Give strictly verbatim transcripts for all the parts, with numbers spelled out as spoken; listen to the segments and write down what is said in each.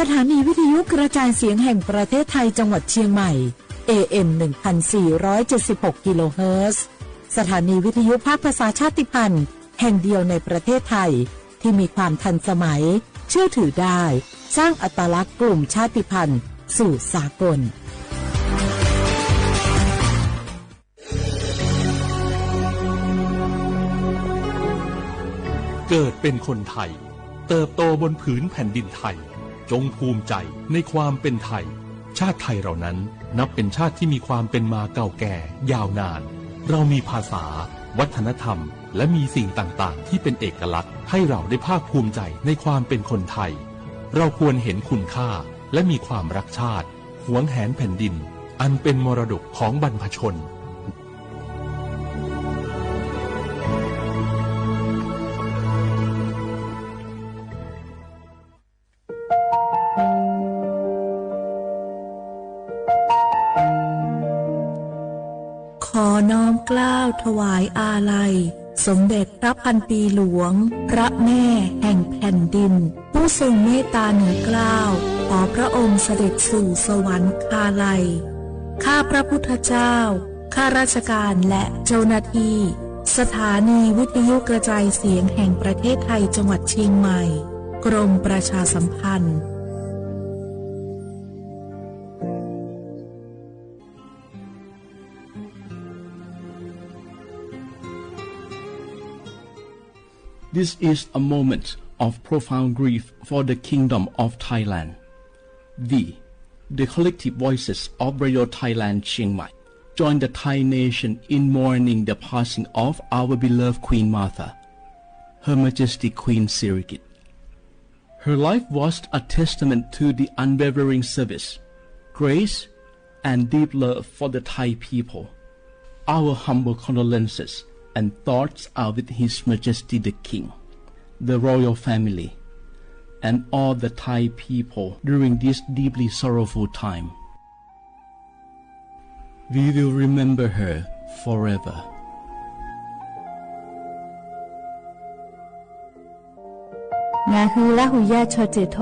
สถานีวิทยุกระจายเสียงแห่งประเทศไทยจังหวัดเชียงใหม่ เอ เอ็ม หนึ่งพันสี่ร้อยเจ็ดสิบหก กิโลเฮิรตซ์ สถานีวิทยุภาคภาษาชาติพันธุ์แห่งเดียวในประเทศไทย ที่มีความทันสมัย เชื่อถือได้ สร้างอัตลักษณ์กลุ่มชาติพันธุ์สู่สากล เกิดเป็นคนไทย เติบโตบนผืนแผ่นดินไทย จงภูมิใจในความเป็นไทย ชาติไทยเรานั้นนับเป็นชาติที่มีความเป็นมาเก่าแก่ยาวนาน เรามีภาษา วัฒนธรรม และมีสิ่งต่างๆ ที่เป็นเอกลักษณ์ ให้เราได้ภาคภูมิใจในความเป็นคนไทย เราควรเห็นคุณค่า และมีความรักชาติ หวงแหนแผ่นดิน อันเป็นมรดกของบรรพชน ขอน้อมเกล้าถวายอาลัย สมเด็จพระพันปีหลวง พระแม่แห่งแผ่นดิน ผู้ทรงเมตตาเหนือเกล้า ขอพระองค์เสด็จสู่สวรรคาลัย ข้าพระพุทธเจ้า ข้าราชการและเจ้าหน้าที่ สถานีวิทยุกระจายเสียงแห่งประเทศไทยจังหวัดเชียงใหม่ กรมประชาสัมพันธ์ This is a moment of profound grief for the Kingdom of Thailand. We, the collective voices of Radio Thailand Chiang Mai, join the Thai nation in mourning the passing of our beloved Queen Mother, Her Majesty Queen Sirikit. Her life was a testament to the unwavering service, grace, and deep love for the Thai people. Our humble condolences and thoughts are with His Majesty the King, the royal family, and all the Thai people during this deeply sorrowful time. We will remember her forever. ငါဟုလႃးဟူယႃႉ ချီၸႃႇ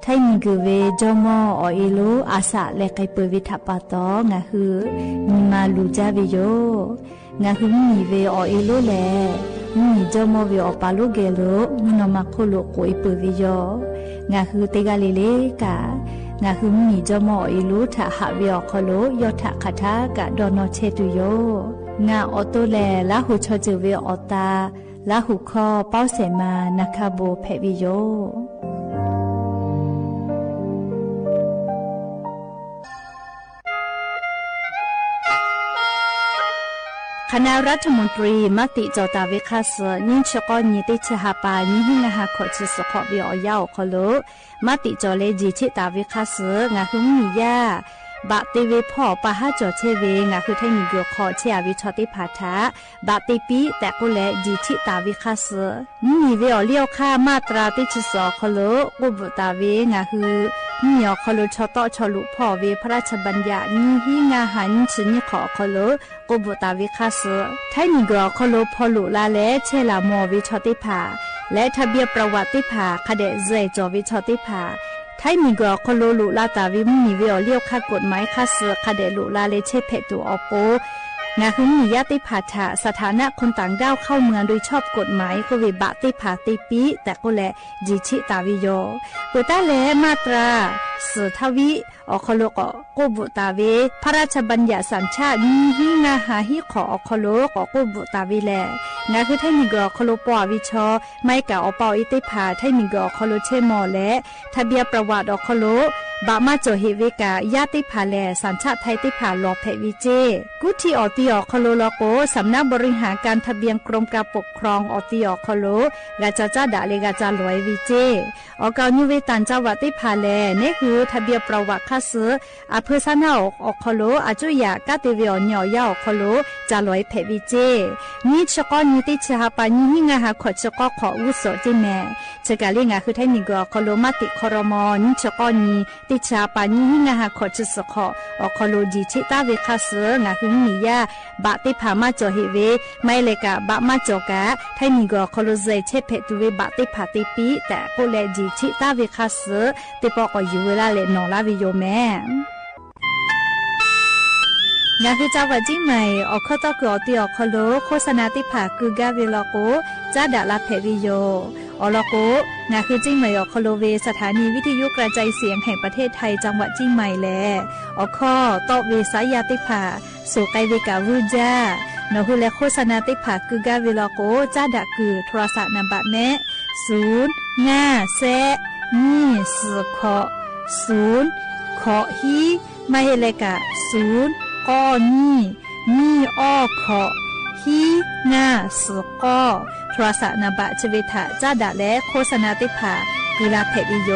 ထေႃးၵႃႇ ထႆးမီၵိူဝ်ဝႄႈ ၸေႃးမေႃး ဢေႃႈဢေးလူး ဢႃႇသႃႇလႄႈ ၵႆႉပိူဝ်ႈဝႄႈထႃႈပႃႈတေႃႇ ငါဟု မီမႃလူၸႃးဝႄႈယဝ်ႉ။ ငါဟုမီဝႄႈ ဢေႃႈဢေးလူးလႄႈ မီၸေႃးမေႃးဝႄႈ ဢေႃႈပႃႈလူးၵႄႇလူး မုၼ်ၼေႃႈမၢၵ်ႇၶူဝ်းလူး ၵူဝ်ဢေးပိူဝ်ႈဝႄႈယဝ်ႉ။ ငါဟုတႄႉၵႃႈလႄႈလႄႈၵႃႈ ငါဟုမီၸေႃးမေႃး ဢေႃႈဢေးလူး ထႃႈႁႃႈဝႄႈဢေႃႈၶေႃးလူး ယွတ်ႈထႃႈၶႃႇထႃႇၵႃႈ တေႃႇၼေႃႈ ၶျႄးတူႈယဝ်ႉ။ ငၢႆႈဢေႃႈတူဝ်လႄႈ လႃးႁူဝ်ၶျေႃးၸိူဝ်ႉဝႄႈဢေႃႈတႃႇ လႃးႁူဝ်ၶေႃး ပဝ်ႇသႄႇမႃး ၼႃႇၶႃႈ ပေႃးၽႄႈဝႄႈယဝ်ႉ။ คณะรัฐมนตรี မႃးတိၸေႃႇတႃႇဝႄႈၶႃႈသိုဝ်ႇ ယိၼ်းၶျေႃးၵေႃႈ ယိၼ်းတႄႉ ၶျႄးႁႃႈပႃႈ ယိၼ်းႁိုင်ႈႁႃႈၶေႃႈ ၶျႄးသိုဝ်ႇၶေႃႈ ဝႄႈဢေႃႈယဝ်ႉဢေႃႈၶေႃးလူး မႃးတိၸေႃႇလႄႈ ယီႇထိတႃႇဝႄႈၶႃႈသိုဝ်ႇ ငႃႇႁိုဝ်မီးယႃႉ ပႃႇတေဝႄႈၽေႃႉ ပႃႇႁႃးၸေႃႇၶျႄးဝႄႈ ငႃႇႁိုဝ်ထႆးမီၵိူဝ်ၶေႃႈ ၶျႄးဢႃႇဝႄႈၶျေႃးတႄႉၽႃႇထႃႈ ပႃႇတေပီး တႄႉၵေႃႈလႄႈ ယီႇထိတႃႇဝႄႈၶႃႈသိုဝ်ႇ မီးဝႄႈဢေႃႈလဵဝ်ၶႃႈ မႃႇတြႃႇတႄႉ ၶျႄးသိုဝ်ႇၶေႃႈလူး ၵူဝ်ႉပုတ်ႇတႃႇဝႄႈ ငႃႇႁိုဝ် မီးဢေႃႈၶေႃးလူး ၶျေႃးတေႃႉၶျေႃးလူႉၽေႃႉဝႄႈ พระราชบัญญัติ ယိၼ်းႁိုင်ႈႁႃႈႁႃႈ ယိၼ်းသိုဝ်ႇယိၼ်းၶေႃႈၶေႃးလူး ၵူဝ်ႉပုတ်ႇတႃႇဝႄႈၶႃႈသိုဝ်ႇ ထႆးမီၵိူဝ်ၶေႃးလူး ၽေႃႈလူႉလႃးလႄႈ ၶျႄးလႃႇမေႃႇဝႄႈၶျေႃးတႄႉၽႃႇ လႄႈ ทะเบียนประวัติတႄႉၽႃႇ ၶႃႈတႄႉ ၸႄႈၸေႃႇဝႄႈၶျေႃးတႄႉၽႃႇ ထႆးမီၵိူဝ်ၶေႃးလူး လူႉလႃးတႃႇဝႄႈ မီးဝႄႈဢေႃႈလဵဝ်ၶႃႈ กฎหมายၶႃႈသိုဝ်ႇ ၶႃႈတႄႉလူႉလႃးလႄႈ ၶျႄးၽႄႈတူဝ်ဢေႃႈပေႃး ငႃႇႁိုဝ်မီးယႃႉတႄႉၽႃႇထႃႈ สถานะคนต่างด้าวเข้าเมืองโดยชอบกฎหมาย ၵူဝ်ႉဝႄႈပႃႇတႄႉၽႃႇတေပီး တႄႉၵေႃႈလႄႈ ယီႇထိတႃႇဝႄႈယဝ်ႉ။ ပိူဝ်ႈတႃႇလႄႈ မႃႇတြႃႇ သိုဝ်ႇထဝီး ဢေႃႈၶေႃးလူးၵေႃႈ ၵူဝ်ႉပုတ်ႇတႃႇဝႄႈ พระราชบัญญัติสัญชาติ ယိၼ်းႁိုင်ႈႁႃႈႁႃႈ ယိၼ်းၶေႃႈဢေႃႈၶေႃးလူးၵေႃႈ ၵူဝ်ႉပုတ်ႇတႃႇဝႄႈလႄႈ ငႃႇႁိုဝ်ထႆးမီၵိူဝ်ၶေႃးလူး ပေႃႉဢႃႇဝႄႈၶျေႃး မႆႈၵႃႈဢေႃႈပႃႈဢေႃႈဢေးတႄႉၽႃႇ ထႆးမီၵိူဝ်ၶေႃးလူး ၶျႄးမေႃႇလႄႈ ทะเบียนประวัติဢေႃႈၶေႃးလူး ပႃႇမႃးၸေႃႇႁႄႉဝႄႈၵႃႈ ယႃႉတႄႉၽႃႇလႄႈ สัญชาติไทยတႄႉၽႃႇ လေႃႇၽႄႈဝႄႈၸေး ၵူႈထီႈဢေႃႈတီႈဢေႃႈၶေႃးလူးလႄႈၵေႃႈ สำนักบริหารการทะเบียนกรมการปกครองဢေႃႈတီႈဢေႃႈၶေႃးလူး ၵႃႈၸႃႉၸႃႉတႃႇလႄႈ ၵႃႈၸႃႉလွႆဝႄႈၸေး ဢေႃႈၵဝ်ၼိဝ်ႉဝႄႈတၢၼ်ႇၸႃႉဝႃႈတႄႉၽႃႇလႄႈ ၼႆႉၶိုဝ်း คือทะเบียนประวัติข้าศึก อำเภอสามหน้าอก อ่อคอโล อาจุยะ ก้าเตเวออกเนียออกยา อ่อคอโล จะหลอยแผดวิเจ้ ยี่สิบเก้า ยี่ เต็ก สิบห้า ปา ยี่ หิ้ง งา ฮา ขอ สิบเก้า ขอ อาวุโส เจ๊แม่ เชิงก๋าเล่ง งา คือไทยหนีเกอ อ่อคอโล มติ ครม ยี่สิบเก้า ยี่ เต็ก สิบห้า ปา ยี่ หิ้ง งา ฮา ขอ สิบเก้า ขอ อ่อคอโล ดีเช็คตาเวข้าศึก งา คือมียา บาดเต็กผา มาจ่อเหตุเว ไม่เลยกะ บาดมาจ่อกะ ไทยหนีเกอ อ่อคอโล ใจ๋เช็คแผดตูเว บาดเต็กผาเต็กปี๊ แต่โกแลดีเช็คตาเวข้าศึก เต็กปอก่ออยู่เวลาแหละ หนอลาวิโยแม่ งา คือจังหวัดเจียงใหม่ อ่อข้อต้อเกือออกเตีย อ่อคอโล โฆษณาเต็กผา กือก้าเวลอโก จ๊าดะลาแผดวิโย อ่อลอโก งา คือเจียงใหม่ อ่อคอโล เว สถานีวิทยุกระจายเสียงแห่งประเทศไทย จังหวัดเจียงใหม่แล อ่อข้อต้อเว สายยาเต็กผา สูไกเวกาวื้อจ้า หนอ คือแล โฆษณาเต็กผา กือก้าเวลอโก จ๊าดะกือ โทรศัพท์นามบัตรแมะ ศูนย์ ห้า แซะ ยี่ สี่ เคาะ ศูนย์ เคาะ ฮี ไม่เลยกะ ศูนย์ ก้อ ยี่ ยี่ อ้อ เคาะ ฮี ห้า สี่ ก้อ โทรศัพท์นามบัตรเชเวทะ จ๊าดะและโฆษณาเต็กผา กือลาแผดวิโย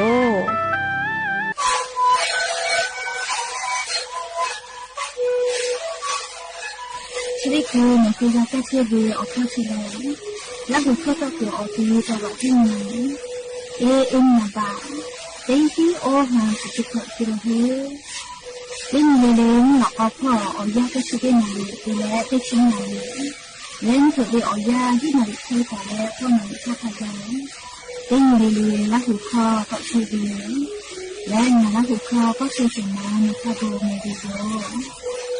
ชีวิตคือหนังสือยาแก้เครียดเวออกข้อที่แล้ว และหัวข้อต่อเกือออกคือจังหวัดที่หนึ่ง เอเอ็ม นามบัตร เต็งตี้ โอฮา สิบเจ็ด กิโลเฮิรตซ์ เล่นเวเลงหลอกเอาพ่อออกยาแก้เครียดเวหน่อยเวและได้ชิ้นหน่อยเว เล่นเถิดเวออกยาที่หน่อยเวไทยแต่และพ่อหน่อยเวท่าพยา เล่นเวเลงและหัวข้อต่อคือเว และงานและหัวข้อก็คือสิ่งนั้นในภาพรวมในวิดีโอ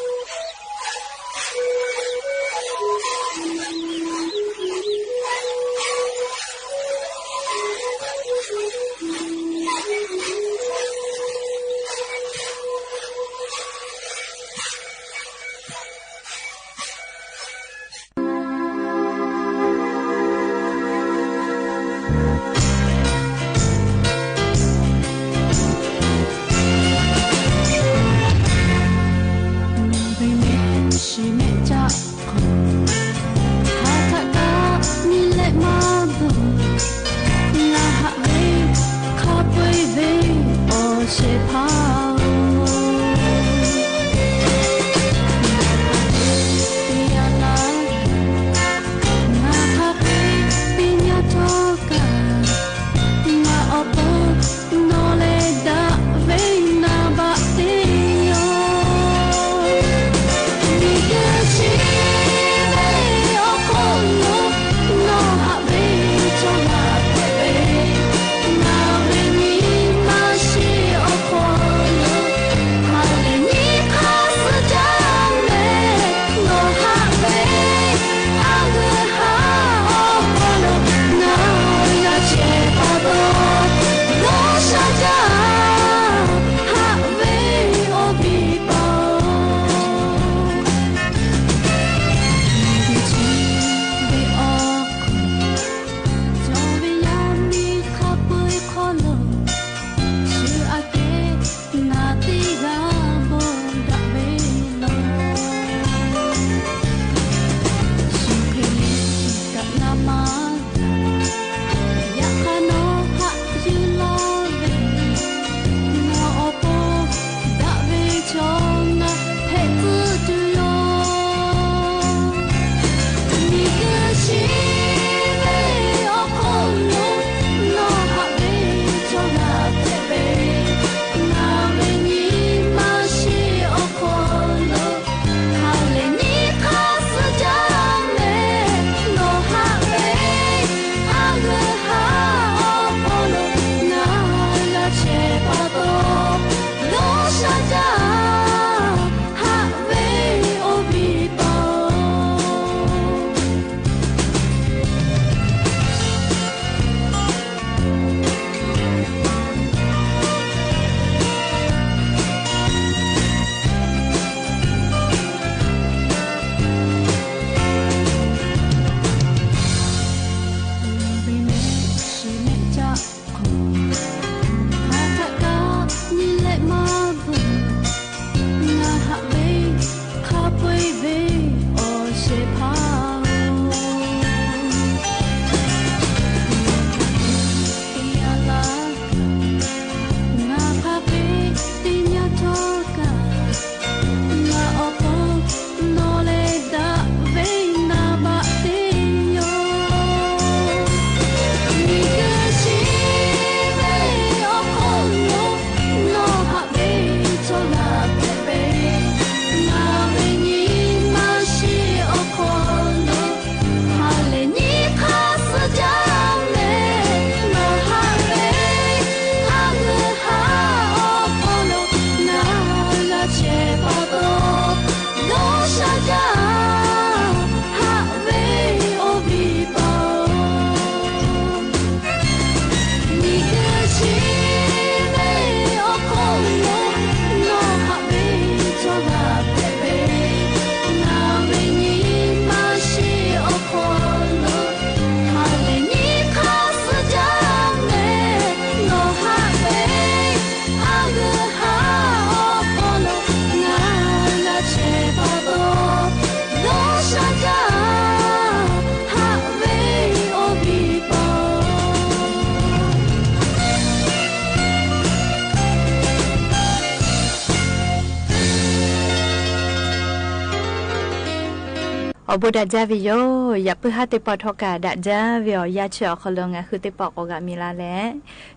အိုဘိးဒၣ်ကၠၢ်ဝေယိၤ, ယၢပ်ၢၢ်ဟါတ့ပီး ထောက်ခံ ဒၣ်ကၠၢ်ဝေအီၤ ယၢ်ဆၢအီၤခီလိာ် ငါဟုသ့ၣ်ပီးကိးဂၤမံၤလၢ်လၢ်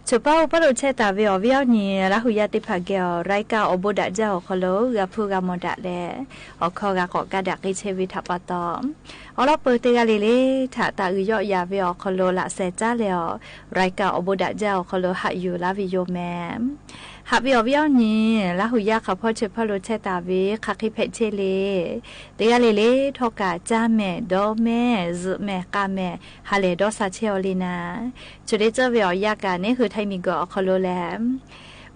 ဆိပာ်အိၣ်ပာ်လိာ်ဆဲးတၢ်ဝေအီၤ ဝံအီၤနံၤ လၢဟူယၢ်တ့ဖးကဲအီၤ ရၢၢ်ကၢ်အိုဘိးဒၣ်ကၠၢ်အီၤခီလိာ် ဂၤဖုဂၤမီၢ်ဒၣ်လဲာ် အိၣ်ခိးဂၤကိးကးဒၣ်က့ၤဆဲးဝံၤထးပီတီၤ အလီၢ်ပၢၤတ့ဂၤလံၤလံၤ ထးတၢ်အုးယီၣ်ယၤဝေအီၤခီလိာ် လၢ်စဲးကၠၢ်လဲအီၤ ရၢၢ်ကၢ်အိုဘိးဒၣ်ကၠၢ်အီၤခီလိာ် ဟးယူၤလၢဝေယိၤမဲာ် ဟးဝံအီၤ ဝံအီၤနံၤ လၢဟူယၢ်ခီဖီ ဆိပာ်လိာ်ဆဲးတၢ်ဝံ ခါဃံဖဲးဆဲးလံ တ့ဂၤလံၤလံၤ ထောက်ခံ ကၠၢ်မဲာ် ဒီမဲာ် ယုၢ်မဲာ် ဃာ်မဲာ် ဟးလဲၤဒီးစၢ်ဆဲးအီၤလံနၤ ဆိဒ့ကၠၢ်ဝေအီၤ ယၢ်ကၢ်န့ၣ် ဟုးထၢၣ်မံၤကီးအီၤခီလိာ်လဲၣ်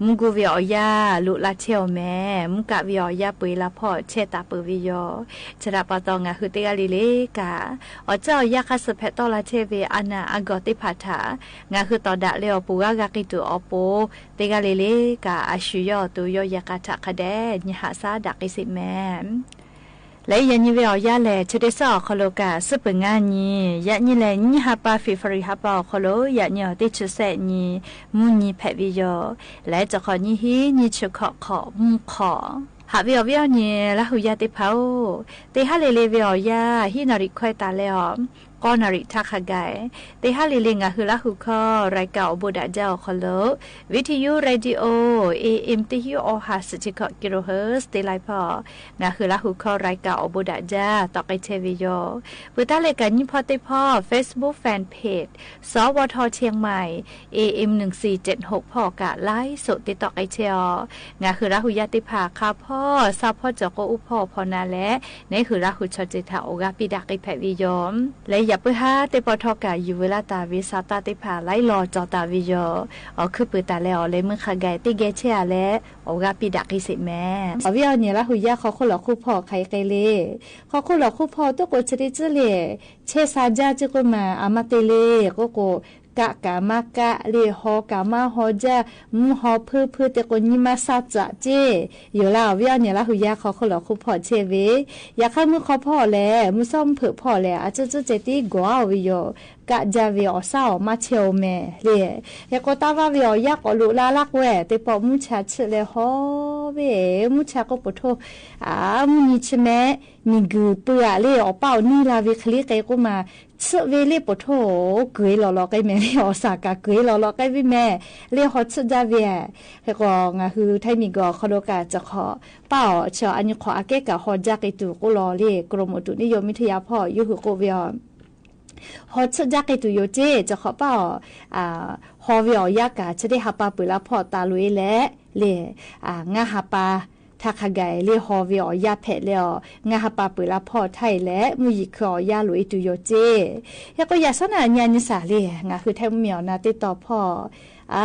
မူကူဝေအီၤ ယၢ်လိာ်လၢ်ဆဲးအီၤမဲာ် မူကၣ်ဝေအီၤ ယၢ်ပှ့ၤလၢ်ဖီၣ် ဆဲးတၢ်ပၢၢ်ဝေယိၤ ဆဲးတၢ်ပီတီၤ ငါဟုသ့ၣ်ဂၤလံၤလံၤကၢ် အိၣ်ကၠၢ်အီၤ ယၢ်ခါဆၢၣ်ဖဲးတီၢ်လၢ်ဆဲးဝံၤ အနၢ်အဂီၢ်တ့ဖးထး ငါဟုတီၤဒၣ်လဲအီၤ ပူၤဂၤဂၤကံၢ်တူာ်အီၤပူၤ တ့ဂၤလံၤလံၤကၢ် အဆူၣ်ယီၣ်အသိး ယီၣ်ယဲၢ်ကၢ်ထးခါဒဲး နံၤဟးစၢ်ဒၣ်က့ၤစ့းမဲာ် လၢယဲၢ်နံၤဝေအီၤ ယၢ်လဲၣ် ဆိဒ့ကၠၢ်အီၤခီလိာ်ကၢ် စ့ပၢၢ် ငါနံၤ ယၢ်နံၤလၢ နံၣ်ဟါပၢ် February ဟါပၢ်အီၤခီလိာ် ယၢ်နံၤအီၤ တ့ဆံဆဲးနံၤ မုၢ်နံၤဖဲးဝံၤယိၤ လၢကၠီၤခီနံၣ်ဟံး နံၣ်ဆၢၣ်ခီၣ်ခီၣ် မုၢ်ခီၣ် ဟးဝံအီၤ ဝံအီၤနံၤ လၢဟူယၢ်တ့ဖးအိၣ် တ့ဟါလံၤလံၤဝေအီၤ ယၢ် ဟံးနၣ်ရံၣ်ခွဲးတၢ်လဲအီၤ ကီနၣ်ရံၣ်ထးခါဂၤ တ့ဟါလံၤလံၤ ငါဟုလၢဟူခီ ရၢၢ်ကၢ်အိုဘိးဒၣ်ကၠၢ်အီၤခီလိာ် ဝံထံယူ ရေဒီယိၤ AM တဟံး အီဟၣ် စံးဆံခီၣ် ကံရိဟၢၣ် တ့လံဖီၣ် ငါဟုလၢဟူခီ ရၢၢ်ကၢ်အိုဘိးဒၣ်ကၠၢ် တီၤက့ၤဆဲးဝံၤယိၤ ပတၢ်လဲၤကၣ်ညံၣ်ဖီတ့ဖီ Facebook Fan Page စဝထ เชียงใหม่ AM หนึ่งสี่เจ็ดหก ဖီၣ်ကၢ် ไลฟ์สด တ့တီၣ်က့ၤဆဲးအီၤ ငါဟုလၢဟူယၢ်တ့ဖး ခါဖီၣ် စၢ်ဖီၣ် ကၠီၤကိၣ်အိၣ်ဖီၣ်ဖီၣ်နၤလဲၣ် န့ၣ်ဟုလၢဟူဆီၣ်တ့ထး အိၣ်ဂၤပံးဒၣ်က့ၤဖဲးဝံၤယိၤ လၢယၢပ်ၢၢ်ဟါတ့ပီး ထောက်ခံ ယူၤဝဲလၢ်တၢ်ဝံ စးတၢ်တ့ဖး လၢလီၤကၠီၤတၢ်ဝံၤယိၤ အိၣ်ခုၣ်ပၢၤတၢ်လဲအီၤ လၢမုၢ်ခါဂၤ တ့ဂဲဆဲးအါလဲၣ် အိၣ်ဂၤပံးဒၣ်က့ၤစ့းမဲာ် အဝံအီၤနံၤ လၢဟူယၢ်ခီခိၣ်လီၤခိၣ်ဖီၣ် ခါအံၤက့ၤလံ ခီခိၣ်လီၤခိၣ်ဖီၣ် တကိးဆၢဒ့ကၠၢ်လံၤ ဆဲးစၢ်ကၠၢ်က့ၤကိးမး အမၤတ့ၢ်လံ ကကိး ကးကးမၤကးလံၤ ဟီကးမၤဟီကၠၢ် မူဟီဖုဖု တကိးနံၤမၤစၢ်ကၠၢ်က့ၤ ယိၤလၢအဝံအီၤနံၤ လၢဟူယၢ်ခီခိၣ်လီၤခိၣ်ဖီၣ်ဆဲးဝံၤ ယၤခါမုၢ်ခီဖီၣ်လဲၣ် မုၢ်စီၤမုၢ်ဖုးဖီၣ်လဲၣ် အစုစုစဲးတံၢ်ကွၢ်ဝံၤယိၤ ကးကၠၢ်ဝံၤအီၤ စၢ်အီၤမၤဆဲးအီၤမဲာ်လံ ဟဲကိးတၢ်ဘၣ်ဝံၤအီၤ ယၢ်ကိးလိာ်လၢ်လၢ်ကွဲး တ့ပီး မူဆါဆံးလဲၤဟီဝဲ မူဆါကိးပိာ်ထိၣ် အမုၢ်နံၤဆံးမဲာ် မံၤဂုာ်ပၢၢ်အလံၤ အီၣ်ပၢ်အီၤနံၤလၢ်ဝံၤ ချံက့ၤကိးမး ဆံးဝဲလံပိာ်ထိၣ် ကွံာ်လီၤလီၤက့ၤမဲာ်လံ အီၣ်စၢ်ကးကွံာ်လီၤလီၤက့ၤဝံၤမဲာ် လံဟီဆံးဒၣ်ဝံၤ ဟဲကိးငါဟုထၢၣ်မံၤကီးခီဒိကၢ် ကၠီၤခီၣ် ပၢ်အီၤ ဆၢအနံၤခီအကဲကးဟီကၠၢ်က့ၤတုၤကိးလီၤလံ กรมอุตุนิยมวิทยาဖီၣ် ယုၢ်ဟုးကိးဝံၤအီၤ ဟီဆံးကၠၢ်က့ၤတုၤယိၤက့ၤ ကၠီၤခီၣ်ပၢ်အီၤ ဟီဝံၤအီၤယၢ်ကၢ် ဆၢဒ့ဟးပာ်ပှဲၤလၢ်ဖီၣ်တၢ်လိၤအံၤလဲၣ် လံ ငါဟးပာ် ထးခါဂၤအံၤလံ ဟီဝံၤအီၤယၢ်ဖဲးလဲအီၤ ငါဟးပာ်ပှဲၤလၢ်ဖီၣ်ထါအံၤလဲၣ် မုၢ်ယံၤခုးအီၤယၢ်လိၤအံၤတုၤယိၤက့ၤ ဟဲကိးယၤစီနၤညါနံၤစၢ်လံ ငါဟုထၢၣ်မံၤအီၤနၤတ့တီးဖီၣ် အါ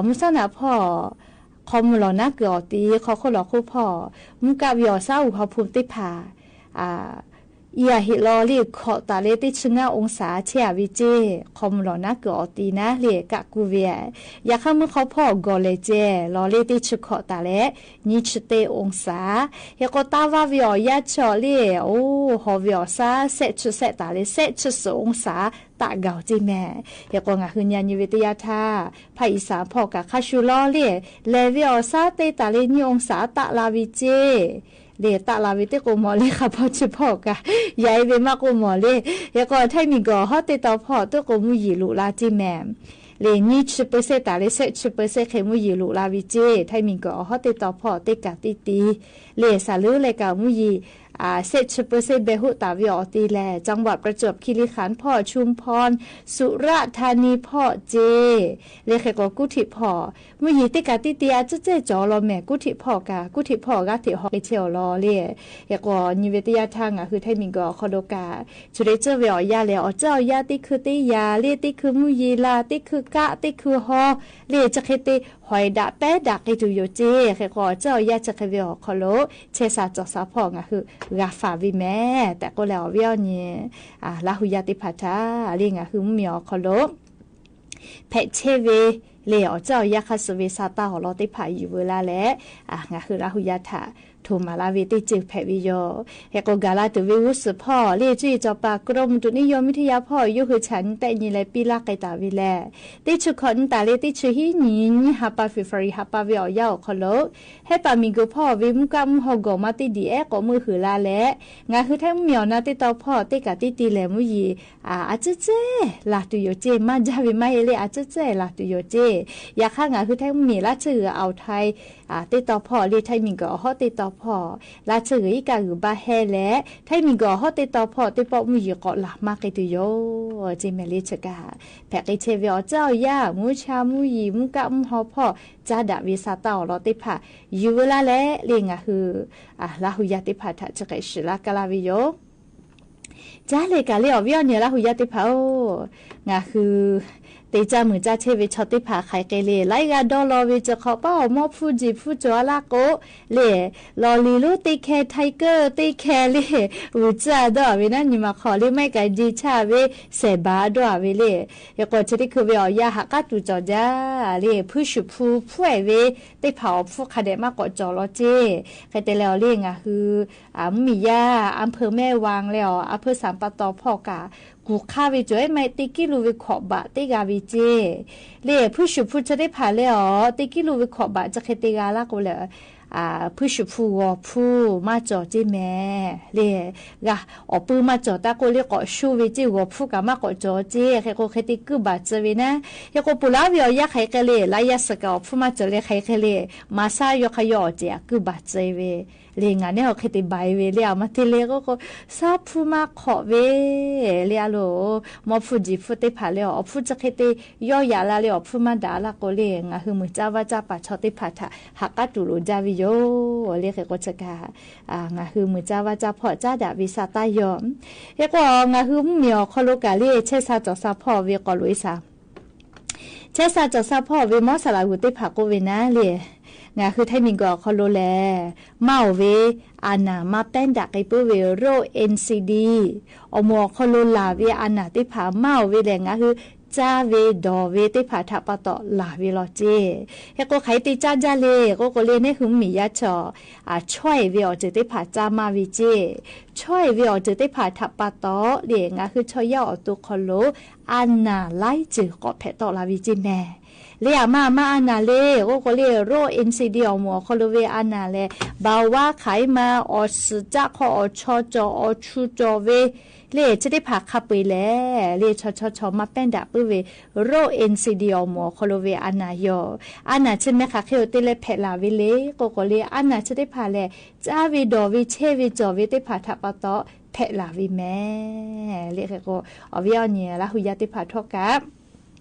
မုၢ်စီနၤဖီၣ် ခီမုၢ်လီၤနါကုာ်အီၤတံၤ ခီခိၣ်လီၤခိၣ်ဖီၣ် မူကးဝံၤအီၤ စၢ်အူဟီၣ်ဖိသ့ၣ်ဖး အါ အံၤအဟံးလီၤလံ ခီၣ်တၢ်လၢတ့ဆံငါအူစးဆဲးအါဝံၤက့ၤ ခီမုၢ်လီၤနါကုာ်အီၤတံၤနၤလံ ကးကူဝံၤ ယၤခါမုၢ်ခီဖီၣ်ဂီၤလဲၤကဲ လီၤလၢတ့ဆံခီၣ်တၢ်လၢ နံၣ်ဆံတ့အူစး ဟဲကိးတၢ်ဘၣ်ဝံၤအီၤယၢ်ဆၢလံ အိၣ် ဟီဝံၤအီၤစၢ် စဲးဆံစဲးတၢ်လၢ စဲးဆံစူအူစး တၢ်ဂီၤက့ၤမဲာ် ဟဲကိးငါဟုညါနံၤဝံၤတယၢ်ထါ ဖးအံၤစးဖီၣ်ကးခါဆူလီၤလံ လဲၤဝံၤအီၤစၢ်တ့တၢ်လၢ နံၣ်အူစးတၢ်လၢ်ဝံၤက့ၤ လံ တၢ်လၢ်ဝံၤတ့ကိးမီၤလံ ခါဖီၣ်ဆံဖီၣ်ကး ယၤအံၤဝံၤမးကိးမီၤလံ ဟဲကိးထၢၣ်မံၤကီး ဟီတ့တီးဖီၣ် တ့ကိးမူယံၤလိာ်လၢ်က့ၤမဲာ် လံ နံၣ်ဆံပၢစ့ၣ်တၢ်လၢ စဲးဆံပၢစ့ၣ်ဃ့ မူယံၤလိာ်လၢ်ဝံၤက့ၤ ထၢၣ်မံၤကီး ဟီတ့တီးဖီၣ် တ့ကးတံၢ်တံၢ် လံ စးလၢလဲၤကးမူယံၤ အါ စဲးဆံပၢစ့ၣ်ဘဲဟူးတၢ် ဝံၤအီၤတံၤလဲၣ် จังหวัดประจวบคีรีขันธ์ဖီၣ် ชุมพร สุราษฎร์ธานีဖီၣ်က့ၤ လံ ဟဲကိးကူၣ်ထံးဖီၣ် မူယံၤတ့ကးတံၢ်တံၢ် အါ ကၠီၣ်ကၠီၣ်လီၤမဲာ် ကူၣ်ထံးဖီၣ်ကး ကူၣ်ထံးဖီၣ်အဂၤထံးဟီက့ၤဆဲးအီၤလီၤလံ ဟဲကိးနံၤဝံၤတယၢ်ထါ ငါဟုထၢၣ်မံၤကီးခီဒိကၢ် ဆိဒ့ကၠၢ်ဝံၤအီၤယၢ်လဲၣ် အီၣ်ကၠၢ်အီၤယၢ်တ့ခုးတ့ယၤ လံ တ့ခုးမူယံၤလၢ် တ့ခုးကး တ့ခုးဟီ လံ စဃ့တ့ ဟီၣ်ဒၣ်ပဲဒၣ်က့ၤတုၤယိၤက့ၤ ဟဲကိးအီၣ်ကၠၢ်အီၤယၢ် စဃ့ဝံၤအီၤခီလိာ် ဆဲးစးကၠီၤစးဖီၣ် ငါဟုဂၤဖးဝံၤမဲာ် တၢ်ကိးလၢအီၤဝံၤအီၤန့ၣ် အါ လၢဟူယၢ်တ့ဖးထါ လံ ငါဟုမုၢ်မံၤအီၤခီလိာ် ဖဲးဆဲးဝံၤ လဵဝ် အီၣ်စၢအီၣ်ယၢ်ခါဆူဝေ ဆၢတၢ်ဟီၣ်လီၤသ့ၣ်တဖၣ် ယူၢ်ဝဲလၢ်လၢ် အၢ ငါဟုရၣ်ဟူယၢ်ထး ထိးမၤလၢ်ဝဲတ့ၢ်စၢၢ်ဖဲးဝဲယိာ် ဟဲကိးဂၤလၢ်တုၤဝဲ ဝူစၢဖီၣ် လၢၢ် ကၠူၣ်အံၣ်စီၤပၤ ကရၢမုတု နံၣ်ယီၢ်မံထယၢၣ်ဖီၣ် ယိၣ်ဃုာ်ဆၣ်နံၣ် ပဲၣ်ညိလဲ ပံလၢ်ကဲတၢ်ဝဲလဲၣ် တ့ၢ်ဆူၣ်ခီၣ်နံၣ်တၢ်လၢ တ့ၢ်ဆူၣ်ဟံးနံၣ် နံၣ်ဟါပၢၢ် February ဟါပၢၢ်ဝဲ အီၣ်ယၢ်အီၣ်ခီလိာ် ဟဲပာ်မံၤကိၤဖီၣ်ဝဲ မူကၣ်မူဟီၣ် ဂီၤမးတ့ၢ်ဒံး အဲၣ်ကိးမုၢ်ဟုာ်လၢ်လၢ် ငါဟုထဲမုၢ်မံၤအီၣ်နၢ်တ့ၢ်တီဖီၣ် တ့ၢ်ကးတံၢ်တံၢ်လဲၣ် မူယံာ် အၢ အစ့စ့ လၢ်တုၤယိာ်စ့ မၤဒၣ်ဝဲမးဟဲလၢ် အစ့စ့ လၢ်တုၤယိာ်စ့ ယခါ ငါဟုထဲမုၢ်မံၤ လၢ်ဆၢဂ့ၤ အီၣ်ထဲ အၢ တ့ၢ်တီဖီၣ်လၢ ထဲမံၤကိၤအီၣ်ဟီၣ်တ့ၢ်တီဖီၣ် လၢ်ဆၢဂ့ၤ အံၣ်ကၢ်ဂုၤဘၣ်ဟဲလဲၣ် ထဲမံၤကိၤအီၣ်ဟီၣ်တ့ၢ်တီဖီၣ် တ့ၢ်ပိာ်မုၣ်ယံၤကိးလၢ် မၤက့ၤတုၤယိာ် စ့မ့ၢ်လၢ်ဆၢကၢ် ဖဲးက့ၤဆဲးဝဲ အီၣ်စၢအီၣ်ယၢ် မူဆါမူယံာ် မူကၣ်မူဟီၣ်ဖီၣ် စၢ်ဒၣ်ဝဲ ဆၢတၢ်ဟီၣ်လီၤသ့ၣ်တဖၣ် ယူၢ်ဝဲလၢ်လၢ် လၢၢ် ငါဟု အၢ ရၣ်ဟူယၢ်သ့ၣ်တဖၣ် ထးဆှဲးစှၤလၢ်ကလၢ်ဝဲယိာ် ကၢ်လဲၣ်ကၢ်လၢ် အီၣ်ဝဲအီၣ်နံၣ် ရၣ်ဟူယၢ်သ့ၣ်တဖၣ်ဧၢ ငါဟု တ့ၢ်စၢ်မုာ်စၢ်ဆဲးဝဲ ဆီသ့ၣ်တဖၣ် ဃဲးကဲလၢ် လၢအံၤဂၤဒီလီၤဝဲ စ့ၢ်ကီး ပာ်အီၤမီၢ်ဖူၣ် ကၠံၣ်ဖူၣ် ကၠီၤအလၢ်ကိး လၢၢ် လီၤလံၤလိာ်သ့ၣ်ခဲ ထံကၢၣ်သ့ၣ်ခဲလၢၢ် ဝူၤစၢ်ဒီးဝဲနၢ် နံၣ်မၤခီၣ်လၢ မ့ၢ်ကဒံဆၣ်ဝဲ စဲးဘၣ်ဒီးဝဲလၢၢ် ယကိးဆၢထံခုဝဲ အီၣ်ယၢ်ဟးကၣ်တုၤကၠီၤဒၣ် လၢၢ် ဖုၣ်စူၣ်ဖုၣ် ဖုၣ်အဲၣ်ဝဲ သ့ၣ်တဖၣ်အီၣ်ဖုၣ်ခါဒဲး မၤကိးကၠီၤလီၤစ့ ဃဲးတဲလၢ်အီၤလၢၢ် ငါဟု အၢ မုၢ်မံၤယၢ် အၣ်ဖၢၣ်မဲၢ်ဝၣ်လၢ်အီၤ အၣ်ဖၢၣ်စၣ်ပၢ်တီဖီၣ်ကၢ် ကူၣ်ခါဝဲကၠီၤ မ့ၢ်တ့ၢ်ကံၣ်လူၤဝဲခိးဘးသ့ၣ်ဂၤဝဲစ့ လၢၢ် ဖုၣ်စူၣ်ဖုၣ် ဆၢသ့ၣ်တဖၣ်လၢ်အီၤ တ့ၢ်ကံၣ်လူၤဝဲခိးဘး စ့ၢ်ကီးတ့ၢ်ဂၤလၢ်ကိးလၢၢ် အၢ ဖုၣ်စူၣ်ဖုၣ် ဂီၤဖုၣ် မၤကၠီၤစ့မ့ၢ် လၢၢ် ဂၤ အီၣ်ပုၢ်မၤကၠီၤတၢ်ကိးလၢ ကိးဆူၣ်ဝဲစ့ ဂီၤဖုၣ်ကၢ် မၤကိးကၠီၤစ့ ဃဲးကိးဃဲးတ့ၢ်ကုၢ်ဘၣ်စၢၤဝဲနၢ် ယကိးပူၤလၢ်ဝဲ အီၣ်ယၢ်ဃဲးကဲလၢ် လၢယၤစ့ၢ်ကီး အီၣ်ဖုၣ်မၤကၠီၤလၢဃဲးကဲလၢ် မၤဆါယီၤခါယီၤအီၣ်စ့ အကုၢ်ဘၣ်စၢၤဝဲ လၢၢ် ငါန့ၣ် အီၣ်ဃဲးတ့ၢ်ဘၣ်ဝဲလၢ် အမၤတ့ၢ်လၢကိးကိး ဆၢဖုၣ်မၤခိးဝဲ လၢ်အလိၤ မီၢ်ဖူၣ် ကၠံၣ်ဖူၣ်သ့ၣ်တဖၣ်လၢ်အီၤ အီၣ်ဖုၣ်စ့ၢ်ကီးတ့ၢ် ယီၢ်ယၤလၢ်လၢ် အီၣ်ဖုၣ်မၤဒၣ်လၢ်ကိးလၢၢ် ငါဟုမုာ်စၢ်ဝၣ်စၢ်ပာ်ဆီသ့ၣ်တဖၣ်ထး ဟးကၣ်တုၤလိာ်ဒၣ်ဝဲယိာ် လၢဃဲးကိးဆၢကၢ် အၢ ငါဟုမုာ်စၢ်ဝၣ်စၢ်ဖီၣ် စၢ်ဒၣ်ဝဲဆၢတၢ်ယီၤ ဃဲးကိး ငါဟုမုၢ်မံၤအီၣ်ခီလိာ်ကၢ်လၢ် ဆဲးစၢ်စီၤစၢ်ဖီၣ်ဝဲကိးလိာ်အ့ၣ်စၢ် ဆဲးစၢ်စီၤစၢ်ဖီၣ်ဝဲ မီၢ်စၢ်လၢ်ဂုၤသ့ၣ်တဖၣ်ကိးဝဲနၢ်လၢ် ငါဟုထဲမံၤကိၤအီၣ်ခီလိာ်လဲၣ် မၤအီၣ်ဝဲ အၢၣ်နၢ် မၤပဲၣ်ဒၣ်က့ၤပုၢ်ဝဲ ရိၣ် NCD အီၣ်မူၤအီၣ်ခီလိာ်လၢ်ဝဲ အၢၣ်နၢ်သ့ၣ်တဖၣ် မၤအီၣ်ဝဲလဲၣ် ငါဟု စၢ်ဝဲဒီးဝဲသ့ၣ်တဖၣ်ထးပာ်တီလၢ်ဝဲလီၤစ့ ဃဲးကိးဃဲးတ့ၢ်စၢ်ဒၣ်လၢ် ကိးကိးလၢ် နၢ်ဟုမုၢ်မံၤယါဆီၣ် အၢ ဆွဲဝဲအီၤစ့ၢ်သ့ၣ်တဖၣ် စၢ်မၤဝဲစ့ ဆွဲဝဲအီၤစ့ၢ်သ့ၣ်တဖၣ်ထးပာ်တီ လၢ် ငါဟုဆီၣ်ယၢ်အီၤတိၢ်ခီလိာ် အၢၣ်နၢ်လၢ်စ့ၢ်ကီးဖဲးတီလၢ်ဝဲစ့မ့ၢ် လၢ်အမၤမၤအၢၣ်နၢ်လၢ် ကိးကိးလၢ် ရိၣ် NCD အီၣ်မူၤအီၣ်ခီလိာ်ဝဲအၢၣ်နၢ်လဲၣ် ဘၣ်ဝါခးမၤ အီၣ်စၢၤစၢ်ခီ အီၣ်ဆီၣ်ကၠီၣ် အီၣ်ဆူၣ်ကၠီၣ်ဝဲ လၢ် ဆၢသ့ၣ်တဖၣ်ခးပှ့ၤလဲၣ် လၢ် ဆီၣ်ဆီၣ်ဆီၣ် မၤပဲၣ်ဒၣ်ပုၢ်ဝဲ ရိၣ် NCD အီၣ်မူၤအီၣ်ခီလိာ်ဝဲအၢၣ်နၢ်ယီၤ အၢၣ်နၢ်ဆၢမ့ၢ်ဃးဃ့အီၤတ့ၢ်လၢ်ဖဲးလၢ်ဝဲလၢ် ကိးကိးလၢ် အၢၣ်နၢ်ဆၢသ့ၣ်တဖၣ်လဲၣ် စၢ်ဝဲဒီးဝဲ ဆဲးဝဲကၠီၣ်ဝဲသ့ၣ်တဖၣ်ထးပာ်တီ ဖဲးလၢ်ဝဲမ့ၢ် လၢ် ဃဲးကိး အီၣ်ဝဲအီၣ်နံၣ် ရၣ်ဟူယၢ်သ့ၣ်တဖၣ်ထီၣ်ကၢ်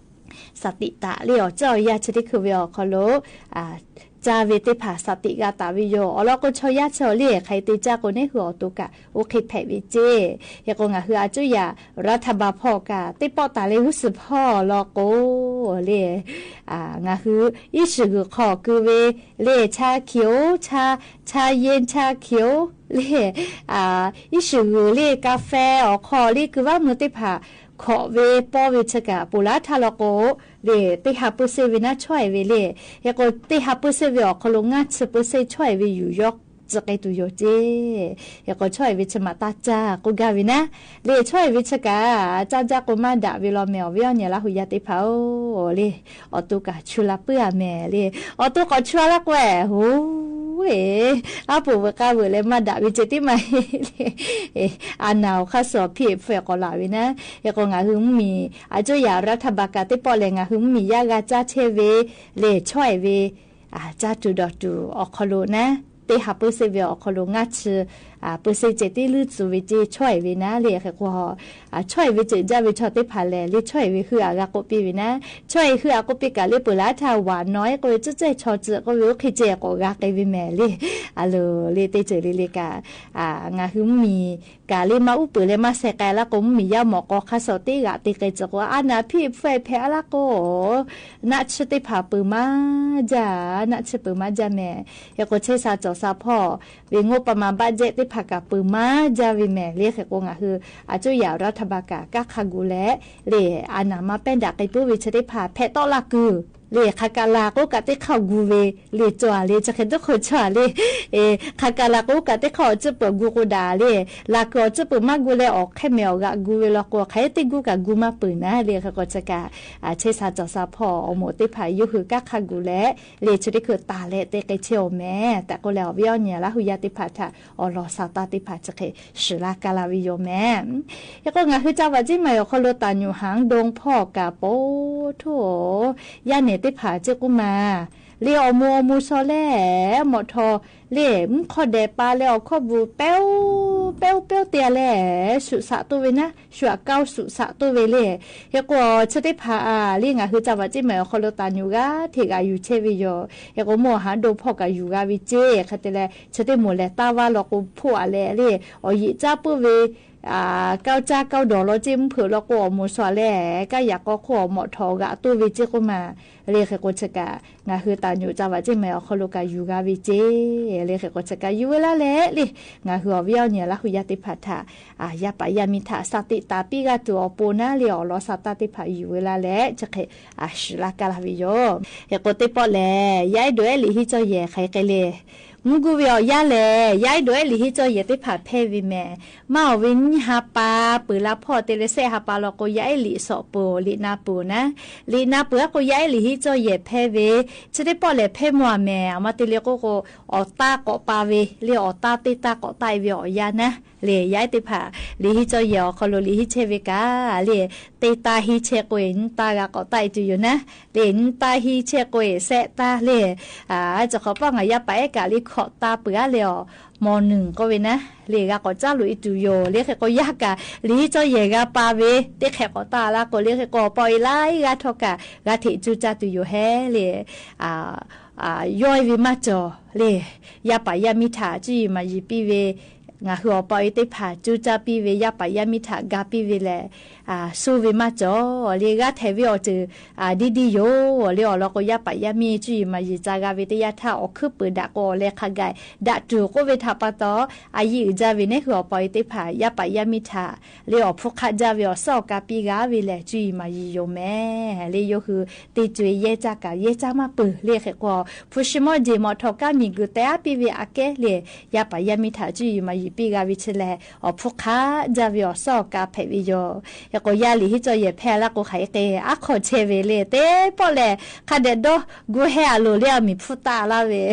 စးတံးတၢ်လၢ် အီၣ်စၢ်အီၣ်ယၢ်ဆၢသ့ၣ်ခုဝဲအီၣ်ခီလိာ် အၢ စၢ်ဝဲသ့ၣ်တဖၣ် စးတံးဂၤတၢ်ဝဲယိာ် အီၣ်လီၤကိး ဆီၣ်ယၢ်ဆီၣ်လၢ် ဃဲးတ့ၢ်စၢ်ကိးန့ၣ် ဟုအီၣ်တိၢ်ကၢ် အိၣ်ဃ့ဖဲးဝဲစ့ ဃဲးကိး ငါဟုအစိယၤ ရၤထဘၢၣ်ဖီၣ်ကၢ် သ့ၣ်ပီၣ်တၢ်လၢ် ဝူစၢဖီၣ်လီၤကိး လၢ် အၢ ငါဟု အံၣ်စရ့ၣ်ဂုၢ်ခီၣ်ကုဝဲ လၢ် ဆၣ်ခဵဝ် ဆၣ် ဆၣ်ယ့ၣ် ဆၣ်ခၵၢၣ် လၢ် အၢ အံၣ်စရ့ၣ်ဂုၢ်လၢ် ကၣ်ဖဲအီၣ်ခီၣ်လၢ် ကုၢ်ဘၣ်မုာ်သ့ၣ်တဖၣ် ခီၣ်ဝဲ ပီၣ်ဝဲဆၢကၢ် ပူၤလၢ်ထးလီၤကိး လၢ် တ့ၢ်ဟးပၢၢ်စ့ၢ်ဝဲနၢ် ဆီၣ်အဲၣ်ဝဲလၢ် ဃဲးကိး တ့ၢ်ဟးပၢၢ်စ့ၢ်ဝဲအီၣ်ခီလိာ် ငါးဆံပၢၢ်စ့ၢ် ဆီၣ်အဲၣ်ဝဲယူၢ်ယီၣ် စ့ၢ်ကီးတုၤယိာ်စ့ ဃဲးကိး ဆီၣ်အဲၣ်ဝဲဆၢမၤတၢ်စၢ်ကိးဂၤဝဲနၢ် လၢ် ဆီၣ်အဲၣ်ဝဲဆၢကၢ် စၢ်စၢ်ကိးမၤဒၣ်ဝဲလီၤမ့ၢ် အီၣ်ဝဲအီၣ်နံၣ် ရၣ်ဟူယၢ်သ့ၣ်တဖၣ်ဧၢ လၢ် အီၣ်တိၢ်ကၢ်ဆူလၢ်ပုၢ်အမဲာ်လၢ် အီၣ်တိၢ်ကၢ်ဆူလၢ်ကွဲး ဟူ လၢ် အါပူၤဝဲကါဝဲလၢမၤဒၣ်ဝဲစ့ၢ်သ့ၣ်မး လၢ် အၢ်နၢ်အိၣ်ခါစီၤဖံးဖဲး ကိးလၢ်ဝဲနၢ် ဃဲးကိး ငါဟုမုၢ်မံၤ အစိယၤ ရၤထဘၢၣ်ကၢ် သ့ၣ်ပီၣ်လဲၣ် ငါဟုမုၢ်မံၤယါဂၤစၢ်ဆဲးဝဲ လၢ် ဆီၣ်အဲၣ်ဝဲ အၢ စၢ်တုၤဒီးတုၤအီၣ်ခီလိာ်နၢ် တ့ၢ်ဟးပၢၢ်စ့ၢ်ဝဲအီၣ်ခီလိာ် ငါးဆံ အၢ ပၢၢ်စ့ၢ်ကၠဲးတ့ၢ်လုၢ်သူဝဲစ့ၢ် ဆီၣ်အဲၣ်ဝဲနၢ် လၢ် ဃဲးကိး အၢ ဆီၣ်အဲၣ်ဝဲစ့ၢ် ဒ်ဝဲဆီၣ်သ့ၣ်တဖၣ်လဲၣ် လၢ် ဆီၣ်အဲၣ်ဝဲဟုအဂၤကိးပ့ၢ်ဝဲနၢ် ဆီၣ်အဲၣ်ဟုအကိးပ့ၢ် ကၢ်လၢ် ပၢၢ်လၢ်ထးဝးနီၢ် ဃဲးကိးဝဲ စ့ၢ်ကၠဲးဆီၣ်စ့ၢ် ဃဲးကိးဝဲ အိၣ်ခ့စ့ၢ် ကိးဂၤက့ၤဝဲမ့ၢ်လၢ် အၢ လၢ် လၢ် တ့ၢ်စ့ၢ်လၢ်လၢ်ကၢ် အၢ ငါဟုမုၢ်မံၤ ကၢ်လၢ် မၤအူပၢၢ်လၢ် မၤစဲးကဲလၢ်ကိး မုၢ်မံၤယါမီၢ်ကီၢ်ခါစီၤတ့ၢ်ဂၤတ့ၢ်ကဲစ့ၢ်ကိး အၢ်နၢ်ဖံးဖဲးဖဲးအလၢ်ကိး နၢ်ဆၢသ့ၣ်တဖၣ်ပၢၢ်မၤဒၣ် နၢ်ဆၢပၢၢ်မၤဒၣ်မ့ၢ် ဃဲးကိး ဆဲးစၢ်စီၤစၢ်ဖီၣ် ဝဲ ငိုပ်ပမာန် ဘတ်ဂျက်သ့ၣ်တဖၣ်ကၢ်ပၢၢ်မၤဒၣ်ဝဲမ့ၢ် လၢ် ဃဲးကိး ငါဟု အစိယၤ ရၤထဘၢၣ်ကၢ် ကၢ်ခးကူၤလဲၣ် လၢ် အၢ်နၢ်မၤပဲၣ်ဒၣ်က့ၤပုၢ်ဝဲဆၢသ့ၣ်တဖၣ် ဖဲးတီလၢ်ကုၢ် လၢခးကလး ကအိၣ်ကးတ့ခီၣ်ဂူဝဲ လၢကၠီလၢ ဆဲခဲတုၤခိၣ်ကၠီလၢ အဲ ခးကလး ကအိၣ်ကးတ့ခီၣ်အီၤစုပူၤဂူဃုာ်ဒၣ်လၢ လၢကၠီအီၤစုပူၤမးဂူလၢ အီၣ်ခဲမဲာ်အီၣ်ဂၤဂူဝဲလီၤ ကအိၣ်ခးတ့ဂူကးဂူမးပၢၢ်နၤ လၢဃဲကီးဆဲကး အဆဲးသးစီၤသးဖီၣ် အမိၢ်သ့ၣ်တဖၣ် ယိၤဟုၣ်ကါခးဂူာ်လဲၣ် လၢဆၢကတီၢ်တၢ်လဲၤတ့ကဲဆဲအီၤမဲာ် တၢ်ကိးလၢ အီၣ်ဝံၤအီၣ်ညၣ်လၢဟူယါသ့ၣ်တဖၣ်ထၢၣ် အီၣ်လီၤဆၣ်တၢ်သ့ၣ်တဖၣ်ဆဲခဲ စှၤလၢကလးဝံၤယိၤမဲာ် ယကိး ငါဟုးကၠီဘၣ်ကၠ့မး ယိၤခီလိာ်တၢ်ညိၣ်ဟၣ်ဒိၣ်ဖီၣ်ကးပိထိၣ် ယါန့ၣ်သ့ၣ်တဖၣ်ကၠ့ကိးမး လၢအီၣ်မူအီၣ်မူစီၤလဲၣ် မီၣ်ထီၣ် လၢမူခီၣ်ဒဲးပာ်လၢအီၣ်ခီၣ်ဘူး ပဲအူ ပဲအူ ပဲအူ တ့လၢ ဆူၣ်သးတိၢ်ဝဲနၤ ဆူၣ်အကီဆူၣ်သးတိၢ်ဝဲလၢ ယကိး ဆၢသ့ၣ်တဖၣ်အါ လၢငါဟုးကၠီဘၣ်ကၠ့မး ယိၤခီလိာ်တၢ်ညိၣ်ဂၤ ထဲဂၤယူၤဆဲဝဲယိၤ ယကိးမိၢ်ဟၣ်ဒိၣ်ဖီၣ်ကးယူၤဂၤဝဲကၠ့ ခးတဲလၢ ဆၢသ့ၣ်မိၢ်လဲၤတၢ်ဝါလီၤကိးဖှိၣ်အါလဲၣ် လၢအီၣ်ယံာ်ကၠါပုၢ်ဝဲ အကၠီကၠါကၠီဒီးလီၤကၠ့ မုၢ်ဖုးလီၤကိးအီၣ်မူစီၤလဲၣ် ကယၤကီၢ်ခိၣ်အီၣ်မီၣ်ထီၣ်အဂၤတိၢ်ဝဲကၠ့ကိးမး လၢဃဲကီးဆဲကး ငါဟုးတၢ်ညိၣ်ကၠီဘၣ်ကၠ့မး ယိၤခီလိာ်ကးယူၤဂၤဝဲကၠ့ လၢဃဲကီးဆဲကးယူၤဝဲလၢလဲၣ် လၢ ငါဟုးအီၣ်ဝံၤအီၣ်ညၣ်လၢဟူယါသ့ၣ်တဖၣ်ထၢၣ် အယါပာ်ယါမံထၢၣ် သးသ့ၣ်တၢ်ပံဂၤတုၤအီၤပိနၤ လၢအီၣ်လီၤဆၣ်တၢ်သ့ၣ်တဖၣ်ယူၤဝဲလၢလဲၣ် ဆဲခဲ အစှၤလၢကလးဝံၤယိၤ ယကိးသ့ၣ်ပီၣ်လဲၣ် ယါအဲၣ်ဒိးအဲၣ်လံဟံးကၠီယဲၢ် ခးကဲလၢ မူဂူဝဲအီၤယါလဲၣ် ယါအဲၣ်ဒိးအဲၣ်လံဟံးကၠီယဲၢ်သ့ၣ်တဖၣ်ဖဲဝဲမဲာ် မၤအီၣ်ဝဲနံၣ်ဟါပၢၢ် ပၢၢ်လါဖီၣ် တ့လၢစဲးဟါပၢၢ်လီၤကိး ယါအဲၣ်လံအစီၣ်ပၢၢ် လံနၢ်ပၢၢ်နၤ လံနၢ်ပၢၢ်အကိး ယါအဲၣ်လံဟံးကၠီယဲၢ်ဖဲဝဲ ဆၢသ့ၣ်ပီၣ်လဲၣ် ဖဲမိၢ်အမဲာ် အမၤတ့လၢကိးကိး အီၣ်တၢ်ကိးပာ်ဝဲ လၢအီၣ်တၢ်တ့တၢ်ကိးတၢ်အံၤဝဲအီၣ်ယါနၤ လၢယါအဲၣ်သ့ၣ်တဖၣ် လံဟံးကၠီယဲၢ်အီၤခီလိာ် လံဟံးဆဲဝဲကး လၢ တ့တၢ်ဟံးဆဲကိးအံၤ နတၢ်ဂၤကိးတၢ်အံၤတုၤယိၤနၤ လၢနတၢ်ဟံးဆဲကိးအံၤ စဲးတၢ်လၢ အ ကၠီခီပီၣ် ငါယါပာ်အဲၣ်ကးလံ ခိးတၢ်ပၢၢ်အါလဲၣ်အီၤ မီၢ်နုၣ်ကိးဝဲနၤ လၢဂၤကိးကၠၢ်လိာ်အံၤတုၤယိၤ လၢဃဲကီးယါကး လံဟံးကၠီယဲၢ်ဂၤပာ်ဝဲ တ့ခဲကိးတၢ်အါလၢကိး လၢဃဲကီးပီၣ်အံၤလၢဂၤထီၣ်ကး ဂၤထဲကၠူကၠၢ်တုၤယိၤဟဲလၢ အ အ ယီၢ်အံၤဝဲမးကၠီ လၢ ယါပာ်ယါမံထၢၣ် ကၠူယံၤမၤယံၤပံဝဲ ငါဟုးအီၣ်ပီၣ်အံၤသ့ၣ်တဖၣ် ကၠူကၠၢ်ပံဝဲ ယါပာ်ယါမံထၢၣ်ဂၤပံဝဲလဲၣ် အ ဆိဝဲမးကၠီ လၢဂၤထဲဝဲအီၤတုၤ အ ဒ်ဒ်ယိၤ လၢအီၣ်လီၤကိးယါပာ်ယါမံ ကၠူယံၤမၤယံၤ ကၠၢဂၤဝဲတယါထၢၣ် အီၣ်ခုးပၢၢ်ဒၣ်ကိးအီၤလဲၤခးဂၤ ဒၣ်တုၤကိးဝဲထၢၣ်ပၢ်တီ အယံာ်အုၣ်ကၠၢ်ဝဲန့ၣ် ဟုးအီၣ်ပီၣ်အံၤသ့ၣ်တဖၣ် ယါပာ်ယါမံထၢၣ် လၢအီၣ်ဖှိၣ်ခးကၠၢ်ဝဲအီၤ စီၣ်အီၣ်ကးပံဂၤဝဲလဲၣ် ကၠူယံၤမၤယံၤယိၤမဲာ် လၢယိၤဟုး တ့ကွံာ်ယဲၢ်ကၠၢ်ကး ယဲၢ်ကၠၢ်မးပၢၢ် လၢဃဲကီး ဖုၣ်ၡံမီၣ်ဒ့ၣ် မီၣ်ထီၣ်ကါမံၤဂုာ်တဲအါပံဝဲအကဲလၢ ယါပာ်ယါမံထၢၣ် ကၠူယံၤမၤယံၤပံဂၤဝဲဆဲလဲၣ် အီၣ်ဖှိၣ်ခးကၠၢ်ဝဲအီၤ စီၣ်အီၣ်ကးဖဲးဝဲယိၤ ဃဲကီးယါလံဟံးကၠီယဲၢ်ဖဲအါလၢကိး ဃဲကဲ အါခီၣ်ဆဲးဝဲလၢ သ့ၣ်ပီၣ်လဲၣ် ခးဒဲးဒီး ဂူာ်ဟဲအလိၤလၢအမံၤဖုတၢ်အါလၢဝဲ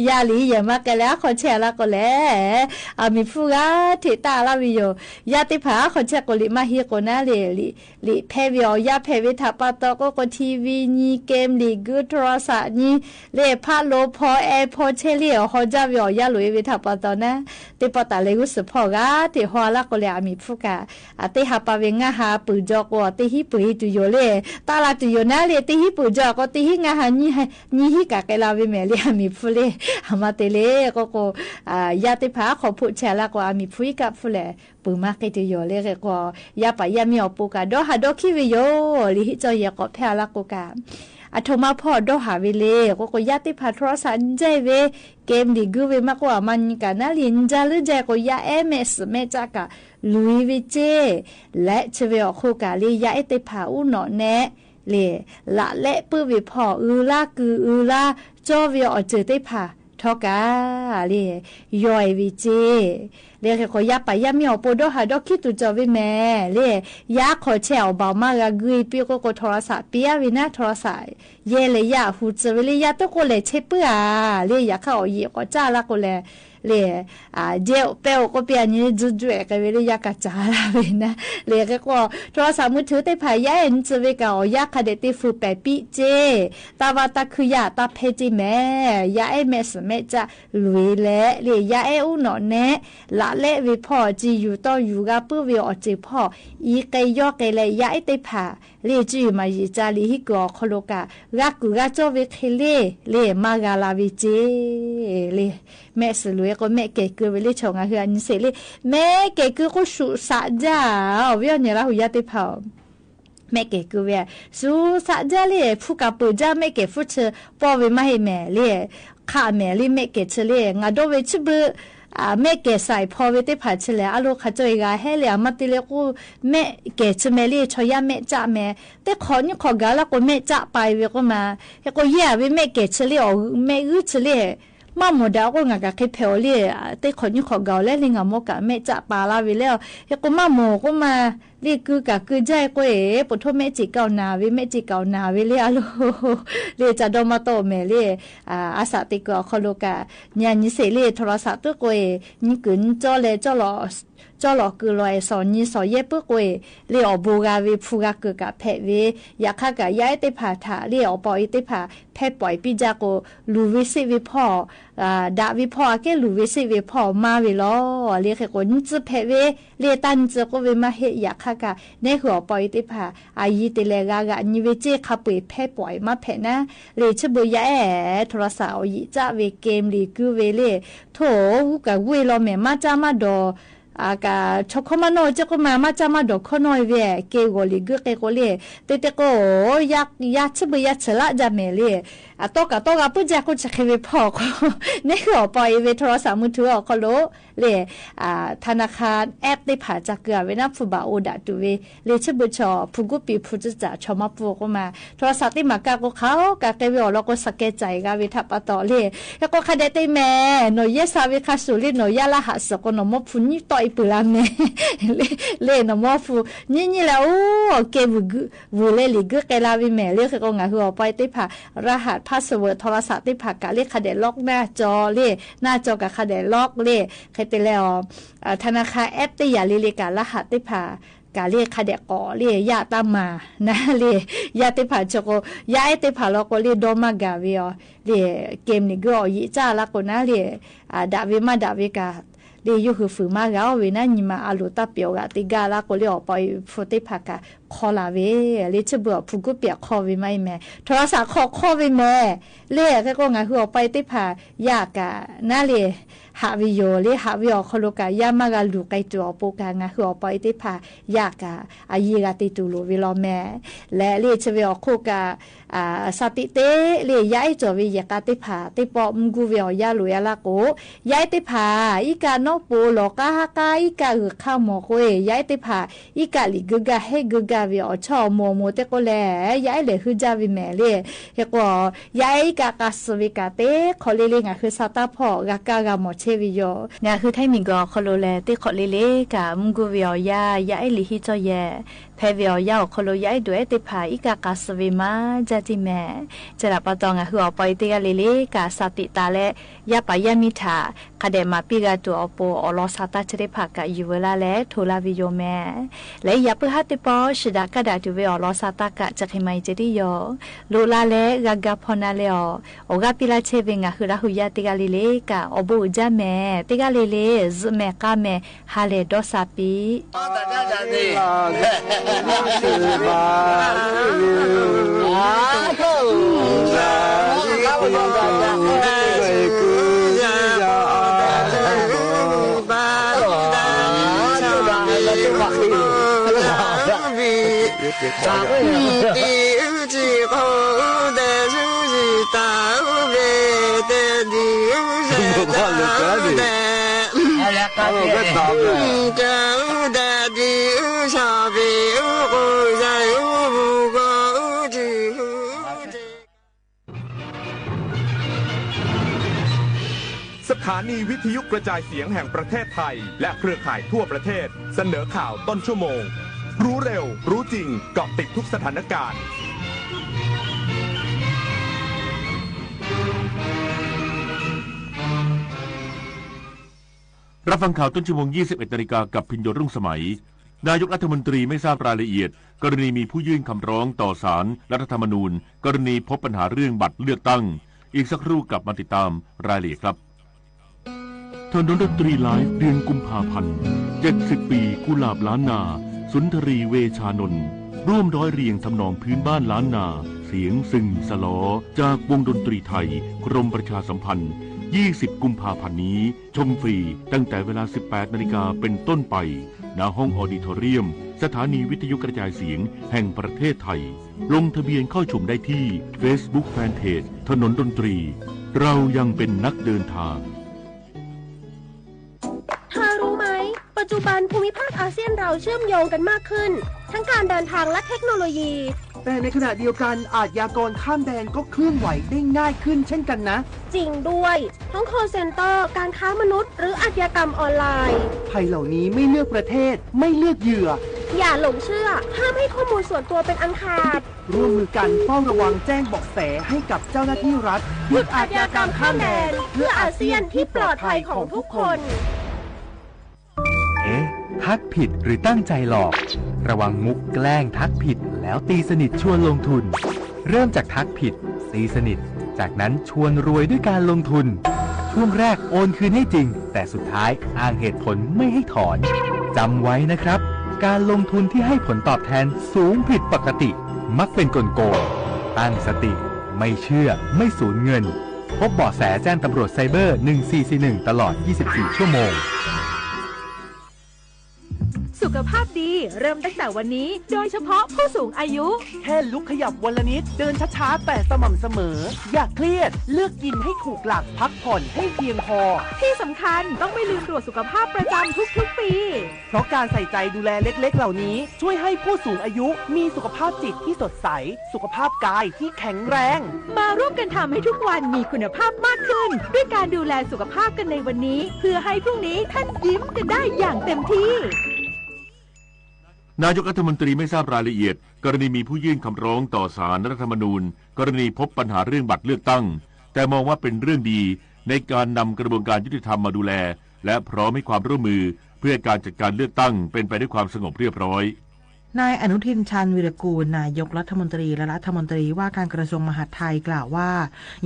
ယါလံယဲၢ်မး ကဲလၢအါခီၣ်ဆဲးအါလၢကိးလဲၣ် အမံၤဖုဂၤထဲတၢ်အါလၢဝဲယိၤ ယါသ့ၣ်တဖၣ်အါခီၣ်ဆဲးကိးလံမးဟံးကိးနၤလၢ လံဖဲးဝဲအီၤ ယါဖဲးဝဲထၢၣ်ပၢ်တီ ကိးကိး ထံဝံၤ နံၤ ကဲမ် လံာ်ကွၢ် ထီရစၣ် နံၤ လၢဖးလိာ်ဖီအဲၣ်ဖီဆဲးလၢ ဟီၣ်ကၠၢ်ဝဲအီၤ ယါလိာ်အ့ၣ်ဝဲထၢၣ်ပၢ်တီနၤ သ့ၣ်ပီၣ်တၢ်လဲၤဂုာ်စ့ၢ်ဖီၣ်ဂၤ ထဲဟီၣ်အါလၢကိးလဲၣ် အမံၤဖုကး အသ့ၣ်ဟးပာ်ဝဲ ငါးဟါပုၢ်ကၠီကိး သ့ၣ်ဟံးပုၢ်ဟံးတုၤယိၤလၢ တၢ်လၢတုၤယိၤနၤလၢ သ့ၣ်ဟံးပုၢ်ကၠီကိး သ့ၣ်ဟံးငါးဟါ နံၤဟံးကးကဲလၢဝဲမဲာ်လၢ အမံၤဖုလၢ အမၤတ့လၢ ကိးကိး ယါသ့ၣ်တဖၣ် အါခီၣ်ဖှိၣ်ဆဲးအါလၢကိး အမံၤဖုဟံးကးဖုလဲၣ် ပုၢ်မၤက့ၤတုၤယိၤလၢဃဲကီး ယါပာ်ယါမံအီၤပိကး ဒီးဟးဒီးခံဝဲယိၤ လံဟံးကၠီယဲၢ်ကိးဖဲအါလၢကိးကး အထိးမါဖီဒီးဟးဝဲလၢ ကိးကိး ယါသ့ၣ်တဖၣ် ထီရစၣ် နကၠၢ်ဝဲ ကဲမ် လံာ်ကွၢ်ဝဲမးကိး အမၤနံၤကးနၤလံ နကၠၢ်လၢကၠၢ်ကိး ယါအဲၣ်မဲာ်စၢၤမဲာ်ကၠၢ်ကး လူၤဝဲကၠ့ လဲၤဆၢဝဲအီၤခိကးလၢ ယါအဲၣ်သ့ၣ်တဖၣ် အူနီၣ်နဲ လၢ လးလဲပၢၢ်ဝဲဖီၣ် အုးလၢကုၢ် အုးလၢကၠီဝဲအီၤစၢၤသ့ၣ်တဖၣ် ထီကး လၢ ယီၢ်အ့ၣ်ဝဲကၠ့ လၢဃဲကီး ယါပာ်ယါမံအီၤပိဒီးဟးဒီးခံတုၤကၠီဝဲမဲာ် လၢ ယါခီၣ်ဆဲးအီၤဘၣ်မးဂၤဂုာ်အံၤ ပ့ၤကိးကိး ထီရစၣ် ပ့ၤအါဝဲနၤ ထီရစၣ် ယဲလဲၣ်ယါဟူးစၢၤဝဲလၢ ယါတကိးလဲၤဆဲးပၢၢ်ဧါ လၢယၤခါအီၣ်ယံာ်ကိးကၠၢ်လၢကိးလဲၣ် လၢ ယဲအိၣ်ပဲအိၣ်ကိးပ့ၤအနံၤ ဒုးဒွဲၣ်ကဲဝဲလၢ ယါကစၢ်လၢဝဲနၤ လၢဃဲကီး ထီရစၣ်မုၢ်ထူသ့ၣ်တဖၣ် ယါအဲၣ်နစၢၤဝဲကးအီၤ ယါခးဒဲးတ့ၢ်ဖုးပဲာ်ပံကၠ့ တၢ်ဝါတၢ်ခုယါတၢ်ဖဲကၠ့မဲာ် ယါအဲၣ်မဲာ်စၢၤမဲာ်ကၠၢ် လူၤဝဲလဲၣ် လၢယါအဲၣ်အူနီၣ်နဲ လးလဲဝဲဖီၣ် စံၣ်ယူၤတီၢ်ယူၤဂၤပၢၢ်ဝဲအီၤစၢၤဖီၣ် အံၤကဲယီၢ်ကဲလဲၣ် ယါအဲၣ်သ့ၣ်တဖၣ် လၢကၠူယံၤမၤယံၤကၠၢ် လံဟံးကၢၤအီၤခီလိာ်ကး ဂၤကုၢ်ဂၤကၠီဝဲခဲလၢာ် လၢမၤဂၤလၢ်ဝဲကၠ့ လၢ မဲာ်စၢၤလူၤဝဲကိး မဲာ်ကဲၤကုၢ်ဝဲလၢ ဆိၣ်ငါဟုအနံၤစ့ၢ်လၢ မဲာ်ကဲၤကုၢ်ကိးဆူးစးဒၣ် အီၣ်ဝဲအီၣ်ညၣ်လၢဟူးယါသ့ၣ်တဖၣ် မဲာ်ကဲၤကုၢ်ဝဲ ဆူးစးဒၣ်လၢ ဖုကးပၢၢ်ဒၣ် မဲာ်ကဲၤဖုဆၢ ပီၢ်ဝဲမးဟဲမဲာ်လၢ ခးမဲာ်လၢမဲာ်ကဲၤဆၢလၢ ငါဒိးဝဲဆူဘုး อ่า แมะแก่ใส่ผ่อเวเต๊ผ่าเฉลย อะโล ข้าจ้อยกาแฮะเลย อะมาติเลโก้ แมะแก่เชอแมะเล่ ชอย่าแมะจ๊ะแมะ เต๊ขอนี้ขอเก๋าละโก้ แมะจ๊ะไปเวโก้มา เฮโก้เยียะเวแมะแก่เชอเล่ ออกแมะอื้อเชอเล่ มาหมดดาวโก้ งากะเคยแผ่วเล่ เต๊ขอนี้ขอเก๋าแล้วเล่ งาหมดกะแมะจ๊ะปาละเวแล้ว เฮโก้มาหมดโก้มา เล่กือกะกือใจ๊โก้เอ๋ ปะโถ แมะเจ๋เก่าหนาเว แมะเจ๋เก่าหนาเวเล่ อะโล เล่จะดอมมาโต้แม่เล่ อ่า อาสาติกว่าคอโลกะ เนี่ย นี้เสร็จเล่ โทรศัพท์ตุ๊กโก้เอ๋ นี้กึ๋นจ้อแลจ้อหล่อ จ้อหล่อกือหล่อ สองนี้สองเย้ยปุ๊กโก้เอ๋ เล่ออกโบกาเว ภูกาเกิดกะแผะเว ยาค่ากะ ยาเอ๊ะเต๊ผ่าถะ เล่ออกปอเอ๊ะเต๊ผ่า แผะป่อยปี้จ๊ะโก้ หลู่เวเสเวผ่อ อ่า ดะเวผ่อ อะเก้หลู่เวเสเวผ่อมาเวลอ เล่เขโก้ นี้จื้อแผะเว เล่ต้านนี้จื้อโก้เวมาเฮยาค่ากะ ในหื้อออกปอเอ๊ะเต๊ผ่า อายีเตแลกากะ นี้เวเจ๊ข้าเปื่อยแผะป่อยมาแผะนะ เล่เชอเบอร์ยาเอ๊ะ โทรศัพท์ออกหยิบจ๊ะเว เกมเล่กือเวเล่ โถ ฮู้กะฮู้เวลอแม่ มาจ๊ะมาดอ อ่า กะ ชอข้อมาน้อยเจ๊โก้มา มาจ๊ะมาดอข้อน้อยเว เกมก่อเล่กือเกมก่อเล่ เต๊เต๊โก้ ยา ยาเชอเบอร์ยาเฉละจ๊ะแม่เล่ อ่า โต้กะโต้กะ ปื้อจ๊ะโก้จะเคยเวผ่อโก้ ในหื้อออกปอเอ๊ะเว โทรศัพท์มือถือออกคอโล เล่ อ่า ธนาคารแอปเต๊ผ่าจะเกือเวนะ ผู้บ่าวโอดะตูเว เล่เชอเบอร์ชอ ผู้กู้ปีผู้จื้อจ๋าชอมาปูโก้มา โทรศัพท์ตี้หมากาโก้เขา กาเกเวออกลอโก้สแกนจ่ายกาเวทะปะต่อเล่ แล้วโก้ข้าแดะเต๊แม่ หน่อยเย้ยซาเวคาสูเล่ หน่อยเย้ยรหัสสองโก้ หน่อหม้อผู้นี้ต่ออีปือลาแม่ เล่ เล่ หน่อหม้อผู้นี้นี้แหละ โอ้ เกมวื้อกือ วื้อเล่หลีกือเกลาเวแม่ เล่เขโก้งาหื้อออกปอเอ๊ะเต๊ผ่า รหัสพาสเวิร์ดโทรศัพท์เต๊ผ่ากะ เล่ข้าแดะล็อกหน้าจอเล่ หน้าจอกะข้าแดะล็อกเล่ เขยเตแลออก อ่า ธนาคารแอปเต๊ยาเล่เล่กะ รหัสเต๊ผ่า กะเล่ข้าแดะก่อเล่ ยาต้ามา นะเล่ ยาเต๊ผ่าชอโก้ ยาเอ๊ะเต๊ผ่าลอโก้เล่ ดอมมากาเวออ เล่ เกมเล่กือออกหยิบจ๊ะละโก้นะเล่ อ่า ดะเวมาดะเวกา เล่อยู่หื้อฝืนมากาเวนะ นี้มาอะหลู่ตาเปียวกาติกาละโก้เล่ ออกปอเอ๊ะผู้เต๊ผ่ากะ คอลาเว เล่เชอเบอร์ผู้กู้เปียคอเวมาอีแม่ โทรศัพท์คอคอเวแม่ เล่เขโก้งาหื้อออกปอเอ๊ะเต๊ผ่า ยากะ นะเล่ หาเวโย เล่หาเวออกคอโลกะ ยามากาหลู่ไกลตั๋วออกโปกางาหื้อออกปอเอ๊ะเต๊ผ่า ยากะ อายีกาติตูหลู่เวลอแม่ และเล่เชอเวออกโคกะ อ่า สติเต๊ เล่ยาเอ๊ะจ๋อเวเยียะกาเต๊ผ่า เต๊ปอมกู้เวออกยาหลู่ยาละโก้ ยาเอ๊ะเต๊ผ่า อีกาน้องโปหล่อกาฮากา อีกาอือข้าวหมอโก้เอ๋ ยาเอ๊ะเต๊ผ่า อีกาหลีกือกาเฮกือกาเวออกช่อหมอหมอเต๊โก้แล ยาเอ๊ะแหละหื้อจ๊ะเวแม่เล่ เฮโก้ ยาเอ๊ะอีกากาสเวกาเต๊ขอเล่เล่งาหื้อซาต้าผ่อกากากาหมอเชเวโย งาหื้อไทยมีก่อคอโลแล เต๊ขอเล่เล่กะ มกู้เวออกยา ยาเอ๊ะหลีหื้อจ้อแย แผะเวออกยาออกคอโล ยาเอ๊ะดูเอ๊ะเต๊ผ่า อีกากาสเวมา จ๊ะตี้แม่ จะละปะตองาหื้อออกปอเอ๊ะเต๊กาเล่เล่กะ สติตาแล ยาปะยามิถา ข้าแดะมาปี้กาตั๋วออกโป ออกลอซาต้าเชเต๊ผ่ากะ อยู่เวลาแล โทรลาเวโยแม่ และยาปื้อฮาเต๊ปอ สิดะกะดะตูเวออกลอซาต้ากะ จะเคยมาอีเจตี้โย ลุลาแล กากาพอนาแลออก ออกกาปี้ลาเชเวงาหื้อละหื้อยาเต๊กาเล่เล่กะ ออกโบอือจ๊ะแม่ เต๊กาเล่เล่ จื้อแม่กาแม่ ฮาแลดอซาปี สถานีวิทยุกระจายเสียงแห่งประเทศไทย และเครือข่ายทั่วประเทศ เสนอข่าวต้นชั่วโมง รู้เร็ว รู้จริง เกาะติดทุกสถานการณ์ รับฟังข่าวต้นชั่วโมง ยี่สิบเอ็ดนาฬิกา กับพิญโยรุ่งสมัย นายกรัฐมนตรีไม่ทราบรายละเอียด กรณีมีผู้ยื่นคำร้องต่อศาลรัฐธรรมนูญ กรณีพบปัญหาเรื่องบัตรเลือกตั้ง อีกสักครู่กลับมาติดตามรายละเอียดครับ ถนนดนตรีไลฟ์ เดือนกุมภาพันธ์ เจ็ดสิบปีกุหลาบล้านนา สุนทรี เวชานนท์ ร่วมร้อยเรียงทำนองพื้นบ้านล้านนา เสียงซึ่งสลอ จากวงดนตรีไทย กรมประชาสัมพันธ์ ยี่สิบกุมภาพันธ์นี้ ชมฟรีตั้งแต่เวลา สิบแปดนาฬิกาเป็นต้นไป ณ ห้องออดิทอเรียม สถานีวิทยุกระจายเสียงแห่งประเทศไทย ลงทะเบียนเข้าชมได้ที่ Facebook Fanpage ถนนดนตรี เรายังเป็นนักเดินทาง จุบันภูมิภาคอาเซียนเราเชื่อมโยงกันมากขึ้น ทั้งการเดินทางและเทคโนโลยี แต่ในขณะเดียวกันอาชญากรข้ามแดนก็เคลื่อนไหวได้ง่ายขึ้นเช่นกันนะ จริงด้วย ทั้ง call center การค้ามนุษย์ หรืออาชญากรรมออนไลน์ ภัยเหล่านี้ไม่เลือกประเทศ ไม่เลือกเหยื่อ อย่าหลงเชื่อ ห้ามให้ข้อมูลส่วนตัวเป็นอันขาด ร่วมมือกันเฝ้าระวังแจ้งเบาะแสให้กับเจ้าหน้าที่รัฐ หยุดอาชญากรรมข้ามแดน เพื่ออาเซียนที่ปลอดภัยของทุกคน เอ๊ะ ทักผิดหรือตั้งใจหลอก ระวังมุกแกล้งทักผิดแล้วตีสนิทชวนลงทุน เริ่มจากทักผิด ตีสนิท จากนั้นชวนรวยด้วยการลงทุน ช่วงแรกโอนคืนให้จริง แต่สุดท้ายอ้างเหตุผลไม่ให้ถอน จำไว้นะครับ การลงทุนที่ให้ผลตอบแทนสูงผิดปกติ มักเป็นกลโกง ตั้งสติ ไม่เชื่อ ไม่สูญเงิน พบเบาะแสแจ้งตำรวจไซเบอร์ หนึ่งสี่สี่หนึ่ง ตลอด ยี่สิบสี่ ชั่วโมง สุขภาพดีเริ่มตั้งแต่วันนี้ โดยเฉพาะผู้สูงอายุ แค่ลุกขยับวันละนิด เดินช้าๆ แต่สม่ำเสมอ อย่าเครียด เลือกกินให้ถูกหลัก พักผ่อนให้เพียงพอ ที่สำคัญต้องไม่ลืมตรวจสุขภาพประจำทุกๆ ปี เพราะการใส่ใจดูแลเล็กๆ เหล่านี้ ช่วยให้ผู้สูงอายุมีสุขภาพจิตที่สดใส สุขภาพกายที่แข็งแรง มาร่วมกันทำให้ทุกวันมีคุณภาพมากขึ้น ด้วยการดูแลสุขภาพกันในวันนี้ เพื่อให้พรุ่งนี้ท่านยิ้มกันได้อย่างเต็มที่ นายกรัฐมนตรีไม่ทราบรายละเอียด กรณีมีผู้ยื่นคำร้องต่อศาลรัฐธรรมนูญ กรณีพบปัญหาเรื่องบัตรเลือกตั้ง แต่มองว่าเป็นเรื่องดีในการนำกระบวนการยุติธรรมมาดูแล และพร้อมให้ความร่วมมือ เพื่อการจัดการเลือกตั้งเป็นไปด้วยความสงบเรียบร้อย นายอนุทิน ชาญวีรกูร นายกรัฐมนตรีและรัฐมนตรีว่าการกระทรวงมหาดไทยกล่าวว่า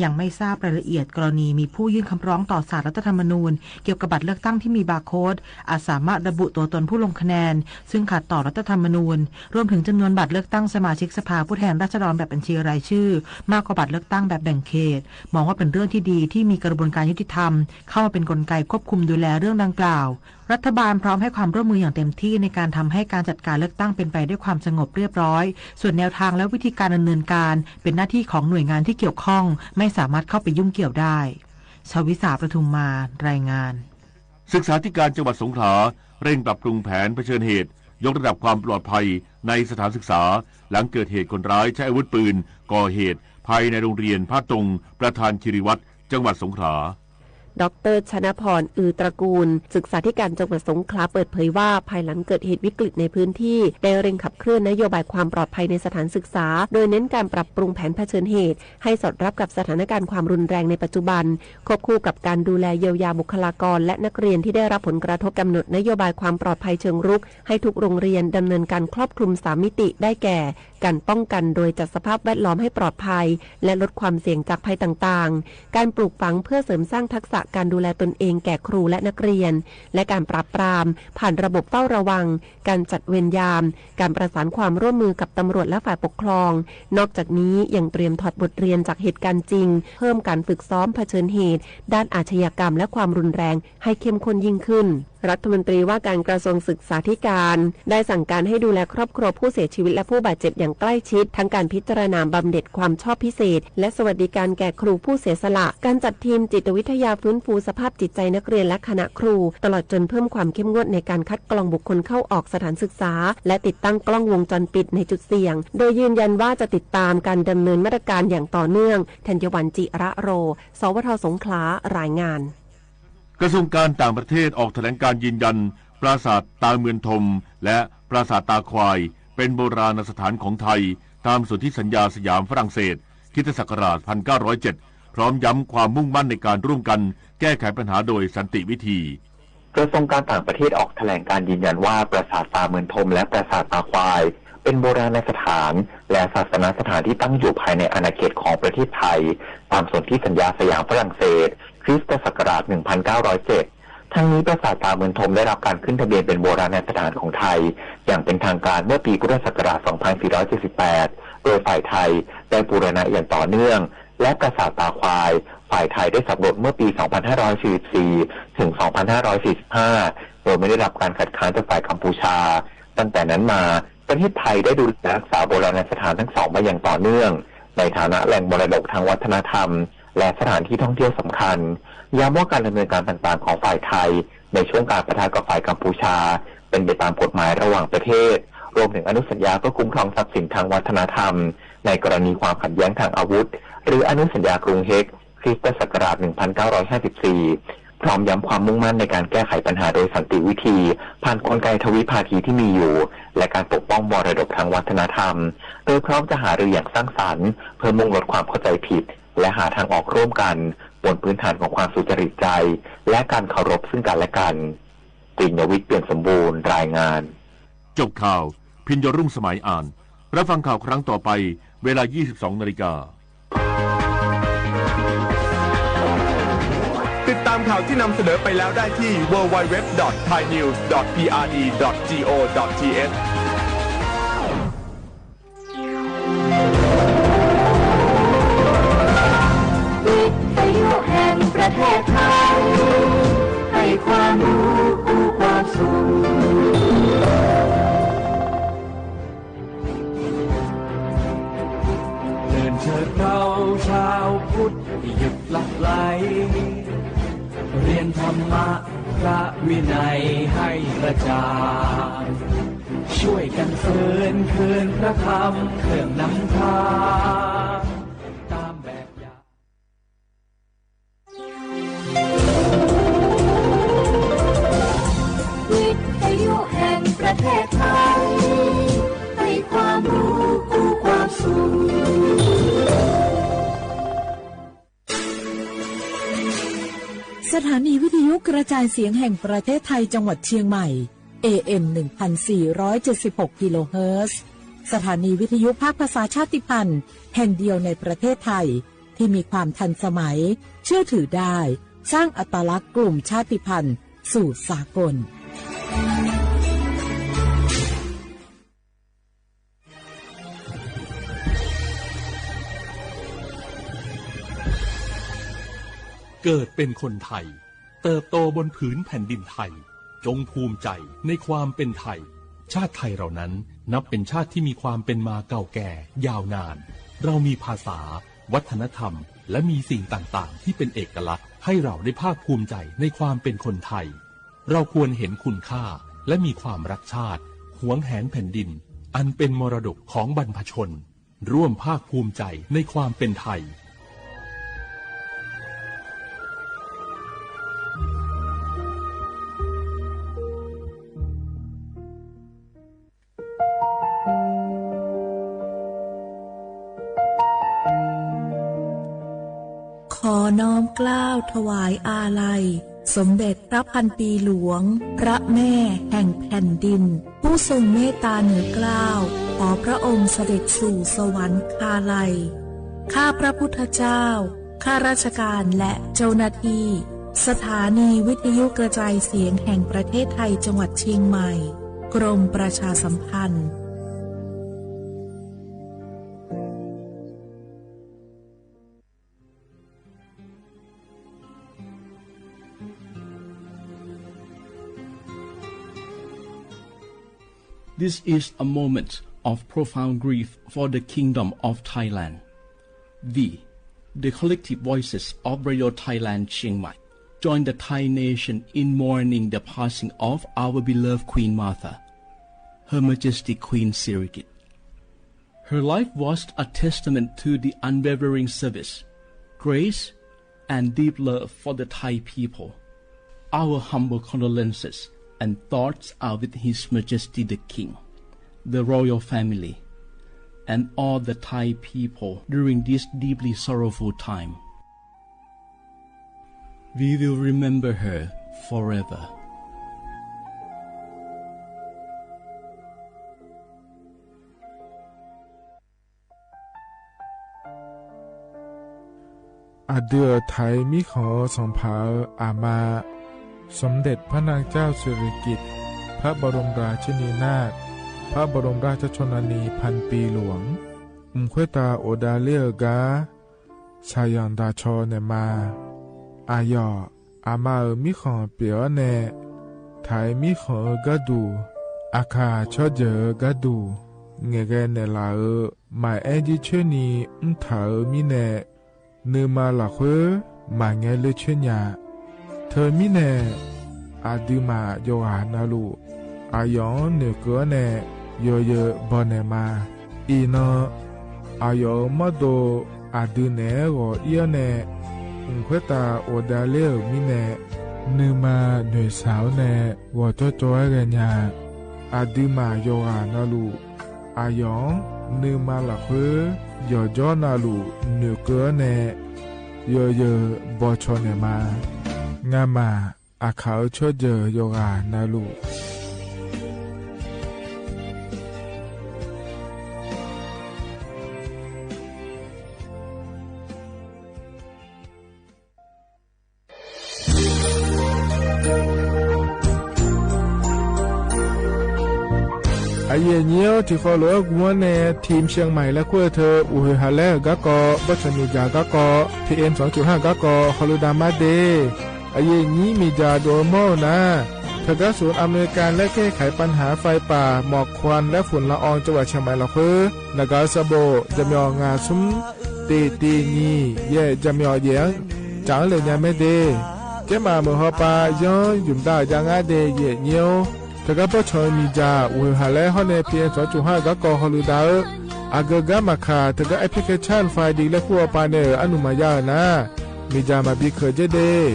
ยังไม่ทราบรายละเอียดกรณีมีผู้ยื่นคำร้องต่อศาลรัฐธรรมนูญ เกี่ยวกับบัตรเลือกตั้งที่มีบาร์โค้ด อาจสามารถระบุตัวตนผู้ลงคะแนน ซึ่งขัดต่อรัฐธรรมนูญ รวมถึงจำนวนบัตรเลือกตั้งสมาชิกสภาผู้แทนราษฎรแบบบัญชีรายชื่อ มากกว่าบัตรเลือกตั้งแบบแบ่งเขต มองว่าเป็นเรื่องที่ดีที่มีกระบวนการยุติธรรม เข้ามาเป็นกลไกควบคุมดูแลเรื่องดังกล่าว รัฐบาลพร้อมให้ความร่วมมืออย่างเต็มที่ในการทำให้การจัดการเลือกตั้งเป็นไปด้วยความสงบเรียบร้อย ส่วนแนวทางและวิธีการดำเนินการ เป็นหน้าที่ของหน่วยงานที่เกี่ยวข้อง ไม่สามารถเข้าไปยุ่งเกี่ยวได้ ชวิสา ประทุมมา รายงาน ศึกษาธิการจังหวัดสงขลา เร่งปรับปรุงแผนเผชิญเหตุ ยกระดับความปลอดภัยในสถานศึกษา หลังเกิดเหตุคนร้ายใช้อาวุธปืนก่อเหตุภายในโรงเรียนพระตรง ประธานคีรีวัฒน์ จังหวัดสงขลา ดอกเตอร์ ชนพร อือตระกูล ศึกษาธิการจังหวัดสงขลาเปิดเผยว่า ภายหลังเกิดเหตุวิกฤตในพื้นที่ ได้เร่งขับเคลื่อนนโยบายความปลอดภัยในสถานศึกษา โดยเน้นการปรับปรุงแผนเผชิญเหตุ ให้สอดรับกับสถานการณ์ความรุนแรงในปัจจุบัน ควบคู่กับการดูแลเยียวยาบุคลากรและนักเรียนที่ได้รับผลกระทบ กำหนดนโยบายความปลอดภัยเชิงรุก ให้ทุกโรงเรียนดำเนินการครอบคลุมสามมิติ ได้แก่ การป้องกันโดยจัดสภาพแวดล้อมให้ปลอดภัย และลดความเสี่ยงจากภัยต่างๆ การปลูกฝังเพื่อเสริมสร้างทักษะการดูแลตนเองแก่ครูและนักเรียน และการปราบปราม ผ่านระบบเฝ้าระวัง การจัดเวรยาม การประสานความร่วมมือกับตำรวจและฝ่ายปกครอง นอกจากนี้ยังเตรียมถอดบทเรียนจากเหตุการณ์จริง เพิ่มการฝึกซ้อมเผชิญเหตุ ด้านอาชญากรรมและความรุนแรง ให้เข้มข้นยิ่งขึ้น รัฐมนตรีว่าการกระทรวงศึกษาธิการ ได้สั่งการให้ดูแลครอบครัวผู้เสียชีวิตและผู้บาดเจ็บอย่างใกล้ชิด ทั้งการพิจารณาบำเหน็จความชอบพิเศษ และสวัสดิการแก่ครูผู้เสียสละ การจัดทีมจิตวิทยาฟื้นฟูสภาพจิตใจนักเรียนและคณะครู ตลอดจนเพิ่มความเข้มงวดในการคัดกรองบุคคลเข้าออกสถานศึกษา และติดตั้งกล้องวงจรปิดในจุดเสี่ยง โดยยืนยันว่าจะติดตามการดำเนินมาตรการอย่างต่อเนื่อง ธัญวัลย์ จิระโร สวท สงขลา รายงาน กระทรวงการต่างประเทศออกแถลงการณ์ยืนยัน ปราสาทตาเมือนทม และปราสาทตาควาย เป็นโบราณสถานของไทย ตามสนธิสัญญาสยามฝรั่งเศส คริสตศักราช พันเก้าร้อยเจ็ด พร้อมย้ำความมุ่งมั่นในการร่วมกันแก้ไขปัญหาโดยสันติวิธี กระทรวงการต่างประเทศออกแถลงการณ์ยืนยันว่า ปราสาทตาเมือนทม และปราสาทตาควาย เป็นโบราณสถาน และศาสนสถานที่ตั้งอยู่ภายในอาณาเขตของประเทศไทย ตามสนธิสัญญาสยามฝรั่งเศส คริสตศักราช หนึ่งพันเก้าร้อยเจ็ด ทั้งนี้ปราสาทตาเมือนทมได้รับการขึ้นทะเบียนเป็นโบราณสถานของไทย อย่างเป็นทางการเมื่อปีพุทธศักราช สองพันสี่ร้อยเจ็ดสิบแปด โดยฝ่ายไทยได้บูรณะอย่างต่อเนื่อง และปราสาทตาควาย ฝ่ายไทยได้สำรวจเมื่อปี สองพันห้าร้อยสี่สิบสี่ ถึง สองพันห้าร้อยสี่สิบห้า โดยไม่ได้รับการคัดค้านจากฝ่ายกัมพูชา ตั้งแต่นั้นมา ประเทศไทยได้ดูแลรักษาโบราณสถานทั้งสองมาอย่างต่อเนื่อง ในฐานะแหล่งมรดกทางวัฒนธรรม และสถานที่ท่องเที่ยวสำคัญ ย้ำว่าการดำเนินการต่างๆ ของฝ่ายไทย ในช่วงการปะทะกับฝ่ายกัมพูชา เป็นไปตามกฎหมายระหว่างประเทศ รวมถึงอนุสัญญาเพื่อคุ้มครองทรัพย์สินทางวัฒนธรรม ในกรณีความขัดแย้งทางอาวุธ หรืออนุสัญญากรุงเฮก คริสตศักราช หนึ่งพันเก้าร้อยห้าสิบสี่ พร้อมย้ำความมุ่งมั่นในการแก้ไขปัญหาโดยสันติวิธี ผ่านกลไกทวิภาคีที่มีอยู่ และการปกป้องมรดกทางวัฒนธรรม โดยพร้อมจะหารืออย่างสร้างสรรค์ เพื่อมุ่งลดความเข้าใจผิด และหาทางออกร่วมกัน บนพื้นฐานของความสุจริตใจ และการเคารพซึ่งกันและกัน ปิญญวิทย์ เปี่ยมสมบูรณ์ รายงาน จบข่าว พิญญรุ่งสมัยอ่าน รับฟังข่าวครั้งต่อไป เวลา ยี่สิบสองนาฬิกา ติดตามข่าวที่นำเสนอไปแล้วได้ที่ ดับเบิลยู ดับเบิลยู ดับเบิลยู ดอท ไทยนิวส์ ดอท พีอาร์ดี ดอท จีโอ ดอท ทีเอช วิทยุแห่งประเทศไทย ให้ความรู้คู่ความสุข เดินเถิดเราชาวพุทธ หยุดลับไหล เรียนธรรมะพระวินัยให้กระจ่าง ช่วยกันฟื้นคืนพระธรรมเครื่องนำพา ตามแบบอย่าง วิทยุแห่งประเทศไทย ให้ความรู้คู่ความสุข สถานีวิทยุกระจายเสียงแห่งประเทศไทยจังหวัดเชียงใหม่ เอเอ็ม หนึ่งพันสี่ร้อยเจ็ดสิบหก กิโลเฮิรตซ์ สถานีวิทยุภาคภาษาชาติพันธุ์แห่งเดียวในประเทศไทย ที่มีความทันสมัย เชื่อถือได้ สร้างอัตลักษณ์กลุ่มชาติพันธุ์สู่สากล เกิดเป็นคนไทย เติบโตบนผืนแผ่นดินไทย จงภูมิใจในความเป็นไทย ชาติไทยเรานั้นนับเป็นชาติที่มีความเป็นมาเก่าแก่ยาวนาน เรามีภาษา วัฒนธรรม และมีสิ่งต่างๆ ที่เป็นเอกลักษณ์ ให้เราได้ภาคภูมิใจในความเป็นคนไทย เราควรเห็นคุณค่า และมีความรักชาติ หวงแหนแผ่นดิน อันเป็นมรดกของบรรพชน ร่วมภาคภูมิใจในความเป็นไทย ขอน้อมเกล้าถวายอาลัย สมเด็จพระพันปีหลวง พระแม่แห่งแผ่นดิน ผู้ทรงเมตตาเหนือเกล้า ขอพระองค์เสด็จสู่สวรรคาลัย ข้าพระพุทธเจ้า ข้าราชการและเจ้าหน้าที่ สถานีวิทยุกระจายเสียงแห่งประเทศไทยจังหวัดเชียงใหม่ กรมประชาสัมพันธ์ This is a moment of profound grief for the Kingdom of Thailand. We, the collective voices of Radio Thailand Chiang Mai, join the Thai nation in mourning the passing of our beloved Queen Mother, Her Majesty Queen Sirikit. Her life was a testament to the unwavering service, grace, and deep love for the Thai people. Our humble condolences and thoughts are with His Majesty the King, the royal family, and all the Thai people during this deeply sorrowful time. We will remember her forever. อะเดื่อไถมีของสองผาอามา สมเด็จพระนางเจ้าสิริกิติ์ พระบรมราชินีนาถ พระบรมราชชนนีพันปีหลวง อุ้มค่อยตาโอดาเลียกา สายังดาชอแหนมา อาหยอด อามาเอ๋อ มีของเปียแหน ไถมีของเอ๋อกาดู อาข่าชอบเยิ๋อกาดู แหงแกแหนหลาเอ๋อ หมายแอ้นยี่เชื่อนี้ อึ้งถาเอ๋อมีแหน နုာ်မၤလီၤဃိ မၤငဲလဵၢ်ဆ့ညါ, ထၢၣ်မံၣ်နဲၣ် အဒုးမးယိၤဂၤနၤလူၢ်, အယီၢ်နုာ်ကၢအီၤနဲၣ် ယိၤယိၤဘီနဲၣ်မး, အံၤနီၤ အယီၢ်ဧၢ မီၢ်ဒိၣ် အဒုးနဲၣ်ဂီၤအံၤအီၤနဲၣ်, အိၣ်ခွဲးတၢ်အိၣ်ဒၣ်လၢအမံၤနဲၣ် နုာ်မၤနုာ်ဆၣ်အီၤနဲၣ် ဂီၤကၠီကၠီဝဲဂဲၤညါ, အဒုးမးယိၤဂၤနၤလူၢ်, အယီၢ် နုာ်မၤလီၤဃိ ယီၤကၠီနၤလူၢ် နုာ်ကၢအီၤနဲၣ် ယိၤယိၤဘီဆိၣ်နဲၣ်မး, ငါမး အခးအၢဆၢကၢယိၤဂၤနၤလူၢ်. အယိာ်ညိ ထံၣ်ဃီလိာ်အဂီၢ်န့ၣ် ထံၣ်ရှၢၣ်မဲၣ်လၢခိၣ်အထၢၣ် အိၣ်ဟ့ၣ်ဟးလၢအဂၤကီၢ် ဘၣ်ဆၣ်မ့ၢ်ဒၣ် ဂၤကီၢ် PM สองจุดห้า ဂၤကီၢ် ဟီလူၤဒၣ်မးဒ့ၣ်. အယိာ်ညိ မ့ၢ်ဒၣ်ဒိၣ်အမီၢ်အိၣ်နၤ ထၢၣ်ဂၤ ศูนย์อำนวยการและแก้ไขปัญหาไฟป่า หมอกควันและฝุ่นละออง จังหวัดเชียงใหม่ လီၤဃိ နဂါးဆၢဘိၣ် ကၠၢ်မၠီၣ် ငါးဆံ တစ် တစ် နှစ် ယဲၢ် ကၠၢ်မၠီၣ် ယဲၢ် ကၠၢ်လၢညါမဲဒ့ၣ်. ကဲမး မုၢ်ဟီၣ်ပၢ် ယီၤယုၢ်မဒါယါငါဒ့ၣ် ယိာ်ညိ ထၢၣ်ဂၤ ဘီဆိၣ်မ့ၢ်ဒၣ် အိၣ်ဟ့ၣ်ဟးလၢဟီၣ်န့ၣ် PM สองจุดห้า ဂၤကီၢ် ဟီလူၤဒၣ်ဧၢ. အဂၤကီၢ်မၤခး ထၢၣ်ဂၤ application ဖးဒံး လၢခိၣ်အပၢ်န့ၣ် အနုာ်မၤယါဧၢနၤ မ့ၢ်ဒၣ်မၤဘံခၢၣ်ကဲဒ့ၣ်.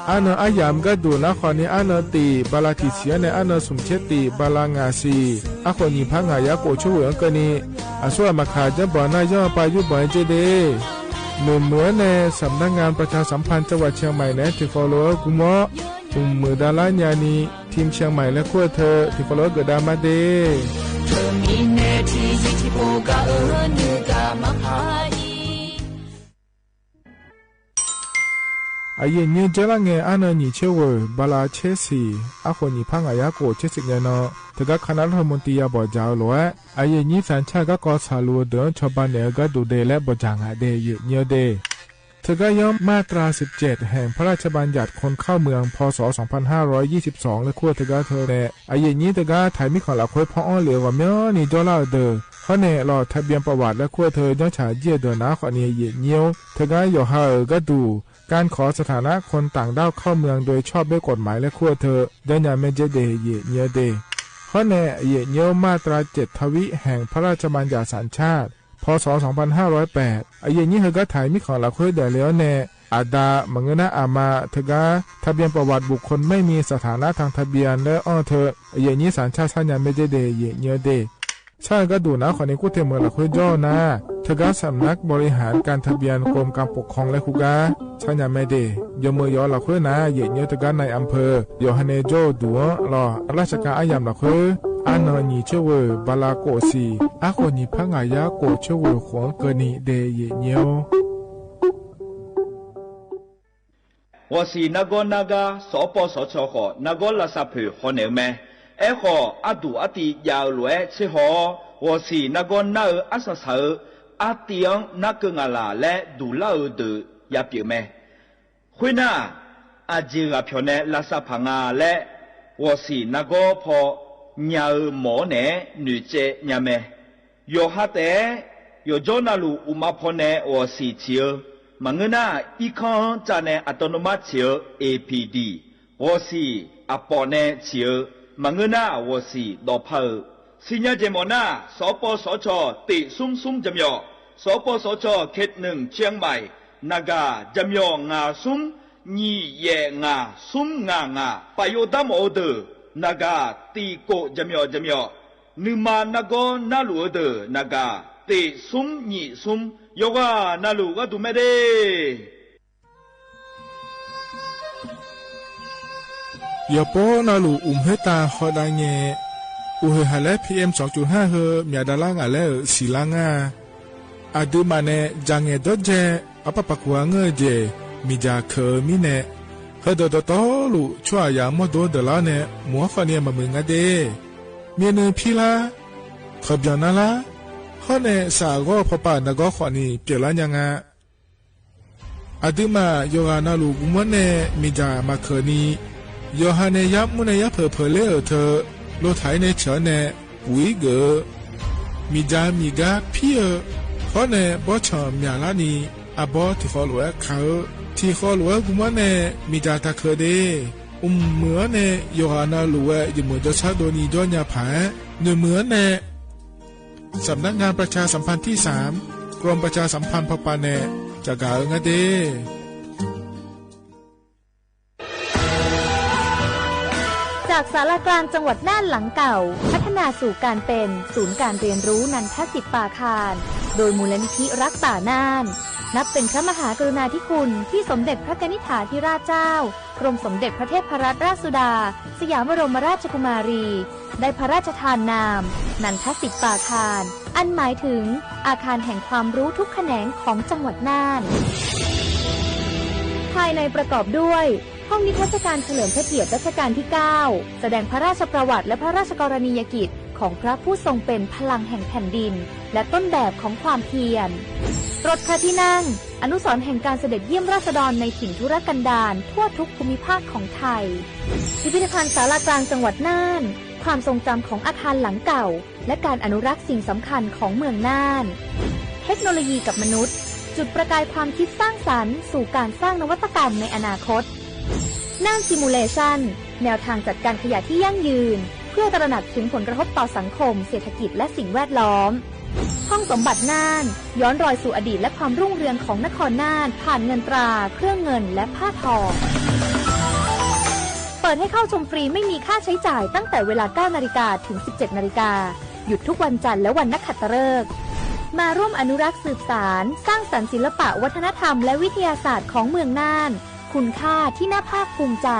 အါနၢၤအါယၢ်မ့ၢ်ဂၤဒိၣ်နၤ ဃီန့ၣ် အါနၢၤ တစ် ဘၤလး တဆံ အီၤနဲၣ် အါနၢၤ သုး ဆဲး တစ် ဘၤလး ငါးဆံ အဃိ ငါးဆံ ဖးငါး ယါကိၣ် ဆိဝဲ အကၢၢ်နံၣ် အစိအမၤခး ကၠၢ်ဘီနၤ ယီၤပၢ်ယုၢ်ဘီကဲဒ့ၣ်. မုၢ်မုၢ်အီၤန့ၣ် สำนักงานประชาสัมพันธ์จังหวัดเชียงใหม่ န့ၣ် ထံၣ်ဃီလိာ်အဂီၢ်မီၢ် မုၢ်မုၢ်ဒၣ်လၢညါနံၤ ထံၣ်ရှၢၣ်မဲၣ်လၢခိၣ်အထၢၣ် ထံၣ်ဃီလိာ်အဂၤဒၣ်မးဒ့ၣ်. အယိာ်ညိ ကၠၢ်လၢ်ငဲၤ အါနၢၤ ငီၢ်ဆၢဝဲၢ် ဘၤလး ဆဲးဆံ အဃိ ငါးဆံ ဖးငါး ယါကိၣ် ဆဲးဆံ ယဲၢ်နီၤ ထၢၣ်ဂၤ ခးနၢ်လၢ မူတံယါဘီၣ်ကၠၢ်အလိၤဝဲ အယိာ်ညိ သံချပ် ဂၤကီၢ် ဆၣ်လူၤအဒၢး ဆီၣ်ဘၣ်နဲၣ်အဂၤဒိၣ်ဒ့ၣ်လၢ ဘီၣ်ကၠၢ်ငါဒ့ၣ် ယိာ်ညိဒ့ၣ်. ထၢၣ်ဂၤ ယီၤ มาตราสิบเจ็ด แห่งพระราชบัญญัติคนเข้าเมือง พ.ศ. สองพันห้าร้อยยี่สิบสอง လၢခိၣ်ထၢၣ်ဂၤထၢၣ်န့ၣ် အယိာ်ညိ ထၢၣ်ဂၤ ထၢၣ်မံၣ်ခီၣ်လၢ်ခွဲး ဖီအီၣ်လ့ၣ်အဂီၢ် မၠီနံၤ ကၠီလၢ်အဒၢး ဟီၣ်န့ၣ် လီၤ ทะเบียนประวัติ လၢခိၣ်ထၢၣ် ယီၤဆၣ်ယဲၢ်ဒၢးနၤ ဃီန့ၣ် ယိာ်ညိ ထၢၣ်ဂၤ ယီၤဟးအဂၤဒိၣ် การขอสถานะคนต่างด้าวเข้าเมืองโดยชอบด้วยกฎหมาย လၢခိၣ်ထၢၣ် ယီၤညါမဲကဲဒ့ၣ် ယိာ်ညိဒ့ၣ်. ဟီၣ်န့ၣ် ယိာ်ညိ มาตราเจ็ดทวี แห่งพระราชบัญญัติสัญชาติ พ.ศ. สองพันห้าร้อยแปด အယိာ်ညိ ထၢၣ်ဂၤ ထၢၣ်မံၣ်ခီၣ်လၢ်ခွဲးဒၣ်လဲာ်အီၤန့ၣ် အဒါ မၤငါနၢ် အမး ထၢၣ်ဂၤ ทะเบียนประวัติบุคคลไม่มีสถานะทางทะเบียน လၢအီၣ်ထၢၣ် အယိာ်ညိ သံချပ် ဆါညါမဲကဲဒ့ၣ် ယိာ်ညိဒ့ၣ်. ဆၣ်ဂၤဒိၣ်နၤ ဃီန့ၣ် ကူၣ်ထဲမိၢ်လၢ်ခွဲးယီၤနၤ ထၢၣ်ဂၤ สำนักบริหารการทะเบียนกรมการปกครอง လၢခိၣ်ဂၤ ဆါညါမဲဒ့ၣ် ယိာ်မုၢ်ယီၤလၢ်ခွဲးနၤ ယိာ်ညိ ထၢၣ်ဂၤ นายอำเภอ ယီၤဟးန့ၣ် ကၠီအိၣ်ဒူၣ်အီၤလီၤ ราชการ အါယၢ်လၢ်ခွဲး အါနၢၤ ငီၢ်ဆၢဝဲၢ် ဘၤလးကိၣ်ဆံ အဃိ ငါးဆံ ဖးငါး ယါကိၣ် ဆၢဝဲၢ်ဃိး အကၢၢ်နံၣ်ဒ့ၣ် ယိာ်ညိ ဂီၤဆံၣ် နါဂီၢ်နါဂါ စပစချ ဃီ နါဂီၢ်လၢ်သးဖုၣ် ဟီၣ်နဲၣ်မး အဲၣ်ဃီ အဒူၣ်အတံၢ်ယၤအလိၤဝဲဆ့ဟီ ဂီၤဆံၣ် နါဂီၢ်နါဧၢ အစၢ်သးဧၢ အတံၢ်အီၤ နါကၢၢ်ငၢ်လၢ် လၢဒူၣ်လၢအၢဒၢး ယၤပၠးမး ဃုနၢ် အစ့ၢ်ဂၤဖျိးနဲၣ် လၢ်သးဖးငါလၢ ဂီၤဆံၣ် နါဂီၢ်ဖီ ညါဧၢ မီၢ်န့ၣ် နုၢ်ကဲညါမး ယီၤဟးတဲ ယီၤကၠီနၢ်လူၢ် အိၣ်မးဖီနဲၣ် ဂီၤဆံၣ်ဆံးဧၢ မၤငါနၢ် အံခီၣ်စၢ်နဲၣ် အတၢ်နမါဆံးဧၢ APD ဂီၤဆံၣ် အပီၣ်နဲၣ်ဆံးဧၢ မၤငါနၢ် ဂီၤဆံၣ် ဒီးဖးဧၢ စံညါစဲးမီၣ်နၢ် စပစချ တစ် ศูนย์ ศูนย์ ကၠၢ်မၠီၣ် စပစချ เขตหนึ่ง เชียงใหม่ နဂါ ကၠၢ်မၠီၣ် ငါး ศูนย์ နှစ် ယဲၢ် ငါး ศูนย์ ငါး ငါး ပာ်ယိၣ်တၢ်မီၣ်အိၣ်ဒၢး နဂါ တစ် ကိုး ကၠၢ်မၠီၣ် ကၠၢ်မၠီၣ် နုမၤနါဂီၢ်နါလူၢ်အဒၢး နဂါ တစ် ศูนย์ နှစ် ศูนย์ ယိၤဂၤနၢ်လူၢ် ဂၤဒိၣ်မဲဒ့ၣ် ယီၤပီနၢ်လူၢ် အိၣ်မူတၢ်ဟီၣ်ဒၣ်ငဲၤ အိၣ်ဟ့ၣ်ဟးလၢ PM สองจุดห้า ဟၢ မၠးဒၣ်လၢ်ငါ်လၢအၢ စံၣ်လၢ်ငါ် အဒုးမးနဲၣ် ကၠၢ်ငဲၤဒီးကဲ အပၢ်ပၢ်ကိးဂၤငၢၢ်ကဲ မ့ၢ်ကၠၢ်ခၢၣ်မံၣ်နဲၣ် ဟၢဒၢးတီတီလူၢ် ဆိအယၤမီၢ်ဒိဒၢးလၢ်န့ၣ် မူအဃီန့ၣ် မၤမုာ်ငါဒ့ၣ် မ့ၢ်နုၤဖံလၢ် ခီၣ်ပၠီၣ်နၤလၢ် ဟီၣ်နဲၣ် စးအဂီၢ်ဖီပာ်နဂီၢ်ဃီန့ၣ် ပၠးလၢ်ညါငါ အဒုးမး ယိၤဂၤနၢ်လူၢ် ဂီၤမီၢ်နဲၣ် မ့ၢ်ကၠၢ်မၤခၢၣ်နံၣ် ယီၤဟးန့ၣ် ယါမူန့ၣ် ယါဖၢၣ်ဖၢၣ်လၢအၢၣ်ထၢၣ် လိာ်ထးအံၤန့ၣ်ဆၢန့ၣ် ပူၤအံၤဂၢၢ် မ့ၢ်ကၠၢ်မံၣ်ဂၤဖံဧၢ ဟီၣ်နဲၣ် ဘီဆၣ်မၠးလၢ်နံၣ် อะบอ ตี้คอหลัวเขย ตี้คอหลัวกุมารแน่ มีจาตาเขยเด้ อุ้มเหมือนแน่ โยหานาหลัว อยู่เหมือนเจ้าชายโดนีจ้อนยาผา หน่วยเหมือนแน่ สำนักงานประชาสัมพันธ์ตี้สาม กรมประชาสัมพันธ์พะปาแน่ จะกล่าวเอิงอะเด้ จากศาลากลางจังหวัดน่านหลังเก่า พัฒนาสู่การเป็นศูนย์การเรียนรู้นันทสิทธิ์ปาคาร โดยมูลนิธิรักป่าน่าน นับเป็นพระมหากรุณาธิคุณที่สมเด็จพระกนิษฐาธิราชเจ้า กรมสมเด็จพระเทพรัตนราชสุดา สยามบรมราชกุมารี ได้พระราชทานนาม นันทสิทธิ์ปาคาร อันหมายถึงอาคารแห่งความรู้ทุกแขนงของจังหวัดน่าน ภายในประกอบด้วย ห้องนิทรรศการเฉลิมพระเกียรติรัชกาลที่เก้า แสดงพระราชประวัติและพระราชกรณียกิจของพระผู้ทรงเป็นพลังแห่งแผ่นดิน และต้นแบบของความเพียร รถพระที่นั่ง อนุสรณ์แห่งการเสด็จเยี่ยมราษฎรในถิ่นทุรกันดารทั่วทุกภูมิภาคของไทย พิพิธภัณฑ์ศาลากลางจังหวัดน่าน ความทรงจำของอาคารหลังเก่า และการอนุรักษ์สิ่งสำคัญของเมืองน่าน เทคโนโลยีกับมนุษย์ จุดประกายความคิดสร้างสรรค์สู่การสร้างนวัตกรรมในอนาคต น่าน Simulation แนวทางจัดการขยะที่ยั่งยืน เพื่อตระหนักถึงผลกระทบต่อสังคม เศรษฐกิจ และสิ่งแวดล้อม ห้องสมบัติน่าน ย้อนรอยสู่อดีตและความรุ่งเรืองของนครน่าน ผ่านเงินตรา เครื่องเงิน และผ้าทอ เปิดให้เข้าชมฟรีไม่มีค่าใช้จ่ายตั้งแต่เวลา เก้านาฬิกา ถึง สิบเจ็ดนาฬิกา หยุดทุกวันจันทร์และวันนักขัตฤกษ์ มาร่วมอนุรักษ์สืบสาน สร้างสรรค์ศิลปะวัฒนธรรมและวิทยาศาสตร์ของเมืองน่าน คุณค่าที่น่าภาคภูมิใจ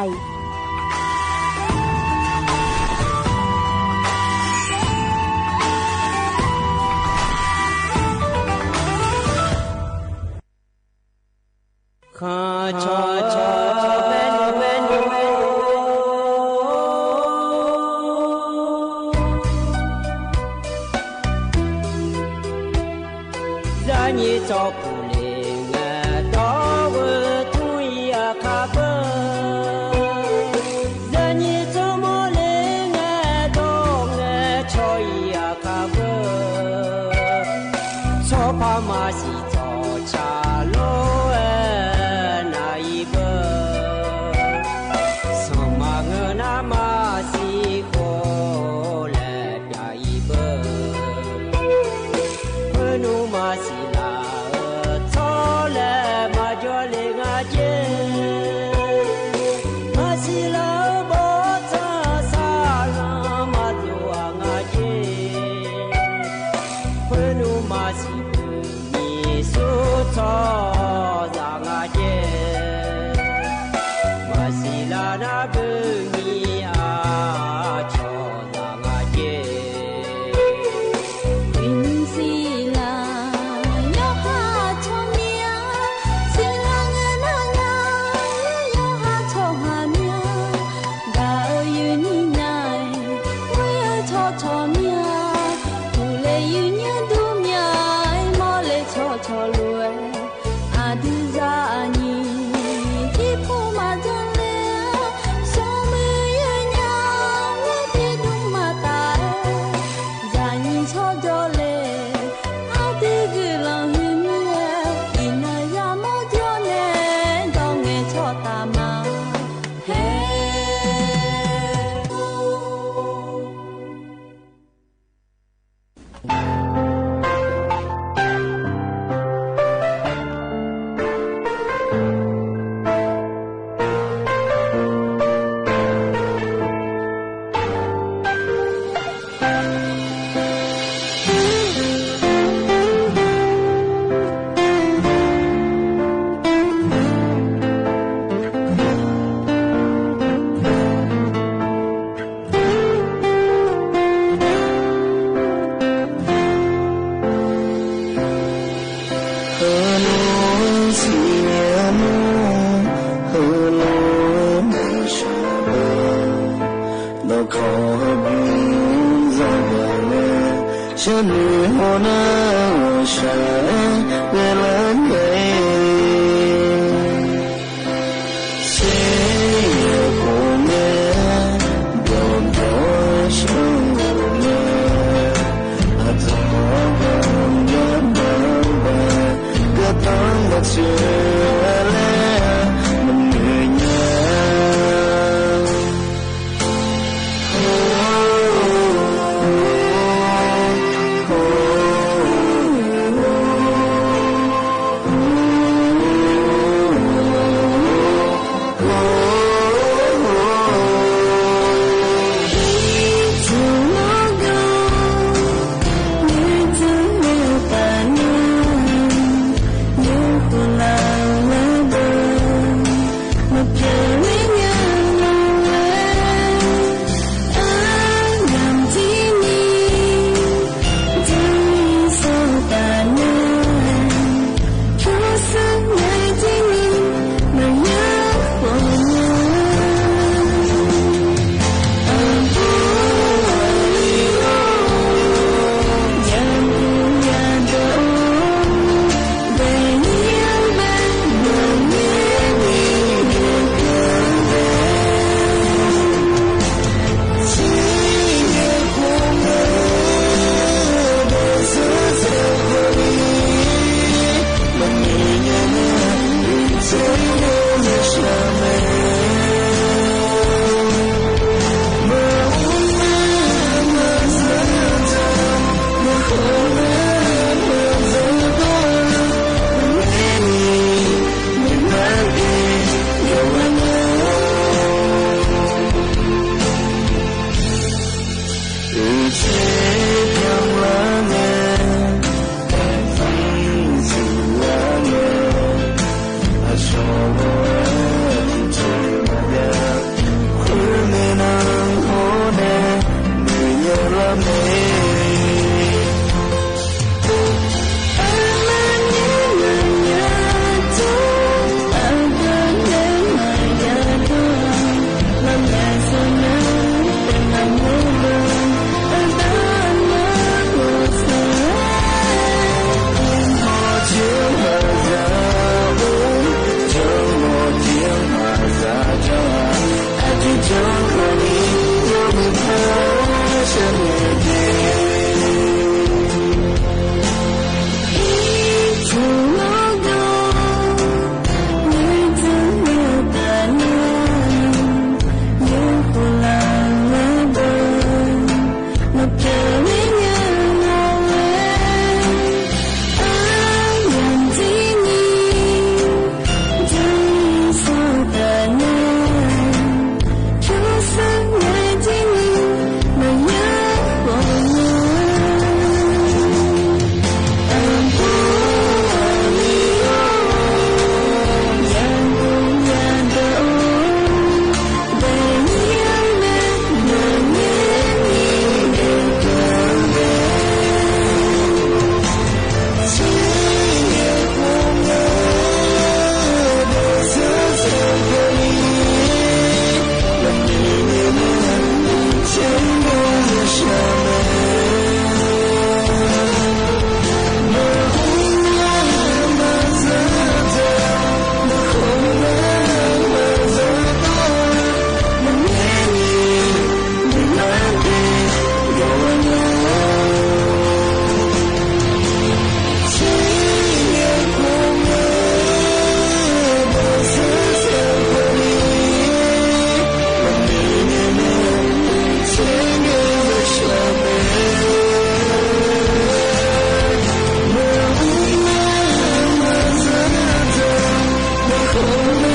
အိုၣ်ကံ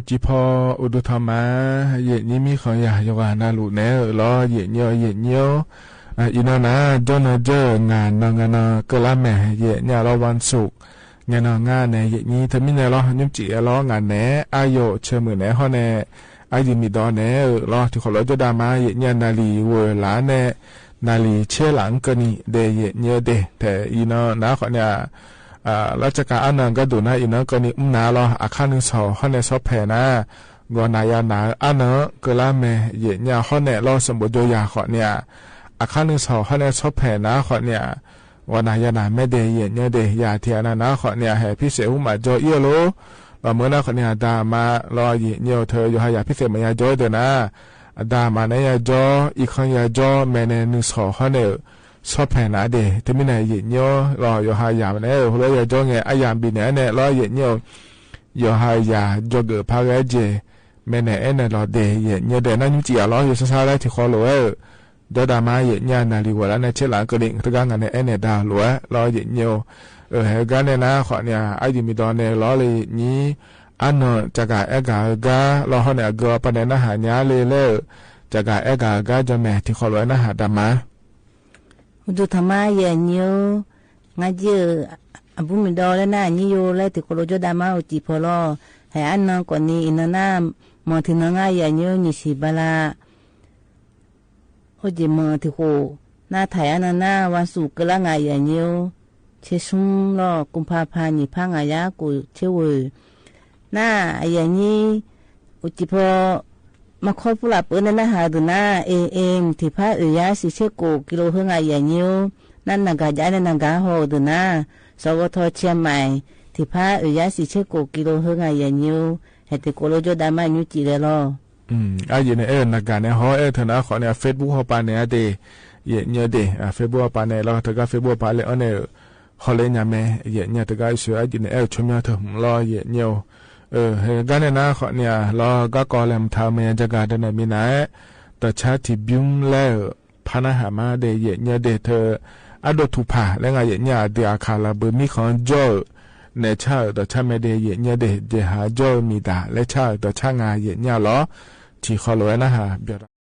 ၢ်ဖီ အိၣ်ဒိၣ်ထီၣ်မး ယဲၢ်ညိမီး ခွန်ယၢ် ယွၤနၢ်လူၢ်နဲလီၤ ယဲၢ်ညိ ယဲၢ်ညိ အၢ အံၤနီၢ်နၤ ဒီးနၤ ယဲၢ်ငါနီၢ် ငါနီၢ် ကလါမဲၢ် ယဲၢ်ညိလီၤ ဝၼ်းသုၣ် ငါနီၢ် ငါန့ၣ် ယဲၢ်ညိ တမံၤန့ၣ်လီၤ ညွံကံၣ်အလီၤ ငါန့ၣ် အယိၣ်ဆၢမုၢ်န့ၣ် ဟီၣ်န့ၣ် အယုၢ်မံၤဒီးန့ၣ် အၢ လီၤ ထံၣ်ခီၣ်လိာ်ကၠီဒါမး ယဲၢ်ညိ နၣ်လံၣ်ဝဲလၢန့ၣ် နၣ်လံၣ်ဆဲလၢကနံၣ်ဒဲး ယဲၢ်ညိဒဲး ထဲအံၤနီၢ်နၤ ခွန်ယၢ် အၢ လၢကကးအါနီၢ်ကဒီးနၤ အံၤနီၢ် ကနံၣ်မုၢ်နၤလီၤ အခါနုၢ်ဆီၣ် ဟီၣ်န့ၣ်ဆီဖဲးနၤ ဂီၤနၤယၤနၤ အၢ အၢ နီၢ် ကလါမဲၢ် ယဲၢ်ညိ ဟီၣ်န့ၣ်လီၤ စံဘိယိယၤ ခွန်ယၢ် အခါနုၢ်ဆီၣ် ဟီၣ်န့ၣ်ဆီဖဲးနၤ ခွန်ယၢ် ဂီၤနၤယၤနၤ မဲာ်ဒဲး ယဲၢ်ညိဒဲး ယၤထံၣ်အနၢ်နၤ ခွန်ယၢ် ဟဲဖံးစဲးဟူမးကၠီအံၤလီၤ လီၤမုၢ်နၤ ခွန်ယၢ် ဒါမးလီၤ ယဲၢ်ညိ ထဲယိၤဟၣ်ယၤဖံးစဲးမၤယၤကၠီဒဲးနၤ အဒါမးန့ၣ်ယၤကၠီ အံၤခီယၤကၠီ မဲာ်န့ၣ်နုၢ်ဆီၣ် ဟီၣ်န့ၣ် ဆီဖဲးနၤဒဲး တမံၤန့ၣ် ယဲၢ်ညိ လီၤ ယိၤဟၣ်ယၤမးန့ၣ် ဟိၣ်လီၤယၤကၠီ ငဲၤအယၣ်ဘံၣ်န့ၣ် အန့ၣ်လီၤ ယဲၢ်ညိ ယိၤဟၣ်ယၤ ကၠီကၢၣ်ဖးဂဲၤကဲ မဲာ်န့ၣ်အဲၣ်န့ၣ်လီၤဒဲး ယဲၢ်ညိဒဲး နၢ်ညွံကံၣ်အလီၤ ယိၤဆါဆါလၢထံၣ်ခီၣ်လိာ်ဝဲ ကၠီဒါမး ယဲၢ်ညိ နၣ်လံၣ်ဝဲလၢန့ၣ် ဆဲလၢကနံၣ် တဂၤ ငါန့ၣ်အဲၣ်န့ၣ်ဒါလိာ်ဝဲလီၤ ယဲၢ်ညိ အၢ ဟဲဂၤန့ၣ်နၤ ခွန်ယၢ် အယုၢ်မံၤဒီးန့ၣ်လီၤလၢယဲၢ်ညိ အနီၢ် ကကးအဲၣ်ဂၤအဂၤ လီၤ ဟီၣ်န့ၣ် အဂၤအပၢ်န့ၣ် နၢ်ဟးညါလံလၢ ကကးအဲၣ်ဂၤအဂၤ ကၠီမဲာ် ထံၣ်ခီၣ်လိာ်ဝဲ နၢ်ဟးဒါမး အိၣ်ဒိၣ်ထီၣ်မး ယဲၢ်ညိ ငါယဲၢ် အဘူမုၢ်ဒီးလၢနၢ်ညိယိၤလၢထံၣ်ခီၣ်လိာ်ကၠီဒါမး အိၣ်ကံၢ်ဖီလီၤ ဟဲအနီၢ် ကိးနံၤအံၤနီၢ်နၤ မီၢ်ထံၣ်နီၢ် ငါယဲၢ်ညိ နံၣ်ဆံဘၣ်လၢ အိၣ်ကံၢ်မီၢ်ထံၣ်ဃိၣ် နၢ်ထံၣ်အနီၢ်နၤ ဝၼ်းသုၣ် ကလါ ငါယဲၢ်ညိ ဆဲဆူလီၤ ကုမ်ၽါဖး နံၣ်ဖး ငါယၤကိၣ်ဆၢဝဲ နၤ အယဲၢ်ညိ အိၣ်ကံၢ်ဖီ မၤခီပူၤလၢပၢၤန့ၣ် နၢ်ဟးဒုးနၤ AM ထံၣ်ဖး အၢ ယၤ စံဆဲကိၣ် ကံလိဟၢ ငါယဲၢ်ညိ နၤ နဂၤယၤန့ၣ် နဂၤဟီၣ်ဒုးနၤ စကထ ဆဲမၢၣ် ထံၣ်ဖး အၢ ယၤ စံဆဲကိၣ် ကံလိဟၢ ငါယဲၢ်ညိ ဟဲထံၣ်ခီၣ်လိာ်ကၠီဒါမး ညွံကံၣ်ဒဲးလီၤ အါယံၤန့ၣ် အဲၣ်နဂၤန့ၣ် ဟီၣ်အဲၣ်ထၢၣ်နၤ ခွန်ယၢ် Facebook ဟီၣ်ပာ်န့ၣ်အဒဲး ယဲၢ်ညိဒဲး Facebook ဟီၣ်ပာ်န့ၣ်လီၤ တဂၤ Facebook ဟီၣ်ပာ်လၢအီၤန့ၣ် ဟီၣ်လၢညါမဲာ် ယဲၢ်ညိ တဂၤအံၤ ဆၢအါယံၤန့ၣ် အဲၣ်ဆိမိၣ်ထၢၣ်လီၤ ယဲၢ်ညိ အၢ ဟဲဂၤန့ၣ်နၤ ခွန်ယၢ် လီၤ ဂၤကီၢ်လဲၣ် မတၤမယၤကဂၤဒဲးန့ၣ် မံၤနၤ တၢ်ဆါထံၣ်ဘုလဲၣ် ဖးနၢ်ဟးမးဒဲး ယဲၢ်ညိဒဲး ထၢၣ် အဒိၣ်ထူၣ်ဖး လၢငါယဲၢ်ညိ အဒုးအခးလၢဘၢမံခီကၠီ နဲၣ်ဆၣ်အၢ တၢ်ဆါမဲာ်ဒဲး ယဲၢ်ညိဒဲး ယဲၢ်ဟးကၠီမံၤဒၣ် လၢဆၣ်အၢ တၢ်ဆါငါယဲၢ်ညိလီၤ ထံၣ်ခီၣ်လိာ်ဝဲနၢ်ဟး ဘၣ်ဒီး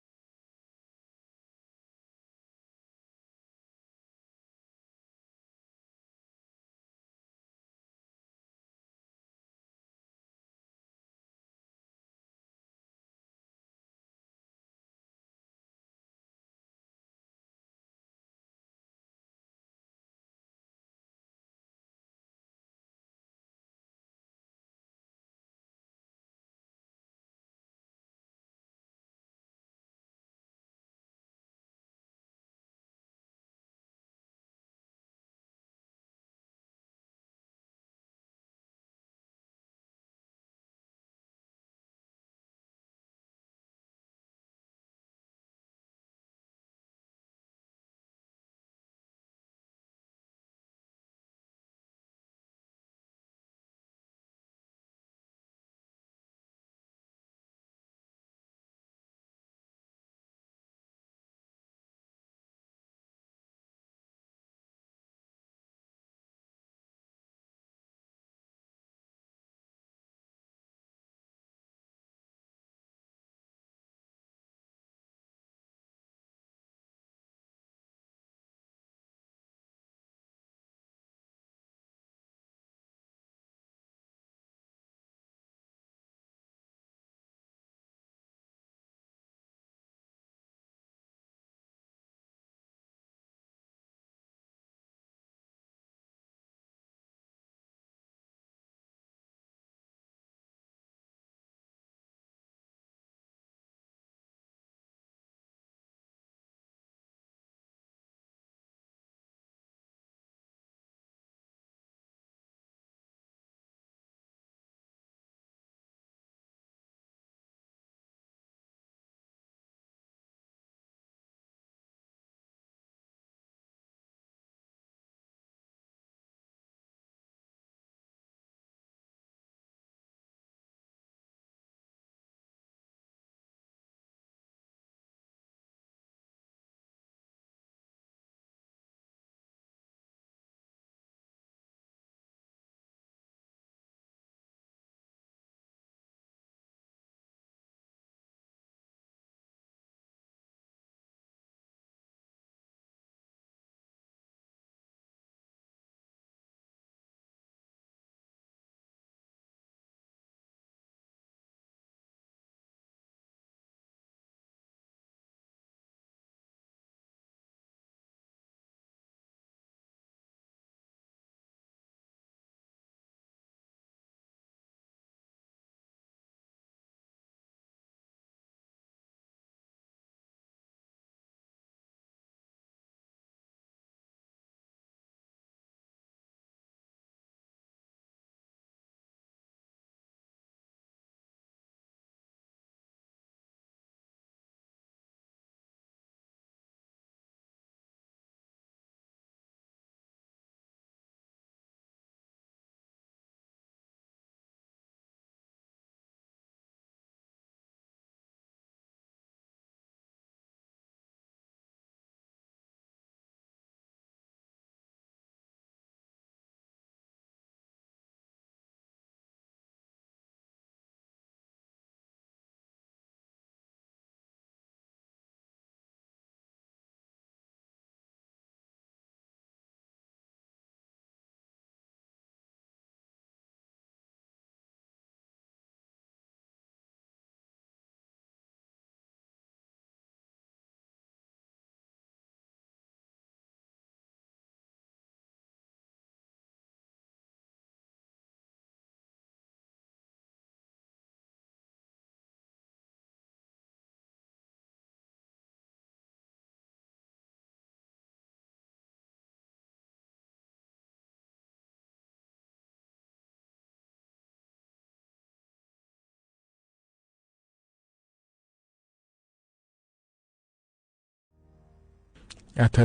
အၢ ထၢၼ်ႈ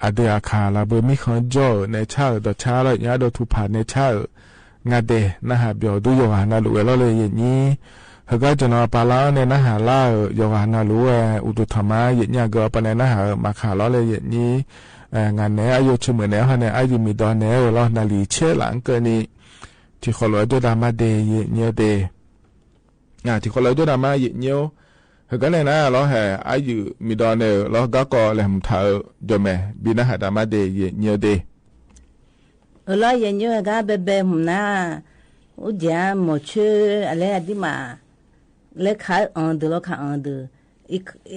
အဒုးအခၣ်လၢ်ဘိမိၶၢၣ်ယီၢ်ဧိၤ နဲဆၣ်ဧိၤ ဒီးဆၣ်လီၤ ညါဒီးထူၣ်ဖးနဲဆၣ်ဧိၤ ငါဒဲး နဟးပျီၣ်ဒုးယီၢ်ဂၤနၤလိာ်ဝဲလီၤလႄႈ ယဲၢ်နံၣ် ဟဲကၠီၼီၢ်ပၢ်လၢ်န့ၣ် နဟးလၢ်ဧိၤ ယီၢ်ဂၤနၤလိာ်ဝဲ အူတူၢ်ထီၣ်မး ယဲၢ်နံၣ် အကၢၢ်အပၢ်န့ၣ် နဟးမၤခးလီၤလၢယဲၢ်နံၣ် ငါနဲ အယိာ်ဆိမိၣ်နဲဟီၣ်န့ၣ် အယုၢ်မံၤဒီးနဲဧိၤလီၤ နလံာ်ဆဲးလၢအကၢၢ်နံၣ် ထံၣ်ဃီလိာ်အဒိဒၣ်မးဒဲး ယဲၢ်နံၣ်ဧိၤဒဲး ထံၣ်ဃီလိာ်အဒိဒၣ်မး ယဲၢ်နံၣ်ဧိၤ ဟဲကၠီန့ၣ်နၤလီၤ ဟဲ အယုၢ်မံၤဒီးနဲဧိၤလီၤ ဂၤကီၢ်လဲၤမုၢ်ထါဧိၤ ယီၢ်မဲာ် ဘံနဟးတၢ်မးဒဲး ယဲၢ်နံၣ်ဧိၤဒဲး အၢ လီၤ ယဲၢ်နံၣ်ဧိၤ ဟဲကၠီ ဘဲဘဲမုၢ်နၤ အိၣ်ကဲး မိၤဆိ အလဲ အဒံးမး လဲခးအီၤဒုးလီၤ ခးအီၤဒုး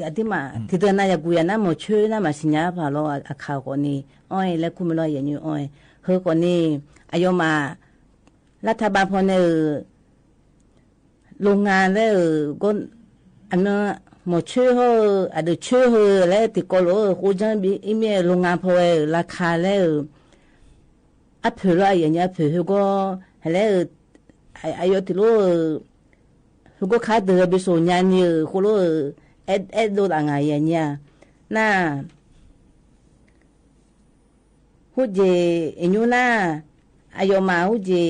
အဒံးမး ထံၣ်တၢ်နၤ ယကူၣ်ယၤနၤ မိၤဆိနၤ မၤသ့ၣ်ညါပာ်လီၤ အခၣ်ဃီန့ၣ် အီၣ်လၢခူမ့ၢ်လီၤ ယဲၢ်နံၣ်ဧိၤ အီၣ် ဟဲဃီန့ၣ် အယီၢ်မး လၢထးဘးဖီန့ၣ်ဧိၤ လိၤငါလၢဧိၤ ကီၢ် အမ့ၢ် မိၤဆိဟီၣ် အဒုးဆိဟီၣ် လဲၤတံၢ်ကီလိာ်ဧိၤ ဃိကၠီဘံ အံၤမ့ၢ်လိၤငါဖီဝဲဧိၤ လၢခးလၢဧိၤ အဖုၣ်လီၤ ယဲၢ်နံၣ် အဖုၣ် ဟဲကၠီ ဟဲလဲၣ်ဧိၤ အယီၢ်တံၢ်လိာ်ဧိၤ ဟဲကၠီခးတၢ်ဘံစိၣ်ညါနံၤဧိၤ ဃိလိာ်ဧိၤ အဲၣ် အဲၣ်ဒိးတၢ်ငါ ယဲၢ်နံၣ်ဧိၤ နၤ ဟူကၠီ အညိနၤ အယီၢ်မး ဟူကၠီ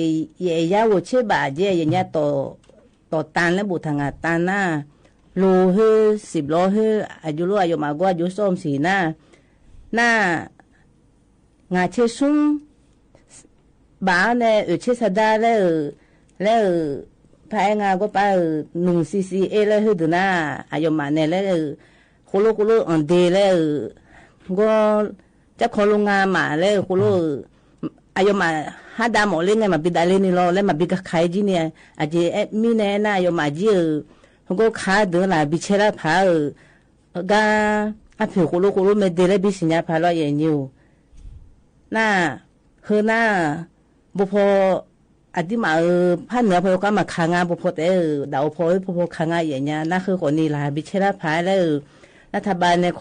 ယဲၢ်ယါဝိၤဆ့ဘၣ်ကၠီ ယဲၢ်နံၣ်ဧိၤ တီၢ်တၢ်လဲၣ် ဘူးထၣ်ငါတၢ်နၤ လိၤဟဲ စံးဘျီဟဲ အယိာ်လိာ် အယီၢ်မး ဂီၢ်အယိာ်စီၣ်မသံၣ်နၤ နၤ ငါဆ့ဆူ ဘၣ်န့ၣ် အၢၣ်ဆ့ဆဒါလၢဧိၤ လၢဧိၤ ဖဲအဲၣ်ငါကီၢ်ပၢ်ဧိၤ နုၢ်စံစံအဲၣ်လၢဟဲဒုးနၤ အယီၢ်မးန့ၣ်လၢဧိၤ ဃိလိာ်ဃိလိာ် အီၣ်ဒ့လၢဧိၤ ကီၢ် ကၠီခီလိာ်ငါမးလၢဃိလိာ်ဧိၤ အယီၢ်မး ဟးဒၣ်မီၣ်လၢန့ၣ် မၤဘံဒၣ်လၢန့ၣ်လီၤ လၢမၤဘံကခးကၠီန့ၣ် အကၠီအဲၣ်မံန့ၣ်နၤ အယီၢ်မးကၠီဧိၤ ဟဲကၠီခးဒုးလၢဘံဆဲလၢဖးဧိၤ ဂၤ အဖုၣ်ဃိလိာ်ဃိလိာ်မ့ၢ်ဒ့လၢဘံသ့ၣ်ညါဖးလီၤ ယဲၢ်နံၣ်ဧိၤ နၤ ဟဲနၤ ဘိဖီ အဒံးမးဧိၤ ဖးနုာ်ဖီကမၤခးငါ ဘိဖီတဲဧိၤ ဒၣ်အိၣ်ဖီဧိၤ ဘိဖီခးငါ ယဲၢ်နံၣ်ဧိၤ နၤ ဟဲဃီန့ၣ် လၢဘံဆဲလၢဖးလၢ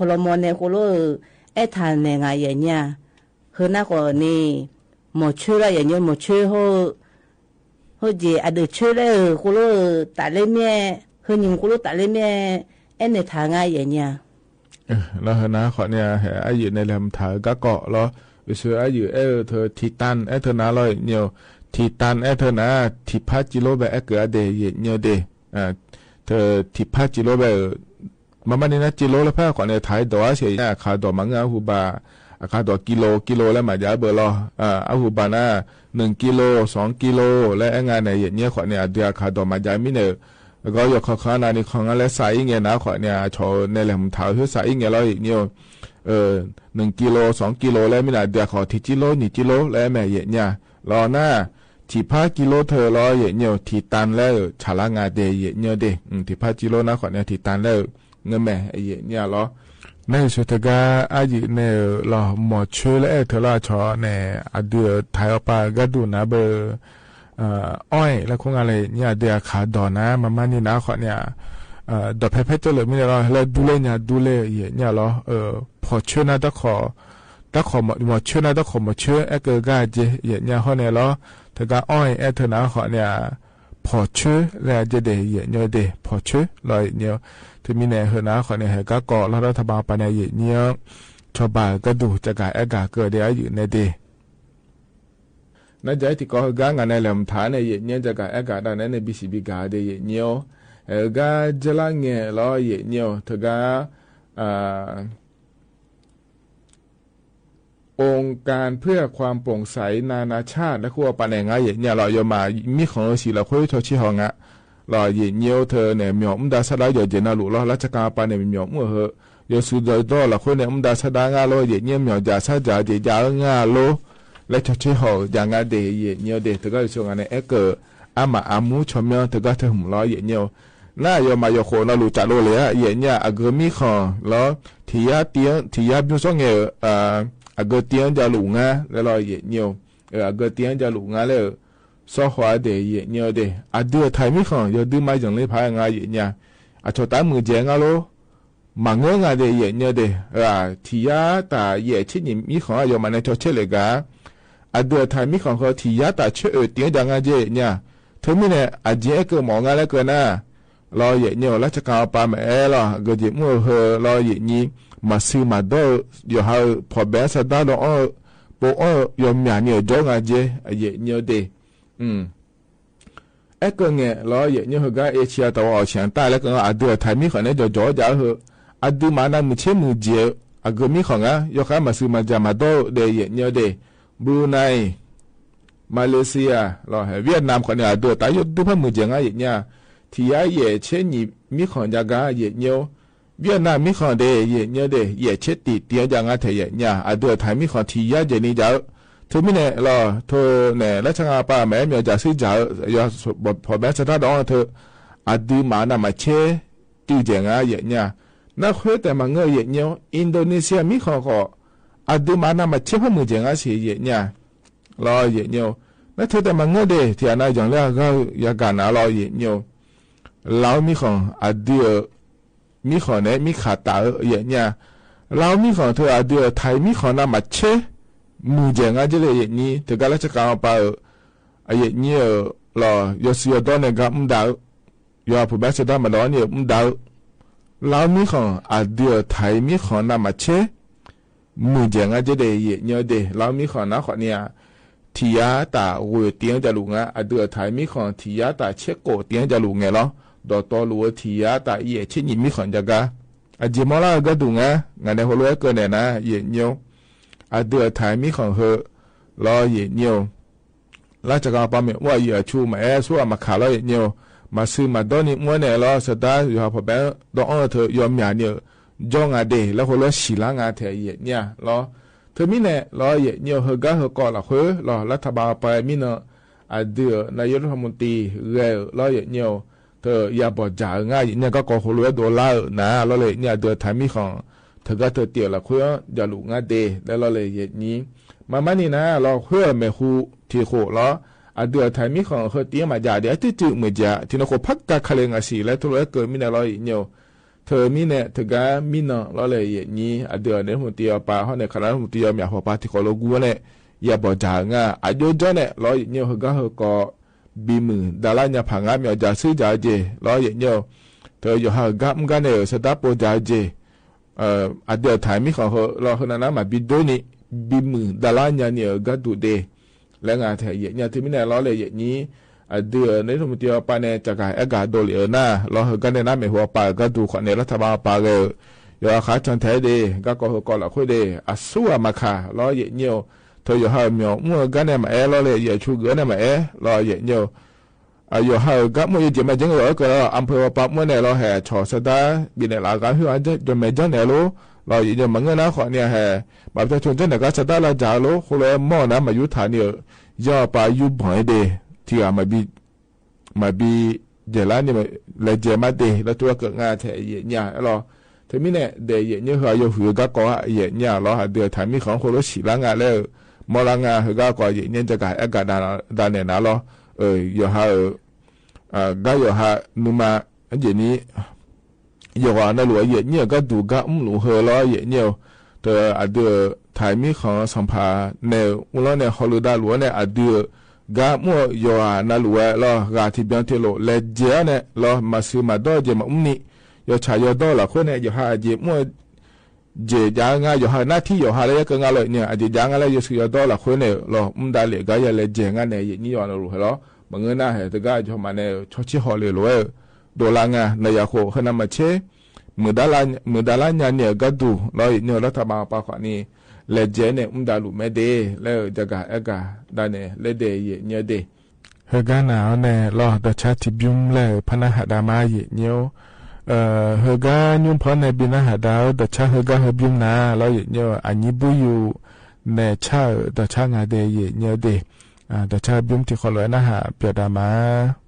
ဧိၤ လၢထးဘးန့ၣ် ခီလီမီန့ၣ် ဃိလိာ်ဧိၤ အဲၣ်ထၣ်နဲၣ်ငါ ယဲၢ်နံၣ်ဧိၤ ဟဲနၤဃီန့ၣ် မိၤဆိလီၤ ယဲၢ်နံၣ်ဧိၤ မိၤဆိဟီၣ် ဟဲကၠီ အဒုးဆိလၢဧိၤ ဃိလိာ်ဧိၤ တၢ်လၢမ့ၢ် ဟဲနံၣ်ဃိလိာ်တၢ်လၢမ့ၢ် အဲၣ်နဲၣ်ထၣ်ငါ ယဲၢ်နံၣ်ဧိၤ လီၤဟဲနၤဃီန့ၣ် ဟဲအယုၢ်န့ၣ်လဲၤမုၢ်ထါဧိၤ ဂၤကီၢ်လီၤ အၢၣ်ဆၢအယုၢ်အဲၣ်ထၢၣ် ထံၣ်တၢ်အဲၣ်ထၢၣ်နၤလီၤ ယဲၢ်နံၣ်ဧိၤ ထံၣ်တၢ်အဲၣ်ထၢၣ်နၤ ထံၣ်ဖးကံလိဘၣ်အဲၣ်ကၢၤအဒဲး ယဲၢ်နံၣ်ဧိၤဒဲး ထၢၣ် ထံၣ်ဖးကံလိဘၣ်ဧိၤ မၤမးန့ၣ်နၤ ကံလိလၢဖဲဃီန့ၣ် ထၣ်ဒိၣ်အါစ့ၢ် အခးဒိၣ်မး ငါအဟူဘၣ် အခးဒိၣ်ကံလိ ကံလိလၢမၤဒ်အဘၢၣ်လီၤ အဟူဘၣ်နၤ နုၣ်ကံလိ သွင်ကံလိ လၢအဲၣ်ငါန့ၣ် ယဲၢ်နံၣ်ဧိၤဃီန့ၣ် အဒုးအခးဒိၣ်မးဒ်မံန့ၣ် အဂီၢ်ယိၤခီခီနၤန့ၣ် ခီငါလၢစးအံၤငဲၤနၤဃီန့ၣ် အဆီၣ်န့ၣ်လဲၤမုၢ်ထါဧိၤ ဟဲစးအံၤငဲၤလီၤ ယဲၢ်နံၣ်ဧိၤ နုၣ်ကံလိ သွင်ကံလိလၢမ့ၢ်နၤ ဒုးအခးထံၣ်ကံလိ နံၣ်ကံလိလၢအဲၣ်မဲာ် ယဲၢ်နံၣ်ဧိၤ လီၤနၤ ထံၣ်ဖးကံလိထၢၣ်လီၤ ယဲၢ်နံၣ်ဧိၤ ထံၣ်တၢ်လၢဆၣ်လၢငါဒဲး ယဲၢ်နံၣ်ဧိၤဒဲး ထံၣ်ဖးကံလိနၤဃီန့ၣ် ထံၣ်တၢ်လၢ ငါမဲာ် ယဲၢ်နံၣ်ဧိၤလီၤ နအၢၣ်ဆၢတဂၤအယုၢ်န့ၣ်လီၤ မိၤဆိလၢအဲၣ်ထၢၣ်လၢအဆီၣ်န့ၣ် အဒုးထၢၣ်အီၤပာ်ဂၤဒူၣ်နၤဘၣ် အီၣ်လၢခီငါလၢယဲၢ်နံၣ်ဧိၤ အဒုးအခးဒိၣ်နၤ မၤမးန့ၣ်နၤဃီန့ၣ် ဒီးဖဲဖဲတၢၢ်လၢာ်မံန့ၣ်လီၤ လၢဒူလၢညါဒူလၢ ယဲၢ်နံၣ်ဧိၤလီၤ ဖီၣ်ဆၢနၤတၢ်ခီၣ် တၢ်ခီၣ်မိၤဆိနၤ တၢ်ခီၣ်မိၤဆိအဲၣ်ကၢၤဂၤအက့ၢ် ယဲၢ်နံၣ်ဧိၤဃီန့ၣ်လီၤ တဂၤအီၣ်အဲၣ်ထၢၣ်နၤဃီန့ၣ် ဖီၣ်ဆၢလၢအက့ၢ်ဒဲး ယဲၢ်နံၣ်ဧိၤဒဲး ဖီၣ်ဆၢလီၤ ယဲၢ်နံၣ်ဧိၤ တမံၤန့ၣ် ဟဲနၤဃီန့ၣ် ဟဲဂၤကီၢ်လီၤ လၢထးဘးပၤန့ၣ် ယဲၢ်နံၣ်ဧိၤ ဆီၣ်ဘၣ်ဂၤဒူၣ် တဂၤအဲၣ်ဂၤကၢၤဒဲး အယုၢ်န့ၣ်ဒဲး နဒ်အံၤ ထံကီၢ်ဟဲဂၤ ငါန့ၣ်လဲၤမုၢ်ထါန့ၣ် ယဲၢ်နံၣ်ဧိၤ တဂၤအဲၣ်ဂၤဒၣ်န့ၣ် နဘံစံးဘံဂၤဒဲး ယဲၢ်နံၣ်ဧိၤ ဟဲဂၤကလါငဲၤလီၤ ယဲၢ်နံၣ်ဧိၤ တဂၤ องค์การเพื่อความโปร่งใสนานาชาติ လၢဃိအပၤန့ၣ် ငါယဲၢ်နံၣ်ဧိၤလီၤ ယီၤမး မံၣ်ဃီၣ်ဧိၤ စံၣ်လီၤ ခွ့ထီၣ်ဆံဟီၣ်ငါ လီၤ ယဲၢ်နံၣ်ဧိၤ ထၢၣ်န့ၣ် မၠီၣ်မူဒါဆါဒါ ယီၤယဲၢ်နၢ်လိာ်လီၤ လၢကကၤအပၤန့ၣ် မၠီၣ်မူဧိၤ ယီၤစူၤဒီးဒီးလီၤ ခွ့န့ၣ် မူဒါဆါဒါငါလီၤ ယဲၢ်နံၣ်ဧိၤ မၠီၣ်ယၢ်ဆါယၢ် ယဲၢ်ယၢ်ဧိၤ ငါလီၤ လၢထီၣ်ဆံဟီၣ်ယဲၢ်နံၣ်ဧိၤဒဲး တဂၤအံၤဆိငါန့ၣ် အဲၣ်ကၢၤ အါမးအါမူ ဆီၣ်မၠီတဂၤတမုၢ်လီၤ ယဲၢ်နံၣ်ဧိၤ နယီၤမး ယီၤဃိၣ်နီၢ်လူၤတၢ်လိၤလၢာ်ဧါ ယဲၢ်နံၣ်ဧိၤ အဂ့ၤမံၣ်ဃီၣ်လီၤ ထံၣ်ယါတံၢ် ထံၣ်ယါဘျုးစီၤငဲၤ အဂ့ၤတံၢ်ယါလူၤငါလၢလီၤ ယဲၢ်နံၣ်ဧိၤ အဂ့ၤတံၢ်ယါလူၤငါလၢ စီၤဃီၤအဒဲး ယဲၢ်နံၣ်ဧိၤဒဲး အဒုးအထၢၣ်မံၣ်ဃီၣ် ယီၤဒုးမၤယီၤလၢဖးငါ ယဲၢ်နံၣ်ဧိၤ အဆီၣ်တၢ်မုၢ်ကဲၤငါလီၤ မၤငၢၢ်ငါဒဲး ယဲၢ်နံၣ်ဧိၤဒဲး ထံၣ်ယါတၢ်ယဲၢ်ဆံနံၣ်မံၣ်ဃီၣ် ယီၤမးန့ၣ် ထီၣ်ဆံးလၢာ်ဂၤ အဒုးအထၢၣ်မံၣ်ဃီၣ်ဃီ ထံၣ်ယါတၢ်ဆၢအၢၣ်တံၢ်ယါငါ ယဲၢ်နံၣ်ဧိၤ တမံၤန့ၣ် အကၠ့အဲၣ်ကၢၤမီၣ်ငါလၢကၢၤနၤ လီၤ ယဲၢ်နံၣ်ဧိၤ လၢကကၤအပၤမ့ၢ်အဲၣ်လီၤ အဂ့ၤယဲၢ်မူဧိၤ လီၤ ယဲၢ်နံၣ် မၤစၢၤမၤဒီအၢ ယိၤဟၣ်ဧၢ ဖီၣ်ဘဲသဒါဒီးအီၣ်ဧၢ ပိာ်အီၣ်ဧၢ ယွၤမၠးန့ၢ်အီၤ ကၠီငါဒဲး ယဲၢ်ညိဒဲး အဲၣ်ကၢၣ်ငဲၣ်လီၤ ယဲၢ်ညိ ဟ့ၣ်ဂံၢ် เอเชียตะวันออกเฉียงใต้ လၢကငါ အဒုးအထၢၣ်မံၣ်ဃၣ်န့ၣ် ကၠီကၠီယၤဧၢ အဒုးမၤနၢ်မုၢ်ဆ့မုၢ်ဂီၤ အဂုၤမံၣ်ဃၣ်ငါ ယိၤဃၣ်မၤစၢၤမၤဒၣ်မၤဒီဒဲး ယဲၢ်ညိဒဲး ဘရူးနၢႆး မလေးเซีย လီၤ ဝ့ၢ်နၢမ်ၶၣ်န့ၣ် အဒုးတၢ်ယိၣ်ဒုးဖးမုၢ်ဂီၤငါ ယဲၢ်ညိ ထံၣ်ယၤယဲၢ်ဆံနံၣ်မံၣ်ဃၣ်ယၤဂၤ ယဲၢ်ညိ ဝ့ၢ်နၢမ်မံၣ်ဃၣ်ဒဲး ယဲၢ်ညိဒဲး ယဲၢ်ဆံတံၢ်တံၢ်ယၤဂၤထဲယဲၢ်ညိ အဒုးအထၢၣ်မံၣ်ဃၣ်ထံၣ်ယၤယဲၢ်နံၣ်ယၤဧၢ ထၢမံၣ်န့ၣ်လီၤ ထၢန့ၣ် လၢဆၣ်ကပၤမ့ၢ်မ့ၢ်အီၣ်စံယၤဧၢ ယွၤဖီၣ်ဘဲသဒါဒီးအီၣ်ထၢ အဒုးမၤနၢ်မၤဆ့ တုၤယဲၢ်ဂၤ ယဲၢ်ညိ နၢ်ဃ့တၢ်မၤငၢၢ် ယဲၢ်ညိ အင်ဒိုနီเซียမံၣ်ဃၣ်ဃီ အဒုးမၤနၢ်မၤဆ့ဖးမုၢ်ဂီၤငါဆံး ယဲၢ်ညိ လီၤ ယဲၢ်ညိ နၢ်ထၢတၢ်မၤငၢၢ်ဒဲး ထံၣ်အနၢ်ယီၣ်လၢအဂၤယၤဂၤနၤလီၤ ယဲၢ်ညိ လၢမံၣ်ဃၣ် အဒုးအၢ မံၣ်ဃၣ်န့ၣ် မံၣ်ဃၣ်တၢ်ဧၢ ယဲၢ်ညိ လၢမံၣ်ဃၣ်ထၢ အဒုးအထၢၣ်မံၣ်ဃၣ်နၢ်မၤဆ့ မုၢ်ဂီၤငါဒဲး ယဲၢ်ညိ တဂၤလၢဆၣ်ကပၤဧၢ ယဲၢ်ညိဧၢ လီၤ ယိၤစုယီၤဒီးန့ၣ် ဂၤမူဒါဧၢ ယွၤဖီၣ်ဘဲသဒါမၤဒီးအီၣ်န့ၣ် မူဒါဧၢ လၢမံၣ်ဃၣ် အဒုးအထၢၣ်မံၣ်ဃၣ်နၢ်မၤဆ့ မုၢ်ဂီၤငါဒဲး ယဲၢ်ညိဒဲး လၢမံၣ်ဃၣ်နၢ်ဃီန့ၣ် ထံၣ်ယၤတၢ်ဂိၢ်တံၢ်ယၤလူၤငါ အဒုးအထၢၣ်မံၣ်ဃၣ် ထံၣ်ယၤတၢ်ဆ့ကိၣ်တံၢ်ယၤလူၤငါလီၤ ဒီးတီလူၤဧၢ ထံၣ်ယၤတၢ်ယဲၢ်ဆံနံၣ်မံၣ်ဃၣ်ယၤဂၤ အယံာ်မီၢ်လၢအဂၤဒူၣ်ငါ ငါန့ၣ်ဟိလိအဲၣ်ကၢၣ်န့ၣ်နၤ ယဲၢ်ညိ အဒုးအထၢၣ်မံၣ်ဃၣ်ဟၢ လီၤ ယဲၢ်ညိ လၢဆၣ်ကပၤမ့ၢ်အိၣ်အယံာ်အဆူၣ်မၤအဲၣ်ဆူၣ်အမၤခးလီၤ ယဲၢ်ညိ မၤစၢၤမၤဒီနံၤမူန့ၣ်လီၤ သဒါယိၤဟၣ်ဖီၣ်ဘဲဒီးအီၣ်ထၢ ယွၤမၠးန့ၢ် ကၠီငါဒဲး လၢဟိလိဆံးလၢငါထဲယဲၢ်ညိလီၤ ထၢမံၣ်န့ၣ်လီၤ ယဲၢ်ညိ ဟ့ၣ်ဂံၢ်ဟ့ၣ်ကီးလီၤဃိလီၤ လၢထးဘးပၤမံၣ်န့ၣ် အဒုးအၢ นายกรัฐมนตรี ဂဲၤဧၢလီၤ ယဲၢ်ညိ ထၢယၤဘီၣ်ယၢ်ဧၢ ငါယဲၢ်ညိ ကၢ်ကီၢ်ဟိလိအဲၣ်ဒိးလါဧၢနၤ လီၤလၢယဲၢ်ညိ အဒုးအထၢၣ်မံၣ်ဃၣ် ထၢဂၤထၢတံၢ်လီၤဃိ ယၤလူၤငါဒဲး လၢလီၤလၢယဲၢ်ညိ မၤမၤန့ၣ်နၤလီၤ ဃိမ့ၢ်ဟူထံၣ်ဃိလီၤ အဒုးအထၢၣ်မံၣ်ဃၣ်ဟၢတံၢ်မၤယၤဒဲး အတံၢ်တံၢ်မုၢ်ဂီၤ ထံၣ်နခိၣ်ဖးကါခါလၢငါဆံး လၢထူလၢကၢၣ်မံၣ်န့ၣ်လီၤ ယဲၢ်ညိ ထၢမံၣ်န့ၣ် ထၢဂၤမံၣ်န့ၣ် လီၤလၢယဲၢ်ညိ အဒုးအနၢမူတံအီၤပၤ ဟီန့ၣ် ခနၢမူတံအီၤမၠးဟိပၤ ထံၣ်ဃိလိာ်ကွံာ်ဝဲန့ၣ် ယၤဘီၣ်ယၢ်ဧၢ အဒိဒ်န့ၣ်လီၤ ယဲၢ်ညိ ဟ့ၣ်ဂံၢ်ဟ့ၣ်ကီး ဘံၣ်မုၢ် ဒါလါညါဖး ငါမ့ၢ်အီၣ်ယၤစုယၤအီၤက့ၤ လီၤ ယဲၢ်ညိ ထၢယိၤဟၣ်ဂၤမူဒါန့ၣ် သဒါပိာ်ယၤအီၤက့ၤ အဒုးအထၢၣ်မံၣ်ဃၣ်ဟၢလီၤ ဟ့ၣ်နၤနၤ မၤဘံၣ်ဒိနံၣ် ဘံၣ်မုၢ် ဒါလါညါနံၣ်အီၤ ဂၤဒူၣ်ဒဲး လၢငါထဲယဲၢ်ညိ ထၢမံၣ်န့ၣ်လီၤလၢယဲၢ်ညိ အဒုးအနၢမူတံအီၤပၤန့ၣ် ကၠီဂၤအဲၣ်ဂၤဒိၣ်လံဧၢနၤ လီၤ ဟ့ၣ်ဂံၢ်န့ၣ်နၤ မ့ၢ်ဟူအပၤ ဂၤဒူၣ်ဃိန့ၣ် လၢထးဘးပၤဂဲၤဧၢ ယိၤဟၣ်ခးဆၢၣ်ထဲဒဲး ဂၤကီၢ်ဟ့ၣ်ကီးလီၤဃိဒဲး အဆူၣ်အမၤခးလီၤ ယဲၢ်ညိ ထၢယိၤဟၣ်မ့ၢ်အိၣ်မူအဂၤန့ၣ်မၤအဲၣ်လီၤလၢ ယဲၢ်ဆူဂၤန့ၣ်မၤအဲၣ်လီၤ ယဲၢ်ညိ အယိၤဟၣ်ဂၤမူယဲၢ်ကဲမၤကဲဂ့ၤအီၤကလီၤ အၣ်ဖှဲးဝဲပၤမူန့ၣ်လီၤ ဟဲဆီၣ်သဒါ ဘံၣ်န့ၣ်လၢအဂၤ ဟ့ၣ်ဝဲကဲမၤကဲန့ၣ်လီၤ လီၤ ယဲၢ်ညိ မၤငၢၢ်နၤဃိန့ၣ်ဟဲ ဘၣ်ပတဲဆိကဲန့ၣ် ဂၤသဒါလၢယၤလီၤ ဃိလိာ်အဲၣ်မီၢ်နၤ မၤယူၤထၣ်န့ၣ် ယီၢ်ပၤယူၤဘီၣ်ဒဲး ထံဂၤ မၤဘံၣ် ယဲၢ်လါန့ၣ် လဲၤယဲၢ်မးဒဲး လၢထူလၢကၢၣ်ငါထဲယဲၢ်ညိလီၤ ထၢမံၣ်န့ၣ် ဒဲးယဲၢ်ညိ ဟ့ၣ်ယိၤဟၣ်ဂၤကီၢ်ယဲၢ်ညိလီၤ အဒုးအထၢၣ်မံၣ်ဃၣ် ဟ့ၣ်လိာ်ဆံးလၢငါလၢ မီၢ်လၢငါ ဟ့ၣ်ဂံၢ်ကီးယဲၢ်ညိ ကၠီဂၤအဲၣ်ဂၤဒၣ်န့ၣ်နၤလီၤ ယိၤဟၣ်ဧၢ ဂၤယိၤဟၣ် နုမၤ ယဲၢ်နံၣ် ယိၤဟၣ်နၢ်လူၤဝဲ ယဲၢ်ညိ ဂၤဒူၣ်ဂၤမူလူၤဟၢလီၤ ယဲၢ်ညိ ထၢအဒုးအထၢၣ်မံၣ်ဃၣ် သံၣ်ဖး န့ၣ် မူလီၤန့ၣ် ဟီၣ်လူၤဒါလူၤဝဲန့ၣ် အဒုး ဂၤမူယိၤဟၣ်နၢ်လူၤဝဲလီၤ ဂၤထံၣ်ဘၣ်ထံၣ်လိာ် လဲၤယဲၢ်န့ၣ်လီၤ မၤစၢၤမၤဒီယဲၢ်မၤအူန့ၣ် ယီၢ်ဆၣ်ယီၢ်ဒီလီၤဃိန့ၣ် ယိၤဟၣ်အယဲၢ်မူ ယဲၢ်ယၤငါ ယိၤဟၣ်နၢ်ထံယိၤဟၣ်လၢယဲၢ်ကငါလီၤန့ၣ် အယဲၢ်ယၤငါလၢ ယိၤစုယီၤဒီလီၤဃိန့ၣ်လီၤ မူဒါလၢဂၤယဲၢ်လဲၤယဲၢ်ငါန့ၣ် ယဲၢ်ညိယိၤဟၣ်နၢ်လူၤဟၢလီၤ မၤငၢၢ်နၤဟဲ တဂၤယိၤဟၣ်မးန့ၣ် ဆီဆံဟီၣ်လၢလိၤဝဲ ဒိၣ်လၢငါ နယၤဃိ ဟ့ၣ်နၤမၤဆ့ မုၢ်ဒါလါ မုၢ်ဒါလါညါန့ၣ် ဂၤဒူၣ်လီၤ ယဲၢ်ညိ လၢထးဘးပၤဃိန့ၣ် လဲၤယဲၢ်န့ၣ် မူဒါလူၤမးဒဲး လၢကၠီဂၤအဲၣ်ဂၤဒၣ်န့ၣ် လၢဒဲးယဲၢ်ညိဒဲး ဟ့ၣ်ဂံၢ်နၤအီၤန့ၣ်လီၤ ဒီးဆါထံၣ်ဘျုးလၢ ပနၢ်ဟးဒါမး ယဲၢ်ညိ ဟ့ၣ်ဂံၢ်ညိဖီန့ၣ် ဘံၣ်နၢ်ဟးဒါဧၢ ဒီးဆါဟ့ၣ်ဂံၢ်ဟ့ၣ်ဘျုးနၤလီၤ ယဲၢ်ညိ အညံဘုယူၤ နဲၣ်ဆၣ်ဧၢ ဒီးဆါငါဒဲးယဲၢ်ညိဒဲး ဒီးဆါဘျုးထံၣ်ဃီလိာ်ဝဲနၢ်ဟးပၠးဒါမး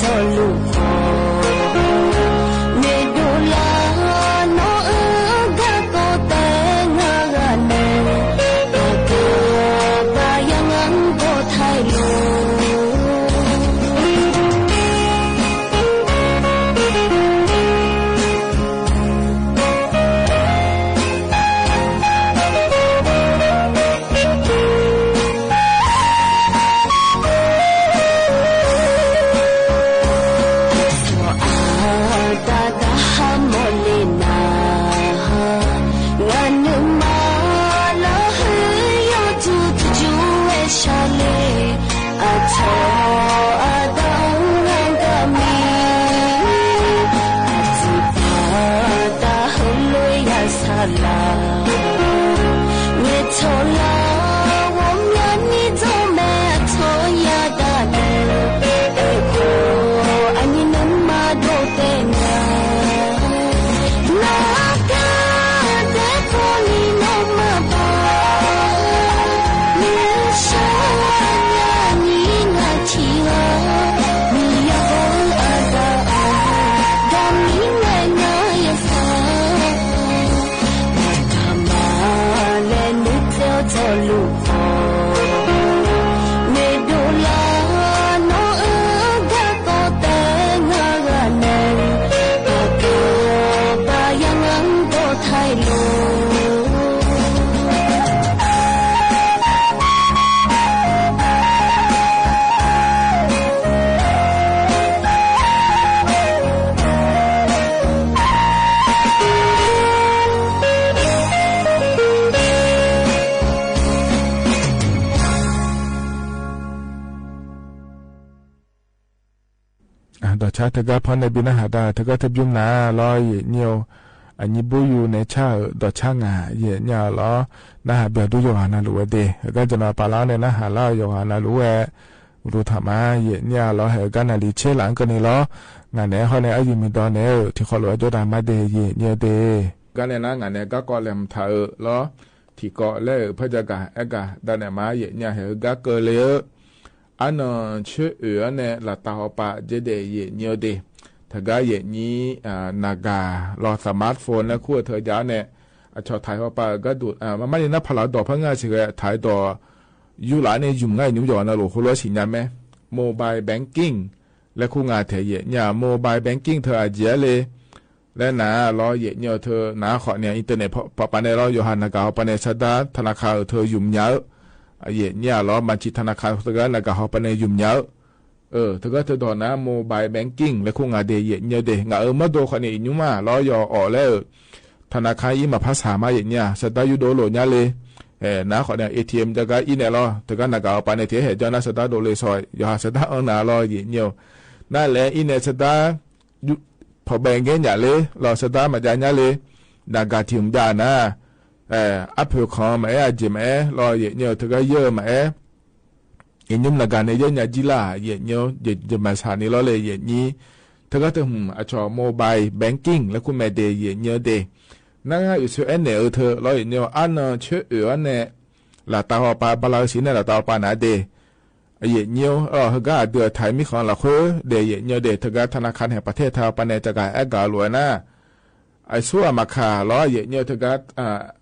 ထော်လူၢ်ဃီ မ့ၢ်ဒိၣ်လၢ်နီၢ်အၢ ကၢ်ကီၢ်တဲငါဂၤန့ၣ် အကဘၣ်ယါငါဘီၣ်ထဲလိာ် အတၢ်တဟးမီၢ်လ့ၤနၤ ငါနုာ်မၤလီၤဟဲယိာ်တူၢ်တယူဝဲၡါလ့ အထီၣ်အဒၣ်အူငါကမံၤ အတံၢ်ပာ်တၢ်ဟဲလိာ်ယၤဆါလၢ် မ့ၢ်ထီၣ်လၢ်ဝီမၠါနံၣ်ဒိၣ်မဲအထီၣ်ယၤဒၣ်လဲာ် အဲၣ်ခိၣ်အနံၤနမၤဒိၣ်တဲနၤ နကတဲဖိလံနီၢ်မၤဘၣ် မ့ၢ်ဆၢညါနံၤနၤထံၣ်ဧၢ မ့ၢ်ယၤဘီၣ်အတၢ်အီၣ် ဒီးမ့ၢ်မဲာ်ညါယသး တၢ်မၤလဲၣ်နုာ်တဲအီၤထီၣ်လူၢ်ဃီ မ့ၢ်ဒိၣ်လၢ်နီၢ်အၢ ကၢ်ကီၢ်တဲငါဂၤန့ၣ် အကဘၣ်ယါငါဘီၣ်ထဲလိာ် ဒီးဆၢတဂၤဖီန့ၣ် ဘၣ်နၢ်ဟးတၢ် တဂၤတဘျုးနၤလီၤ ယံာ်ညိၣ် အညံဘိယူၤနဲဆၣ်ဧၢ ဒီးဆၣ်ငါ ယံာ်ညိၣ်လီၤ နၢ်ဟးဘၣ်ဒိယွၤဟးနၤလိာ်ဝဲဒၣ် အဂၤယနီၢ်ပာ်လီၤန့ၣ် နၢ်ဟးလၢယွၤဟးနၤလိာ်ဝဲ ကလူးထီၣ်မး ယံာ်ညိၣ်လီၤ ဟဲအဂၤနၤလံာ်ဆဲးလၢအကန့ၣ်လီၤ ငါန့ၣ်ဟီန့ၣ် အယံာ်မ့ၢ်ဒီးန့ၣ် ထံၣ်ဃီလိာ်ဝဲဒိတၢ်မၤဒၣ် ယံာ်ညိၣ်ဒၣ် ဂၤန့ၣ်နၤ ငါန့ၣ် ဂၤကီးလဲၤမထါဧၢလီၤ ထံၣ်ကီးလဲၤဧၢ ဖဲယဂၤအဲၣ်ဂၤ ဒၣ်နဲၣ်မး ယံာ်ညိၣ် ဟဲအဂၤကၢလ့ဧၢ အနီၢ်ဆၢအၢၣ်အီၤန့ၣ် လၢတၢ်ဟီၣ်ပာ်ကဲဒဲး ယံာ်ညိၣ်ဒၣ် တဂၤယံာ်ညိၣ် နဂၤလီၤ smartphone လၢခိၣ်အထၢယါန့ၣ် အဆီၣ်ထံၣ်ဟီၣ်ပာ်အဂၤဒိၣ် မ့မ့ၢ်ယနၢ်ဖးလီၤဒီးဖဲငါစ့ၢ်ကီး ထံၣ်ဒီး ယူၤလၢန့ၣ် ယုမ်ၢ်ငါ ယုမ်ၢ်ယွၤနၤလိာ် ဃိလီၤဆံညါမဲ mobile banking လၢခိၣ်ငါထဲ ယံာ်ညိၣ် mobile banking ထၢအကဲလ့ လၢနၤလီၤ ယံာ်ညိၣ် ထၢနၤဃီန့ၣ် internet ပပာ်န့ၣ်လီၤ ယွၤဟးနဂၤဟီၣ်ပာ်န့ၣ် ဆၢဒၣ် ธนาคาร ထၢယုမ်ၢ်ညါဧၢ ယံာ်ညိၣ်လီၤ မၤဆံး ธนาคาร တဂၤ နဂၤဟီၣ်ပာ်န့ၣ် ယုမ်ၢ်ညါဧၢ အၢ တဂၤတဒိးနၤ mobile banking လၢခိၣ်ငါဒၣ် ယံာ်ညိၣ်ဒၣ် ငါအၢမၢဒိၣ်ဃီန့ၣ် အံၤညိၣ်မးလီၤ ယွၤအီၣ်လၢ ธนาคาร အံၤမၤဖးဆါမး ယံာ်ညိၣ် ဆၢဒၣ်ယူၤဒိၣ်လိာ်ညါလ့ နၤဃီန့ၣ် ATM တဂၤအံၤန့ၣ်လီၤ တဂၤနဂၤဟီၣ်ပာ်န့ၣ် ထဲဟဲကၠီနၤ ဆၢဒၣ်ဒိၣ်လ့စီၤ ယွၤဟးဆၢဒၣ်အၢနၤလီၤ ယံာ်ညိၣ် နၤလဲၣ်အံၤန့ၣ် ဆၢဒၣ် ဖီၣ်ဘဲငဲညါလ့ လီၤဆၢဒၣ်မၤဒ်ညါလ့ နဂၤထံၣ်မၤဒ်နၤ အဖၢၣ်ခီမးအဲၣ် အကဲမးအဲၣ်လီၤ ယံာ်ညိၣ် တဂၤယဲၢ်မးအဲၣ် ယံာ်ညိၣ် နဂၤန့ၣ် ယဲၢ်ညါကံလၢ် ယံာ်ညိၣ် ယမၤဆါန့ၣ်လီၤလၢ ယံာ်ညိၣ် တဂၤတဟ့ၣ် အဆီၣ် mobile banking လၢခိၣ်မဲာ်ဒၣ် ယံာ်ညိၣ်ဒၣ် နဂၤအုၣ်ဆၢအဲၣ်နဲၣ်အၢထၢလီၤ ယံာ်ညိၣ် အနီၢ်ဆၢအၢၣ်အီၤန့ၣ် လၢတၢ်ဟီၣ်ပာ် ဘၣ်လၢစံးန့ၣ် လၢတၢ်ဟီၣ်ပာ်နၤဒၣ် ယံာ်ညိၣ် ဟီၣ်ဂၤအဒုးအထံၣ်မံၤဃီလီၤဃိဒၣ် ယံာ်ညိၣ်ဒၣ် တဂၤ ธนาคาร ဟဲပာ်ထဲထၢပာ်န့ၣ် တဂၤအဲၣ်ဂၤလိာ်ဝဲနၤ အဆိအမၤခးလီၤ ယံာ်ညိၣ် တဂၤ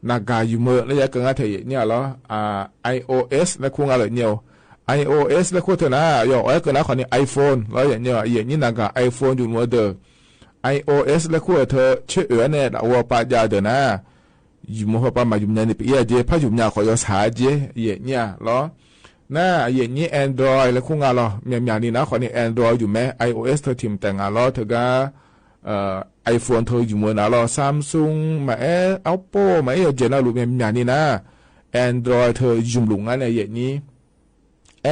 နဂၤယုမ်ၢ်လၢယဲကငါထဲ ယံာ်ညိၣ်လီၤ iOS လၢခိၣ်ငါလၢညိၣ် iOS လၢခိၣ်ထၢနၤ ယွၤအီၣ်အဲၣ်ကနၣ်ဃီန့ၣ် iPhone လီၤ ယံာ်ညိၣ် ယံာ်ညိၣ် နဂၤ iPhone ယုမ်ၢ်ဝဲဒၣ် iOS လၢခိၣ်အထၢ ဆၢအၢၣ်အီၤန့ၣ် လၢအဝဲပာ်ဒၣ်ဒၣ်နၤ ယုမ်ၢ်ဟီၣ်ပာ်မၤယုမ်ၢ်ညါန့ၣ် ပအံၤအကဲ ဖးယုမ်ၢ်ညါဃီယီၤဆၢကဲ ယံာ်ညိၣ်လီၤ နၤ ယံာ်ညိၣ် Android လၢခိၣ်ငါလီၤ မၠၣ်မၠၣ်န့ၣ်နၤဃီန့ၣ် Android ယုမ်ၢ်မး iOS ထၢထံၣ်မတၤငါလီၤ တဂၤ iPhone ထၢယုမ်ၢ်ဝဲနၤလီၤ Samsung မးအဲၣ် Oppo မးအဲၣ် ယဲၢ်နၤလိာ် မၠၣ်မၠၣ်န့ၣ်နၤ Android ထၢယုမ်ၢ်လိာ်ငါန့ၣ် ယံာ်ညိၣ်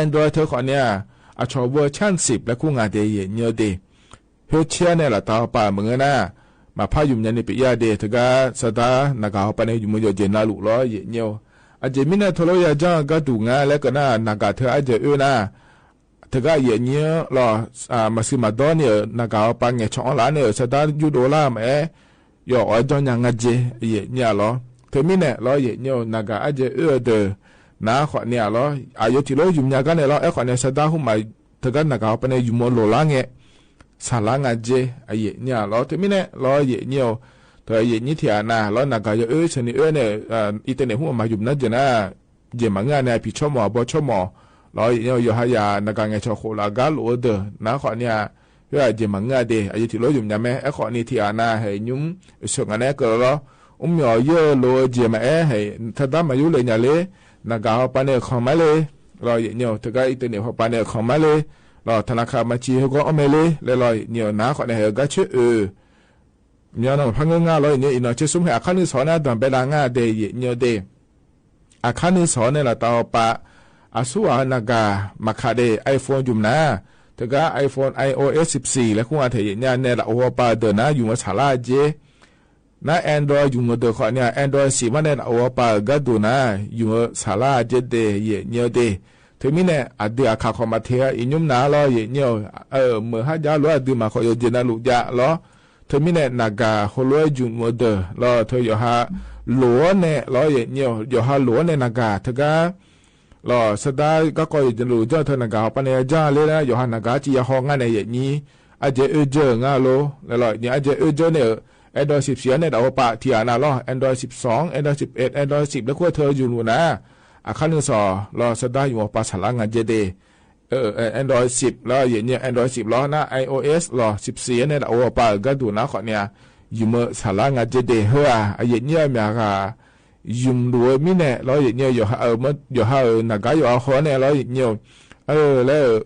Android ထၢဃီန့ၣ် အဆီၣ် version ဆံး လၢခိၣ်ငါဒၣ် ယံာ်ညိၣ်ဒၣ် ဟဲဆဲန့ၣ် လၢတၢ်ဟီၣ်ပာ်မုၢ်ဂ့ၤနၤ မၤဖးယုမ်ၢ်ညါန့ၣ် ပအံၤအကဲ တဂၤ ဆၢဒၣ် နဂၤဟီၣ်ပာ်န့ၣ် ယုမ်ၢ်ယီၤယဲၢ်နၤလိာ်လီၤ ယံာ်ညိၣ် အကဲမံၤန့ၣ် ထီၣ်လၢယၤကၠီဂၤဒူၣ်ငါ လၢကနၣ် နဂၤထၢအကဲအၢနၤ တဂၤယံာ်ညိၣ်လီၤ မၤစံးမၤဒီန့ၣ် နဂၤဟီၣ်ပာ် ငဲၤဆီၣ် online န့ၣ် ဆၢဒၣ်ယူၤဒိၣ်လၢ်မးအဲၣ် ယွၤအီၣ်အဲၣ်ကၠီညါငါကဲ ယံာ်ညိၣ်လီၤ တမံၤန့ၣ်လီၤ ယံာ်ညိၣ် နဂၤအကဲအၢဒၢး နၤဃီန့ၣ်လီၤ အယိထံၣ်လၢယုမ်ၢ်ညါဂၤန့ၣ်လီၤ အဲၣ်ဃီန့ၣ် ဆၢဒၣ်ဟူမး တဂၤနဂါဟောပာ်န့ၣ် ယုမ်ၢ်အိၣ်လိာ်လၢငဲ ဆၢလၢ်ငါကၠ့ အယံာ်ညါလီၤ. တမံၤန့ၣ်လီၤ ယံာ်ညါ တယံာ်ညါထံၣ်အနၢ်လီၤ နဂါယွၤအၢ ဆၢနံၣ်အၢန့ၣ် အ internet ဟူမၤယုမ်ၢ်နၤယဲၢ်နၤ ယဲၢ်မၤငါန့ၣ် အဖံးဆိကမိၣ်အဘီဆိကမိၣ် လီၤ ယံာ်ညါ ယိၤဟၣ်ယၤ နဂါငဲၤဆီၣ်ဃိးလၢအဂၤလိာ်အီၤဒီး နၤဃီန့ၣ် ဟဲယံာ်မၤငါဒဲး အယံာ်ထံၣ်လိာ်ယုမ်ၢ်ညါမ့ၢ် အဲၣ်ဃီန့ၣ်ထံၣ်အနၢ် ဟဲယုမ်ၢ် အဆၢၣ်ငါန့ၣ်ကလီလီၤ အူမၠီယိၤလိာ်ယဲၢ်မၤအဲၣ် ဟဲ တဒါမၤယိၤလဲၣ်ညါလဲၣ် နဂါဟောပာ်န့ၣ် ခီမးလဲၣ် လီၤ ယံာ်ညါ တဂၤ internet ဟောပာ်န့ၣ် ခီမးလဲၣ် လီၤ ထနၢခါမၤဆံးဟဲဂီၢ်အီၣ်မ့ၢ်လဲၣ် လဲၣ်လီၤ ယံာ်ညါ နၤဃီန့ၣ် ဟဲဂၤဆၢအၢ မညီနီၢ်ဖးငါလီၤ ယံာ်ညါ အံၤနီၢ်ဆၢစိမ့ၢ် အခါနုၢ်စီၤန့ၣ် ဒွးဘဲဒၣ်ငါဒဲး ယံာ်ညါဒဲး အခါနုၢ်စီၤန့ၣ်လီၤ တၢ်ဟောပာ် အဆိအါနဂါ မၤခးဒဲး iPhone ယုမ်ၢ်နၤ တဂၤ iPhone iOS သိပ်းသီး လၢဃုအထဲ ယံာ်ညါ နဲဒၣ်အိၣ်ဟောပာ်ဒီးနၤ ယုမ်ၢ်ဆၢလၢ်အကၠ့ နၤ Android ယုမ်ၢ်ဒီးဃီန့ၣ် Android သိပ်းမး နဲဒၣ်အိၣ်ဟောပာ်အဂၤဒိၣ်နၤ ယုမ်ၢ်ဆၢလၢ်အကၠ့ဒဲး ယံာ်ညါဒဲး တမံၤန့ၣ် အဒုးအခါခီမးထဲ အံၤယုမ်ၢ်နၤလီၤ ယံာ်ညါ အၢ မုၢ်ဟါယါလိာ်အဒုးမၤခီယိၤကၠ့နၤလိာ်ယါလီၤ တမံၤန့ၣ် နဂါဟိလိာ်ယုမ်ၢ်ဒီး လီၤ တယိၤဟၣ်လိာ်အီၤန့ၣ် လီၤ ယံာ်ညါ ယိၤဟၣ်လိာ်အီၤန့ၣ် နဂါ တဂၤ လီၤ စဒါ ကကိးယံာ်လိာ်ကၠ့ တနဂါဟောပာ်န့ၣ် ယါလံလၢ ယိၤဟၣ်နဂါ ကယီဟီငါန့ၣ် ယံာ်ညါ အကၠ့အၢကၠၢငါလိၤ လဲၣ်လီၤ ယံာ်ညါ အကၠ့အၢကၠၢန့ၣ် Android သိပ်းသီးန့ၣ် ဒၣ်အိၣ်ဟောပာ်ထံၣ်အနၢ်လီၤ Android သိပ်းသွင် Android သိပ်းအဵတ် Android သိပ်း လၢဃုအထဲယုမ်ၢ်နၤ အခါနုၢ်စီၤ လီၤ စဒါ ယုမ်ၢ်ဟောပာ်ဆၢလၢ်ငါကၠ့ဒဲး အ Android သိပ်းလီၤ ယံာ်ညါ Android သိပ်းလီၤ နၤ iOS လီၤ သိပ်းသီးန့ၣ် ဒၣ်အိၣ်ဟောပာ်အဂၤဒိၣ်နၤဃီန့ၣ် ယုမ်ၢဆၢလၢ်ငါကၠ့ဒဲး ဟဲ အယံာ်ညါ မ့ၢ်ဂၤ ယုမ်ၢလိာ်မံၤန့ၣ် လီၤ ယံာ်ညါ ယိၤဟၣ်အၢ မၢ ယိၤဟၣ်အၢ နဂါယွၤအဃီန့ၣ် လီၤ ယံာ်ညါ အၢ လဲၣ်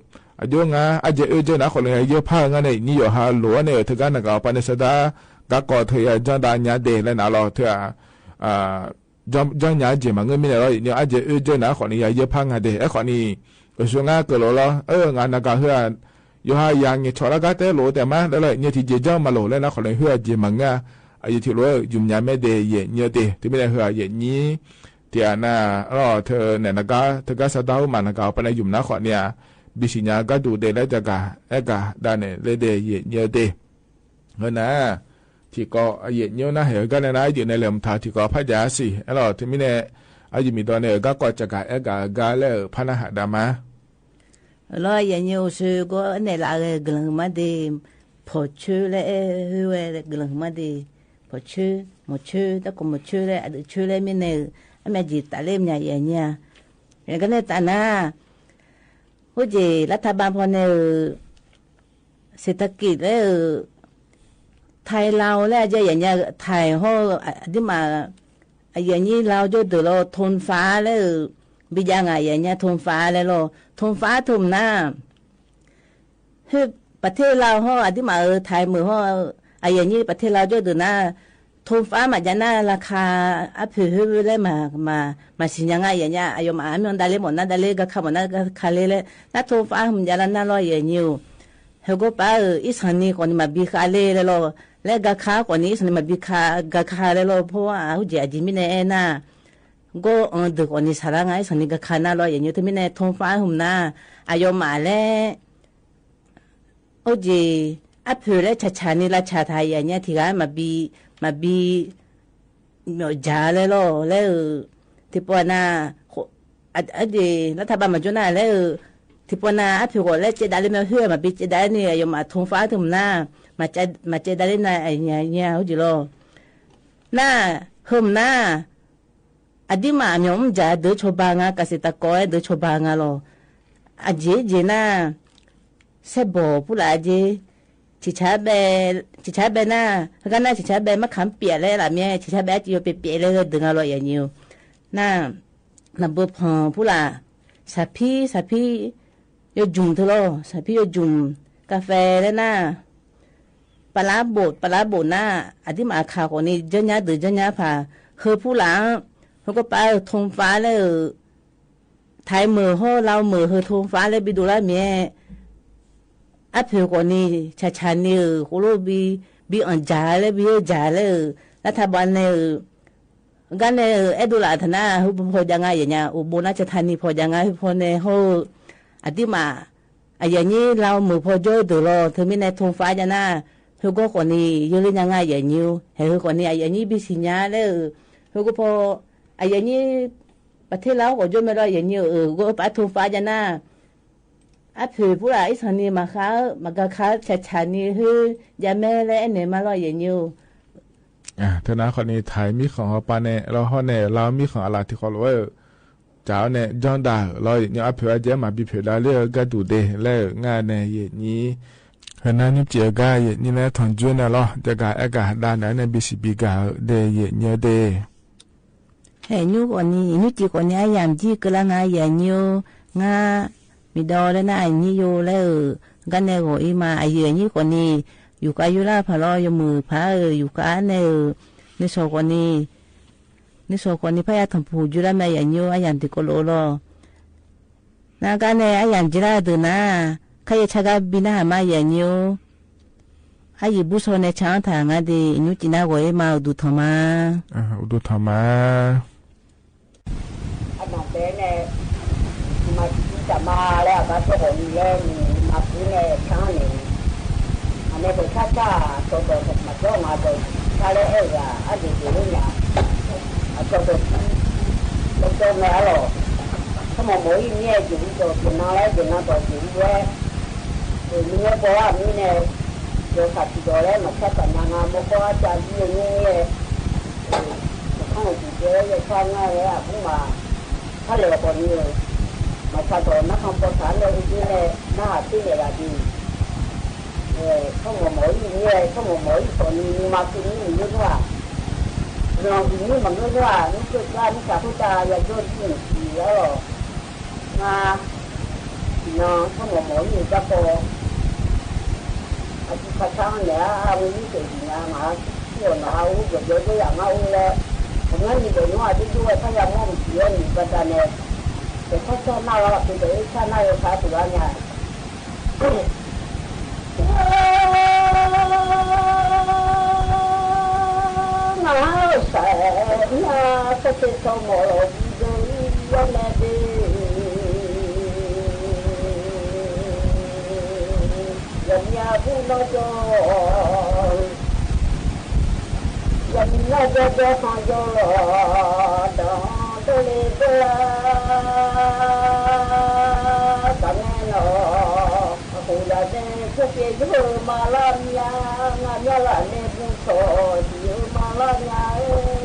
အကၠ့ငါ အကၠ့အၢကၠၢနၤဃီန့ၣ် ယဲၢ်ဖးငါန့ၣ် ယံာ်ညါ ယိၤဟၣ်လိာ်အီၤန့ၣ် တဂၤနဂါဟောပာ်န့ၣ် စဒါ ကကိးထၢယၤ ကၠီဒါညါဒဲး လဲၣ်နၤလီၤ ထၢ အ ကၠီ ကၠီညါ ကၠ့မၤငါမံၤန့ၣ်လီၤ ယံာ်ညါ အကၠ့အၢကၠၢနၤဃီန့ၣ် ယဲၢ်ဖးငါဒဲး အဲၣ်ဃီန့ၣ် အဆိငါကလီလီၤ အၢ ငါနဂါဟဲ ယိၤဟၣ်ယၤ ငဲၤဆီၣ်လၢဂၤတဲလိာ်တဲမး လဲၣ်လီၤ ယံာ်ညါ ထံၣ်ကၠ့ကၠီမၤလိာ် လဲၣ်နၤဃီန့ၣ် ဟဲကၠ့မၤငါ အယံာ်ထံၣ်လိာ်ယုမ်ၢ်ညါမ့ၢ်ဒဲး ယံာ်ညါဒဲး တမံၤန့ၣ် ဟဲယံာ်ညါ ထံၣ်အနၢ်လီၤ ထၢန့ၣ် နဂါ တဂၤ စဒါ ဟူမး နဂါဟောပာ်န့ၣ် ယုမ်ၢ်နၤဃီန့ၣ် ဘံၣ်စံၣ်ညါ ကၠ့ဒိၣ်ဒဲး လၢတဂၤ အဲၣ်ဂၤဒၣ်န့ၣ် လဲၣ်ဒဲး ယံာ်ညါဒဲး ဟဲနၤ ထံၣ်ကီး အယံာ်ညါနၤ ဟဲဂၤန့ၣ်နၤ ယံာ်န့ၣ် လဲၤမုာ်ထါ ထံၣ်ကီး ဖးယၤစံး အဲၣ်လီၤ တမံၤန့ၣ် အယံာ်မံၤဒီးန့ၣ် ဂၤကီးတဂၤ အဲၣ်ဂၤဂၤလၢ ဖးနၤဟးဒၣ်မး လီၤ ယံာ်ညါ အိၣ်ဆူၣ်ကီး နဲၣ်လၢအဂဲၤ ကလုာ်မးဒဲး ဖီၣ်ဆၢလၢ ဟဲဝဲ ကလုာ်မးဒဲး ဖီၣ်ဆၢ မိၢ်ဆၢ တၢ်ကိးမိၢ်ဆၢလၢ အဒုးဆၢလၢ မ့ၢ်န့ၣ် အမ့ၢ်ကၠ့တၢ်လၢမညါ ယံာ်ညါ ဂၤန့ၣ်တၢ်နၤ ဟိုကၠ့ รัฐบาล ဖီန့ၣ် เศรษฐกิจ လၢ ไทยลาว လၢအကၠ့ ယံာ်ညါ ไทย ဟီ အဒိးမး အယံာ်ညါ ลาว ကၠိဒၢးလီၤ ทนฟ้า လၢ ဘံၣ်ယါငါ ယံာ်ညါ ทนฟ้า လဲၣ်လီၤ ทนฟ้า ထုးမနၤ ဟဲ ประเทศลาว ဟီ အဒိးမး ไทย မုၢ်ဟီ အယံာ်ညါ ประเทศลาว ကၠိဒၢးနၤ ทนฟ้า မၤယါနၤ ราคา အဖုၣ်ဟဲဝဲလၢ မၤ မၤ မၤစံၣ်ညါငါ ယံာ်ညါ အယီၤမး အမံၤဒၣ်လဲၣ် မ့ၢ်နၤဒၣ်လဲၣ် ဂၤခါ မ့ၢ်နၤဂၤခါလဲၣ်လဲၣ် နၤ ทนฟ้า မၤယါလၢနၤလီၤ ယံာ်ညါ ဟဲဂီၢ်ပာ် အံသၣ်နံၤကိးနံၤ မၤဘံခါလဲၣ်လဲၣ်လီၤ လၢဂၤခါကိးနံၤ အံသၣ်နံၤမၤဘံခါ ဂၤခါလဲၣ်လီၤ ဖိအဟူကၠ့ အယံာ်မံၤန့ၣ် အဲၣ်နၤ ဂီၢ်အဒုးကိးနံၤ ဆၢလၢ်ငါ အံသၣ်နံၤဂၤခါနၤလီၤ ယံာ်ညါ တမံၤန့ၣ် ทนฟ้า ထုးမနၤ အယီၤမးလဲၣ် အိၣ်ကၠ့ အဖုၣ်လၢဆၣ်ဆၣ်နံၤ လၢဆၣ်ထါ ယံာ်ညါ ထံၣ်ဂၤ မၤဘံ မၤဘံ မၤယါလဲၣ်လီၤ လၢ ထံၣ်ပှၤနၤ အ အဒ့ รัฐบาล မၤကၠိနၤ လၢ ထံၣ်ပှၤနၤ အဖုၣ်ကိးလၢကၠ့ဒၣ်လၢ မ့ၢ်ဟဲ မၤဘံကၠ့ဒၣ်န့ၣ် အယီၤမး ทนฟ้า ထုးမနၤ မၤကၠ့ မၤကၠ့ဒၣ်လၢနၤ ယံာ်ညါ ဟူကၠ့လီၤ နၤ ထုးမနၤ အဒိးမး အမံၤမ့ၢ်ယါ ဒုးဆိဘါငါ ကစံးတၢ်ကီး ဒုးဆိဘါငါလီၤ အကၠ့ကၠ့နၤ စဲးဘီၣ်ဖုလၢအကၠ့ ဆံၣ်ဆါဘဲ ဆံၣ်ဆါဘဲနၤ ဂၤနၤ ဆံၣ်ဆါဘဲ မ့ၢ်ခါပျဲးလဲၣ်လၢမ့ၢ် ဆံၣ်ဆါဘဲ အကၠ့ယိၤပျဲးပျဲးလဲၣ် ဒုးငါလီၤ ယံာ်ညါ နၤ နၢ်ဘိဖီၣ်ဖုလၢ ဆၣ်ဖံ ဆၣ်ဖံ ယိၤကၠုၢ်ထၢၣ်လီၤ ဆၣ်ဖံယိၤကၠုၢ် ကၣ်ဖဲလဲၣ်နၤ ပလါဘိး ပလါဘိးနၤ အဒိးမးအခါကိးနံၤ ကၠၢညါဒုးကၠၢညါဖး ဟဲဖုလၢ ဟဲကီၢ်ပာ် ထုးဖး လၢ ไทย မုၢ်ဟီ ลาว မုၢ်ဟဲ ထုးဖး လၢဘံဒိၣ်လၢမ့ၢ် အဖုၣ်ကိးနံၤ ဆၣ်ဆၣ်နံၤဧၢ ဃိလိၣ်ဘံ ဘံအီၣ်ယါလၢ ဘံဟဲယါလၢ รัฐบาล န့ၣ်ဧၢ ဂၤန့ၣ် အဲၣ်ဒိးလၢအထနၢ် ဟဲဖီဖီယါငါ ယံာ်ညါ အိၣ်ဘိးနၤ ဆၣ်ထါနံၤဖီယါငါ ဟဲဖီန့ၣ် ဟီ အဒိးမး အယံာ်ညါ လၢမုၢ်ဖီကၠိဒၢးလီၤ ထၢမံၤန့ၣ် ထုးဖးယါနၤ ဟဲဂီၢ်ကိးနံၤ ယိၤလၢညါငါ ယံာ်ညါ ဟဲဟဲကိးနံၤ အယံာ်ညါ ဘံၣ်စံၣ်ညါလၢ ဟဲဂီၢ်ဖီ အယံာ်ညါ ประเทศลาว ကိးကၠိမ့ၢ်ဒီး ယံာ်ညါ အၢ ဂီၢ်ပာ်ထုးဖးယါနၤ အဖျိးပူၤလၢ် အီၣ်သီၣ်န့ၣ် မၤဃာ် မၤကခါဆးဆးန့ၣ် ဟ့ၣ်ယၤမဲလဲၣ် အဲၣ်န့ၣ်မးလီၤ ယဲၢ်ညိၣ်ဧၢ။ အၢ ထဲနၤဃီန့ၣ် ထံၣ်မံဃီၣ်ဟီၣ်ပၤနဲၣ် လီၤဟီၣ်နဲၣ် လီၤမံဃီၣ်အလၣ်ထံၣ်ဃီလီၤဧၢ. ကၠီန့ၣ် ကၠီဒၣ်လီၤ ယဲၢ်ညိၣ် အဖျိးအကဲမၤဘံဖျိးဒၣ်လၢဂၤဒူၣ်ဒဲးလၢဂၤန့ၣ် ယဲၢ်ညိၣ် ဟဲနၤညိၣ်စံးအဂၤ ယဲၢ်ညိၣ် လဲၤထီၣ်ကၠိန့ၣ်လီၤ. တဂၤအဲၣ်ဂၤဒၣ်န့ၣ် န့ၣ်ဘံစံးဘံဂၤဒဲး ယဲၢ်ညိၣ်ဒဲး ဟဲညိၣ်ဃီန့ၣ် ညိၣ်စံးဃီန့ၣ် အယၣ်မတံၤကလါ ငါယဲၢ်ညိၣ် ငါမ့ၢ်ဒီးလၢနၤအညိၣ်ယိလၢဧၢ, ဂၤန့ၣ်ဂီၢ်အံၤမး အယဲၢ်ညိၣ်ဃီန့ၣ် ယူၢ်ဃာ်ယိလၢ်ဖးလီၤ ယမိၢ်ဖးဧၢ ယူၢ်ဃာ်န့ၣ်ဧၢ, န့ၣ်စီၤဃီန့ၣ် န့ၣ်စီၤဃီန့ၣ် ဖးယၤထီၣ်ဖှိၣ်ယိလၢ်မး ယဲၢ်ညိၣ် အယၣ်မတံၤကလီလီၤ. နၤဂၤန့ၣ် အယၣ်မတံၤလၢ်ဒုးနၤ, ခါယဲၢ်ဆါဂၤဘံနၤဟးမး ယဲၢ်ညိၣ် အယံာ်ဘူၣ်စီၤန့ၣ် ဆါထီၣ်ဂၤဒဲး ညိၣ်စံးနၤဂီၢ်အံၤမး အိၣ်ဒူၣ်ထီၣ်မး, အိၣ်ဒူၣ်ထီၣ်မး. အနၢ်တဲန့ၣ် မၤတံၤတၢ်မၤလၢအဘၣ်တီၢ်ဃီၣ်လံလၢ မၤပူၤန့ၣ် ဆါန့ၣ် အန့ၣ်ပှၤဆါဆါ စီၤတီၢ်မၤကၠီမၤဒီး ဆါလၢအဲၣ်ဂၤ အဒိၣ်ဒိၣ်လၢညါ အစီၤတီၢ် လၢကၠီမဲာ်အလီၢ် ဆိကမိၣ်မိၢ်အံၤမ့ၢ် ယုၢ်အူဒီး ယနၤလၢ ယနၤဒီးယုၢ်အူဝဲ မ့ၢ်ညိၣ်ပှၢ်မ့ၢ်န့ၣ် ယိၤခးထံၣ်ဒီးလၢ မၤဆါတၢ်နၤ မၤမိၢ်ကီၢ်အတၢ်ဒ်အံၤမ့ၢ် ခီၣ်ဒူၣ်ကဲ ယဆါငါဝဲအဘူးမး ဖးလဲၢ်ဃီန့ၣ် မၤဆါဒီးနါခီၣ်ပီၢ်ဆါလၢအူဒ်န့ၣ် နဟးသ့န့ၣ်ဂၤဒ် ဆိကမိၣ်မိၢ်အံၤမ့ၢ် ဆိကမိၣ်မိၢ်အံၤဃီန့ၣ် မၤသ့မ့ၢ်မ့ၢ်ယိၤထွါ နီၢ်အံၤမ့ၢ်မၤယိၤထွါ မ့ၢ်ကၠၢ်မ့ၢ်ကၠၢ်ဖိတၢ် ယၤယိၤဒ်န့ၣ်စံးလီၤ ငါ နီၢ် ဆိကမိၣ်မိၢ်အံၤကၢ်ကီ အဒုးခးဆါန့ၣ် အဝဲမ့ၢ်ကဲဒ်ညါ မၤဟးဆူၣ်အီၤနီၢ် အအိၣ်ဒီးယိၤယိၤယၤမၤအိၣ်လၢ အငါန့ၣ်ဒီးနီၢ် အဒိဒိဝဲ ဖးယၤမီၢ်မတံၤဝဲန့ၣ် ဘၣ်တၢ်န့ၣ် တခီဆၢနၢ်လီၤ ပတအဲၣ်ဆၣ်နၢ်လီၤခါတဂၤညါ နၢ်စဲး နၢ်သ့ၣ်ဆိကမိၣ်လီၤ ဒ်သိးယလဲၤဒ့ ယမၠၣ်ဘူးနီၢ်ကၠီ ယမံၤနီၢ်ကၠီကၠီ သီၣ်ကၠီလီၤ ဒီးဒိးလ့ဒိးလၢ တၢ်နဲနီၤ အဃိဒၣ်န့ၣ် ကူက့ၤယိမၤလၢ်မၠၣ် ငါမၠၣ်လၢ်န့ၣ် ဘူးထီၣ် ယိမၤလၢ်မၠၣ်ဧၢ ထီ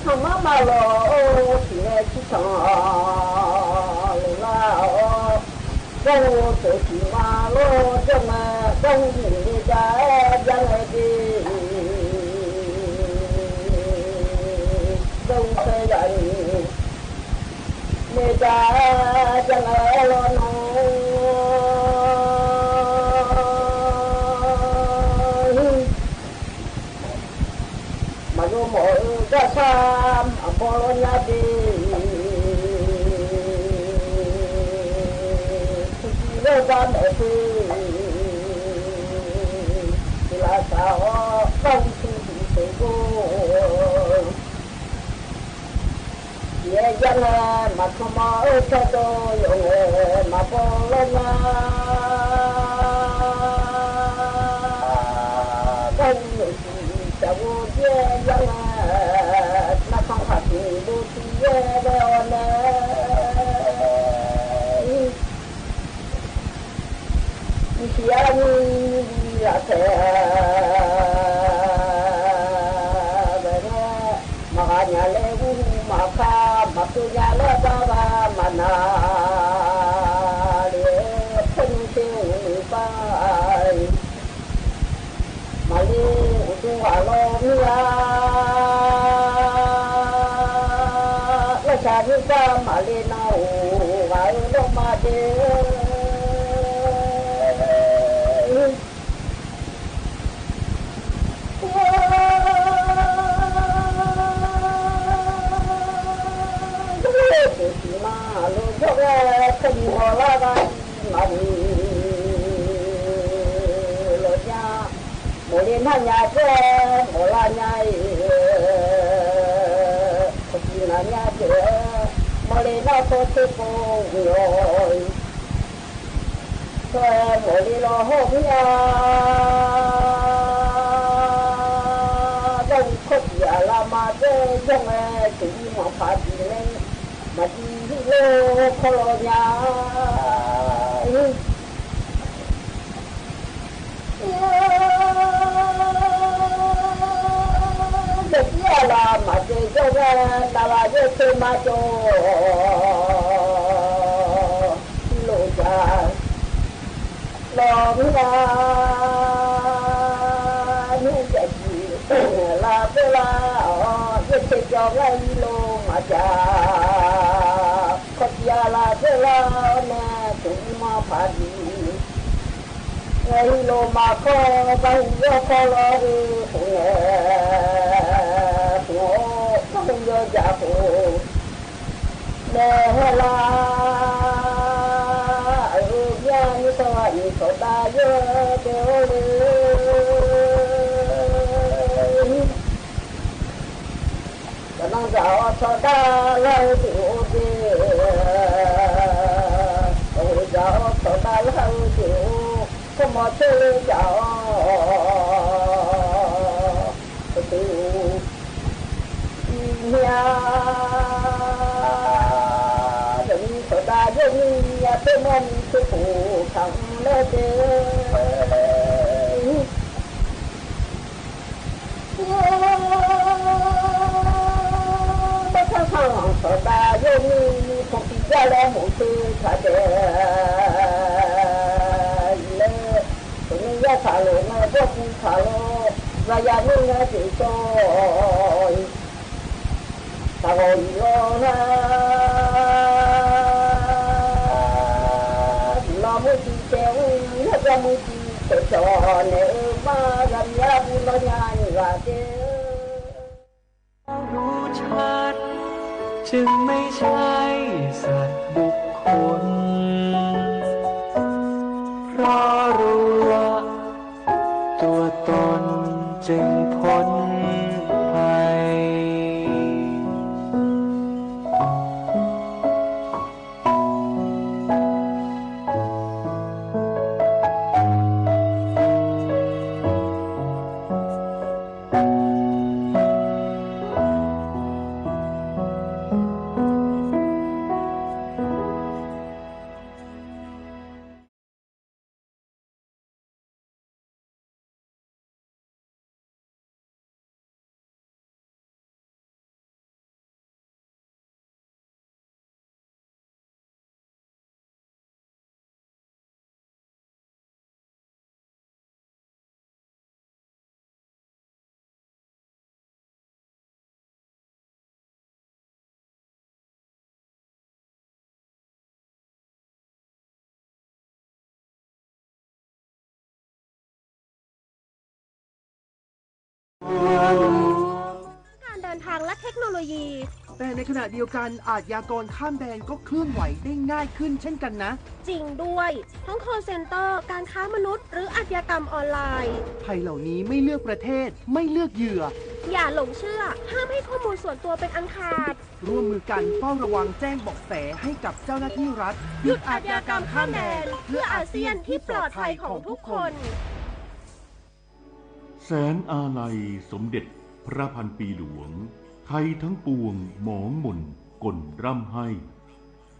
ၣ်မၤမၤလီၤ ထံၣ်န့ၣ်ထံၣ်ထီၣ် လိၣ်လၢအီၤ ကၠီဟူသိးထံၣ်မၤလီၤ ကၠီမၤ ကၠီဟူမုၢ်န့ၣ်ဒၣ် ယၤလဲၣ်ဒ့ ကၠီဟူဖဲယၤန့ၣ် မ့ၢ်ဒၣ် ယၤလဲၣ်လီၤနီၤ မၤလိမီၢ်ဧၢ ဒၣ်ဆၣ် အဘီလီၤညါဒ့ ထူၣ်ထူၣ်လၢဘၣ်မဲာ်သ့ လၢသးအီၤ ဘၣ်ဝံထူၣ်ထူၣ်စိၤကိ ယဲယၤလဲၣ် မၤခီမီၢ်အၢ ထီၣ်ဒီးယိၤလဲၣ် မၤဘီလီၤညါ ဘၣ်ဝံယိၤထူၣ် တၢ်ဝိဒ်ယဲလဲၣ် နၢ်ခီၣ်ခါထူၣ် ဘိထူၣ်ယဲလဲၣ်အီၤနဲ မ့ၢ်စံးအါမံၤလၢထဲ ဘၣ်နဲ မၤဂၤညါလၢဝူမၤခါ မၤသူညါလၢဘၣ်ဘၣ်မၤနၤ လၢ ဖဲနုၤသ့အိၣ်နုၤပၢ် မၤလ့အိၣ်ဒိၣ်ဝဲလီၤမ့ၢ်ဧါ လီၤဆၣ်မ့ၢ်ပၢ်မၤလ့နီၢ်အိၣ်ဂၤဧၢ လီၤမၤဒ့ ဒ့ ဒ့ ဒ့ မၤလိာ်ကၠီဝဲ ခဲမုၢ်ဂီၤလၢဂၤဒ်မၤဝံၤ လီၤညါ မိၢ်လ့နၤညါကဲ မိၢ်လၢညါအံၤ ပှၤနၤညါကဲ မိၢ်လ့နၤသိးသ့ကိးဝံၤအီၤ ထွဲမိၢ်လ့လီၤဟီၣ်မ့ၢ်ဧါ เจ้าย่องแล เจ้ามีหมอผาดีแล มาดีที่โลกขอรอญา เจ้าเตี้ยลามาเจอเจ้าแม่ ตาลาเยอะเชิญมาจอ โลกจา ลอเมือหนูจะจีลาเปลา เยเทจอไลโลมาจา ขอเจียลาเปลา แม่ถึงมาผาดี ไงโลมาขอบังยอขอรอเออผู้แง่ผู้โง่บังยอจ่าผู้ แม่ลา เออ ญาณิสวรรค์โสดาเยอะเดียวเลย กำลังจะเอาโสดาเล่าเดียวเดียว โอ้ย จะเอาโสดาเล่าเดียว สมอเชเลยจะเอา ประตูเมีย เดี๋ยวนี้โสดาเดี๋ยวนี้เมียเป็นมันคือผู้ขังและเดิน บัดถ้าข้างหลังโสดาเดี๋ยวนี้มีผู้ปิยะและหมู่คือขาเดินเลย สุนิยะสาโลเนอะ พวกกูสาโล วายานุเนอะ สิโชย สาโลอีโลนะ ลอมุจีเจว เนอะ ยามุจีเจจอเนอะ มายามยาบุญญาณิวาเจ รู้ชัด จึงไม่ใช่สัตว์บุคคล เพราะรู้ละตัวตนจึงพ้นภัย การเดินทางและเทคโนโลยี แต่ในขณะเดียวกันอาชญากรข้ามแดนก็เคลื่อนไหวได้ง่ายขึ้นเช่นกันนะ จริงด้วย ทั้ง call center การค้ามนุษย์ หรืออาชญากรรมออนไลน์ ภัยเหล่านี้ไม่เลือกประเทศ ไม่เลือกเหยื่อ อย่าหลงเชื่อ ห้ามให้ข้อมูลส่วนตัวเป็นอันขาด ร่วมมือกันเฝ้าระวังแจ้งเบาะแสให้กับเจ้าหน้าที่รัฐ หยุดอาชญากรรมข้ามแดน เพื่ออาเซียนที่ปลอดภัยของทุกคน แสนอาลัยสมเด็จพระพันปีหลวง ไทยทั้งปวงหมองหม่นก่นร่ำไห้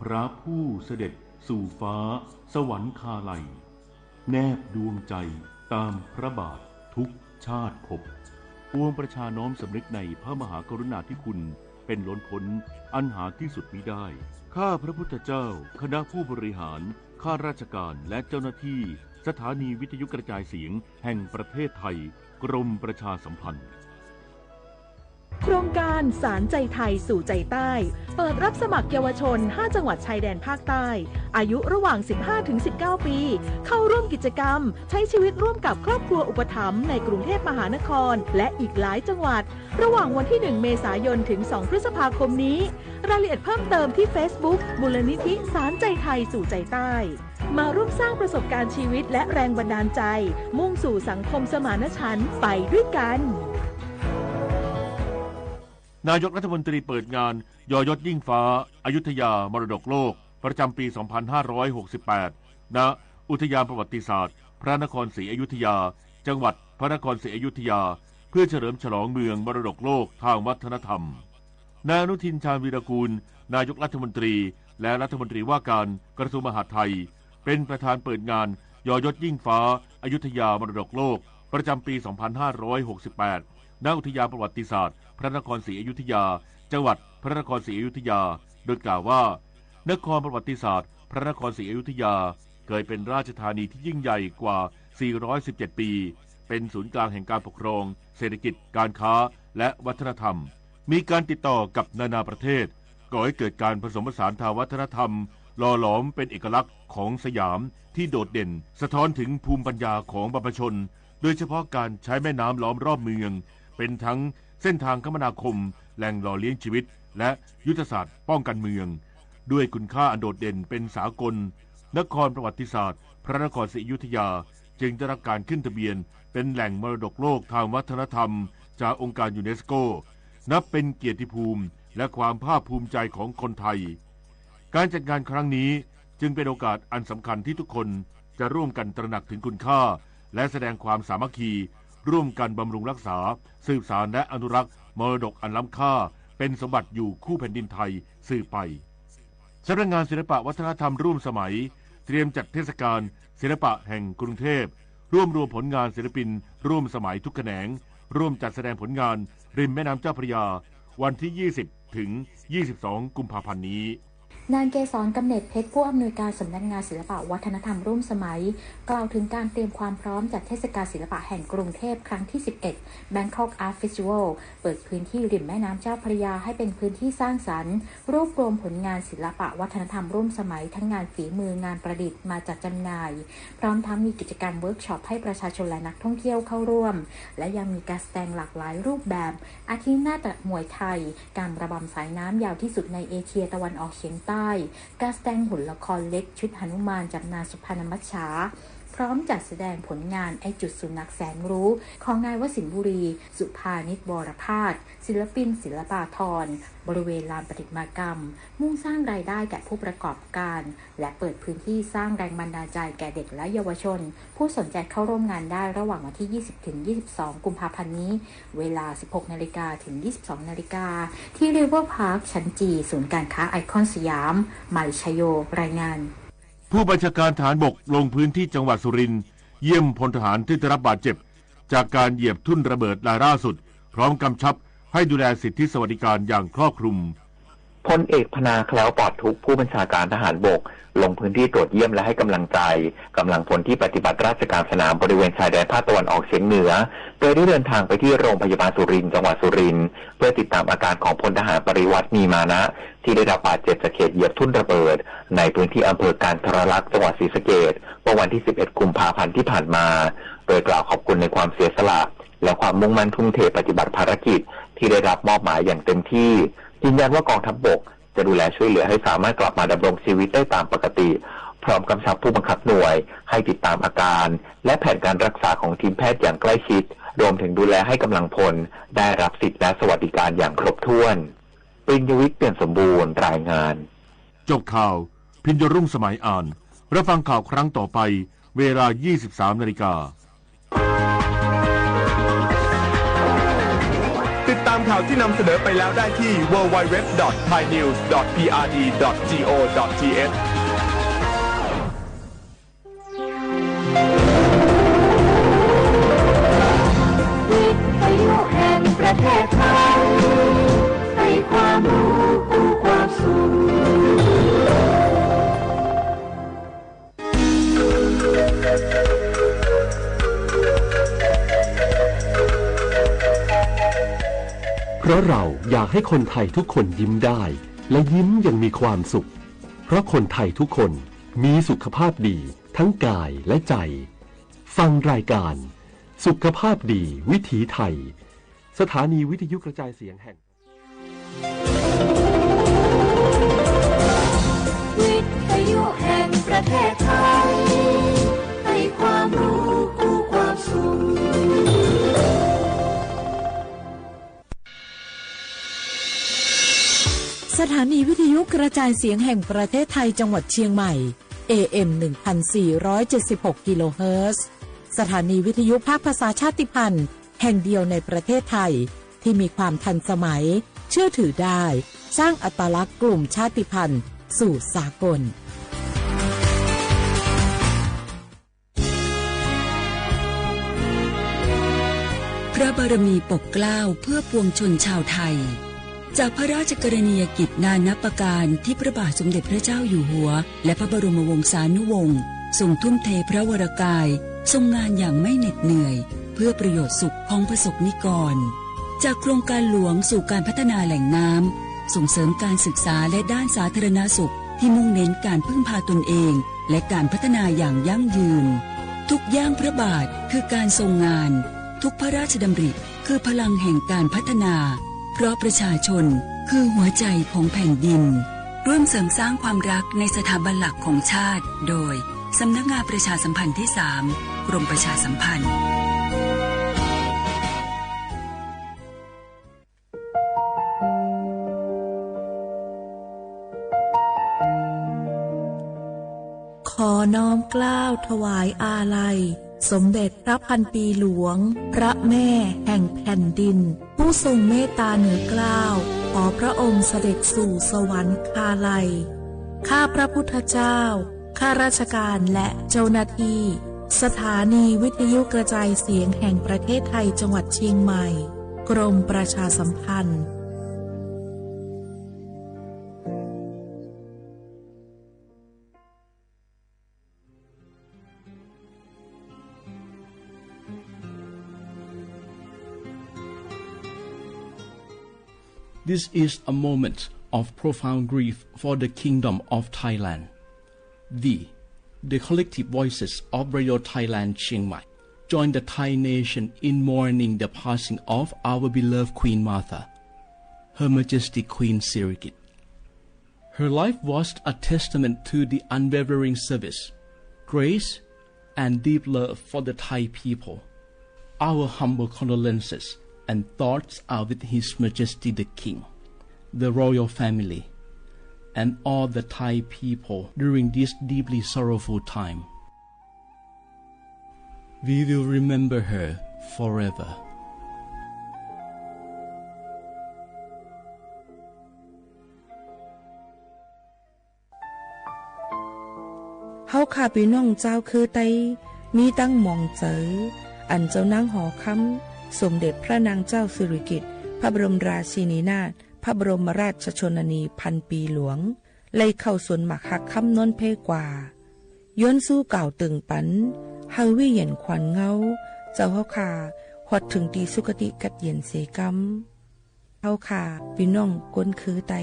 พระผู้เสด็จสู่ฟ้าสวรรคาลัย แนบดวงใจตามพระบาททุกชาติภพ ปวงประชาน้อมสำนึกในพระมหากรุณาธิคุณเป็นล้นพ้นอันหาที่สุดมิได้ ข้าพระพุทธเจ้า คณะผู้บริหาร ข้าราชการ และเจ้าหน้าที่สถานีวิทยุกระจายเสียงแห่งประเทศไทย กรมประชาสัมพันธ์ โครงการสานใจไทยสู่ใจใต้ เปิดรับสมัครเยาวชน ห้า จังหวัดชายแดนภาคใต้ อายุระหว่าง สิบห้า ถึง สิบเก้า ปี เข้าร่วมกิจกรรม ใช้ชีวิตร่วมกับครอบครัวอุปถัมภ์ในกรุงเทพมหานคร และอีกหลายจังหวัด ระหว่างวันที่ หนึ่ง เมษายน ถึง สอง พฤษภาคมนี้ รายละเอียดเพิ่มเติมที่ Facebook มูลนิธิสานใจไทยสู่ใจใต้ มาร่วมสร้างประสบการณ์ชีวิตและแรงบันดาลใจ มุ่งสู่สังคมสมานฉันท์ไปด้วยกัน นายกรัฐมนตรีเปิดงาน ยอ ยศยิ่งฟ้า อยุธยามรดกโลก ประจำปี สองพันห้าร้อยหกสิบแปด ณ อุทยานประวัติศาสตร์ พระนครศรีอยุธยา จังหวัดพระนครศรีอยุธยา เพื่อเฉลิมฉลองเมืองมรดกโลกทางวัฒนธรรม นายอนุทิน ชาญวีรกูล นายกรัฐมนตรี และรัฐมนตรีว่าการกระทรวงมหาดไทย เป็นประธานเปิดงาน ย.ย.ยิ่งฟ้า อยุธยามรดกโลก ประจำปี สองพันห้าร้อยหกสิบแปด ณ อุทยานประวัติศาสตร์พระนครศรีอยุธยา จังหวัดพระนครศรีอยุธยา โดยกล่าวว่า นครประวัติศาสตร์พระนครศรีอยุธยา เคยเป็นราชธานีที่ยิ่งใหญ่กว่า สี่ร้อยสิบเจ็ด ปี เป็นศูนย์กลางแห่งการปกครอง เศรษฐกิจ การค้า และวัฒนธรรม มีการติดต่อกับนานาประเทศ ก่อให้เกิดการผสมผสานทางวัฒนธรรม หล่อหลอมเป็นเอกลักษณ์ของสยามที่โดดเด่น สะท้อนถึงภูมิปัญญาของบรรพชน โดยเฉพาะการใช้แม่น้ำล้อมรอบเมือง เป็นทั้งเส้นทางคมนาคม แหล่งหล่อเลี้ยงชีวิต และยุทธศาสตร์ป้องกันเมือง ด้วยคุณค่าอันโดดเด่นเป็นสากล นครประวัติศาสตร์พระนครศรีอยุธยา จึงได้รับการขึ้นทะเบียนเป็นแหล่งมรดกโลกทางวัฒนธรรมจากองค์การยูเนสโก นับเป็นเกียรติภูมิและความภาคภูมิใจของคนไทย การจัดงานครั้งนี้จึงเป็นโอกาสอันสำคัญที่ทุกคนจะร่วมกันตระหนักถึงคุณค่า และแสดงความสามัคคี ร่วมกันบำรุงรักษา สืบสานและอนุรักษ์มรดกอันล้ำค่า เป็นสมบัติอยู่คู่แผ่นดินไทยสืบไป สำนักงานศิลปะวัฒนธรรมร่วมสมัย เตรียมจัดเทศกาลศิลปะแห่งกรุงเทพ รวบรวมผลงานศิลปินร่วมสมัยทุกแขนง ร่วมจัดแสดงผลงานริมแม่น้ำเจ้าพระยา วันที่ ยี่สิบ ถึง ยี่สิบสอง กุมภาพันธ์นี้ นางเกษร กำเนิดเพชร ผู้อำนวยการสำนักงานศิลปะวัฒนธรรมร่วมสมัย กล่าวถึงการเตรียมความพร้อมจัดเทศกาลศิลปะแห่งกรุงเทพครั้งที่ สิบเอ็ด Bangkok Art Festival เปิดพื้นที่ริมแม่น้ำเจ้าพระยาให้เป็นพื้นที่สร้างสรรค์ รวบรวมผลงานศิลปะวัฒนธรรมร่วมสมัย ทั้งงานฝีมือ งานประดิษฐ์มาจัดจำหน่าย พร้อมทั้งมีกิจกรรมเวิร์กช็อปให้ประชาชนและนักท่องเที่ยวเข้าร่วม และยังมีการแสดงหลากหลายรูปแบบ อาทินาฏมวยไทย การระบำสายน้ำยาวที่สุดในเอเชียตะวันออกเฉียงใต้ การแสดงหุ่นละครเล็กชุดหนุมานจำนานสุพรรณมัจฉา พร้อมจัดแสดงผลงานไอ้จุดสุนัขแสนรู้ ของนายวสินทร์บุรี สุภานิช วรภาส ศิลปินศิลปาธร บริเวณลานประติมากรรม มุ่งสร้างรายได้แก่ผู้ประกอบการ และเปิดพื้นที่สร้างแรงบันดาลใจแก่เด็กและเยาวชน ผู้สนใจเข้าร่วมงานได้ระหว่างวันที่ ยี่สิบ ถึง ยี่สิบสอง กุมภาพันธ์นี้ เวลา สิบหก นาฬิกา ถึง ยี่สิบสอง นาฬิกา ที่ River Park ชั้นจี ศูนย์การค้าไอคอนสยาม ไมค์ ชโย รายงาน ผู้บัญชาการทหารบกลงพื้นที่จังหวัดสุรินทร์ เยี่ยมพลทหารที่ได้รับบาดเจ็บ จากการเหยียบทุ่นระเบิดรายล่าสุด พร้อมกำชับให้ดูแลสิทธิสวัสดิการอย่างครอบคลุม พลเอก พนา แคล้วปลอดทุกข์ ผู้บัญชาการทหารบก ลงพื้นที่ตรวจเยี่ยมและให้กำลังใจ กำลังพลที่ปฏิบัติราชการสนามบริเวณชายแดนภาคตะวันออกเฉียงเหนือ โดยได้เดินทางไปที่โรงพยาบาลสุรินทร์ จังหวัดสุรินทร์ เพื่อติดตามอาการของพลทหารปริวัติ มีมานะ ที่ได้รับบาดเจ็บจากเหตุเหยียบทุ่นระเบิด ในพื้นที่อำเภอกันทรลักษณ์ จังหวัดศรีสะเกษ เมื่อวันที่ สิบเอ็ด กุมภาพันธ์ที่ผ่านมา โดยกล่าวขอบคุณในความเสียสละ และความมุ่งมั่นทุ่มเทปฏิบัติภารกิจที่ได้รับมอบหมายอย่างเต็มที่ ยืนยันว่ากองทัพบกจะดูแลช่วยเหลือให้สามารถกลับมาดำรงชีวิตได้ตามปกติ พร้อมกำชับผู้บังคับหน่วยให้ติดตามอาการ และแผนการรักษาของทีมแพทย์อย่างใกล้ชิด รวมถึงดูแลให้กำลังพลได้รับสิทธิและสวัสดิการอย่างครบถ้วน ปิญญวิทย์ เปี่ยมสมบูรณ์ รายงาน จบข่าว พิญญรุ่งสมัยอ่าน รับฟังข่าวครั้งต่อไป เวลา ยี่สิบสาม นาฬิกา ติดตามข่าวที่นำเสนอไปแล้วได้ที่ ดับเบิลยู ดับเบิลยู ดับเบิลยู ดอท ไทยนิวส์ ดอท พีอาร์ดี ดอท จีโอ ดอท ทีเอช วิทยุแห่งประเทศไทย ให้ความรู้คู่ความสุข เพราะเราอยากให้คนไทยทุกคนยิ้มได้ และยิ้มอย่างมีความสุข เพราะคนไทยทุกคนมีสุขภาพดีทั้งกายและใจ ฟังรายการสุขภาพดีวิถีไทย สถานีวิทยุกระจายเสียงแห่ง วิทยุแห่งประเทศไทย ให้ความรู้คู่ความสุข สถานีวิทยุกระจายเสียงแห่งประเทศไทยจังหวัดเชียงใหม่ เอเอ็ม หนึ่งพันสี่ร้อยเจ็ดสิบหก กิโลเฮิรตซ์ สถานีวิทยุภาคภาษาชาติพันธุ์ แห่งเดียวในประเทศไทย ที่มีความทันสมัย เชื่อถือได้ สร้างอัตลักษณ์กลุ่มชาติพันธุ์สู่สากล พระบารมีปกเกล้าเพื่อปวงชนชาวไทย จากพระราชกรณียกิจนานับประการที่พระบาทสมเด็จพระเจ้าอยู่หัว และพระบรมวงศานุวงศ์ทรงทุ่มเทพระวรกาย ทรงงานอย่างไม่เหน็ดเหนื่อย เพื่อประโยชน์สุขของประสบนิกร จากโครงการหลวงสู่การพัฒนาแหล่งน้ำ ส่งเสริมการศึกษาและด้านสาธารณสุข ที่มุ่งเน้นการพึ่งพาตนเอง และการพัฒนาอย่างยั่งยืน ทุกย่างพระบาทคือการทรงงาน ทุกพระราชดำริคือพลังแห่งการพัฒนา เพราะประชาชนคือหัวใจของแผ่นดิน ร่วมเสริมสร้างความรักในสถาบันหลักของชาติ โดย สำนักงานประชาสัมพันธ์ที่สาม กรมประชาสัมพันธ์ ขอน้อมเกล้าถวายอาลัย สมเด็จพระพันปีหลวง พระแม่แห่งแผ่นดิน ผู้ทรงเมตตาเหนือเกล้า ขอพระองค์เสด็จสู่สวรรคาลัย ข้าพระพุทธเจ้า ข้าราชการและเจ้าหน้าที่ สถานีวิทยุกระจายเสียงแห่งประเทศไทย จังหวัดเชียงใหม่ กรมประชาสัมพันธ์ This is a moment of profound grief for the Kingdom of Thailand. We, the collective voices of Radio Thailand Chiang Mai, join the Thai nation in mourning the passing of our beloved Queen Mother, Her Majesty Queen Sirikit. Her life was a testament to the unwavering service, grace, and deep love for the Thai people. Our humble condolences and thoughts are with His Majesty the King, the royal family, and all the Thai people during this deeply sorrowful time. We will remember her forever. เฮาข้าปี้น้องจาวคือไต มีตังหมองเจอ อันเจ้านางหอคำ สมเด็จพระนางเจ้าสิริกิติ์ พระบรมราชินีนาถ พระบรมราชชนนีพันปีหลวง ไล่เข้าสวนหมากฮักคำนนเพกว่า ย้อนสู้กล่าวเติงปัน เฮาวิเย็นขวัญเงา เจ้าเฮาข้า ฮอดเถิงตี้สุคติกัดเย็นเสกำ เฮาข้าปี้น้องคนคือไต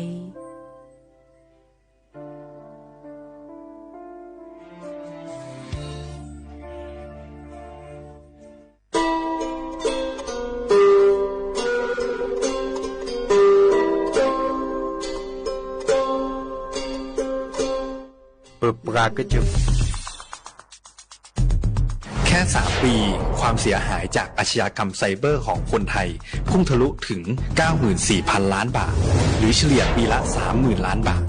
ปึบปรากระจึบ แค่สามปี ความเสียหายจากอาชญากรรมไซเบอร์ของคนไทย พุ่งทะลุถึง เก้าหมื่นสี่พันล้านบาท หรือเฉลี่ยปีละ สามหมื่นล้านบาท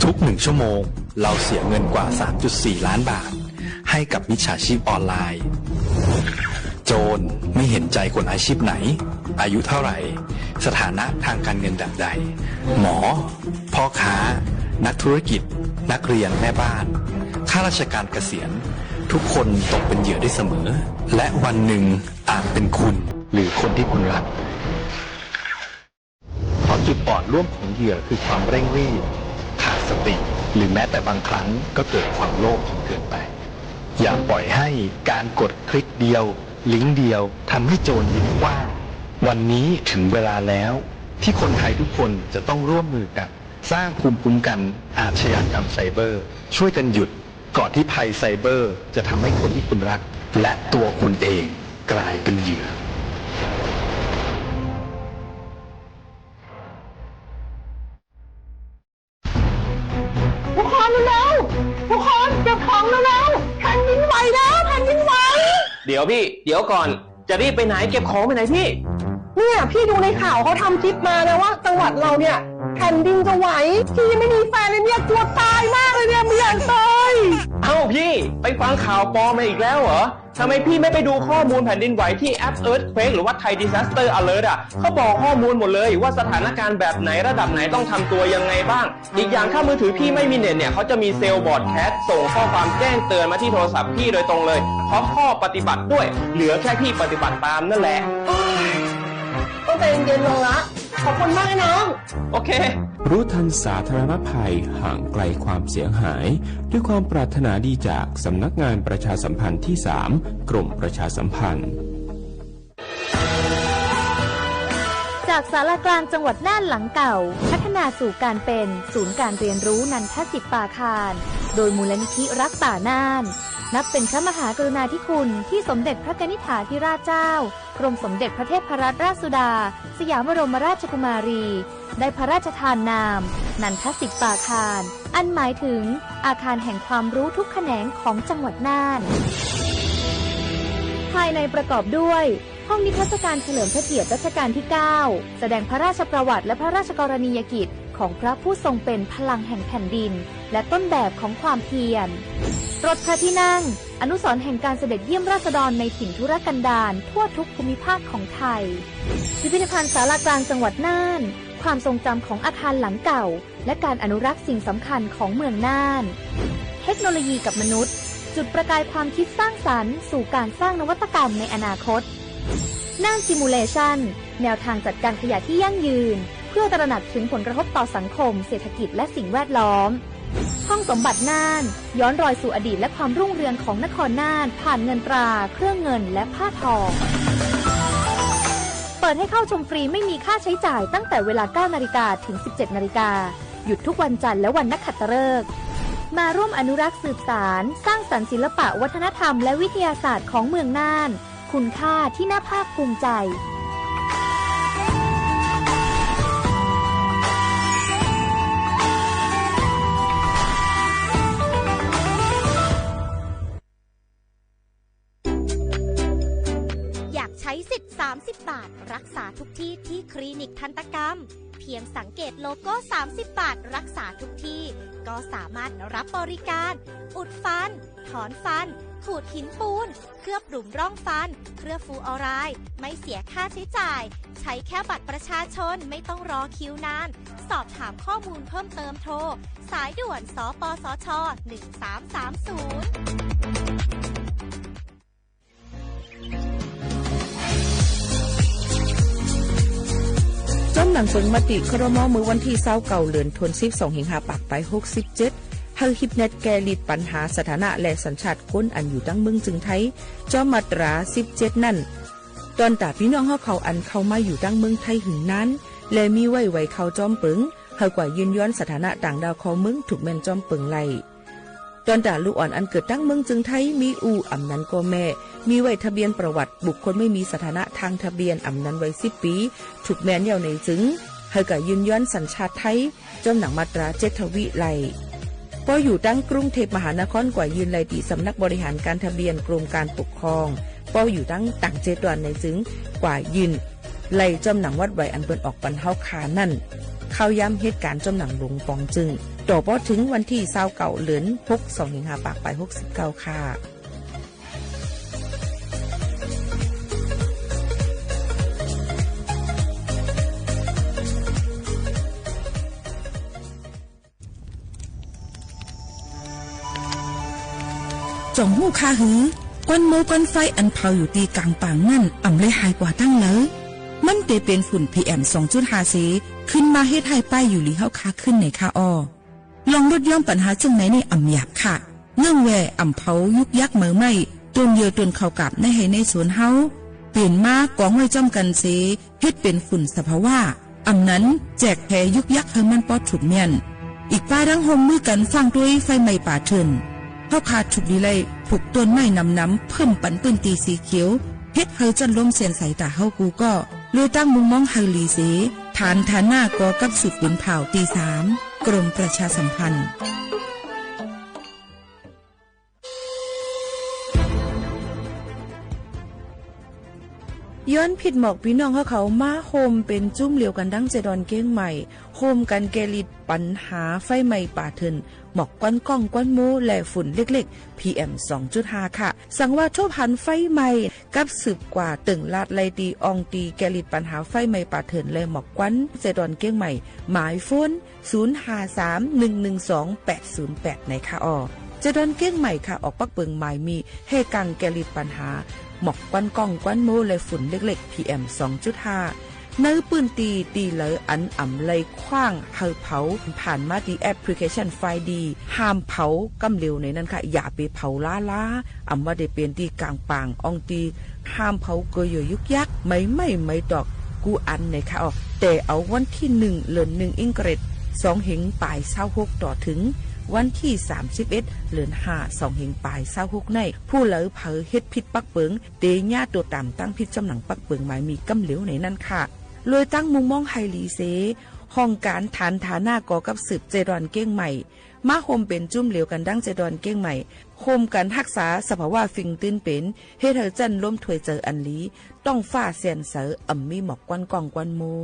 ทุกหนึ่งชั่วโมง เราเสียเงินกว่า สามจุดสี่ล้านบาท ให้กับมิจฉาชีพออนไลน์ โจรไม่เห็นใจคนอาชีพไหน อายุเท่าไหร่ สถานะทางการเงินแบบใด หมอ พ่อค้า นักธุรกิจ นักเรียน แม่บ้าน ข้าราชการเกษียณ ทุกคนตกเป็นเหยื่อได้เสมอ และวันหนึ่งอาจเป็นคุณ หรือคนที่คุณรัก เพราะจุดอ่อนร่วมของเหยื่อคือความเร่งรีบ ขาดสติ หรือแม้แต่บางครั้งก็เกิดความโลภจนเกินไป อย่าปล่อยให้การกดคลิกเดียว ลิงก์เดียว ทำให้โจรยิ้มกว้าง วันนี้ถึงเวลาแล้ว ที่คนไทยทุกคนจะต้องร่วมมือกัน สร้างภูมิคุ้มกันอาชญากรรมไซเบอร์ ช่วยกันหยุด ก่อนที่ภัยไซเบอร์จะทำให้คนที่คุณรัก และตัวคุณเองกลายเป็นเหยื่อ ทุกคนเร็วๆ ทุกคนเก็บของเร็วๆ แผ่นดินไหวแล้ว แผ่นดินไหว เดี๋ยวพี่ เดี๋ยวก่อน จะรีบไปไหน เก็บของไปไหนพี่ เนี่ย พี่ดูในข่าวเขาทำคลิปมานะว่าจังหวัดเราเนี่ย แผ่นดินจะไหว พี่ยังไม่มีแฟนเลยเนี่ย กลัวตายมากเลยเนี่ย ไม่อยากตาย เอ้าพี่ ไปฟังข่าวปลอมมาอีกแล้วเหรอ ทำไมพี่ไม่ไปดูข้อมูลแผ่นดินไหวที่แอป Earthquake หรือว่า Thai Disaster Alert อะ เขาบอกข้อมูลหมดเลยว่าสถานการณ์แบบไหนระดับไหนต้องทำตัวยังไงบ้าง อีกอย่างถ้ามือถือพี่ไม่มีเน็ตเนี่ย เขาจะมีเซลล์บรอดแคสต์ส่งข้อความแจ้งเตือนมาที่โทรศัพท์พี่โดยตรงเลย พร้อมข้อปฏิบัติด้วย เหลือแค่พี่ปฏิบัติตามนั่นแหละ โอ๊ย ต้องใจเย็นๆ ลงละ ขอบคุณมากนะน้อง โอเค รู้ทันสาธารณภัย ห่างไกลความเสียหาย ด้วยความปรารถนาดีจากสำนักงานประชาสัมพันธ์ที่สาม กรมประชาสัมพันธ์ จากศาลากลางจังหวัดน่านหลังเก่า พัฒนาสู่การเป็นศูนย์การเรียนรู้นันทสิปปาคาร โดยมูลนิธิรักป่าน่าน นับเป็นพระมหากรุณาธิคุณที่สมเด็จพระกนิษฐาธิราชเจ้า กรมสมเด็จพระเทพรัตนราชสุดา สยามบรมราชกุมารี ได้พระราชทานนาม นันทสิปปาคาร อันหมายถึงอาคารแห่งความรู้ทุกแขนงของจังหวัดน่าน ภายในประกอบด้วย ห้องนิทรรศการเฉลิมพระเกียรติรัชกาลที่เก้า แสดงพระราชประวัติและพระราชกรณียกิจของพระผู้ทรงเป็นพลังแห่งแผ่นดิน และต้นแบบของความเพียร รถพระที่นั่ง อนุสรณ์แห่งการเสด็จเยี่ยมราษฎรในถิ่นทุรกันดารทั่วทุกภูมิภาคของไทย พิพิธภัณฑ์ศาลากลางจังหวัดน่าน ความทรงจำของอาคารหลังเก่า และการอนุรักษ์สิ่งสำคัญของเมืองน่าน เทคโนโลยีกับมนุษย์ จุดประกายความคิดสร้างสรรค์สู่การสร้างนวัตกรรมในอนาคต น่าน Simulation แนวทางจัดการขยะที่ยั่งยืน เพื่อตระหนักถึงผลกระทบต่อสังคม เศรษฐกิจ และสิ่งแวดล้อม ห้องสมบัติน่าน ย้อนรอยสู่อดีตและความรุ่งเรืองของนครน่าน ผ่านเงินตรา เครื่องเงิน และผ้าทอง เปิดให้เข้าชมฟรีไม่มีค่าใช้จ่ายตั้งแต่เวลา เก้านาฬิกา ถึง สิบเจ็ดนาฬิกา หยุดทุกวันจันทร์และวันนักขัตฤกษ์ มาร่วมอนุรักษ์สืบสาน สร้างสรรค์ศิลปะวัฒนธรรมและวิทยาศาสตร์ของเมืองน่าน คุณค่าที่น่าภาคภูมิใจ อยากใช้สิทธิ์ สามสิบบาท รักษาทุกที่ที่คลินิกทันตกรรม เพียงสังเกตโลโก้ สามสิบบาท รักษาทุกที่ ก็สามารถรับบริการ อุดฟัน ถอนฟัน ขูดหินปูน เคลือบหลุมร่องฟัน เคลือบฟลูออไรด์ ไม่เสียค่าใช้จ่าย ใช้แค่บัตรประชาชน ไม่ต้องรอคิวนาน สอบถามข้อมูลเพิ่มเติมโทร สายด่วน สปสช หนึ่งสามสามศูนย์ จ้อมหนังเปิงมติ ครม. เมื่อวันตี้ ซาวเก้า เดือนธันวาคม สองพันห้าร้อยหกสิบเจ็ด หื้อฮิปแนทแก้ลิดปัญหาสถานะและสัญชาติคนอันอยู่ตังเมืองจึงไทย จ้อมมาตรา สิบเจ็ด นั้น ตอนต๋าปี้น้องเฮาเขาอันเข้ามาอยู่ตังเมืองไทยหื้อนาน และมีไว้ไหวเข้าจ้อมเปิง หื้อกว่ายื่นย้อนสถานะต่างด้าวเข้าเมืองถูกแม่นจ้อมเปิงไล่ ตอนต๋าลูกอ่อนอันเกิดตังเมืองจึงไทย มีอู้อำนั้นก็แม่ มีไว้ทะเบียนประวัติบุคคลไม่มีสถานะทางทะเบียนอำนั้นไว้ สิบปี๋ ถูกแม่นแล้วในจึง หื้อกว่ายื่นย้อนสัญชาติไทย จ้อมหนังมาตรา เจ็ด ทวีไล่ ปออยู่ตังกรุงเทพมหานครกว่ายื่นไล่ตี้สำนักบริหารการทะเบียนกรมการปกครอง ปออยู่ตังต่างเจตวันในจึง กว่ายื่นไล่จ้อมหนังวัดไหวอันเปิ้นออกปันเฮาคานั้น เข้าย้ำเหตุการณ์จ้อมหนังหลงป๋องจึง ต่อปอถึงวันตี้ ซาวเก้า เดือนหก สองพันห้าร้อยหกสิบเก้า ค่ะ จ่องฮู้คาหือ ก้อนเมา้วก้อนไฟอันเผาอยู่ตี้ก๋างป่างนั้น อ่ำได้หายกว่าตังเลิว มันเตเป๋นฝุ่น PM สองจุดห้า เส ขึ้นมาเฮ็ดหื้อป้ายอยู่หลีเฮาคาขึ้นไหนคาอ้อ ลองลดย้อมปัญหาเจิ่งไหนนี่อ่ำหยาบค่ะ เนื่องแว่อ่ำเผายุกยักเหมยไหม้ ต้นเยือต้นข้าวกาบในไฮ่ในสวนเฮา เป๋นมากองไว้จ้อมกั๋นเส เฮ็ดเป๋นฝุ่นสภาวะ อ่ำนั้นแจกแผยุกยักหื้อมันปอดถูกแม่น อีกป้าดั้งฮ่วมมือกั๋นฟั่งตวยไฟไหม้ป่าเถื่อน เฮาคาถูกดีไล่ผุกต้นไม้หนำๆ เพิ่มปันปื้นตี้สีเขียว เฮ็ดหื้อจ้อนลมเสียนใสต๋าเฮากู้ก็ เลยตั้งมุมมองหื้อหลีเส ฐานฐานะก่อกับสูตรปืนเผาตี้สาม กรมประชาสัมพันธ์ ย้อนผิดหมอกปี้น้องเฮาเขามาโฮมเป๋นจุ้มเหลียวกั๋นดังเจดอนเก้งใหม่ โฮมกั๋นแก้ฤทธิ์ปัญหาไฟไหม้ป่าเถิ่น หมอกควันก้องควันโม้ และฝุ่นเล็กๆ พีเอ็ม สองจุดห้า ค่ะ สังว่าทบหันไฟไหม้ กับสืบกว่าเติ่งลาดไล่ตี้อ่องตี้แก้ฤทธิ์ปัญหาไฟไหม้ป่าเถิ่นและหมอกควัน เจดอนเก้งใหม่ หมายโฟน ศูนย์ห้าสาม หนึ่งหนึ่งสอง แปดศูนย์แปด ในค่ะอ้อ เจดอนเก้งใหม่ค่ะ ออกปักเปิงหมายมีแห่กั๋งแก้ฤทธิ์ปัญหา หมอกควันก้องควันโม้ และฝุ่นเล็กๆ พีเอ็ม สองจุดห้า ในปื้นตี้ตี้ใดอันอ่ำไล่ขว้างหื้อเผา ผ่านมาตี้แอปพลิเคชันไฟดี ห้ามเผาก้ำเหลียวในนั้นค่ะ อย่าไปเผาล้าๆ อ่ำว่าได้เป๋นตี้ก๋างป่างอ่องตี้ ห้ามเผาเกยเยื่อยุกยัก ไม้ไหม้ไม้ตอกกู้อันในค่ะอ้อ แต่เอาวันตี้หนึ่ง เดือนหนึ่งอิงเกรด สองเฮงป๋ายซาวหก ต่อเถิงวันตี้สามสิบเอ็ด เดือนห้า สองเฮงป๋ายซาวหก ใน ผู้ใดเผลอเฮ็ดผิดปักเปิง เต๋เยียะตั๋วต๋ามตั้งผิดจ้ำหนังปักเปิงหมายมีก้ำเหลียวในนั้นค่ะ เลยตั้งมุมมองหื้อหลีเส ห้องก๋านฐานฐานะก่อกับสืบเจดอนเก้งใหม่ มาโฮมเป๋นจุ้มเหลียวกั๋นดังเจดอนเก้งใหม่ โฮมกั๋นฮักษาสภาวะฟิงตื้นเป๋น เฮ็ดหื้อจั้นลมถ้วยเจิ่ออันหลี ต๊องฟ้าแจ่มใส อ่ำมีหมอกควันก้องควันโม้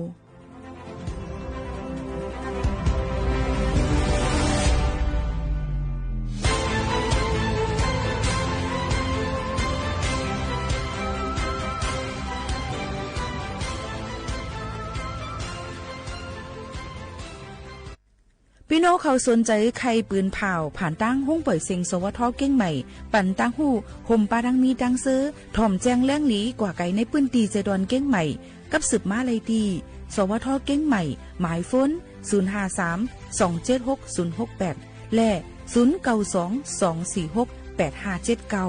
ปี้น้องเขาสนใจ๋ใค่ปืนผ่าว ผ่านตางห้องป่อยเสียง สวท เก้งใหม่ ปันตางฮู้ ห่มปาดังมีตางเซอ ถ่อมแจ้งแหลงหลีกว่าไก๋ในปื้นตี้เจดอนเก้งใหม่ กับสืบมาไล่ตี้ สวท เก้งใหม่ หมายโฟน ศูนย์ห้าสาม สองเจ็ดหก ศูนย์หกแปด และ ศูนย์เก้าสอง สองสี่หก แปดห้าเจ็ดเก้า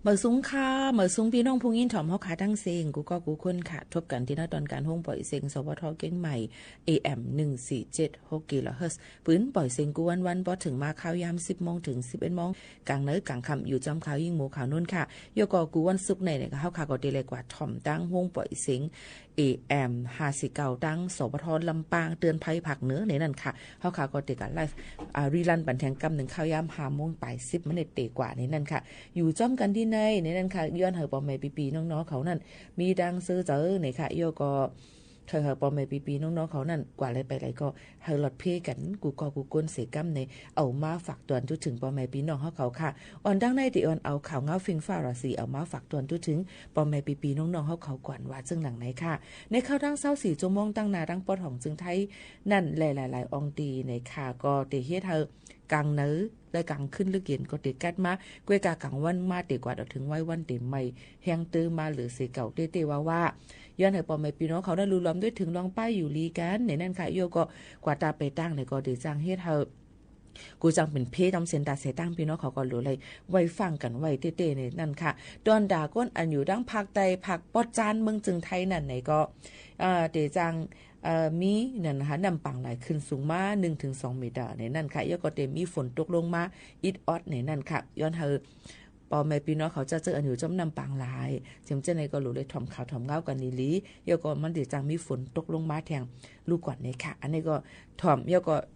เมิดสุงค่ะ เมิดสุงปี้น้องผู้ยินถ่อมเฮาค่ะตังเสี้ง กู้ก้อกู้คนค่ะ ทบกั๋นตี้หน้าตอนก๋านห้องป่อยเสียง สวท เจียงใหม่ เอเอ็ม หนึ่งสี่เจ็ดหก กิโลเฮิรตซ์ ปื๊นป่อยเสียงกู้วันๆ ปอเถิงมาข่าวยามสิบโมงเถิงสิบเอ็ดโมง ก๋างในก๋างค่ำ อยู่จ้อมข่าวยิ่งหมู่ข่าวนุ่นค่ะ แล้วก็กู้วันศุกร์ในเนี่ย เฮาค่ะก็ได้แลกว่าถ่อมตังห้องป่อยเสียง เอเอ็ม ห้าสี่เก้า ตัง สวท ลำปาง เตือนภัยภาคเหนือในนั้นค่ะ เฮาค่ะก็ได้ก๋านไลฟ์ อ่า รีรันปันแถงกำนึ่งข่าวยามห้าโมงป๋ายสิบ มันได้เตะกว่าในนั้นค่ะ อยู่จ้อมกั๋นตี้ใน ในนั้นค่ะ ย้อนหื้อป้อแม่ปี้ๆ น้องๆ เขานั้น มีตังเซอเจ๋อในค่ะ แล้วก็ ใค่หื้อป้อแม่ปี้ๆ น้องๆ เขานั้น กว่าไหลไปไหลก็ หื้อหลอดเพลงกั๋น กู้ก้อกู้คนเสียกำใน เอามาฝากตวนจุ๊เถิงป้อแม่ปี้น้องเฮาเขาค่ะ อ่อนตังในตี้อ่อนเอาข่าวเหงาฟิ้งฟ้าราศี เอามาฝากตวนจุ๊เถิงป้อแม่ปี้ๆ น้องๆ เฮาเขาก่อน ว่าเจิ่งหนังในค่ะ ในข่าวตังซาวสี่ชั่วโมงตังหน้าตังปอดของเจิ่งไทย นั้นแล หลายๆ อ่องตี้ในค่ะ ก็ได้เฮ็ดหื้อ ก๋างในและก๋างคืนลึกเย็นก็ได้กัดมา ก้วยก้ากลางวันมาได้กว่าต่อเถิงไหว้วันได้ไหม้ แฮงเติมมาเหลือเสียเก่าเต๊ๆ ว่าๆ ย้อนหื้อป้อแม่ปี้น้องเขานั้น ฮู้ลอมด้วยเถิงลองไปอยู่หลีกั๋นในนั้นค่ะ แล้วก็กว่าตาไปตังในก็ได้จั่งเฮ็ดหื้อ กู้จั่งเป๋นเพลงต๋ามเส้นต๋าเสียตัง ปี้น้องเขาก็หลู่ไหลไหว้ฟังกั๋นไว้เต๊ๆ ในนั้นค่ะ ตวนดาก้นอันอยู่ตังภาคใต้ ภาคปอดจานเมืองเจิ่งไทยนั้นในก็ เอ่อ ได้จั่ง เอ่อ มีนั้นนะคะ น้ำปางไหลขึ้นสูงมา หนึ่งถึงสองเมตรในนั้นค่ะ แล้วก็ได้มีฝนตกลงมา อิดออดในนั้นค่ะ ย้อนหื้อป้อแม่ปี้น้องเขาเจ้าเจ้าอันอยู่จ้อมน้ำปางไหล เจียมเจ้าในก็หลู่เลยถ่อมข่าวถ่อมเหงากั๋นหลีๆ แล้วก็มันได้จั่งมีฝนตกลงมาแถง ลูกก่อนในค่ะ อันนี้ก็ถ่อม แล้วก็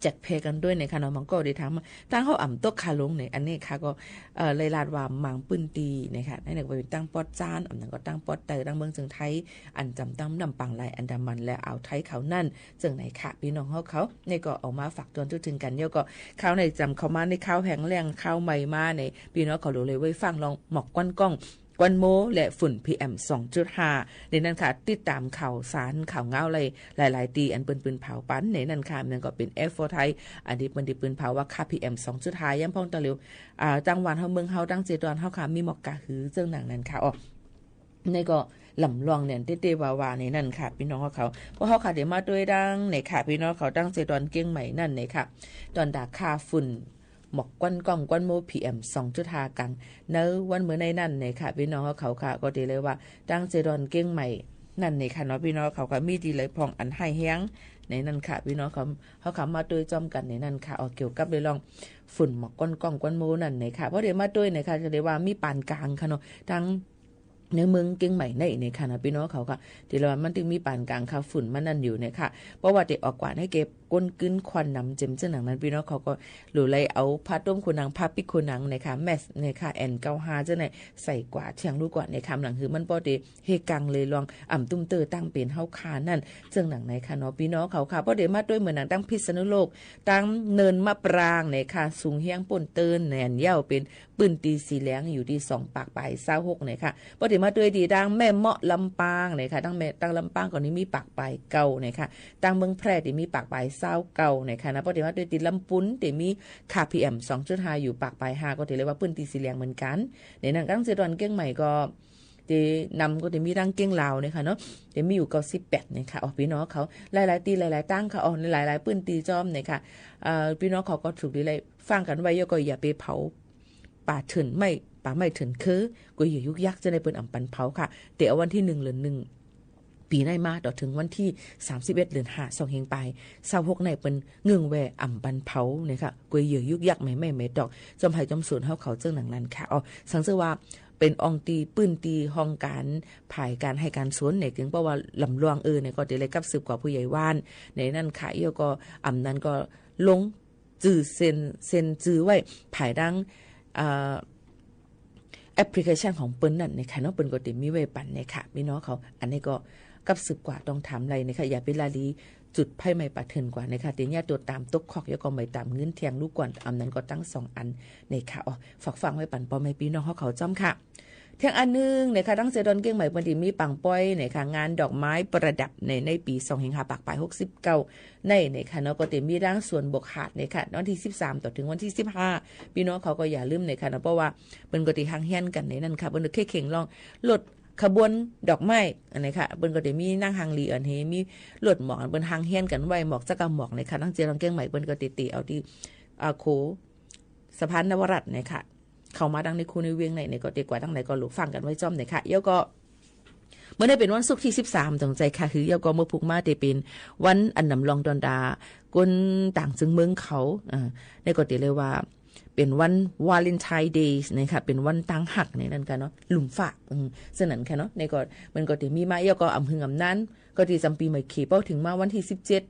แจกแพร่กั๋นด้วยในค่ะเนาะ บางก็ได้ถามว่า ตังเฮาอ่ำตกค่ะลุงใน อันนี้ค่ะก็ เอ่อ ไล่ลาดว่าหมางปื้นตี้ในค่ะ ในนั้นก็เป๋นตังปอดจาน อันนั้นก็ตังปอดใต้ ตังเมืองเจิ่งไทย อันจ้ำตังน้ำปางไหลอันดามันและอ่าวไทยเขานั้น เจิ่งในค่ะ ปี้น้องเฮาเขา นี่ก็เอามาฝากตวนจุ๊เถิงกั๋น แล้วก็ข่าวในจ้ำเข้ามาในข่าวแห่งแหล่งข่าวใหม่มาใน ปี้น้องเขาหลู่เลยไหว้ฟังลองหมอกควันก้อง ควันโม และฝุ่น พีเอ็ม สองจุดห้า ในนั้นค่ะ ติดต๋ามข่าวสารข่าวเหงาไหล หลายๆ ตี้อันเปิ้นปืนเผาปันในนั้นค่ะ นั้นก็เป๋น เอฟโฟร์ไทย อันตี้เปิ้นได้ปืนเผาว่าค่า พีเอ็ม สองจุดห้า ยามพ่องตะเหลียว อ่า ตังหวันเฮาเมืองเฮาตังเจตอนเฮาค่ะ มีหมอกกาหือเจิ่งหนังนั้นค่ะ อ๋อ นี่ก็ลำลองเนี่ยเต๊ๆ ว่าๆ ในนั้นค่ะ ปี้น้องเฮาเขา พวกเฮาค่ะได้มาตวยตังในค่ะ ปี้น้องเขาตังเจตอนเจียงใหม่นั้นในค่ะ ตวนดาค่าฝุ่น หมอกควันก้องควันโม พีเอ็ม สองจุดห้า กั๋ง ในวันเมื่อในนั้นในค่ะ ปี้น้องเฮาเขาค่ะ ก็ได้เลยว่าตังเจตอนเจียงใหม่นั้นในค่ะเนาะ ปี้น้องเขาค่ะ มีตี้ไหนพ่องอันฮ้ายแฮงในนั้นค่ะ ปี้น้องเขา เฮาค่ะมาตวยจ้อมกั๋นในนั้นค่ะ อ๋อ เกี่ยวกับเรื่องฝุ่นหมอกควันก้องควันโมนั้นในค่ะ พอได้มาตวยในค่ะ จะได้ว่ามีปานก๋างค่ะเนาะ ตัง ในเมืองเจียงใหม่ใน ในค่ะเนาะ ปี้น้องเขาค่ะ ตี้ละวันมันตึงมีปานก๋างค่ะ ฝุ่นมันนั้นอยู่ในค่ะ เพราะว่าได้ออกกว่าในเก็บก้นกึ๊นควันนำเจ๋มเจ้าหนังนั้น ปี้น้องเขาก็หลู่เลยเอาผ้าต้มขนหนัง ผ้าปิดขนหนังในค่ะ แมสในค่ะ เอ็นเก้าห้า เจ้าใน ใส่กว่าเถียงลูกก่อนในค่ะ หนังหื้อมันป้อได้เฮกังเลยลองอ่ำตุ้มเตอร์ตังเป๋นเฮาค่ะนั้น เจิ่งหนังในค่ะเนาะ ปี้น้องเขาค่ะ พอได้มาตวยเหมือนหนังตังพิษณุโลก ตังเนินมะปรางในค่ะ สูงเฮี้ยงป้นเตินแหนนเย้าเป๋น ปื้นตี้สีแหลงอยู่ตี้สองปากป๋ายซาวหกในค่ะ พอได้มาตวยตี้ตังแม่เมาะลำปางในค่ะ ตังแม่ ตังลำปางก็นี่มีปากป๋ายเก้าในค่ะ ตังเมืองแพร่ตี้มีปากป๋ายซาวเก้าในค่ะนะ พอได้มาตวยตี้ลำปูนตี้มีค่า พีเอ็ม สองจุดห้า อยู่ปากป๋ายห้า ก็ตี้เลยว่าปื้นตี้สีแหลงเหมือนกั๋น ในนั้นตังเจตอนเจียงใหม่ก็ ตี้นำก็ตี้มีตังเจียงลาวในค่ะเนาะ ตี้มีอยู่เก้าสิบแปดในค่ะ อ๋อ ปี้น้องเขา หลายๆ ตี้หลายๆ ตังค่ะ อ๋อ หลายๆ ปื้นตี้จ้อมในค่ะ เอ่อ ปี้น้องเขาก็ถูกดีเลยฟังกั๋นไว้ แล้วก็อย่าไปเผา ป่าเถื่อนไม้ ป่าไม้เถื่อนเคือ ก๋วยเหยื่อยุกยักษ์เจ้าในเปิ้นอ่ำปันเผาค่ะ แต่เอาวันตี้หนึ่งเดือนหนึ่ง ปี๋ในมาต่อเถิงวันตี้สามสิบเอ็ดเดือนห้า สองเฮงป๋ายซาวหกในเปิ้นงึ่งแว่อ่ำปันเผาในค่ะ ก๋วยเหยื่อยุกยักษ์ไม้ไม้ไม้ตอก จ้อมไฮ่จ้อมสวนเฮาเขาเจิ่งหนังนั้นค่ะ อ๋อ สังเกตว่าเป๋นอ่องตี้ปื้นตี้ห้องก๋าน ฝ่ายก๋านไฮ่ก๋านสวนใน จึงเพราะว่าลำลองเออในก็ได้เลยกับสืบกว่าผู้ใหญ่บ้านในนั้นค่ะ แล้วก็อ่ำนั้นก็ลง จื้อเซ็น เซ็นจื้อไว้ภายหลัง อ่า แอปพลิเคชันของเปิ้นนั้นในค่ะเนาะ เปิ้นก็ได้มีไว้ปั๋นในค่ะ ปี้น้องเขา อันนี้ก็กับสืบกว่าต้องถามไล่ในค่ะ อย่าไปละลีจุดไฟไหม้ป่าเถื่อนกว่าในค่ะ ตี้เยียะตั๋วต๋ามตกคอก แล้วก็ไม้ต๋ามเงินเถียงลูกก่อน อ่ำนั้นก็ตังสองอันในค่ะ อ๋อ ฝากฟังไว้ปั๋นป้อแม่ปี้น้องเฮาเขาจ้อมค่ะ เถียงอันนึ่งในค่ะ ตังเจตอนเจียงใหม่เปิ้นได้มีปางป้อยในค่ะ งานดอกไม้ประดับใน ในปี๋สองเฮงห้าปากป๋ายหกสิบเก้าใน ในค่ะเนาะ ก็ได้มีตังสวนบกหาดในค่ะ วันตี้สิบสามต่อเถิงวันตี้สิบห้า ปี้น้องเขาก็อย่าลืมในค่ะเนาะ เพราะว่าเปิ้นก็ได้ฮังเฮียนกั๋นในนั้นค่ะ เปิ้นก็เค่งๆ ลองรถขบวนดอกไม้อันนี้ค่ะ เปิ้นก็ได้มีนั่งฮังลีอันเฮ มีรถหมอกอันเปิ้นฮังเฮียนกั๋นไว้ หมอกจักกะหมอกในค่ะ ตังเจตอนเจียงใหม่เปิ้นก็ได้เตะเอาตี้ อ่า โข สะพานนวรัตน์ในค่ะ เข้ามาตังในคูในเวียงใน ในก็เต๋กว่าตังไหนก็หลูฟังกั๋นไว้จ้อมเน่ยค่ะ แล้วก็ เมื่อนี้เป๋นวันศุกร์ตี้สิบสาม ต๋องใจ๋ค่ะ หื้อ แล้วก็เมื่อพูกมาเต๋เป๋นวันอันนำลองต๋อนต๋าคนต่างเจื้องเมืองเขา อ่า ในก็เต๋เลยว่า เป๋นวันวาเลนไทน์เดย์เน่ยค่ะ เป๋นวันตังหักในนั้นค่ะเนาะ หลุมฝาก อืม เจ้านั้นค่ะเนาะ ในก็ มันก็เต๋มีมา แล้วก็อ่ำหึงอ่ำนาน ก็ตี้จำปี๋ใหม่เข เป้าเถิงมาวันตี้สิบเจ็ด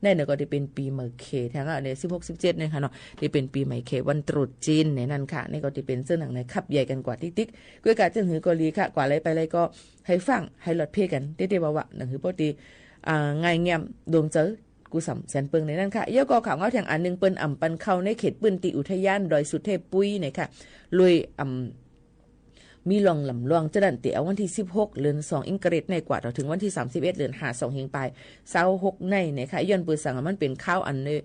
ในนั้นก็ตี้เป๋นปี๋ใหม่เขแทนละ ในสิบหก สิบเจ็ด เน่ยค่ะเนาะ ตี้เป๋นปี๋ใหม่เข วันตรุษจีนในนั้นค่ะ ในก็ตี้เป๋นเจ้าหนังในคับใหญ่กั๋นกว่าติ๊กๆ ก้วยกาเจ้าหื้อก็ดีค่ะ กว่าไหลไปไหลก็หื้อฟังหื้อหลอดเพลงกั๋น เต๊ๆ ว่าๆ หนังหื้อป้อตี้ อ่า ง่ายเงียบดวงใจ๋ กู้สำแสนเปิงในนั้นค่ะ แล้วก็ข่าวเหงาแถงอันนึ่ง เปิ้นอ่ำปันเข้าในเขตปื้นตี้อุทยานดอยสุเทพปุยเน่ยค่ะ เลยอ่ำ มีลองลำลอง เจ้านั้นเต๋เอาวันตี้สิบหก เดือนสอง อิงกฤษในกว่าต่อเถิงวันตี้สามสิบเอ็ด เดือนห้า สองเฮงปายซาวหกในเน่ยค่ะ ย้อนเปื้อสังมันเป๋นคาวอันเน่ย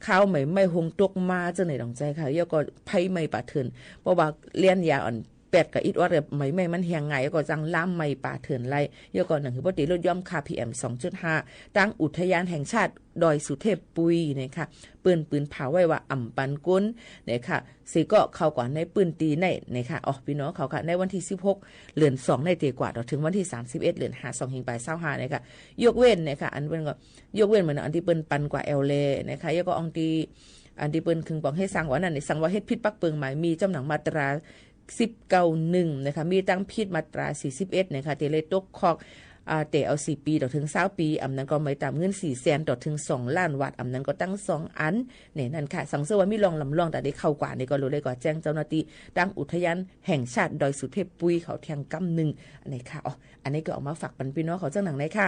คาวไหม้ไหม้ฮงตกมาเจ้าไหนต๋องใจ๋ค่ะ แล้วก็ไฟไหม้ป่าเถื่อน เพราะว่าเลี้ยนยาอ่อนแปดกับอิดออดกับไหม้ไหม้มันแฮงง่าย แล้วก็จังลามไหม้ป่าเถื่อนไล่ แล้วก็หนังหื้อป้อตี้ลดย่อมค่า พีเอ็ม สองจุดห้า ตังอุทยานแห่งชาติดอยสุเทพปุยเน่ยค่ะ เปิ้นปืนผ่าไว้ว่าอ่ำปันคนเน่ยค่ะ เสียก็เข้ากว่าในปื้นตี้ในเน่ยค่ะ อ๋อ ปี้น้องเขาค่ะ ในวันตี้สิบหก เดือนสองในเต๋กว่าต่อเถิงวันตี้สามสิบเอ็ด เดือนห้า สองเฮงปายซาวห้าเน่ยค่ะ ยกเว้นเน่ยค่ะ อันเปิ้นก็ ยกเว้นเหมือนอันตี้เปิ้นปันกว่าแอลเลเน่ยค่ะ แล้วก็อ่องตี้ อันตี้เปิ้นคึงป๋องเฮ็ดสั่งว่านั้นเน่ย สั่งว่าเฮ็ดผิดปักเปิงหมายมี จ้ำหนังมาตรา สิบเก้า หนึ่งเน่ยค่ะ มีตังผิดมาตรา สี่สิบเอ็ดเน่ยค่ะ เต๋เลยตกคอก อ่า เต๋เอาสี่ปี๋ต่อเถิงซาวปี๋ อ่ำนั้นก็ไม้ต๋ามเงินสี่แสนต่อเถิงสองล้านวาท อ่ำนั้นก็ตังสองอัน ในนั้นค่ะ สังเสริญว่ามีลองลำลองต๋าเต๋เข้ากว่าในก็เลยก็แจ้งเจ้าหน้าตี้ตังอุทยานแห่งชาติดอยสุเทพปุยเขาแทงกำนึ่ง อันนี้ค่ะ อ๋อ อันนี้ก็เอามาฝากปันปี้น้องเขาเจ้าหนังในค่ะ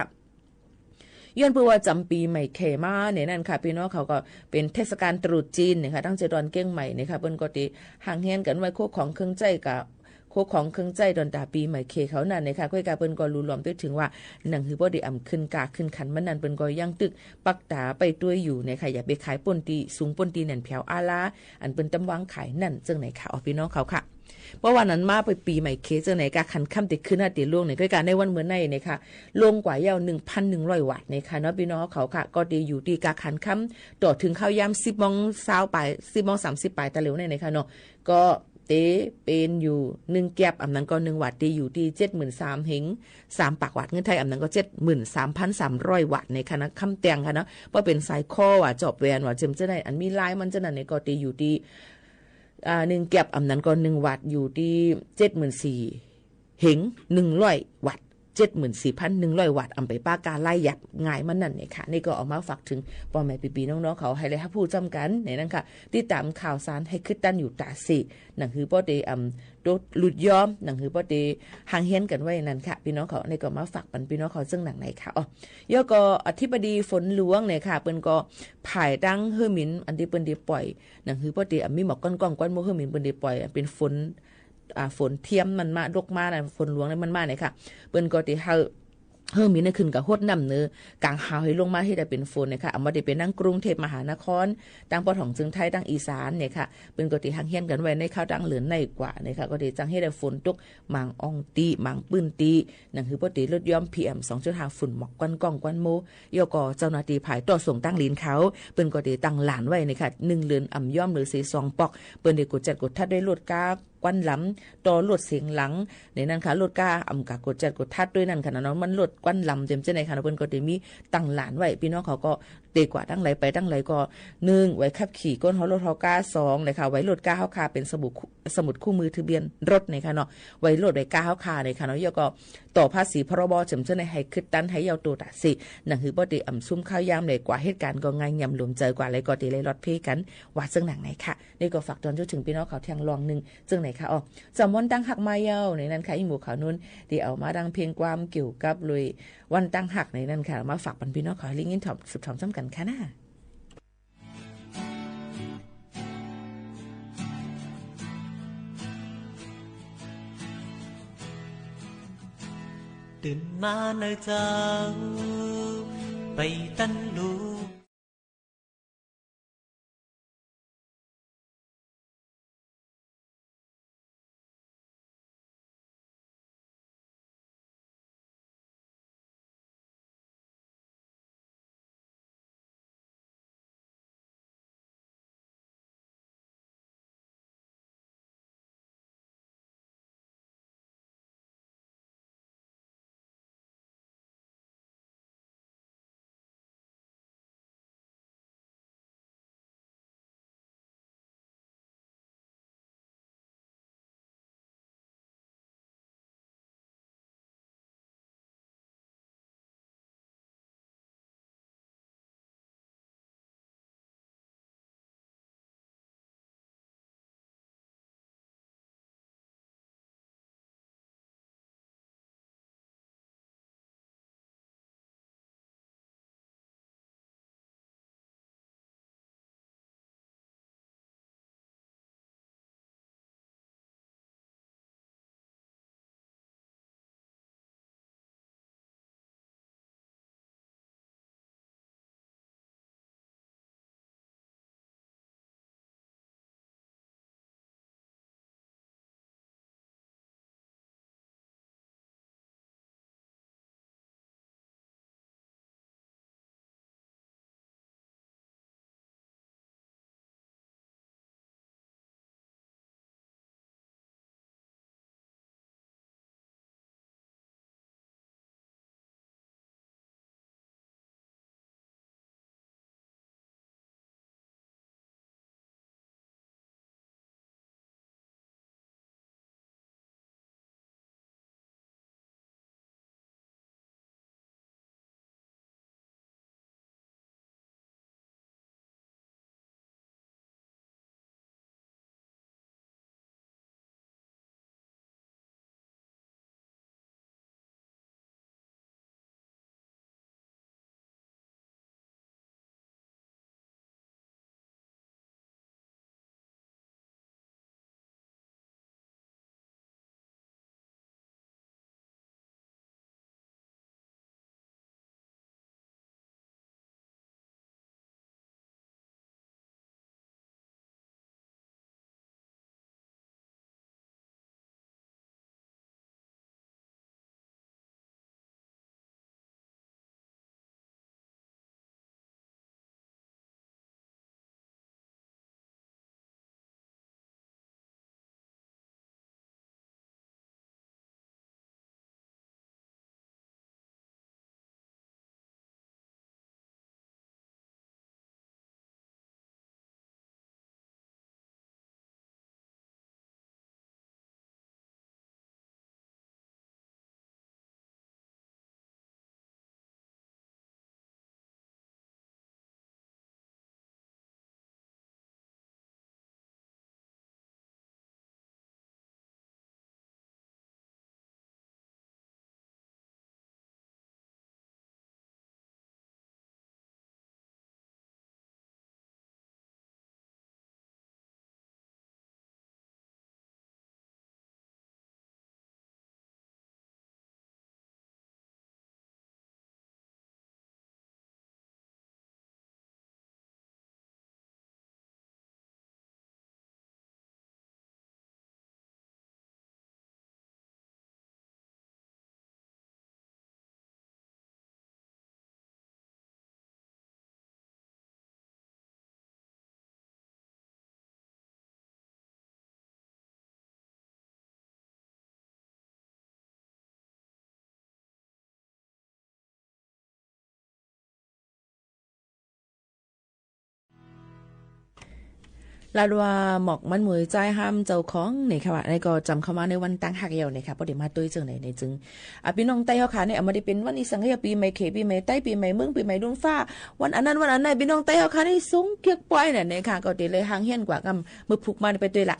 ย้อนเปื้อว่าจ๋ำปี๋ใหม่เขมาในนั้นค่ะ ปี้น้องเขาก็เป๋นเทศกาลตรุษจีนเน่ยค่ะ ตังเจตอนเก้งใหม่เน่ยค่ะ เปิ้นก็ตี้ห่างเฮียนกั๋นไว้ โคของเครื่องใจ๊กับ โคของเครื่องใจ๊ต๋อนต๋าปี๋ใหม่เขเขานั้นเน่ยค่ะ ก้วยกาเปิ้นก็หลูหลอมไปเถิงว่า หนังหื้อป้อตี้อ่ำขึ้นกาขึ้นขันมันนั้น เปิ้นก็ยังตึกปักต๋าไปตวยอยู่เน่ยค่ะ อย่าไปขายป้นตี้สูงป้นตี้แหน่นแผวอาลา อันเปิ้นตำวางขายนั้นเจ้าไหนค่ะ อ๋อ ปี้น้องเขาค่ะ เพราะว่านั้นมาไปปี๋ใหม่เขเจ้าไหนกาขันค่ำเต๋ขึ้นหน้าเต๋ลงเน่ย ก้วยกาในวันเมื่อในเน่ยค่ะ ลงกว่าเย้า หนึ่งพันหนึ่งร้อย วาทเน่ยค่ะเนาะ ปี้น้องเขาค่ะ ก็เต๋อยู่ตี้กาขันค่ำต่อเถิงข้าวยาม สิบโมงซาวปาย สิบโมงสามสิบปายตะเหลียวในเน่ยค่ะเนาะ ก็เต๋เป๋นอยู่หนึ่งแก็บ อ่ำนั้นก็หนึ่งวาท เต๋อยู่ตี้เจ็ดหมื่นสามเฮงสามปากวาทเงินไทย อ่ำนั้นก็เจ็ดหมื่นสามพันสามร้อยวาทเน่ยค่ะนะ ค่ำแต๊งค่ะเนาะ เพราะเป๋นสายคอว่าจอบแหวนว่าเจิมเจ้าไหน อันมีลายมันเจ้านั้นเน่ย ก็เต๋อยู่ตี้ อ่า หนึ่งแก็บ อ่ำนั้นก็หนึ่งวาท อยู่ตี้เจ็ดหมื่นสี่เฮงหนึ่งร้อยวาท เจ็ดหมื่นสี่พันหนึ่งร้อยวาท อ่ำไปป้ากาไล่หยัดง่ายมันนั้นเน่ยค่ะ นี่ก็เอามาฝากเถิงป้อแม่ปี้ๆน้องๆเขาหื้อได้ฮับฮู้จ้ำกั๋นในนั้นค่ะ ติดต๋ามข่าวสารหื้อคึดตันอยู่ต๋าเส หนังหื้อป้อตี้อ่ำตกหลุดย้อม หนังหื้อป้อตี้ห่างเฮียนกั๋นไว้นั้นค่ะ ปี้น้องเขา นี่ก็มาฝากปันปี้น้องเขาเจ้าหนังในค่ะ อ๋อ แล้วก็อธิบดีฝนหลวงเน่ยค่ะ เปิ้นก็ผ่ายตังเฮอร์หมินอันตี้เปิ้นตี้ป่อย หนังหื้อป้อตี้อ่ำมีหมอกก้อนก้องก้อนโม เฮอร์หมินเปิ้นตี้ป่อย เป๋นฝน อ่า ฝนเทียมมันมา ตกมานะ ฝนหลวงนี่มันมาเน่ยค่ะ เปิ้นก็ตี้หื้อ เฮอร์หมินนี่ขึ้นกาหดน้ำเหนือกางหาวหื้อลงมาเฮ็ดหื้อเป๋นฝนเน่ยค่ะ อ่ำว่าตี้เป๋นตังกรุงเทพมหานคร ตังปอดของเจิงไทย ตังอีสานเน่ยค่ะ เปิ้นก็ตี้ห่างเฮียนกั๋นไว้ในข้าวตังเดือนในกว่าเน่ยค่ะ ก็ตี้จังเฮ็ดหื้อฝนตกหมางอ่องตี้ หมางปื้นตี้ หนังหื้อป้อตี้ลดย้อม พีเอ็ม สองจุดห้า ฝุ่นหมอกก้อนก้องก้อนโม แล้วก็เจ้าหน้าตี้ฝ่ายตั๋วส่งตังหลินเขา เปิ้นก็ตี้ตั้งด่านไว้เน่ยค่ะ หนึ่งเดือนอ่ำย้อมเหลือเสียสองปอก เปิ้นตี้กวดจัดกวดทัดด้วยรถก้า ควันดำ ต่อรถเสียงดัง ในนั้นค่ะ รถก้าอ่ำกากวดจัดกวดทัดด้วยนั้นค่ะเนาะ มันรถควันดำเต็มเจ้าไหนค่ะเนาะ เปิ้นก็ตี้มีตั้งด่านไว้ ปี้น้องเขาก็เต๋กว่าตังไหลไปตังไหลก็ หนึ่ง ใบขับขี่ก้นเฮารถเฮาก้า สอง เน่ยค่ะ ใบรถก้าเฮาค่ะ เป๋นสมุดคู่ สมุดคู่มือทะเบียนรถเน่ยค่ะเนาะ ใบรถใบก้าเฮาค่ะเน่ยค่ะเนาะ แล้วก็ต่อภาษี พรบ เจิมเจ้าไหนหื้อคึดตันหื้อเย้าโตต๋าเส หนังหื้อป้อตี้อ่ำซุ่มข้าวยามเน่ย กว่าเหตุก๋ารณ์ก็ง่ายเยี่ยมหลวมใจ๋กว่า แล้วก็ตี้ได้หลอดเพลงกั๋น ว่าเจ้าหนังในค่ะ นี่ก็ฝากตอนจนเถิงปี้น้องเขาแทงลองนึ่ง เจ้าไหนค่ะ อ๋อ จ๋ำวันตังหักมาเย้าในนั้นค่ะ อี่หมู่เขานุ่น ตี้เอามาดังเพลงความเกี่ยวกับลุยวันตังหักในนั้นค่ะ มาฝากปันปี้น้องเขาหื้อได้ยินถ่อม สืบถ่อมจ้ำกั๋นค่ะนะ ตื่นมาเน่อเจ้า ไปตันลูก ลาดว่าหมอกมันหมวยใจ๊ห้ามเจ้าของ นี่ค่ะว่า นี่ก็จำเข้ามาในวันตั้งฮักแย้ว นี่ค่ะ ปอดีมาตวยเจิ่งไหน นี่จึง อ่ะ ปี้น้องใต้เฮาค่ะ นี่ อ่ะ บ่ได้เป๋นวันอีสังเฮา ปี๋ใหม่เข ปี๋ใหม่ใต้ ปี๋ใหม่เมือง ปี๋ใหม่ลุนฟ้า วันอันนั้นวันอันนี้ ปี้น้องใต้เฮาค่ะ นี่ส่งเกียกปอยเนี่ย นี่ค่ะ ก็เต๋เลยห่างเหียนกว่ากำ เมื่อพุกมานี่ไปตวยละ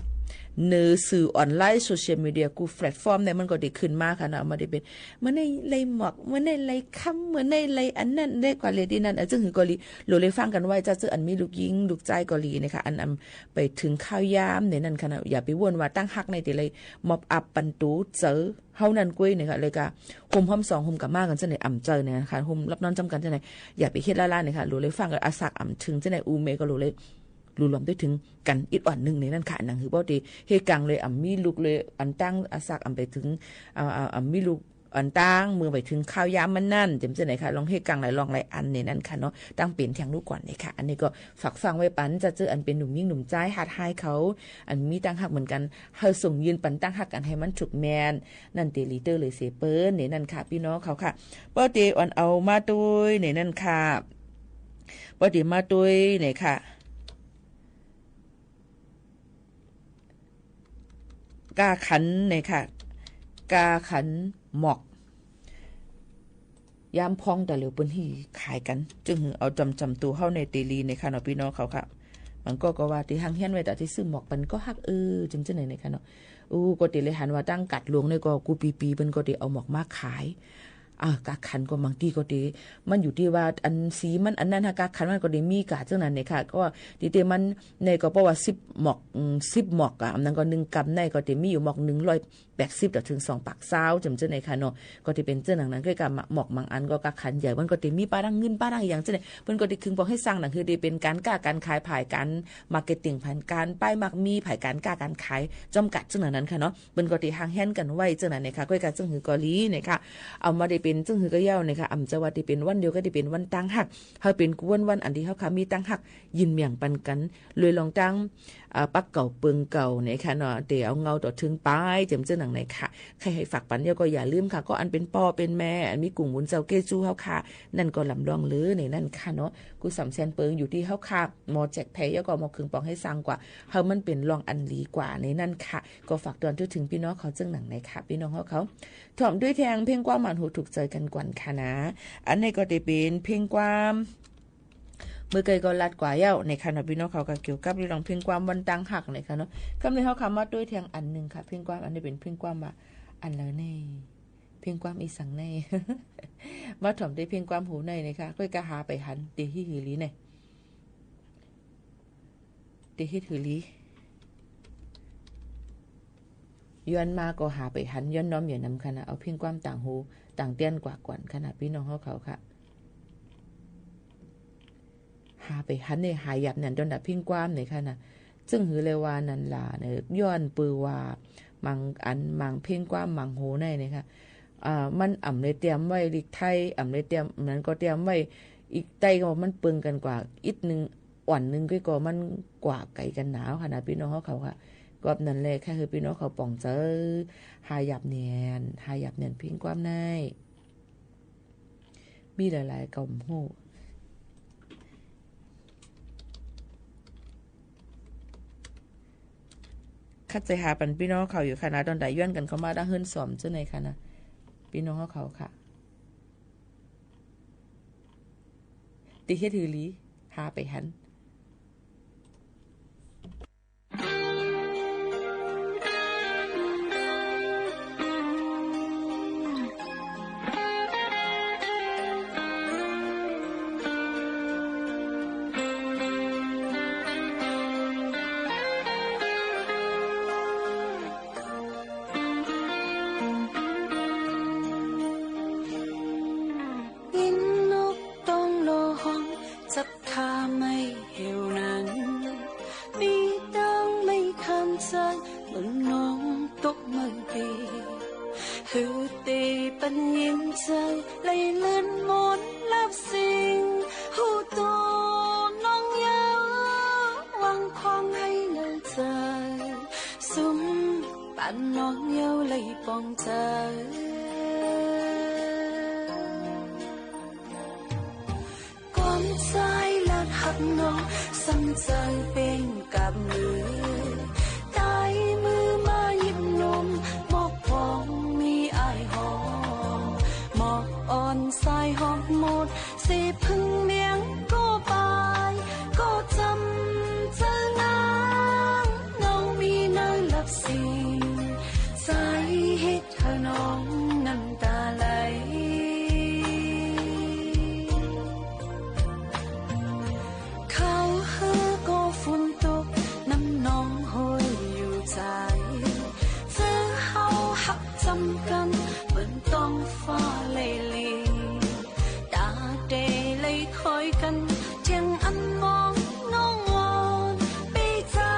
ในสื่อออนไลน์ โซเชียลมีเดีย กู้แพลตฟอร์มเนี่ย มันก็เต๋ขึ้นมาค่ะเนาะ บ่ได้เป๋น เมื่อไหนไล่หมอก เมื่อไหนไล่ค่ำ เมื่อไหนไล่อันนั้น ไล่กว่าเลยตี้นั้น อ่ะ จึ่งหื้อก็ดี โหลดเลยฟังกั๋นไว้ เจ้าเจ้าอันมีลูกหญิง ลูกจายก็ดี นี่ค่ะ อัน อ่ำ ไปเถิงคราวยามในนั้นค่ะเนาะ อย่าไปว่นว่าตั้งฮักในเต๋เลย มอบอัพปันตั๋วเจอ เฮานั้นก้วยนี่ค่ะ เลยก็ โฮมห้องสอง โฮมกับมากั๋นเจ้าไหน อ่ำเจอเนี่ยค่ะ โฮมหลับนอนจ้ำกั๋นเจ้าไหน อย่าไปเฮ็ดล้าๆ นี่ค่ะ โหลดเลยฟังกั๋น อาสักอ่ำเถิงเจ้าไหน อู้เมย์ก็โหลดเลย หลู่หลอมตวยเถิงกั๋นอีกอ่อนนึ่งในนั้นค่ะ หนังหื้อปอดี เหตุก๋ารณ์เลยอ่ำมีลูกเลย อันตั้งอาสักอ่ำไปเถิง อ่า อ่า อ่ำมีลูก อันตั้งเมื่อไปเถิงคราวยามมันนั้น เจ๋มเจ้าไหนค่ะ ลองเหตุก๋ารณ์หลายลองหลายอันในนั้นค่ะเนาะ ตั้งเป๋นแทงลูกก่อนเลยค่ะ อันนี้ก็ฝากฟังไว้ปัน เจ้าเจ้าอันเป๋นหนุ่มหญิงหนุ่มจาย หาดไฮเขา อันมีตั้งฮักเหมือนกั๋น หื้อส่งยืนปันตั้งฮักกั๋นหื้อมันถูกแมน นั่นเต๋ลีเต๊อะเลยเสยเปิ้น ในนั้นค่ะ ปี้น้องเขาค่ะ ปอดีอ่อนเอามาตวยในนั้นค่ะ ปอดีมาตวยในค่ะ กาขันในค่ะ กาขันหมอก ยามพ่องต๋าเหลียวเปิ้นฮีขายกั๋น จึ่งหื้อเอาจำจำตั๋วเฮาในเต๋ลีในค่ะเนาะ ปี้น้องเขาค่ะ บางก็ก็ว่าเต๋ห่างเหียนไว้ต๋าตี้ซื้อหมอกปันก็ฮัก เออ เจ๋มเจ้าไหนในค่ะเนาะ อู้ ก็เต๋เลยหันว่าตั้งกัดหลวงเนี่ยก็กู้ปี๋ๆ เปิ้นก็เต๋เอาหมอกมาขาย อ่ะ กาขันก็บางตี้ก็เต๋ มันอยู่ตี้ว่าอันสีมันอันนั้นฮะ กาขันมันก็เต๋มีก๋าเจ้านั้นเนี่ยค่ะ ก็ตี้เต๋มันในก็เพราะว่าสิบหมอก อืม สิบหมอกอ่ะ อันนั้นก็นึ่งกำในก็เต๋มีอยู่หมอกนึ่งร้อยแปดสิบต่อเถิงสองปากซาว เจ๋มเจ้าไหนค่ะเนาะ ก็เต๋เป๋นเจ้าหนังนั้น ก็กาหมอกบางอันก็กาขันใหญ่ มันก็เต๋มีป้ายดังเงินป้ายดังอย่างเจ้าไหน เปิ้นก็เต๋คึงปองหื้อสั่งหนังหื้อเต๋เป๋นก๋านก้าก๋านขาย ฝ่ายก๋านมาร์เก็ตติ้ง ฝ่ายก๋านป้ายมากมี ฝ่ายก๋านก้าก๋านขาย จำกัดเจ้าหนังนั้นค่ะเนาะ เปิ้นก็เต๋ห่างเหียนกั๋นไว้เจ้านั้นเนี่ยค่ะ ก้อยกาจึ่งหื้อก็ดีเนี่ยค่ะ เอามาได้เป๋นจึ่งหื้อก็เย้าเนี่ยค่ะ อ่ำจะว่าเต๋เป๋นวันเดียวก็เต๋เป๋นวันตั้งฮัก หื้อเป๋นกู้วันๆ อันตี้เฮาค่ะมีตั้งฮัก ยืนเหมี่ยงปันกั๋น เลยลองตั้ง อ่า ปักเก่าเปิงเก่าเนี่ยค่ะเนาะ เต๋เอาเงาต่อเถิงปาย เจ๋มเจ้าหนังเนี่ยค่ะ ใค่หื้อฝากปันเย้าก็อย่าลืมค่ะ ก็อันเป๋นป้อเป๋นแม่ อันมีกุ๋งบุญเจ้าเก้จู้เฮาค่ะ นั่นก็ลำลองเลยในนั้นค่ะเนาะ กู้สามแสนเปิงอยู่ตี้เฮาค่ะ หมอแจกแผลเย้าก็หมอคึงปองหื้อสั่งกว่า หื้อมันเป๋นรองอันดีกว่าในนั้นค่ะ ก็ฝากตวยเถิงปี้น้องเขาเจ้าหนังในค่ะ ปี้น้องเฮาเขา ถ่อมตวยแทงเพลงความหวานหูถูกใจ๋กั๋นก่อนค่ะนะ อันนี้ก็เต๋เป๋นเพลงความ เมื่อกี้ก็ลัดกว่าเย้าในค่ะเนาะ ปี้น้องเขาก็เกี่ยวกับเรื่องเพลงความวันตั้งฮักในค่ะเนาะ กำในเฮาค่ะมาตวยแทงอันนึ่งค่ะ เพลงความอันนี้เป๋นเพลงความว่า อันใดแน่ เพลงความอีสังแน่ มาถ่อมตวยเพลงความโหนในในค่ะ ก้อยกาหาไปหัน เต๋เฮ็ดหื้อหลีแน่ เต๋เฮ็ดหื้อหลี ย้อนมาก็หาไปหัน ย้อนน้อมอย่านำค่ะนะ เอาเพลงความต่างหูต่างเตี้ยนกว่าก่อนค่ะนะ ปี้น้องเฮาเขาค่ะ หาไปหันเนี่ย หาหยาบเนี่ย ดอนดาเพลงความเนี่ยค่ะนะ จึ่งหื้อเลยว่านั้นล่ะเนี่ย ย้อนเปื้อว่า บางอัน บางเพลงความ บางโหนในเนี่ยค่ะ อ่า มันอ่ำเลยเตรียมไว้ลิกไทย อ่ำเลยเตรียม นั้นก็เตรียมไว้ อีกใต้ก็มันเปิงกั๋นกว่า อิดนึ่ง อ่อนนึ่งก็ ก็มันกว่าไก๋กั๋นหนาค่ะนะ ปี้น้องเฮาเขาค่ะ ก็นั้นแหละค่ะ หื้อปี้น้องเขาป่องเจอ หาหยาบเนียน หาหยาบเนียนเพลงความใน มีหลายๆ ก็บ่ฮู้ คัดใจ๋หาปันปี้น้องเขาอยู่ค่ะนะ ดอนดาย้อนกั๋นเข้ามาดั้งเฮือนสอมเจ้าในค่ะนะ ปี้น้องเขาค่ะ เต๋เฮ็ดหื้อหลี หาไปหัน อินนกต้องลอฮ้อง จับ ข้าไม่เหี่ยวนั้น มีตังไม่คำจัน เมืองน้องตกเมืองปี หื้อเต๋ปันเย็นใจ๋ ไหลเลื่อนมนต์ลับสิ่ง ฮู้ตั๋วน้องเย้า วางขว้างหื้อในใจ๋ สุมปันน้องเย้าไหลป่องใจ๋ ความใจ๋ลัดฮัก น้องซ้ำเจิงเป่งกับมือ ใต้มือมาหยิบหนม หมอกป๋องมีอ้ายหอม หมอกอ่อนสายหอมหมด เสพึ่งเมียงก็ปาย ก็จำเจิงนาง เงามีในลับสิ่ง ใสเฮ็ด เถิงน้องน้ำต๋าไหล เขาหื้อก็ฝนตก น้ำนองห้อยอยู่ใจ๋ เจอเฮาฮักจำกั๋น เหมือนต้องฟ้าและลิง ต๋าเตไหลคอยกั๋น เถียงอันมองน้องอ่อน ปี้เจ้า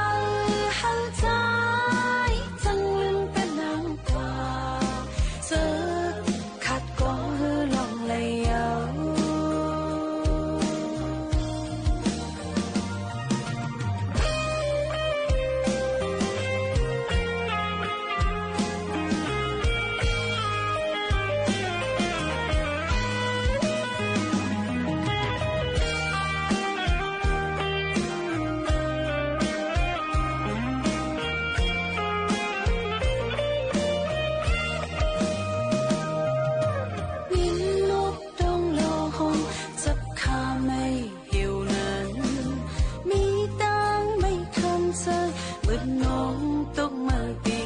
หันใจ๋ จังลืมเป๋นนางกว่า เจิกขัดก็หื้อลองไหลเยา ยินนก ต้องลอห้องจับข้าไม่หิวนั้น มีตังไม่คำเซย เหมือนน้องตกเมื่อปี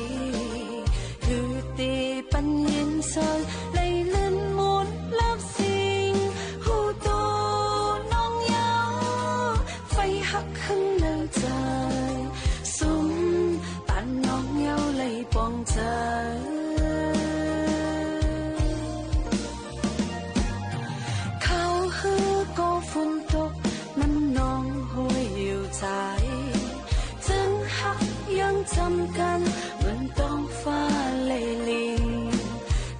หื้อตี้ปันเย็นเซย ไหลลื่นมนต์ลับสิ่ง ฮู้โตน้องเยาว์ ไฟฮักขึ้นในใจ๋ สุม ปานน้องเยาว์ไหลปองใจ๋ เขาหื้อก็ฝนตก น้ำนองห้อยอยู่ใจ๋ จึงฮักยังจำกั๋น เหมือนต้องฟ้าและลิง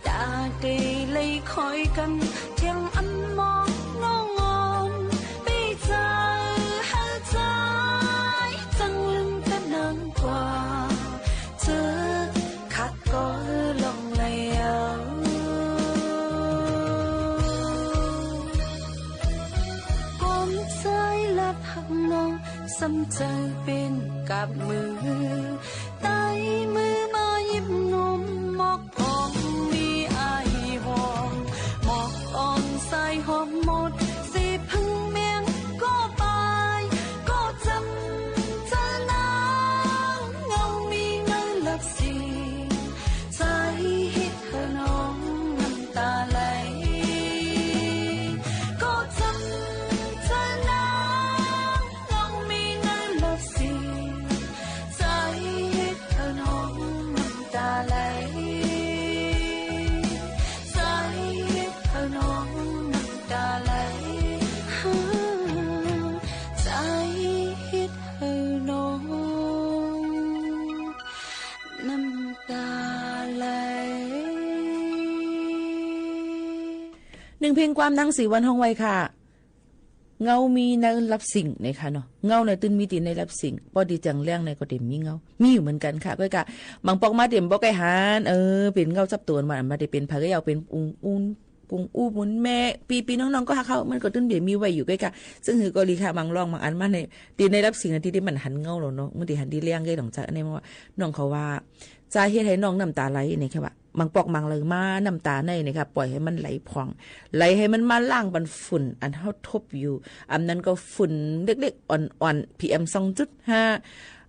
ต๋าเตไหลคอยกั๋น เถียงอันมองน้องอ่อน ปี้เจ้าหันใจ๋ จังลืมเป๋นนางกว่า เจิกขัดก็หื้อลองไหลเยา ความใจ๋ลับฮักน้อง ซ้ำเจิงเป่งกับมือ ใต้มือมาหยิบหนม หมอกป๋องมีอ้ายหอม หมอกอ่อนสายหอมหมด เสพึ่งเมียงก็ปาย ก็จำเจิงนาง เงามีในลับสิ่ง ใสเฮ็ดหื้อน้องน้ำต๋าไหล ก็จำเจิงนาง เงามีในลับสิ่ง ใสเฮ็ดหื้อน้องน้ำต๋าไหล ใสเฮ็ดหื้อน้องน้ำต๋าไหล ใสเฮ็ดหื้อน้องน้ำต๋าไหล นึ่งเพลงความ นางศรีวรรณฮ้องไว้ค่ะ เงามีในลับสิ่ง นี่ค่ะเนาะ เงาเนี่ยตึงมีตี้ในลับสิ่ง ปอดีจังแลงเนี่ยก็เต็มมีเงา มีอยู่เหมือนกั๋นค่ะ ก้อยก่า บางปอกมาเต็มบ่ใก้หัน เออ เป๋นเงาจับตั๋วมา บ่ได้เป๋นไผก็เยาว์ เป๋นอุ๋งอุ๋น กุ๋งอู้บุญแม่ ปี้ๆ น้องๆ ก็ฮักเฮา มันก็ตึงเป๋นมีไว้อยู่ ก้อยก่า ซึ่งหื้อก็ดีค่ะ บางล่องบางอันมาใน ตี้ในลับสิ่งอะ ตี้ ตี้มันหันเงาแล้วเนาะ เมื่อตี้หันตี้แลง ก้อยต้องจัก อันนี้มันว่า น้องเขาว่า จะเฮ็ดหื้อน้องน้ำต๋าไหล นี่ค่ะว่า บางปอกบางเลยมาน้ำต๋าในนี่ค่ะ ป่อยหื้อมันไหลพ่อง ไหลหื้อมันมาล้างปันฝุ่น อันเฮาทบอยู่ อันนั้นก็ฝุ่นเล็กๆ อ่อนๆ PM สองจุดห้า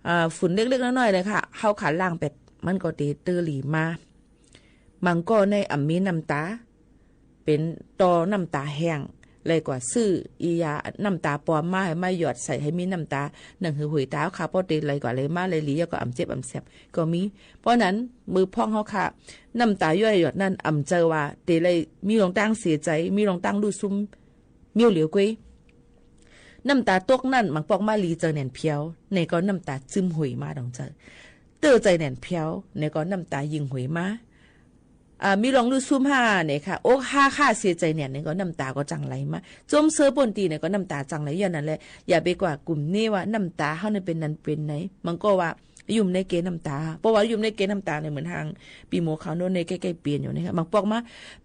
อ่า ฝุ่นเล็กๆ น้อยๆ เลยค่ะ เฮาขาล้างแป๊บ มันก็เตเตอหลีมา บางก้อในอ่ำมีน้ำต๋า เป๋นต่อน้ำต๋าแห้ง เลยกว่าซื้ออียาน้ำต๋าปลอมมาหื้อมาหยอดใส่หื้อมีน้ำต๋า นึ่งหื้อหุยต๋าขาว ปอเตไหลกว่าไหลมาไหลหลี แล้วก็อ่ำเจ็บอ่ำแสบก็มี เพราะนั้น เมื่อพ่องเฮาค่ะ น้ำต๋าย้อยหยดนั้น อ่ำเจอว่าเตไหลมีหลวงตางเสียใจ๋ มีหลวงตางลู่ซุม เมียวเหลียวเก้ย น้ำต๋าตกนั้น บางปอกมาหลีเจอแหน่นเผียว ไหนก็น้ำต๋าจึมหุยมาดองเจอ เตื้อใจ๋แหน่นเผียว ไหนก็น้ำต๋ายิ่งหุยมา อ่า มีหลวงลู่ซุมห้าเนี่ยค่ะ อกหักห้าเสียใจ๋แหน่น ไหนก็น้ำต๋าก็จั่งไหลมา จมเซอป้นตี้ ไหนก็น้ำต๋าจั่งไหล ย้อนนั้นแหละ อย่าไปกว่ากุ๋มนี้ว่าน้ำต๋าเฮาเนี่ยเป๋นนั้นเป๋นไหน บางก็ว่า อยู่ในเกณฑ์น้ำต๋า เพราะว่าอยู่ในเกณฑ์น้ำต๋าเนี่ย เหมือนตางปี้หมวกขาวโน่นเนี่ย ใก้ๆ เปลี่ยนอยู่นะคะ บางปอกมา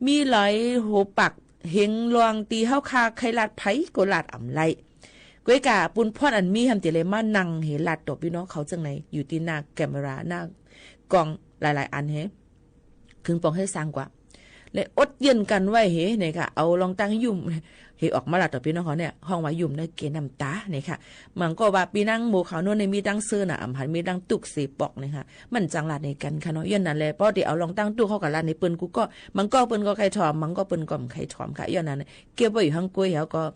มีหลายหัวปัก เห็นลวงตี้เฮาข้าใค่ลาดไผก็ลาดอ่ำไหล ก้วยก๋าปุ้นพ่อนอันมีหำเตียเลยมานั่งเหลาะต่อปี้น้องเขาเจิ่งไหน อยู่ตี้หน้าแคมเมรา หน้าก้องหลายๆ อันเห ขึงป๋องหื้อสางกว่า และอดเยียนกั๋นไว้เห เนี่ยค่ะ เอาลองตั้งยุ่ม เหออกมาลาดต่อปี้น้องเขาเนี่ย ฮ้องว่ายุ่มเน่อเกน้ำต๋า เนี่ยค่ะ มันก็ว่าปี้นางหมู่เขาโน้นเนี่ยมีตังเซินน่ะ อ่ำหันมีตังตุ๊กเสปอกเนี่ยค่ะ มันจังลาดในกั๋นค่ะเนาะ ย้อนนั้นแหละ ปอตี้เอาลองตั้งตุ๊กเขาก็ลาดในเปิ้นกู้ก็ บางก็เปิ้นก็ใค่ถอม บางก็เปิ้นก็บ่ใค่ถอมค่ะ ย้อนนั้น เก็บไว้อยู่ห้างก้วย แล้วก็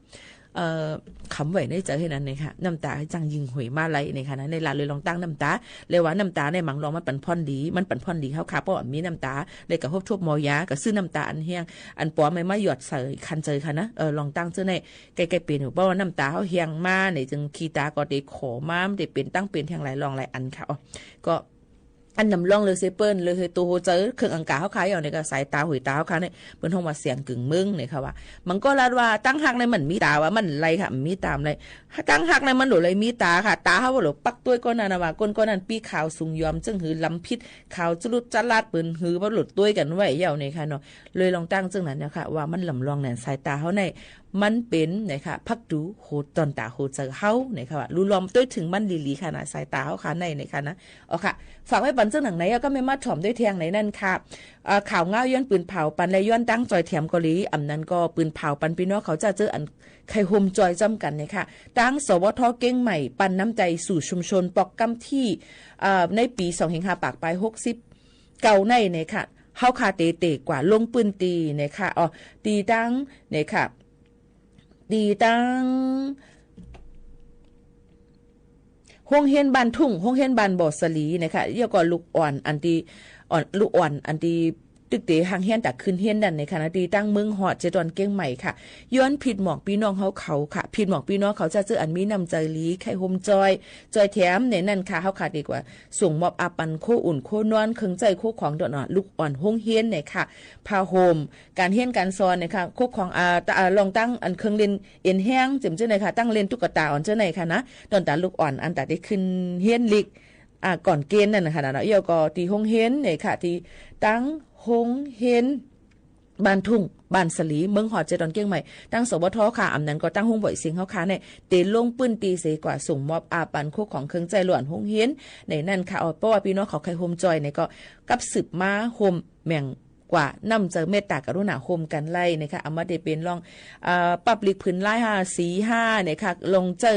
เอ่อ ขำไว้ในใจ๋แค่นั้นเนี่ยค่ะ น้ำต๋าจั่งยิ่งไหลมาไหลเนี่ยค่ะนะ ในลาดเลยลองตั้งน้ำต๋า แล้วว่าน้ำต๋าเนี่ยบางลองมันปันพ่อนดี มันปันพ่อนดีเฮาค่ะ เพราะว่ามีน้ำต๋า แล้วก็ฮบทบหมอยา ก็ซื้อน้ำต๋าอันแห้ง อันป๋อมมาหยอดใส่คันใจ๋ค่ะนะ เออ ลองตั้งเจ้าใน ใก้ๆ เป๋นอยู่ เพราะว่าน้ำต๋าเฮาแห้งมาเนี่ย จึงขี้ต๋าก็เตขอมา มันเตเป๋นตั้งเป๋นแห้งหลายรองหลายอันค่ะ อ๋อ ก็ อันนำร่องเลยเซเปิ้น เลยเฮโตโฮเจอ เครื่องอังกาเฮาค่ะ อย่างเนี่ยก็สายต๋า หวยต๋าเฮาค่ะเนี่ย เปิ้นฮ้องว่าเสียงกึ่งเมิงเนี่ยค่ะว่า มันก็ลาดว่าตังหักในมันมีต๋าว่ามันไหลค่ะ มันมีต๋าไหล ตังหักในมันหลุดเลยมีต๋าค่ะ ต๋าเฮาบ่หลุดปักต้วยก้อนนั้นน่ะว่า ก้นก้อนนั้นปี้ขาวสูงยอม เจิ่งหื้อลำพิษ ขาวจรุดจรัด เปิ้นหื้อบ่หลุดต้วยกั๋นไว้ยาวเนี่ยค่ะเนาะ เลยลองตั้งเจิ่งนั้นเนี่ยค่ะ ว่ามันลำลองเนี่ย สายต๋าเฮาใน มันเป๋นเนี่ยค่ะ ภักดูโฮ ต๋อนต๋าโฮเจอเฮาเนี่ยค่ะ ว่าลูลอมต้วยเถิงมันดีๆ ค่ะนะ สายต๋าเฮาค่ะในเนี่ยค่ะนะ อ๋อค่ะ ฝากไว้ปันเจิ่งหนังไหน แล้วก็แม่มาถ่อมด้วยแทงในนั้นค่ะ เอ่อ ข่าวง้าวย้อนปืนเผาปันและย้อนตั้งจอยแถมเกาหลี อ่ำนั้นก็ปืนเผาปันปี้น้องเขาจะเจออันใค่โฮมจอยจ้อมกั๋นเนี่ยค่ะ ตัง สวท เก้งใหม่ ปันน้ำใจ๋สู่ชุมชน ปอกก้ำตี้ เอ่อ ในปี๋สองเฮงห้าปากปายหกสิบเก้าในเนี่ยค่ะ เฮาค่ะเต๋เต๋กว่าลงปื้นตี้เนี่ยค่ะ อ๋อ ตี้ตังเนี่ยค่ะ ตี้ตัง โฮงเฮียนบ้านทุ่ง โฮงเฮียนบ้านบ่อสะหลีเนี่ยค่ะ แล้วก็ลูกอ่อนอันตี้ อ่อน ลูกอ่อนอันตี้ ตึกเต๋ห่างเฮียนต๋าขึ้นเฮียนนั้นเนี่ยค่ะนะ ตี้ตังเมืองฮอดเจดอนเก้งใหม่ค่ะ ย้อนผิดหมอกปี้น้องเฮาเขาค่ะ ผิดหมอกปี้น้องเขาจะเจออันมีน้ำใจ๋หลี ใค่โฮมจอย จอยแถมในนั้นค่ะ เฮาค่ะเต๋กว่า ส่งมอบอาปันโค้อุ่นโค้นอน เครื่องใจ๊โค้ของต๋อน ลูกอ่อนโฮงเฮียนเนี่ยค่ะ ผ้าห่ม ก๋านเฮียนก๋านสอนเนี่ยค่ะ โค้ของ อ่า ตะ อ่า ลองตั้งอันเครื่องเล่นเอ็นแฮง เจิ่มเจ้าไหนค่ะ ตั้งเล่นตุ๊กต๋าอ่อนเจ้าไหนค่ะนะ ต๋อนต๋าลูกอ่อนอันต๋าได้ขึ้นเฮียนลิก อ่า ก่อนเกณฑ์นั่นน่ะค่ะเนาะ แล้วก็ตี้โฮงเฮียนเนี่ยค่ะ ตี้ตังโฮงเฮียนบ้านทุ่ง บ้านสะหลี เมืองฮอดเจดอนเก้งใหม่ ตัง สวท ค่ะ อ่ำนั้นก็ตังโฮงบ่อยเสียงเฮาค่ะเนี่ย เต๋ลงปื้นตี้เสกว่าส่งมอบอาปันโค้ของเครื่องใจ๊ลูกอ่อนโฮงเฮียนในนั้นค่ะ อ๋อ เพราะว่าปี้น้องเขาใค่โฮมจอยเนี่ยก็ กับสืบมาโฮมแหม่ง กว่าน้ำใจ๋เมตต๋ากรุณาโฮมกั๋นไล่เนี่ยค่ะ อำมาเต๋เป๋นลอง อ่า ปับลิกผืนลายห้า สีห้าเนี่ยค่ะ ลองใจ๊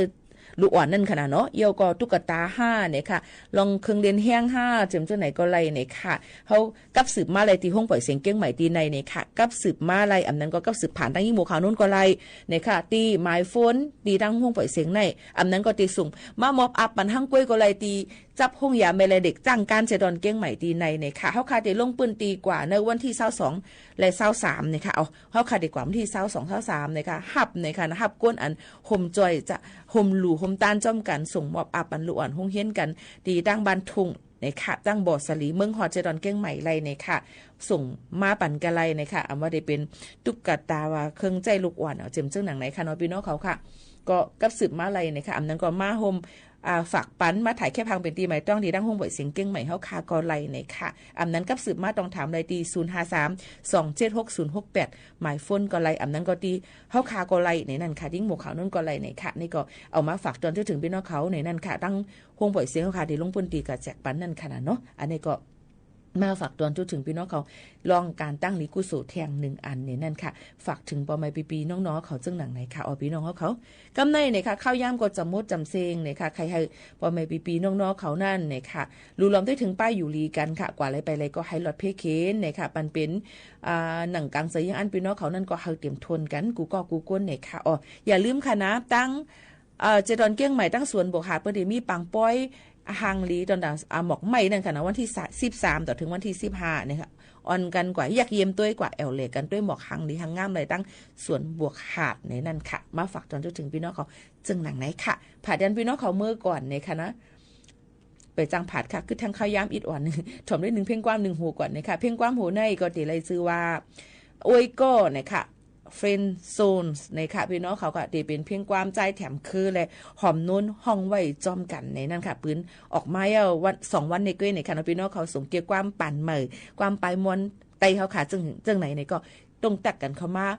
ลูกอ่อนนั่นค่ะนะเนาะ แล้วก็ตุ๊กต๋าห้าเนี่ยค่ะ ลองเครื่องเล่นแฮงห้า เจิ่มเจ้าไหนก็ไล่เนี่ยค่ะ เฮากับสืบมาไล่ตี้โฮงบ่อยเสียงเก้งใหม่ตี้ในเนี่ยค่ะ กับสืบมาไล่ อ่ำนั้นก็กับสืบผ่านตังยิ่งหมู่เขาโน้นก็ไล่เนี่ยค่ะ ตี้หมายโฟนตี้ตังโฮงบ่อยเสียงใน อ่ำนั้นก็ตี้ส่งมามอบอาปันห้างก้วยก็ไล่ ตี้ จับโฮงยาแม่และเด็กจ้างก๋านเจดอนเก้งใหม่ตี้ในเนี่ยค่ะ เฮาค่ะเต๋ลงปื้นตี้กว่าในวันตี้ซาวสองและซาวสามเนี่ยค่ะ เอา เฮาค่ะเต๋กว่าวันตี้ซาวสอง ซาวสามเนี่ยค่ะ ฮับเนี่ยค่ะนะ ฮับก้นอันโฮมจอยจะโฮมหลู่โฮมต้านจ้อมกั๋น ส่งมอบอาปันลูกอ่อนโฮงเฮียนกั๋น ตี้ตังบ้านทุ่งเนี่ยค่ะ ตังบ่อสะหลี เมืองฮอดเจดอนเก้งใหม่ไล่เนี่ยค่ะ ส่งมาปันกะไล่เนี่ยค่ะ อำว่าเต๋เป๋นตุ๊กต๋าว่าเครื่องใจ๊ลูกอ่อน เอา เจิ่มเจ้าหนังไหนค่ะเนาะ ปี้น้องเขาค่ะ ก็กับสืบมาไล่เนี่ยค่ะ อ่ำนั้นก็มาโฮม อ่า ฝากปันมาถ่ายแค่พังเป๋นตี้หมายต้องตี้ตังโฮงบ่อยเสียงเก้งใหม่เฮาค่ะก็ไล่เนี่ยค่ะ อ่ำนั้นกับสืบมาต้องถามไล่ตี้ ศูนย์ห้าสาม สองเจ็ดหก ศูนย์หกแปด หมายโฟนก็ไล่ อ่ำนั้นก็ตี้เฮาค่ะก็ไล่ในนั้นค่ะ ตี้หมู่เขาโน้นก็ไล่เนี่ยค่ะ นี่ก็เอามาฝากตอนเถิงปี้น้องเขาในนั้นค่ะ ตังโฮงบ่อยเสียงเฮาค่ะตี้ลงปื้นตี้ก๋าแจกปันนั่นค่ะนะเนาะ อันนี้ก็ มาฝากตอนเถิงปี้น้องเขา ลองก๋านตั้งหลีกุศลแทงนึ่งอันเนี่ยนั่นค่ะ ฝากเถิงป้อไม้ปี้ๆ น้องๆ เขาเจิ่งหนังไหนค่ะ อ๋อ ปี้น้องเขา กำในเนี่ยค่ะ ข้าวยามก็จ๋ำมดจ๋ำเซงเนี่ยค่ะ ใค่หื้อป้อไม้ปี้ๆ น้องๆ เขานั่นเนี่ยค่ะ ลูลอมได้เถิงป้ายอยู่หลีกั๋นค่ะ กว่าไล่ไปไล่ก็หื้อหลอดเพ่เข็นเนี่ยค่ะ ปันเป๋น อ่า หนังก๋างใจ๋ยังอั้นปี้น้องเขานั่นก็หื้อเต๋มทนกั๋น กู้ก้อกู้ก้นเนี่ยค่ะ อ๋อ อย่าลืมค่ะนะ ตัง เอ่อ เจดอนเก้งใหม่ตังสวนบวกหาดเปิ้นตี้มีปางป้อยหางหลีต๋อนตาง อ่า หมอกไหม้นั่นค่ะนะ วันตี้สิบสามต่อเถิงวันตี้สิบห้าเนี่ยค่ะ อ่อนกั๋นกว่า เยียกเยียมต้วยกว่า แอ่วแหล่กั๋นต้วยหมอกหางหลีหางงามไล่ตังสวนบวกหาดในนั้นค่ะ มาฝากตอนเถิงปี้น้องเขาเจิ่งหนังไหนค่ะ ผาดยันปี้น้องเขาเมื่อก่อนเนี่ยค่ะนะ ไปจังผาดค่ะ คือแทงข้าวยามอิดอ่อน ถ่อมได้นึ่งเพลงความนึ่งโหก่อนเนี่ยค่ะ เพลงความโหในก็เต๋ไล่จื้อว่า โอ้ยก็เนี่ยค่ะ Friend Zones เนี่ยค่ะ ปี้น้องเขาก็เต๋เป๋นเพลงความจ้ายแถมคือและหอมโน้นฮ้องไว้จ้อมกั๋นในนั้นค่ะ ปืนออกมาแล้ววัน สองวันในก้วยเนี่ยค่ะเนาะ ปี้น้องเขาส่งเกียร์ความปันใหม่ ความปายม่วนใต้เฮาค่ะ เจิ่ง เจิ่งไหนเนี่ยก็ต้องตักกั๋นเข้ามา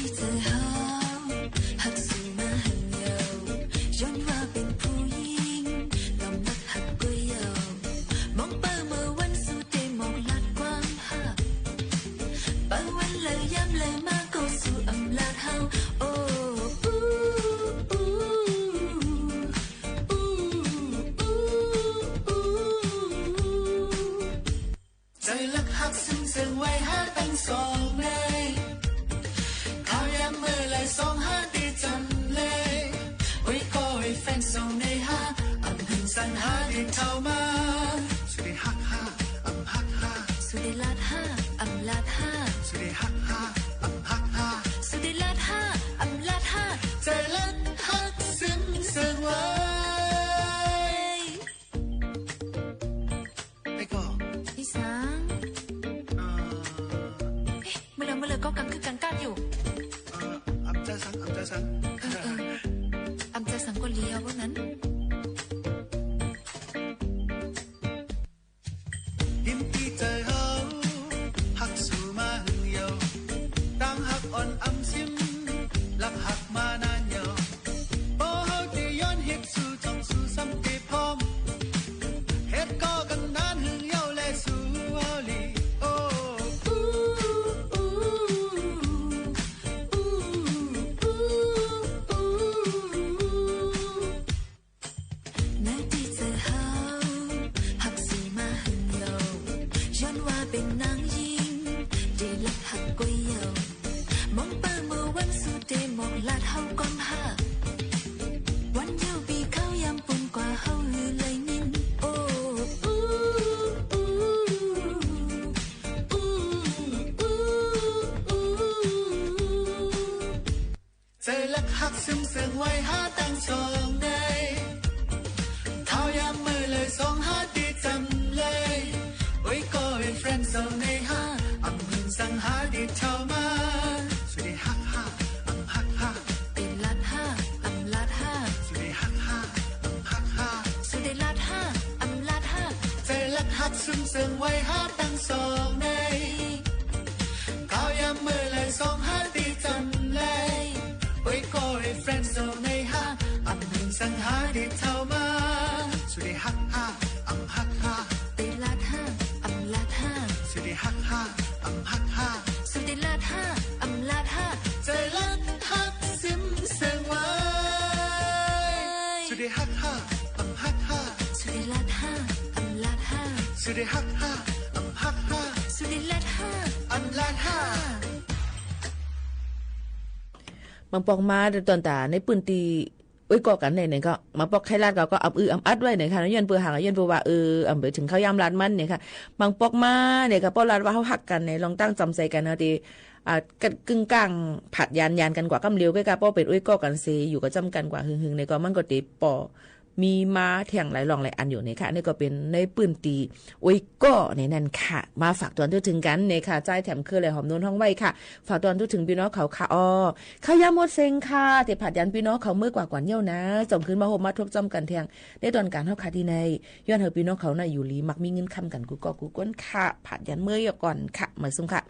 ตี้เจอเฮา ฮักสูมาหั้นเยาว์ ย้อนว่าเป๋นผู้ญิง ลำนักฮักก้อยเยาว์ มองเป้าเมื่อวันสูเตหมอกลาดความฮัก เป้าวันเลยามเลยมาก็สูอำลาดเฮา โอ้ อู้ อู้ อู้ อู้ อู้ ใจ๋ลักฮักซึ่งเซิงไว้หาตังสองใน คราวยามเมื่อไหร่สองหาตี้จ๋ำเลย โอ้ยก็ไอ้แฟนสองในหา อำหึงสังหาตี้เฒ่ามา สูได้ฮักหา อำฮักหา สูได้ลาดหา อำลาดหา สูได้ฮักหา อำฮักหา สูได้ลาดหา อำลาดหา ใจ๋ลักฮักซึ่งเซิงไว้ ไอ้ก็ ตี้สัง เอ่อ เอ๊ะ เมื่อไหร่ เมื่อไหร่ก็กังคือกังกาดอยู่ เอ่อ อำจาสัง อำจาสัง เออ เออ อำจาสังก็เลียวว่านั้น หินตี้เจอเฮา ฮักสูมาหึงเยาว์ ตังฮักอ่อนอำซิม ลักฮักมานานเยาว์ ปอเฮาตี้ย้อนเฮ็ดสูจ้องสูซ้ำตี้พร้อม เฮ็ดก่อกั๋นนานหึงเยาว์แลสูเอาหลี โอ้ อู้ อู้ อู้ อู้ อู้ ในตี้เจอเฮา ฮักสูมาหึงเยาว์ ย้อนว่าเป๋นนางญิง ตี้ลักฮักก้อยเยาว์ มองเป้าเมื่อวันสูเตหมอกลาดเฮาก่อนฮัก วันเยาว์ปี้เข้ายามปูนกว่าเฮาหื้อเลยยิน โอ้ อู้ อู้ อู้ อู้ อู้ อู้ ใจ๋ลักฮักซึ่งเซิงไว้หาตังสองใน คราวยามเมื่อไหร่สองหาตี้จ๋ำเลย โอ้ยก็ไอ้แฟนสองในหา อำหึงสังหาตี้เฒ่ามา สูได้ฮักหา อำฮักหา ได้ลาดหา อำลาดหา สูได้ฮักหา อำฮักหา สูได้ลาดหา อำลาดหา ใจ๋ลักฮักซึ่งเซิงไว้หาตังสองใน คราวยามเมื่อไหร่สองหาตี้จ๋ำเลย โอ้ยก็ไอ้แฟนสองในหา อำหึงสังหาตี้เฒ่ามา สูได้ฮักหา อำฮักหา ได้ลาดหา อำลาดหา สูได้ฮักหา อำฮักหา สูได้ลาดหา อำลาดหา ใจ๋ลักฮักซึ่งเซิงไว้ สูได้ฮักหา อำฮักหา สูได้ลาดหา อำลาดหา สูได้ฮักหา อำฮักหา สูได้ลาดหา อำลาดหา บางปอกมาต๋อนต๋าในปื้นตี้ โอ้ย ก่อกั๋นในเนี่ยก็ บางปอกใค่ลาดก็ ก็อำอึอำอัดไว้เนี่ยค่ะ ย้อนเปื้อหาง ย้อนเปื้อว่า เออ อำไปเถิงเข้ายามลาดมันเนี่ยค่ะ บางปอกมาเนี่ยก็ ป้อลาดว่าเฮาฮักกั๋นเนี่ย ลองตั้งจ๋ำใจ๋กั๋นเนาะ ตี้ อ่า กั๋นกึ่งก้าง ผลัดหยานหยานกั๋นกว่าก้ำเดียว ก็กะป้อเป๋นโอ้ย ก่อกั๋นเสีย อยู่ก็จ้ำกั๋นกว่าหึงๆ เนี่ยก็ มันก็ตี้ป้อ มีมาแท่งหลายร่องหลายอันอยู่เนี่ยค่ะ นี่ก็เป๋นในปื้นตี้โอ้ยก่อในนั้นค่ะ มาฝากตอนทั่วถึงกั๋นเนี่ยค่ะ จ้ายแถมเครือและหอมนวลฮ้องไหว้ค่ะ ฝากตอนทั่วถึงปี้น้องเขาค่ะ อ้อ เข้ายามหมดเซ็งค่ะ ตี้ผลัดหยานปี้น้องเขาเมื่อกว่าก่อนเย้านะ จ่องคืนมาฮบมาทบจ้ำกั๋นแท่ง ในตอนก๋านเฮาค่ะตี้ใน ย้อนหื้อปี้น้องเขาน่ะอยู่หลี มักมีเงินค่ำกั๋นกู้ก่อกู้ก้นค่ะ ผลัดหยานเมื่อเย้าก่อนค่ะ หมายสุงค่ะ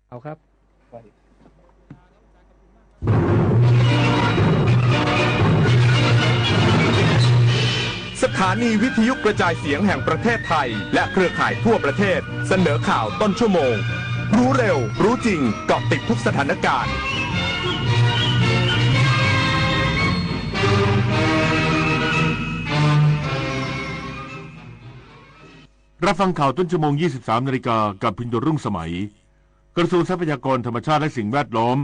เอาครับ สถานีวิทยุกระจายเสียงแห่งประเทศไทย และเครือข่ายทั่วประเทศ เสนอข่าวต้นชั่วโมง รู้เร็ว รู้จริง เกาะติดทุกสถานการณ์ รับฟังข่าวต้นชั่วโมง ยี่สิบสามนาฬิกา กับพินโยรุ่งสมัย กระทรวงทรัพยากรธรรมชาติและสิ่งแวดล้อม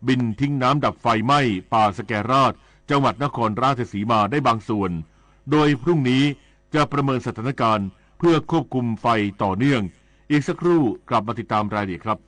บินทิ้งน้ำดับไฟไหม้ป่าสแกราช จังหวัดนครราชสีมาได้บางส่วน โดยพรุ่งนี้จะประเมินสถานการณ์เพื่อควบคุมไฟต่อเนื่อง อีกสักครู่กลับมาติดตามรายละเอียดครับ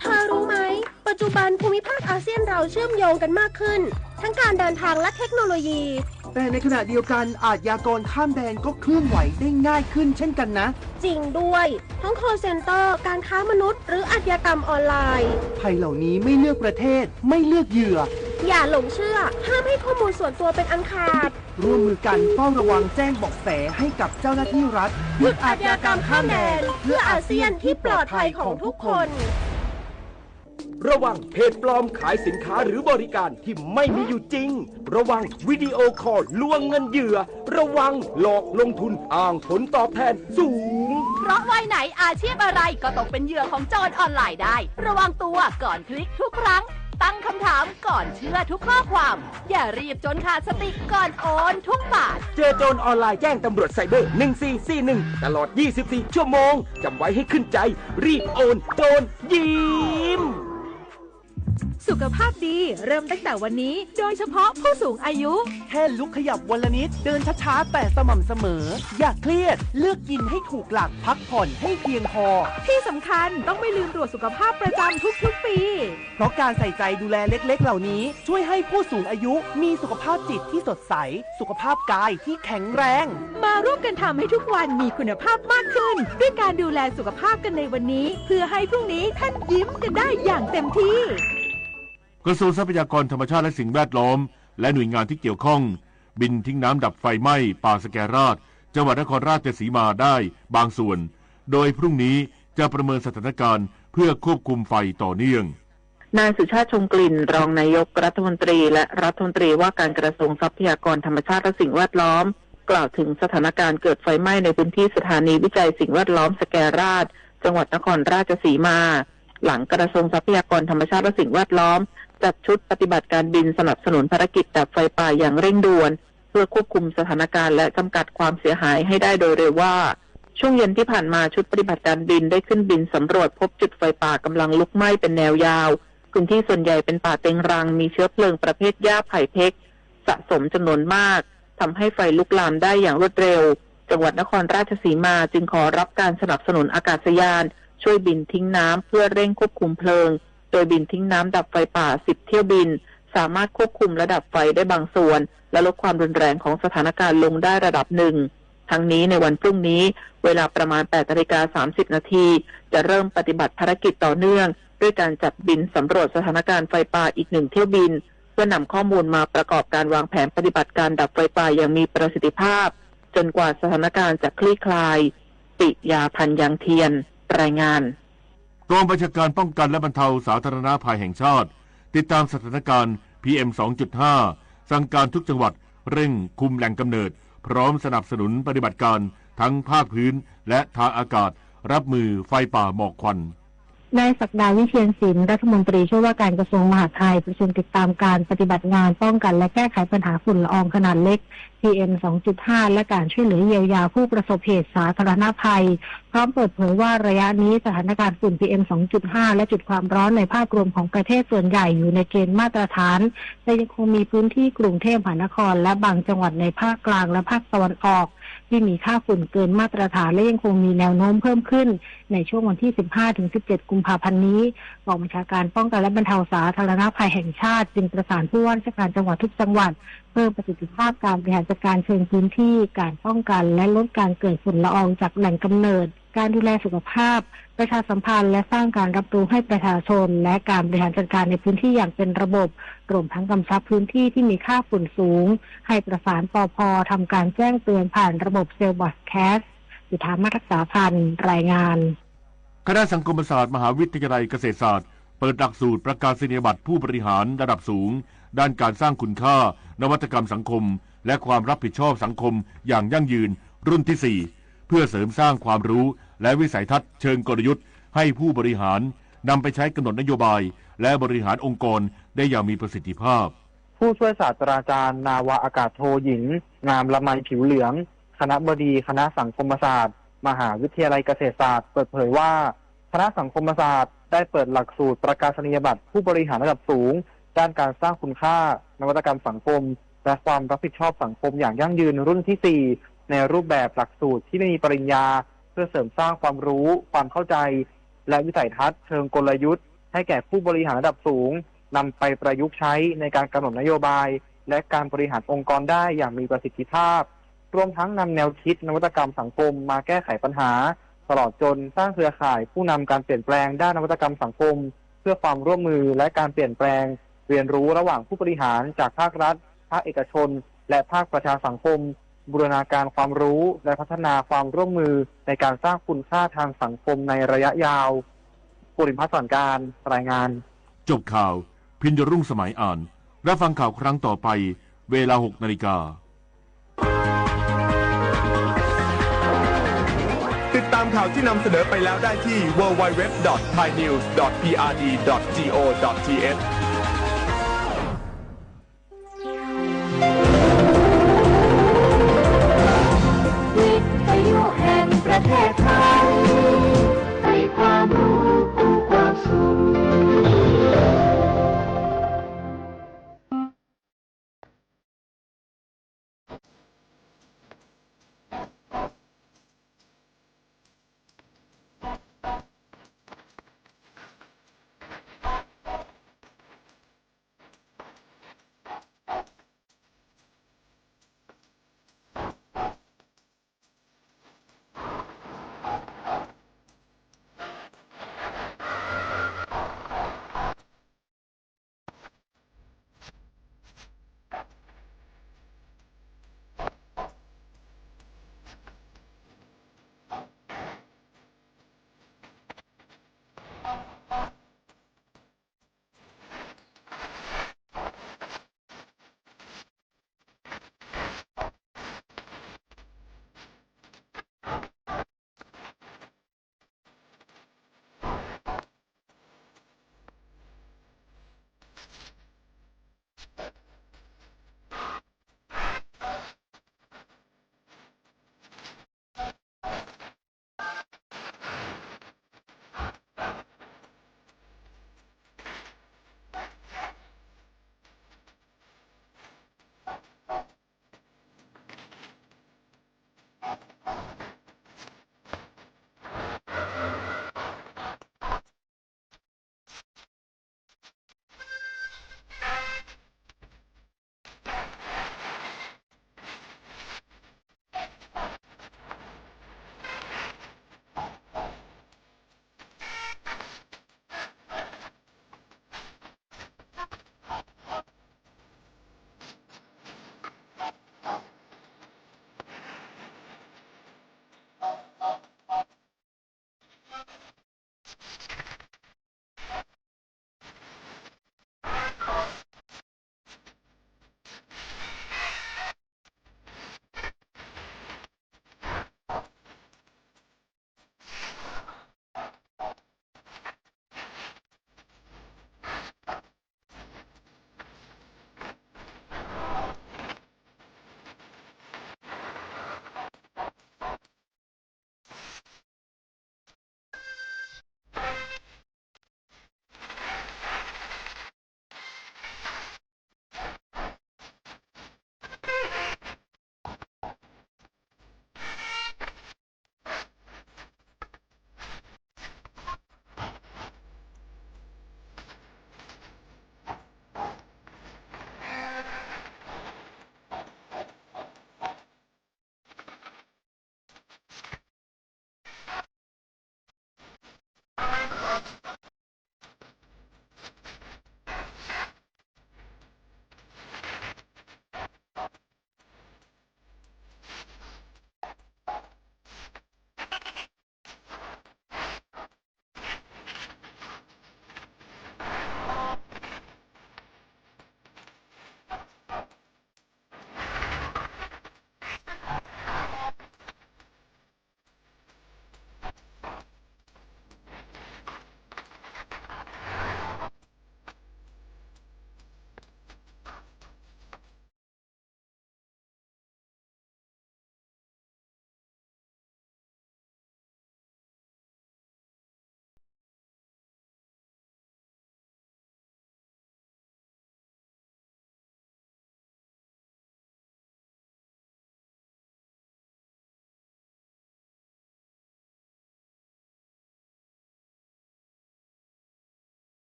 เธอรู้ไหม ปัจจุบันภูมิภาคอาเซียนเราเชื่อมโยงกันมากขึ้น ทั้งการเดินทางและเทคโนโลยี แต่ในขณะเดียวกันอาชญากรข้ามแดนก็เคลื่อนไหวได้ง่ายขึ้นเช่นกันนะ จริงด้วย ทั้ง call center การค้ามนุษย์ หรืออาชญากรรมออนไลน์ ภัยเหล่านี้ไม่เลือกประเทศ ไม่เลือกเหยื่อ อย่าหลงเชื่อ ห้ามให้ข้อมูลส่วนตัวเป็นอันขาด ร่วมมือกันเฝ้าระวังแจ้งเบาะแสให้กับเจ้าหน้าที่รัฐ หยุดอาชญากรรมข้ามแดน เพื่ออาเซียนที่ปลอดภัยของทุกคน ระวังเพจปลอมขายสินค้าหรือบริการที่ไม่มีอยู่จริง ระวังวิดีโอคอลลวงเงินเหยื่อ ระวังหลอกลงทุนอ้างผลตอบแทนสูง เพราะวัยไหนอาชีพอะไรก็ตกเป็นเหยื่อของโจรออนไลน์ได้ ระวังตัวก่อนคลิกทุกครั้ง ตั้งคำถามก่อนเชื่อทุกข้อความ อย่ารีบจนขาดสติก่อนโอนทุกบาท เจอโจรออนไลน์แจ้งตำรวจไซเบอร์ หนึ่งสี่สี่หนึ่ง ตลอด ยี่สิบสี่ ชั่วโมง จำไว้ให้ขึ้นใจ รีบโอน โจรยิ้ม สุขภาพดีเริ่มตั้งแต่วันนี้ โดยเฉพาะผู้สูงอายุ แค่ลุกขยับวันละนิด เดินช้าๆ แต่สม่ำเสมอ อย่าเครียด เลือกกินให้ถูกหลัก พักผ่อนให้เพียงพอ ที่สำคัญต้องไม่ลืมตรวจสุขภาพประจำทุกๆ ปี เพราะการใส่ใจดูแลเล็กๆ เหล่านี้ ช่วยให้ผู้สูงอายุมีสุขภาพจิตที่สดใส สุขภาพกายที่แข็งแรง มาร่วมกันทำให้ทุกวันมีคุณภาพมากขึ้น ด้วยการดูแลสุขภาพกันในวันนี้ เพื่อให้พรุ่งนี้ท่านยิ้มกันได้อย่างเต็มที่ กระทรวงทรัพยากรธรรมชาติและสิ่งแวดล้อม และหน่วยงานที่เกี่ยวข้อง บินทิ้งน้ำดับไฟไหม้ป่าสแกราช จังหวัดนครราชสีมาได้บางส่วน โดยพรุ่งนี้จะประเมินสถานการณ์เพื่อควบคุมไฟต่อเนื่อง นายสุชาติ ชมกลิ่น รองนายกรัฐมนตรี และรัฐมนตรีว่าการกระทรวงทรัพยากรธรรมชาติและสิ่งแวดล้อม กล่าวถึงสถานการณ์เกิดไฟไหม้ในพื้นที่สถานีวิจัยสิ่งแวดล้อมสแกราช จังหวัดนครราชสีมา หลังกระทรวงทรัพยากรธรรมชาติและสิ่งแวดล้อม จัดชุดปฏิบัติการบินสนับสนุนภารกิจดับไฟป่าอย่างเร่งด่วน เพื่อควบคุมสถานการณ์และจำกัดความเสียหายให้ได้โดยเร็วว่า ช่วงเย็นที่ผ่านมาชุดปฏิบัติการบินได้ขึ้นบินสำรวจพบจุดไฟป่ากำลังลุกไหม้เป็นแนวยาว พื้นที่ส่วนใหญ่เป็นป่าเต็งรัง มีเชื้อเพลิงประเภทหญ้าไผ่เพก สะสมจำนวนมาก ทำให้ไฟลุกลามได้อย่างรวดเร็ว จังหวัดนครราชสีมาจึงขอรับการสนับสนุนอากาศยาน ช่วยบินทิ้งน้ำเพื่อเร่งควบคุมเพลิง โดยบินทิ้งน้ำดับไฟป่า สิบ เที่ยวบิน สามารถควบคุมระดับไฟได้บางส่วน และลดความรุนแรงของสถานการณ์ลงได้ระดับหนึ่ง ทั้งนี้ในวันพรุ่งนี้ เวลาประมาณ แปดนาฬิกาสามสิบนาที จะเริ่มปฏิบัติภารกิจต่อเนื่อง ด้วยการจัดบินสำรวจสถานการณ์ไฟป่าอีกหนึ่งเที่ยวบิน เพื่อนำข้อมูลมาประกอบการวางแผนปฏิบัติการดับไฟป่าอย่างมีประสิทธิภาพ จนกว่าสถานการณ์จะคลี่คลาย ปิยา พันยังเทียน รายงาน กองบัญชาการป้องกันและบรรเทาสาธารณภัยแห่งชาติ ติดตามสถานการณ์ พีเอ็ม สองจุดห้า สั่งการทุกจังหวัดเร่งคุมแหล่งกำเนิด พร้อมสนับสนุนปฏิบัติการทั้งภาคพื้นและทางอากาศ รับมือไฟป่าหมอกควัน นายศักดา วิเชียรศิลป์ รัฐมนตรีช่วยว่าการกระทรวงมหาดไทย ประชุมติดตามการปฏิบัติงานป้องกันและแก้ไขปัญหาฝุ่นละอองขนาดเล็ก พีเอ็ม สองจุดห้า และการช่วยเหลือเยียวยาผู้ประสบเหตุสาธารณภัย พร้อมเปิดเผยว่าระยะนี้สถานการณ์ฝุ่น พีเอ็ม สองจุดห้า และจุดความร้อนในภาพรวมของประเทศส่วนใหญ่อยู่ในเกณฑ์มาตรฐาน แต่ยังคงมีพื้นที่กรุงเทพมหานครและบางจังหวัดในภาคกลางและภาคตะวันออก ที่มีค่าฝุ่นเกินมาตรฐานและยังคงมีแนวโน้มเพิ่มขึ้นในช่วงวันที่ สิบห้าถึงสิบเจ็ด กุมภาพันธ์นี้ กองบัญชาการป้องกันและบรรเทาสาธารณภัยแห่งชาติจึงประสานผู้ว่าราชการจังหวัดทุกจังหวัด เพิ่มประสิทธิภาพการบริหารจัดการเชิงพื้นที่ การป้องกันและลดการเกิดฝุ่นละอองจากแหล่งกำเนิด การดูแลสุขภาพ ประชาสัมพันธ์และสร้างการรับรู้ให้ประชาชน และการบริหารจัดการในพื้นที่อย่างเป็นระบบ รวมทั้งกำชับพื้นที่ที่มีค่าฝุ่นสูง ให้ประสาน ปภ ทำการแจ้งเตือนผ่านระบบ Cell Broadcast จุฑามาศ รักษาพันธ์ รายงาน คณะสังคมศาสตร์มหาวิทยาลัยเกษตรศาสตร์ เปิดหลักสูตรประกาศนียบัตรผู้บริหารระดับสูง ด้านการสร้างคุณค่า นวัตกรรมสังคม และความรับผิดชอบสังคมอย่างยั่งยืน รุ่นที่สี่ เพื่อเสริมสร้างความรู้และวิสัยทัศน์เชิงกลยุทธ์ ให้ผู้บริหารนำไปใช้กำหนดนโยบาย และบริหารองค์กรได้อย่างมีประสิทธิภาพ ผู้ช่วยศาสตราจารย์ นาวาอากาศโทหญิง งามละไมผิวเหลือง คณบดีคณะสังคมศาสตร์ มหาวิทยาลัยเกษตรศาสตร์ เปิดเผยว่า คณะสังคมศาสตร์ได้เปิดหลักสูตรประกาศนียบัตรผู้บริหารระดับสูง ด้านการสร้างคุณค่า นวัตกรรมสังคม และความรับผิดชอบสังคมอย่างยั่งยืน รุ่นที่สี่ ในรูปแบบหลักสูตรที่ไม่มีปริญญา เพื่อเสริมสร้างความรู้ ความเข้าใจ และวิสัยทัศน์เชิงกลยุทธ์ ให้แก่ผู้บริหารระดับสูง นำไปประยุกต์ใช้ในการกำหนดนโยบาย และการบริหารองค์กรได้อย่างมีประสิทธิภาพ รวมทั้งนำแนวคิดนวัตกรรมสังคมมาแก้ไขปัญหา ตลอดจนสร้างเครือข่ายผู้นำการเปลี่ยนแปลงด้านนวัตกรรมสังคม เพื่อความร่วมมือและการเปลี่ยนแปลง เรียนรู้ระหว่างผู้บริหารจากภาครัฐ ภาคเอกชน และภาคประชาสังคม บูรณาการความรู้ และพัฒนาความร่วมมือในการสร้างคุณค่าทางสังคมในระยะยาว ภูริพัฒน์ สอนกลาง รายงาน จบข่าว พิญญรุ่งสมัยอ่าน รับฟังข่าวครั้งต่อไป เวลา หกนาฬิกา ติดตามข่าวที่นำเสนอไปแล้วได้ที่ ดับเบิลยู ดับเบิลยู ดับเบิลยู ดอท ไทยนิวส์ ดอท พีอาร์ดี ดอท จี โอ ดอท ที เอช วิทยุแห่งประเทศไทย ให้ความรู้คู่ความสุข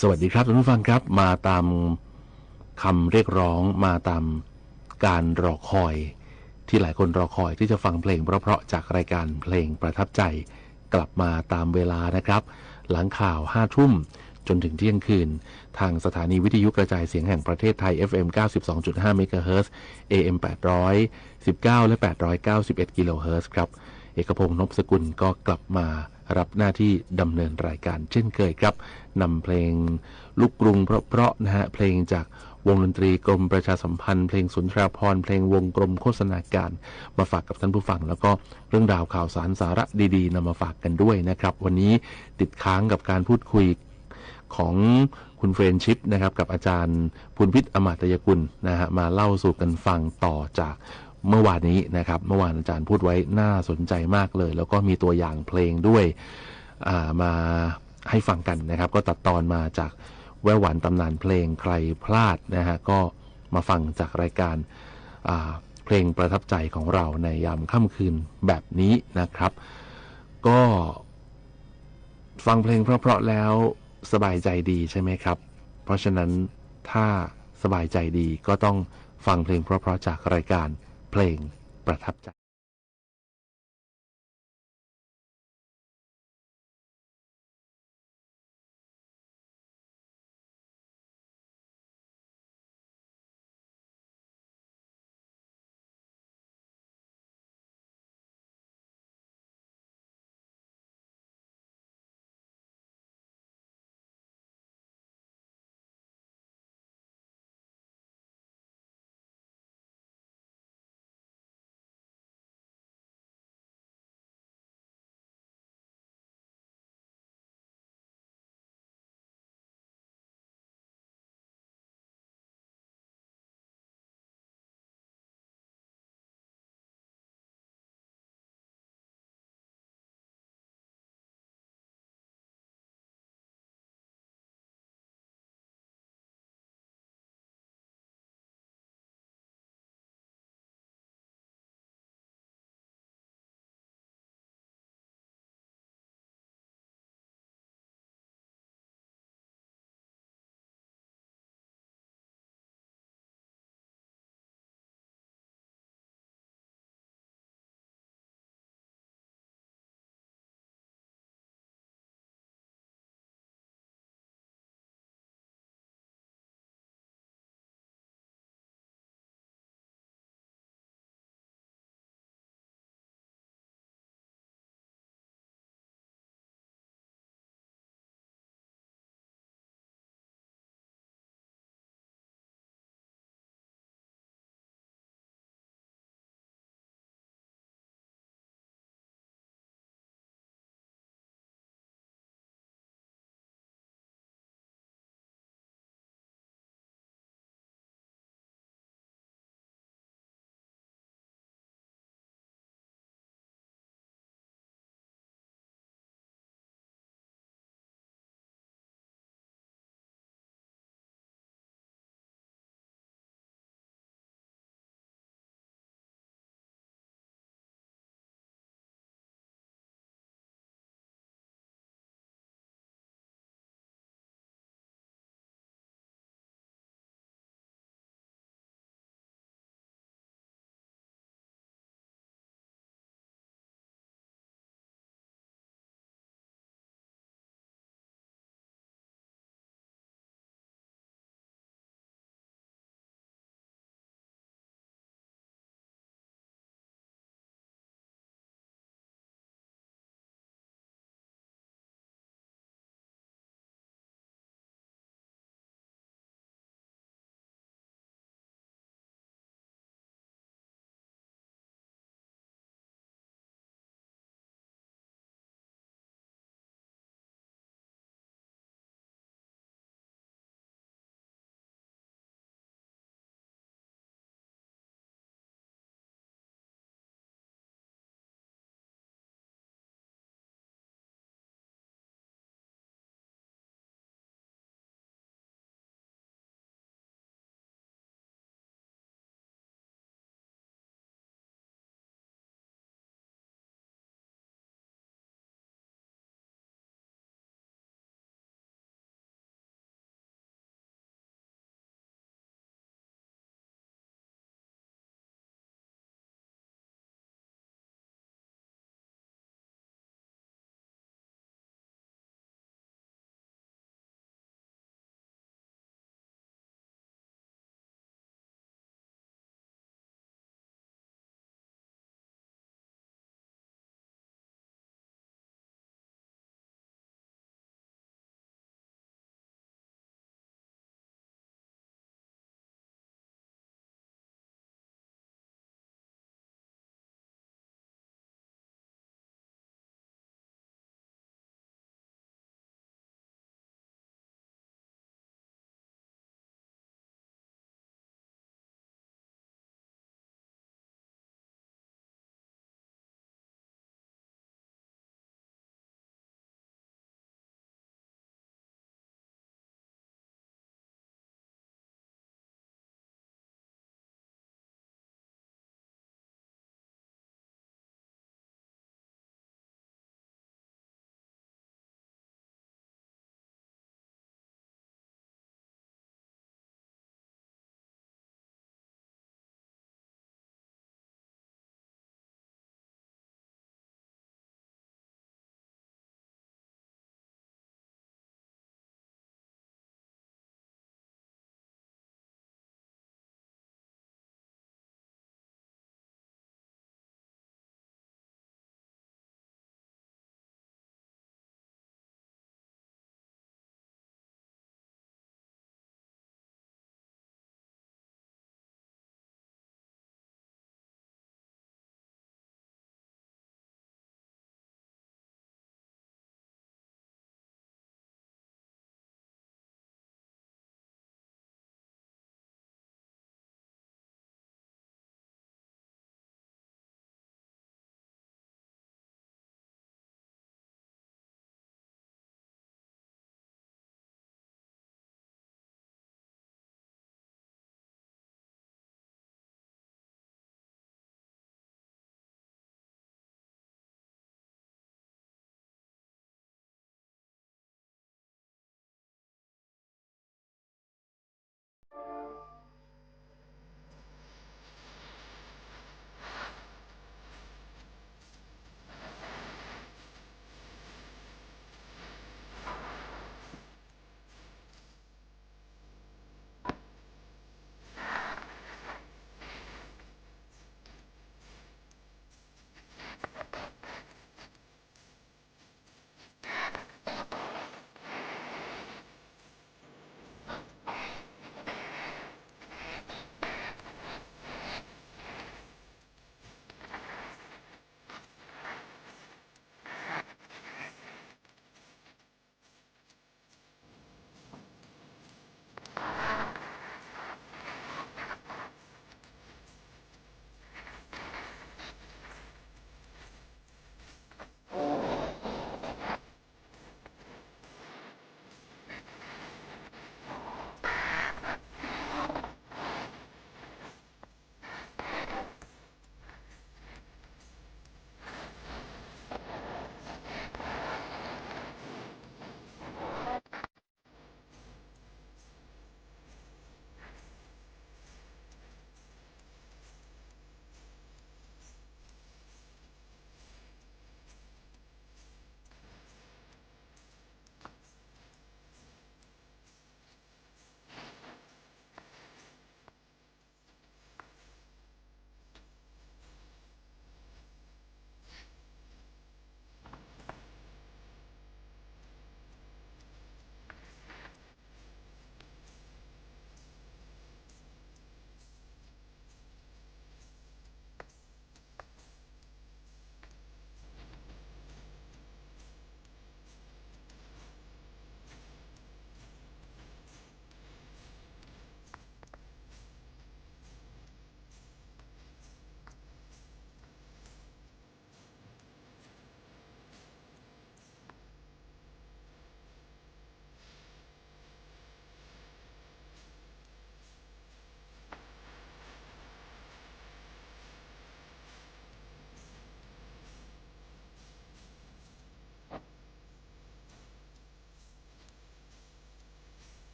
สวัสดีครับท่านผู้ฟังครับ มาตามคำเรียกร้อง มาตามการรอคอย ที่หลายคนรอคอยที่จะฟังเพลงเพราะๆจากรายการเพลงประทับใจ กลับมาตามเวลานะครับ หลังข่าวห้าทุ่มจนถึงเที่ยงคืน ทางสถานีวิทยุกระจายเสียงแห่งประเทศไทย เอฟเอ็ม เก้าสิบสองจุดห้า เมกะเฮิรตซ์ เอเอ็ม แปดร้อยสิบเก้า และ แปดร้อยเก้าสิบเอ็ด กิโลเฮิรตซ์ครับ เอกพงษ์ นพสกุล ก็กลับมารับหน้าที่ดำเนินรายการเช่นเคยครับ นำเพลงลูกกรุงเพราะๆนะฮะ เพลงจากวงดนตรีกรมประชาสัมพันธ์ เพลงสุนทราภรณ์ เพลงวงกรมโฆษณาการ มาฝากกับท่านผู้ฟัง แล้วก็เรื่องราวข่าวสารสาระดีๆนำมาฝากกันด้วยนะครับ วันนี้ติดค้างกับการพูดคุยของคุณเฟรนชิพนะครับ กับอาจารย์ภูลพิษ อมาตยกุลนะฮะ มาเล่าสู่กันฟังต่อจากเมื่อวานนี้นะครับ เมื่อวานอาจารย์พูดไว้น่าสนใจมากเลย แล้วก็มีตัวอย่างเพลงด้วย อ่า มาให้ฟังกันนะครับ ก็ตัดตอนมาจากแว่วหวานตำนานเพลง ใครพลาดนะฮะ ก็มาฟังจากรายการ อ่า เพลงประทับใจของเราในยามค่ำคืนแบบนี้นะครับ ก็ฟังเพลงเพราะๆแล้วสบายใจดีใช่ไหมครับ เพราะฉะนั้นถ้าสบายใจดีก็ต้องฟังเพลงเพราะๆจากรายการเพลงประทับใจ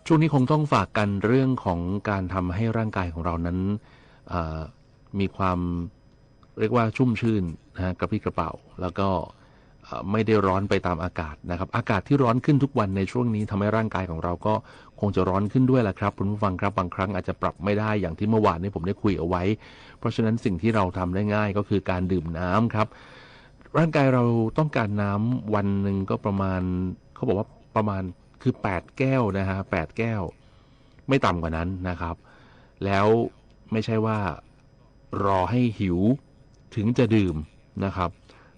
ช่วงนี้คงต้องฝากกันเรื่องของการทำให้ร่างกายของเรานั้น เอ่อ มีความ เรียกว่าชุ่มชื่นนะฮะ กระปรี้กระเปร่า แล้วก็ เอ่อ ไม่ได้ร้อนไปตามอากาศนะครับ อากาศที่ร้อนขึ้นทุกวันในช่วงนี้ทำให้ร่างกายของเราก็คงจะร้อนขึ้นด้วยล่ะครับ คุณผู้ฟังครับ บางครั้งอาจจะปรับไม่ได้อย่างที่เมื่อวานนี้ผมได้คุยเอาไว้ เพราะฉะนั้นสิ่งที่เราทำได้ง่ายก็คือการดื่มน้ำครับ ร่างกายเราต้องการน้ำวันหนึ่งก็ประมาณ เขาบอกว่าประมาณ คือแปดแก้วนะฮะ แปดแก้ว ไม่ต่ำกว่านั้นนะครับ แล้วไม่ใช่ว่ารอให้หิวถึงจะดื่มนะครับ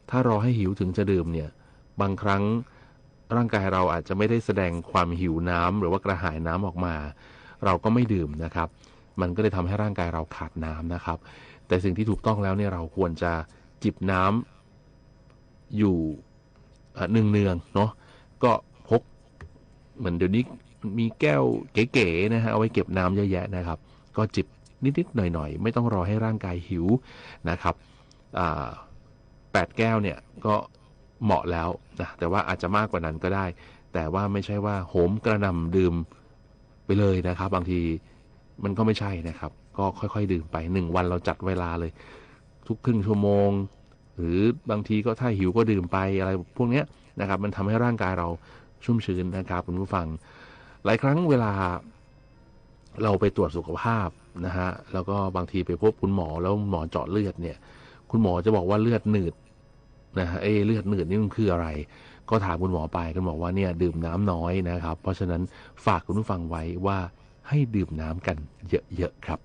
ถ้ารอให้หิวถึงจะดื่มเนี่ย บางครั้งร่างกายเราอาจจะไม่ได้แสดงความหิวน้ำหรือว่ากระหายน้ำออกมา เราก็ไม่ดื่มนะครับ มันก็เลยทำให้ร่างกายเราขาดน้ำนะครับ แต่สิ่งที่ถูกต้องแล้วเนี่ย เราควรจะจิบน้ำอยู่ เอ่อ เนืองๆ เนาะ ก็พก เหมือนเดี๋ยวนี้มีแก้วเก๋ๆ นะฮะ เอาไว้เก็บน้ำเยอะแยะนะครับ ก็จิบนิดๆ หน่อยๆ ไม่ต้องรอให้ร่างกายหิวนะครับ อ่า แปดแก้วเนี่ยก็เหมาะแล้วนะ แต่ว่าอาจจะมากกว่านั้นก็ได้ แต่ว่าไม่ใช่ว่าโหมกระหน่ำดื่มไปเลยนะครับ บางทีมันก็ไม่ใช่นะครับ ก็ค่อยๆ ดื่มไป หนึ่งวันเราจัดเวลาเลย ทุกครึ่งชั่วโมง หรือบางทีก็ถ้าหิวก็ดื่มไป อะไรพวกเนี้ยนะครับ มันทำให้ร่างกายเราชุ่มชื้นนะครับ คุณผู้ฟัง หลายครั้งเวลาเราไปตรวจสุขภาพนะฮะ แล้วก็บางทีไปพบคุณหมอ แล้วหมอเจาะเลือดเนี่ย คุณหมอจะบอกว่าเลือดหนืดนะฮะ เอ๊ะ เลือดหนืดนี่มันคืออะไร ก็ถามคุณหมอไป คุณหมอว่าเนี่ยดื่มน้ำน้อยนะครับ เพราะฉะนั้นฝากคุณผู้ฟังไว้ว่าให้ดื่มน้ำกันเยอะๆ ครับ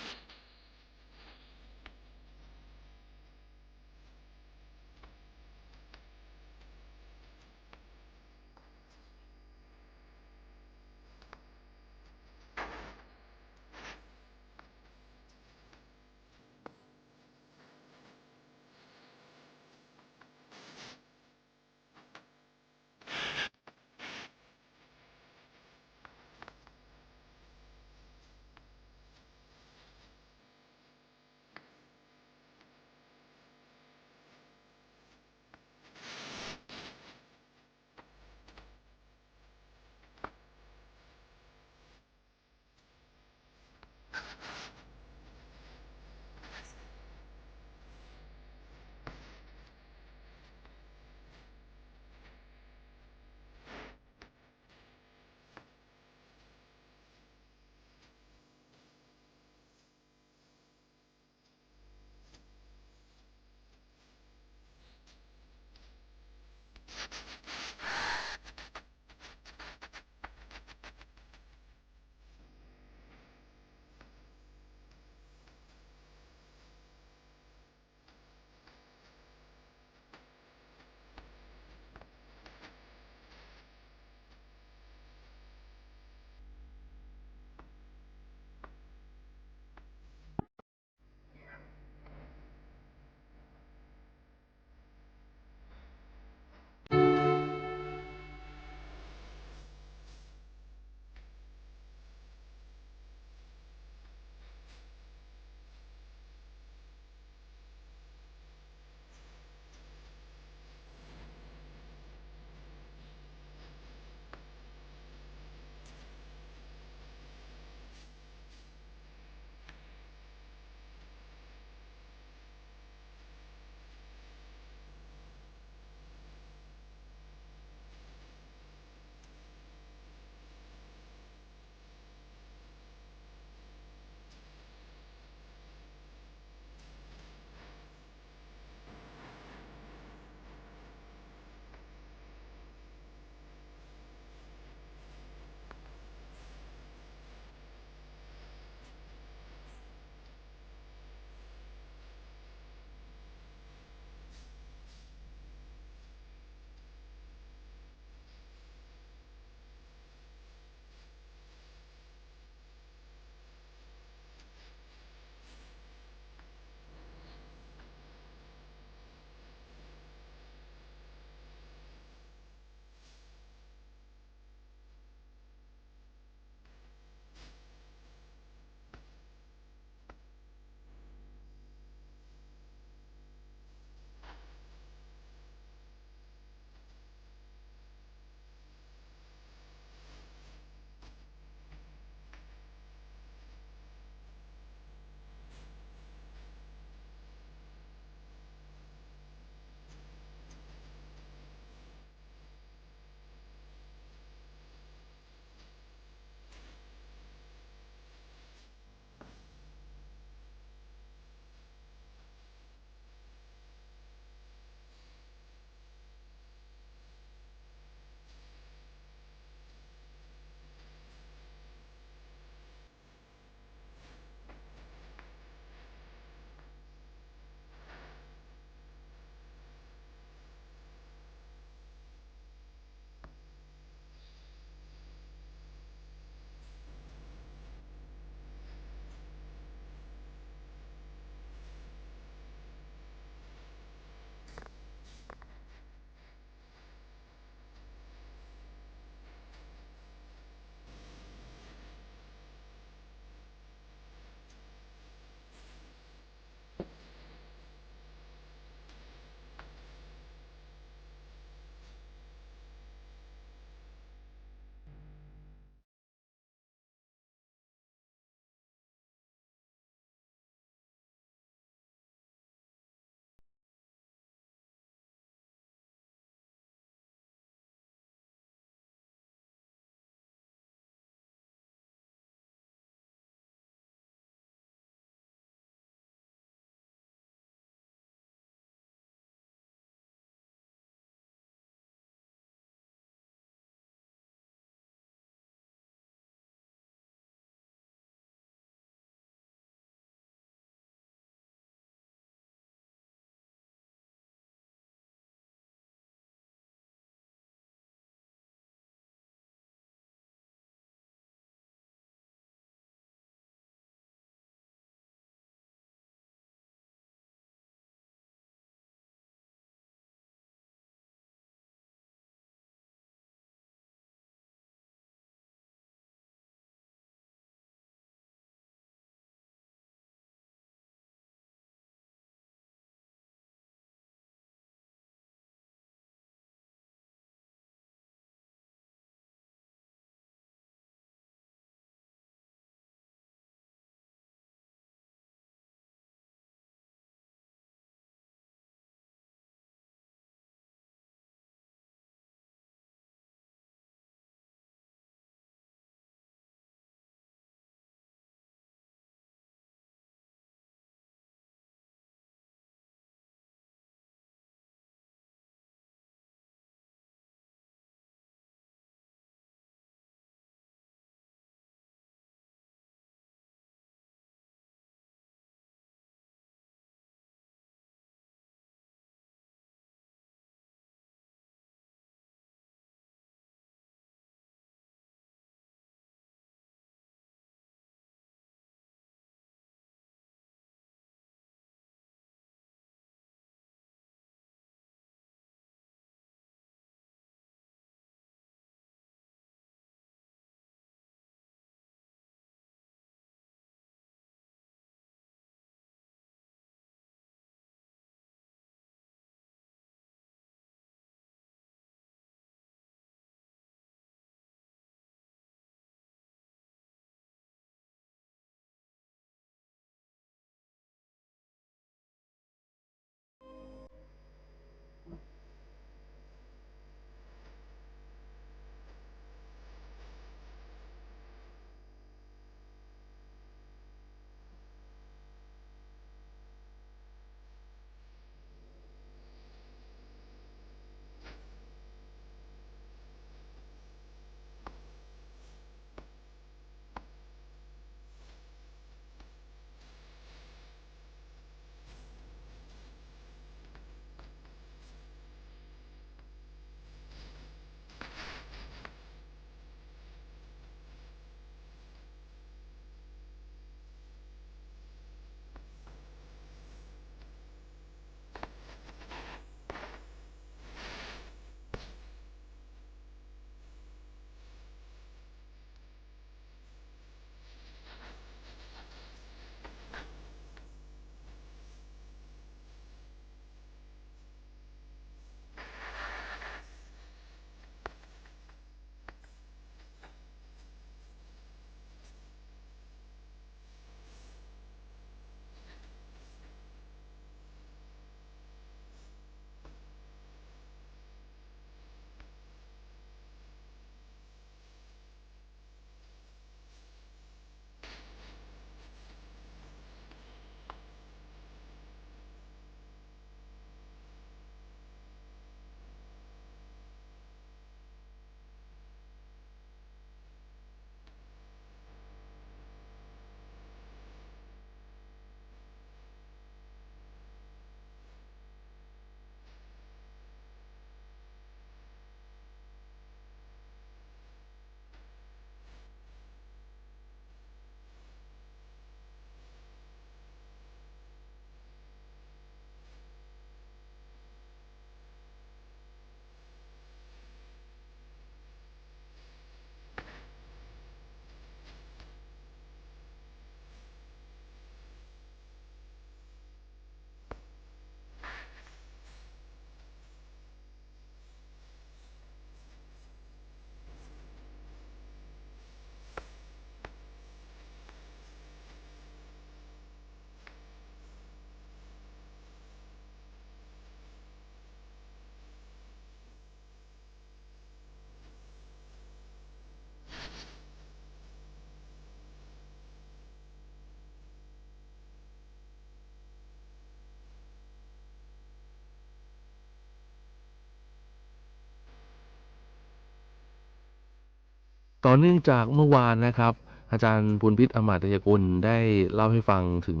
ต่อเนื่องจากเมื่อวานนะครับ อาจารย์พูนพิช อมาตยกุลได้เล่าให้ฟังถึง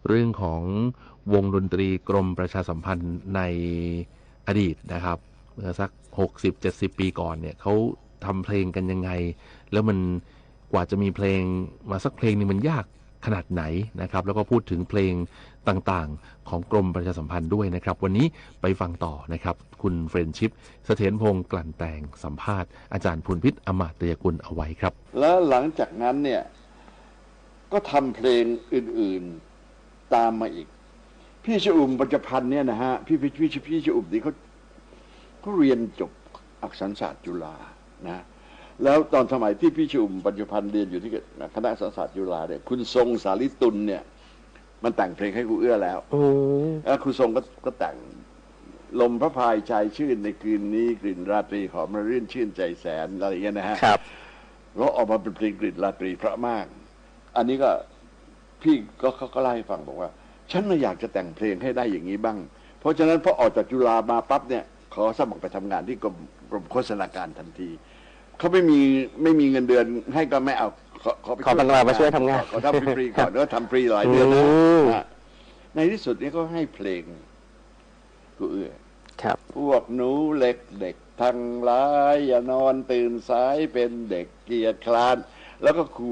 เรื่องของวงดนตรีกรมประชาสัมพันธ์ในอดีตนะครับ เมื่อสัก หกสิบเจ็ดสิบ ปีก่อนเนี่ย เขาทำเพลงกันยังไง แล้วมัน กว่าจะมีเพลงมาสักเพลงหนึ่งมันยากขนาดไหนนะครับ แล้วก็พูดถึงเพลงต่างๆ ของกรมประชาสัมพันธ์ด้วยนะครับ วันนี้ไปฟังต่อนะครับ คุณเฟรนชิป เสถียรพงษ์ กลั่นแตง สัมภาษณ์อาจารย์พูนพิช อมาตยกุล เอาไว้ครับ และหลังจากนั้นเนี่ย ก็ทำเพลงอื่นๆ ตามมาอีก พี่ชอุ่ม ปัญจพันธ์เนี่ยนะฮะ พี่ พี่ พี่ พี่ชอุ่มนี่เขา เขาเรียนจบอักษรศาสตร์จุฬานะ แล้วตอนสมัยที่พี่ชอุ่ม ปัญจพันธ์เรียนอยู่ที่คณะอักษรศาสตร์จุฬาเนี่ย คุณทรงสาลีตุลเนี่ย มันแต่งเพลงให้ครูเอื้อแล้ว อืม แล้วครูทรงก็ ก็แต่ง ลมพระพายชายชื่นในคืนนี้ กลิ่นราตรีหอมระรื่นชื่นใจแสน อะไรอย่างเงี้ยนะฮะ ครับ แล้วออกมาเป็นเพลงกลิ่นราตรีเพราะมาก อันนี้ก็ พี่ก็ เขาก็เล่าให้ฟังบอกว่า "ฉันน่ะอยากจะแต่งเพลงให้ได้อย่างนี้บ้าง เพราะฉะนั้นพอออกจากจุฬามาปั๊บเนี่ย ขอสมัครไปทำงานที่กรม กรมโฆษณาการทันที เขาไม่มี ไม่มีเงินเดือนให้ก็ไม่เอา ขอ ขอไป ขอ ช่วย มา มาช่วยทำงาน ขอ ขอทำฟรีๆ ก่อน" แล้วทำฟรีหลายเดือนนะ อืม ฮะ ในที่สุดเนี่ยเขาให้เพลง ครูเอื้อ ครับ พวกหนูเล็กเด็กทั้งหลาย อย่านอนตื่นสายเป็นเด็กเกียจคร้าน แล้วก็ครู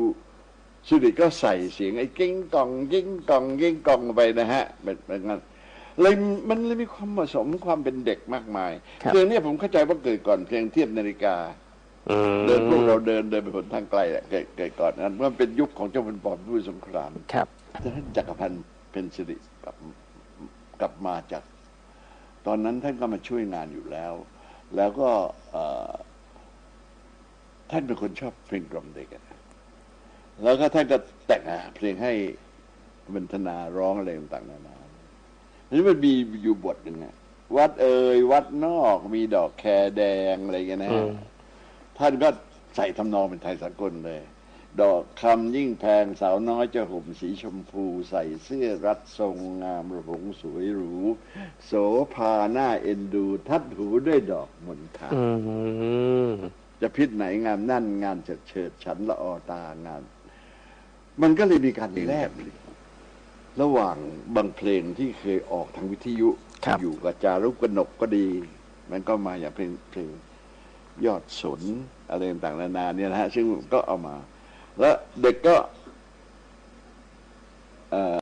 สุดิตก็ใส่เสียงไอ้กิ้งก่อง กิ้งก่อง กิ้งก่องไปนะฮะ เป็น เป็นงั้น เลย มันเลยมีความผสมความเป็นเด็กมากมาย ครับ เพลงเนี่ยผมเข้าใจว่าเกิดก่อนเพลงเทียบนาฬิกา อืม เดิน พวกเราเดิน เดินไปหนทางไกลแหละ เกิด เกิดก่อนนั้น มันเป็นยุคของเจ้าคุณปอมพิบูลสงคราม ครับ ท่านจักรพันธ์ เพ็ญสิริ กลับ กลับมาจาก ตอนนั้นท่านก็มาช่วยงานอยู่แล้ว แล้วก็ เอ่อ ท่านเป็นคนชอบเพลงกล่อมเด็กอะ แล้วก็ท่านก็แต่งเพลงให้มัณฑนาร้องอะไรต่างๆ นานา ทีนี้มันมีอยู่บทหนึ่งอะ วัดเอ่ยวัดนอก มีดอกแคแดง อะไรอย่างเงี้ยนะฮะ อืม ท่านก็ใส่ทำนองเป็นไทยสากลเลย ดอกคำยิ่งแพง สาวน้อยจะห่มสีชมพู ใส่เสื้อรัดทรงงาม ระหงสวยหรู โสภาน่าเอ็นดู ทัดหูด้วยดอกมณฑา อืม จะพิษไหนงามนั่น งานเฉิดเฉิด ฉันละออตางาน มันก็เลยมีการแลกเปลี่ยนระหว่างบางเพลงที่เคยออกทางวิทยุ ครับ อยู่กับจารุกกนกก็ดี มันก็มาอย่างเพลง เพลงยอดสน อะไรต่างๆ นานาเนี่ยนะฮะ ซึ่งก็เอามา แล้วเด็กก็ เอ่อ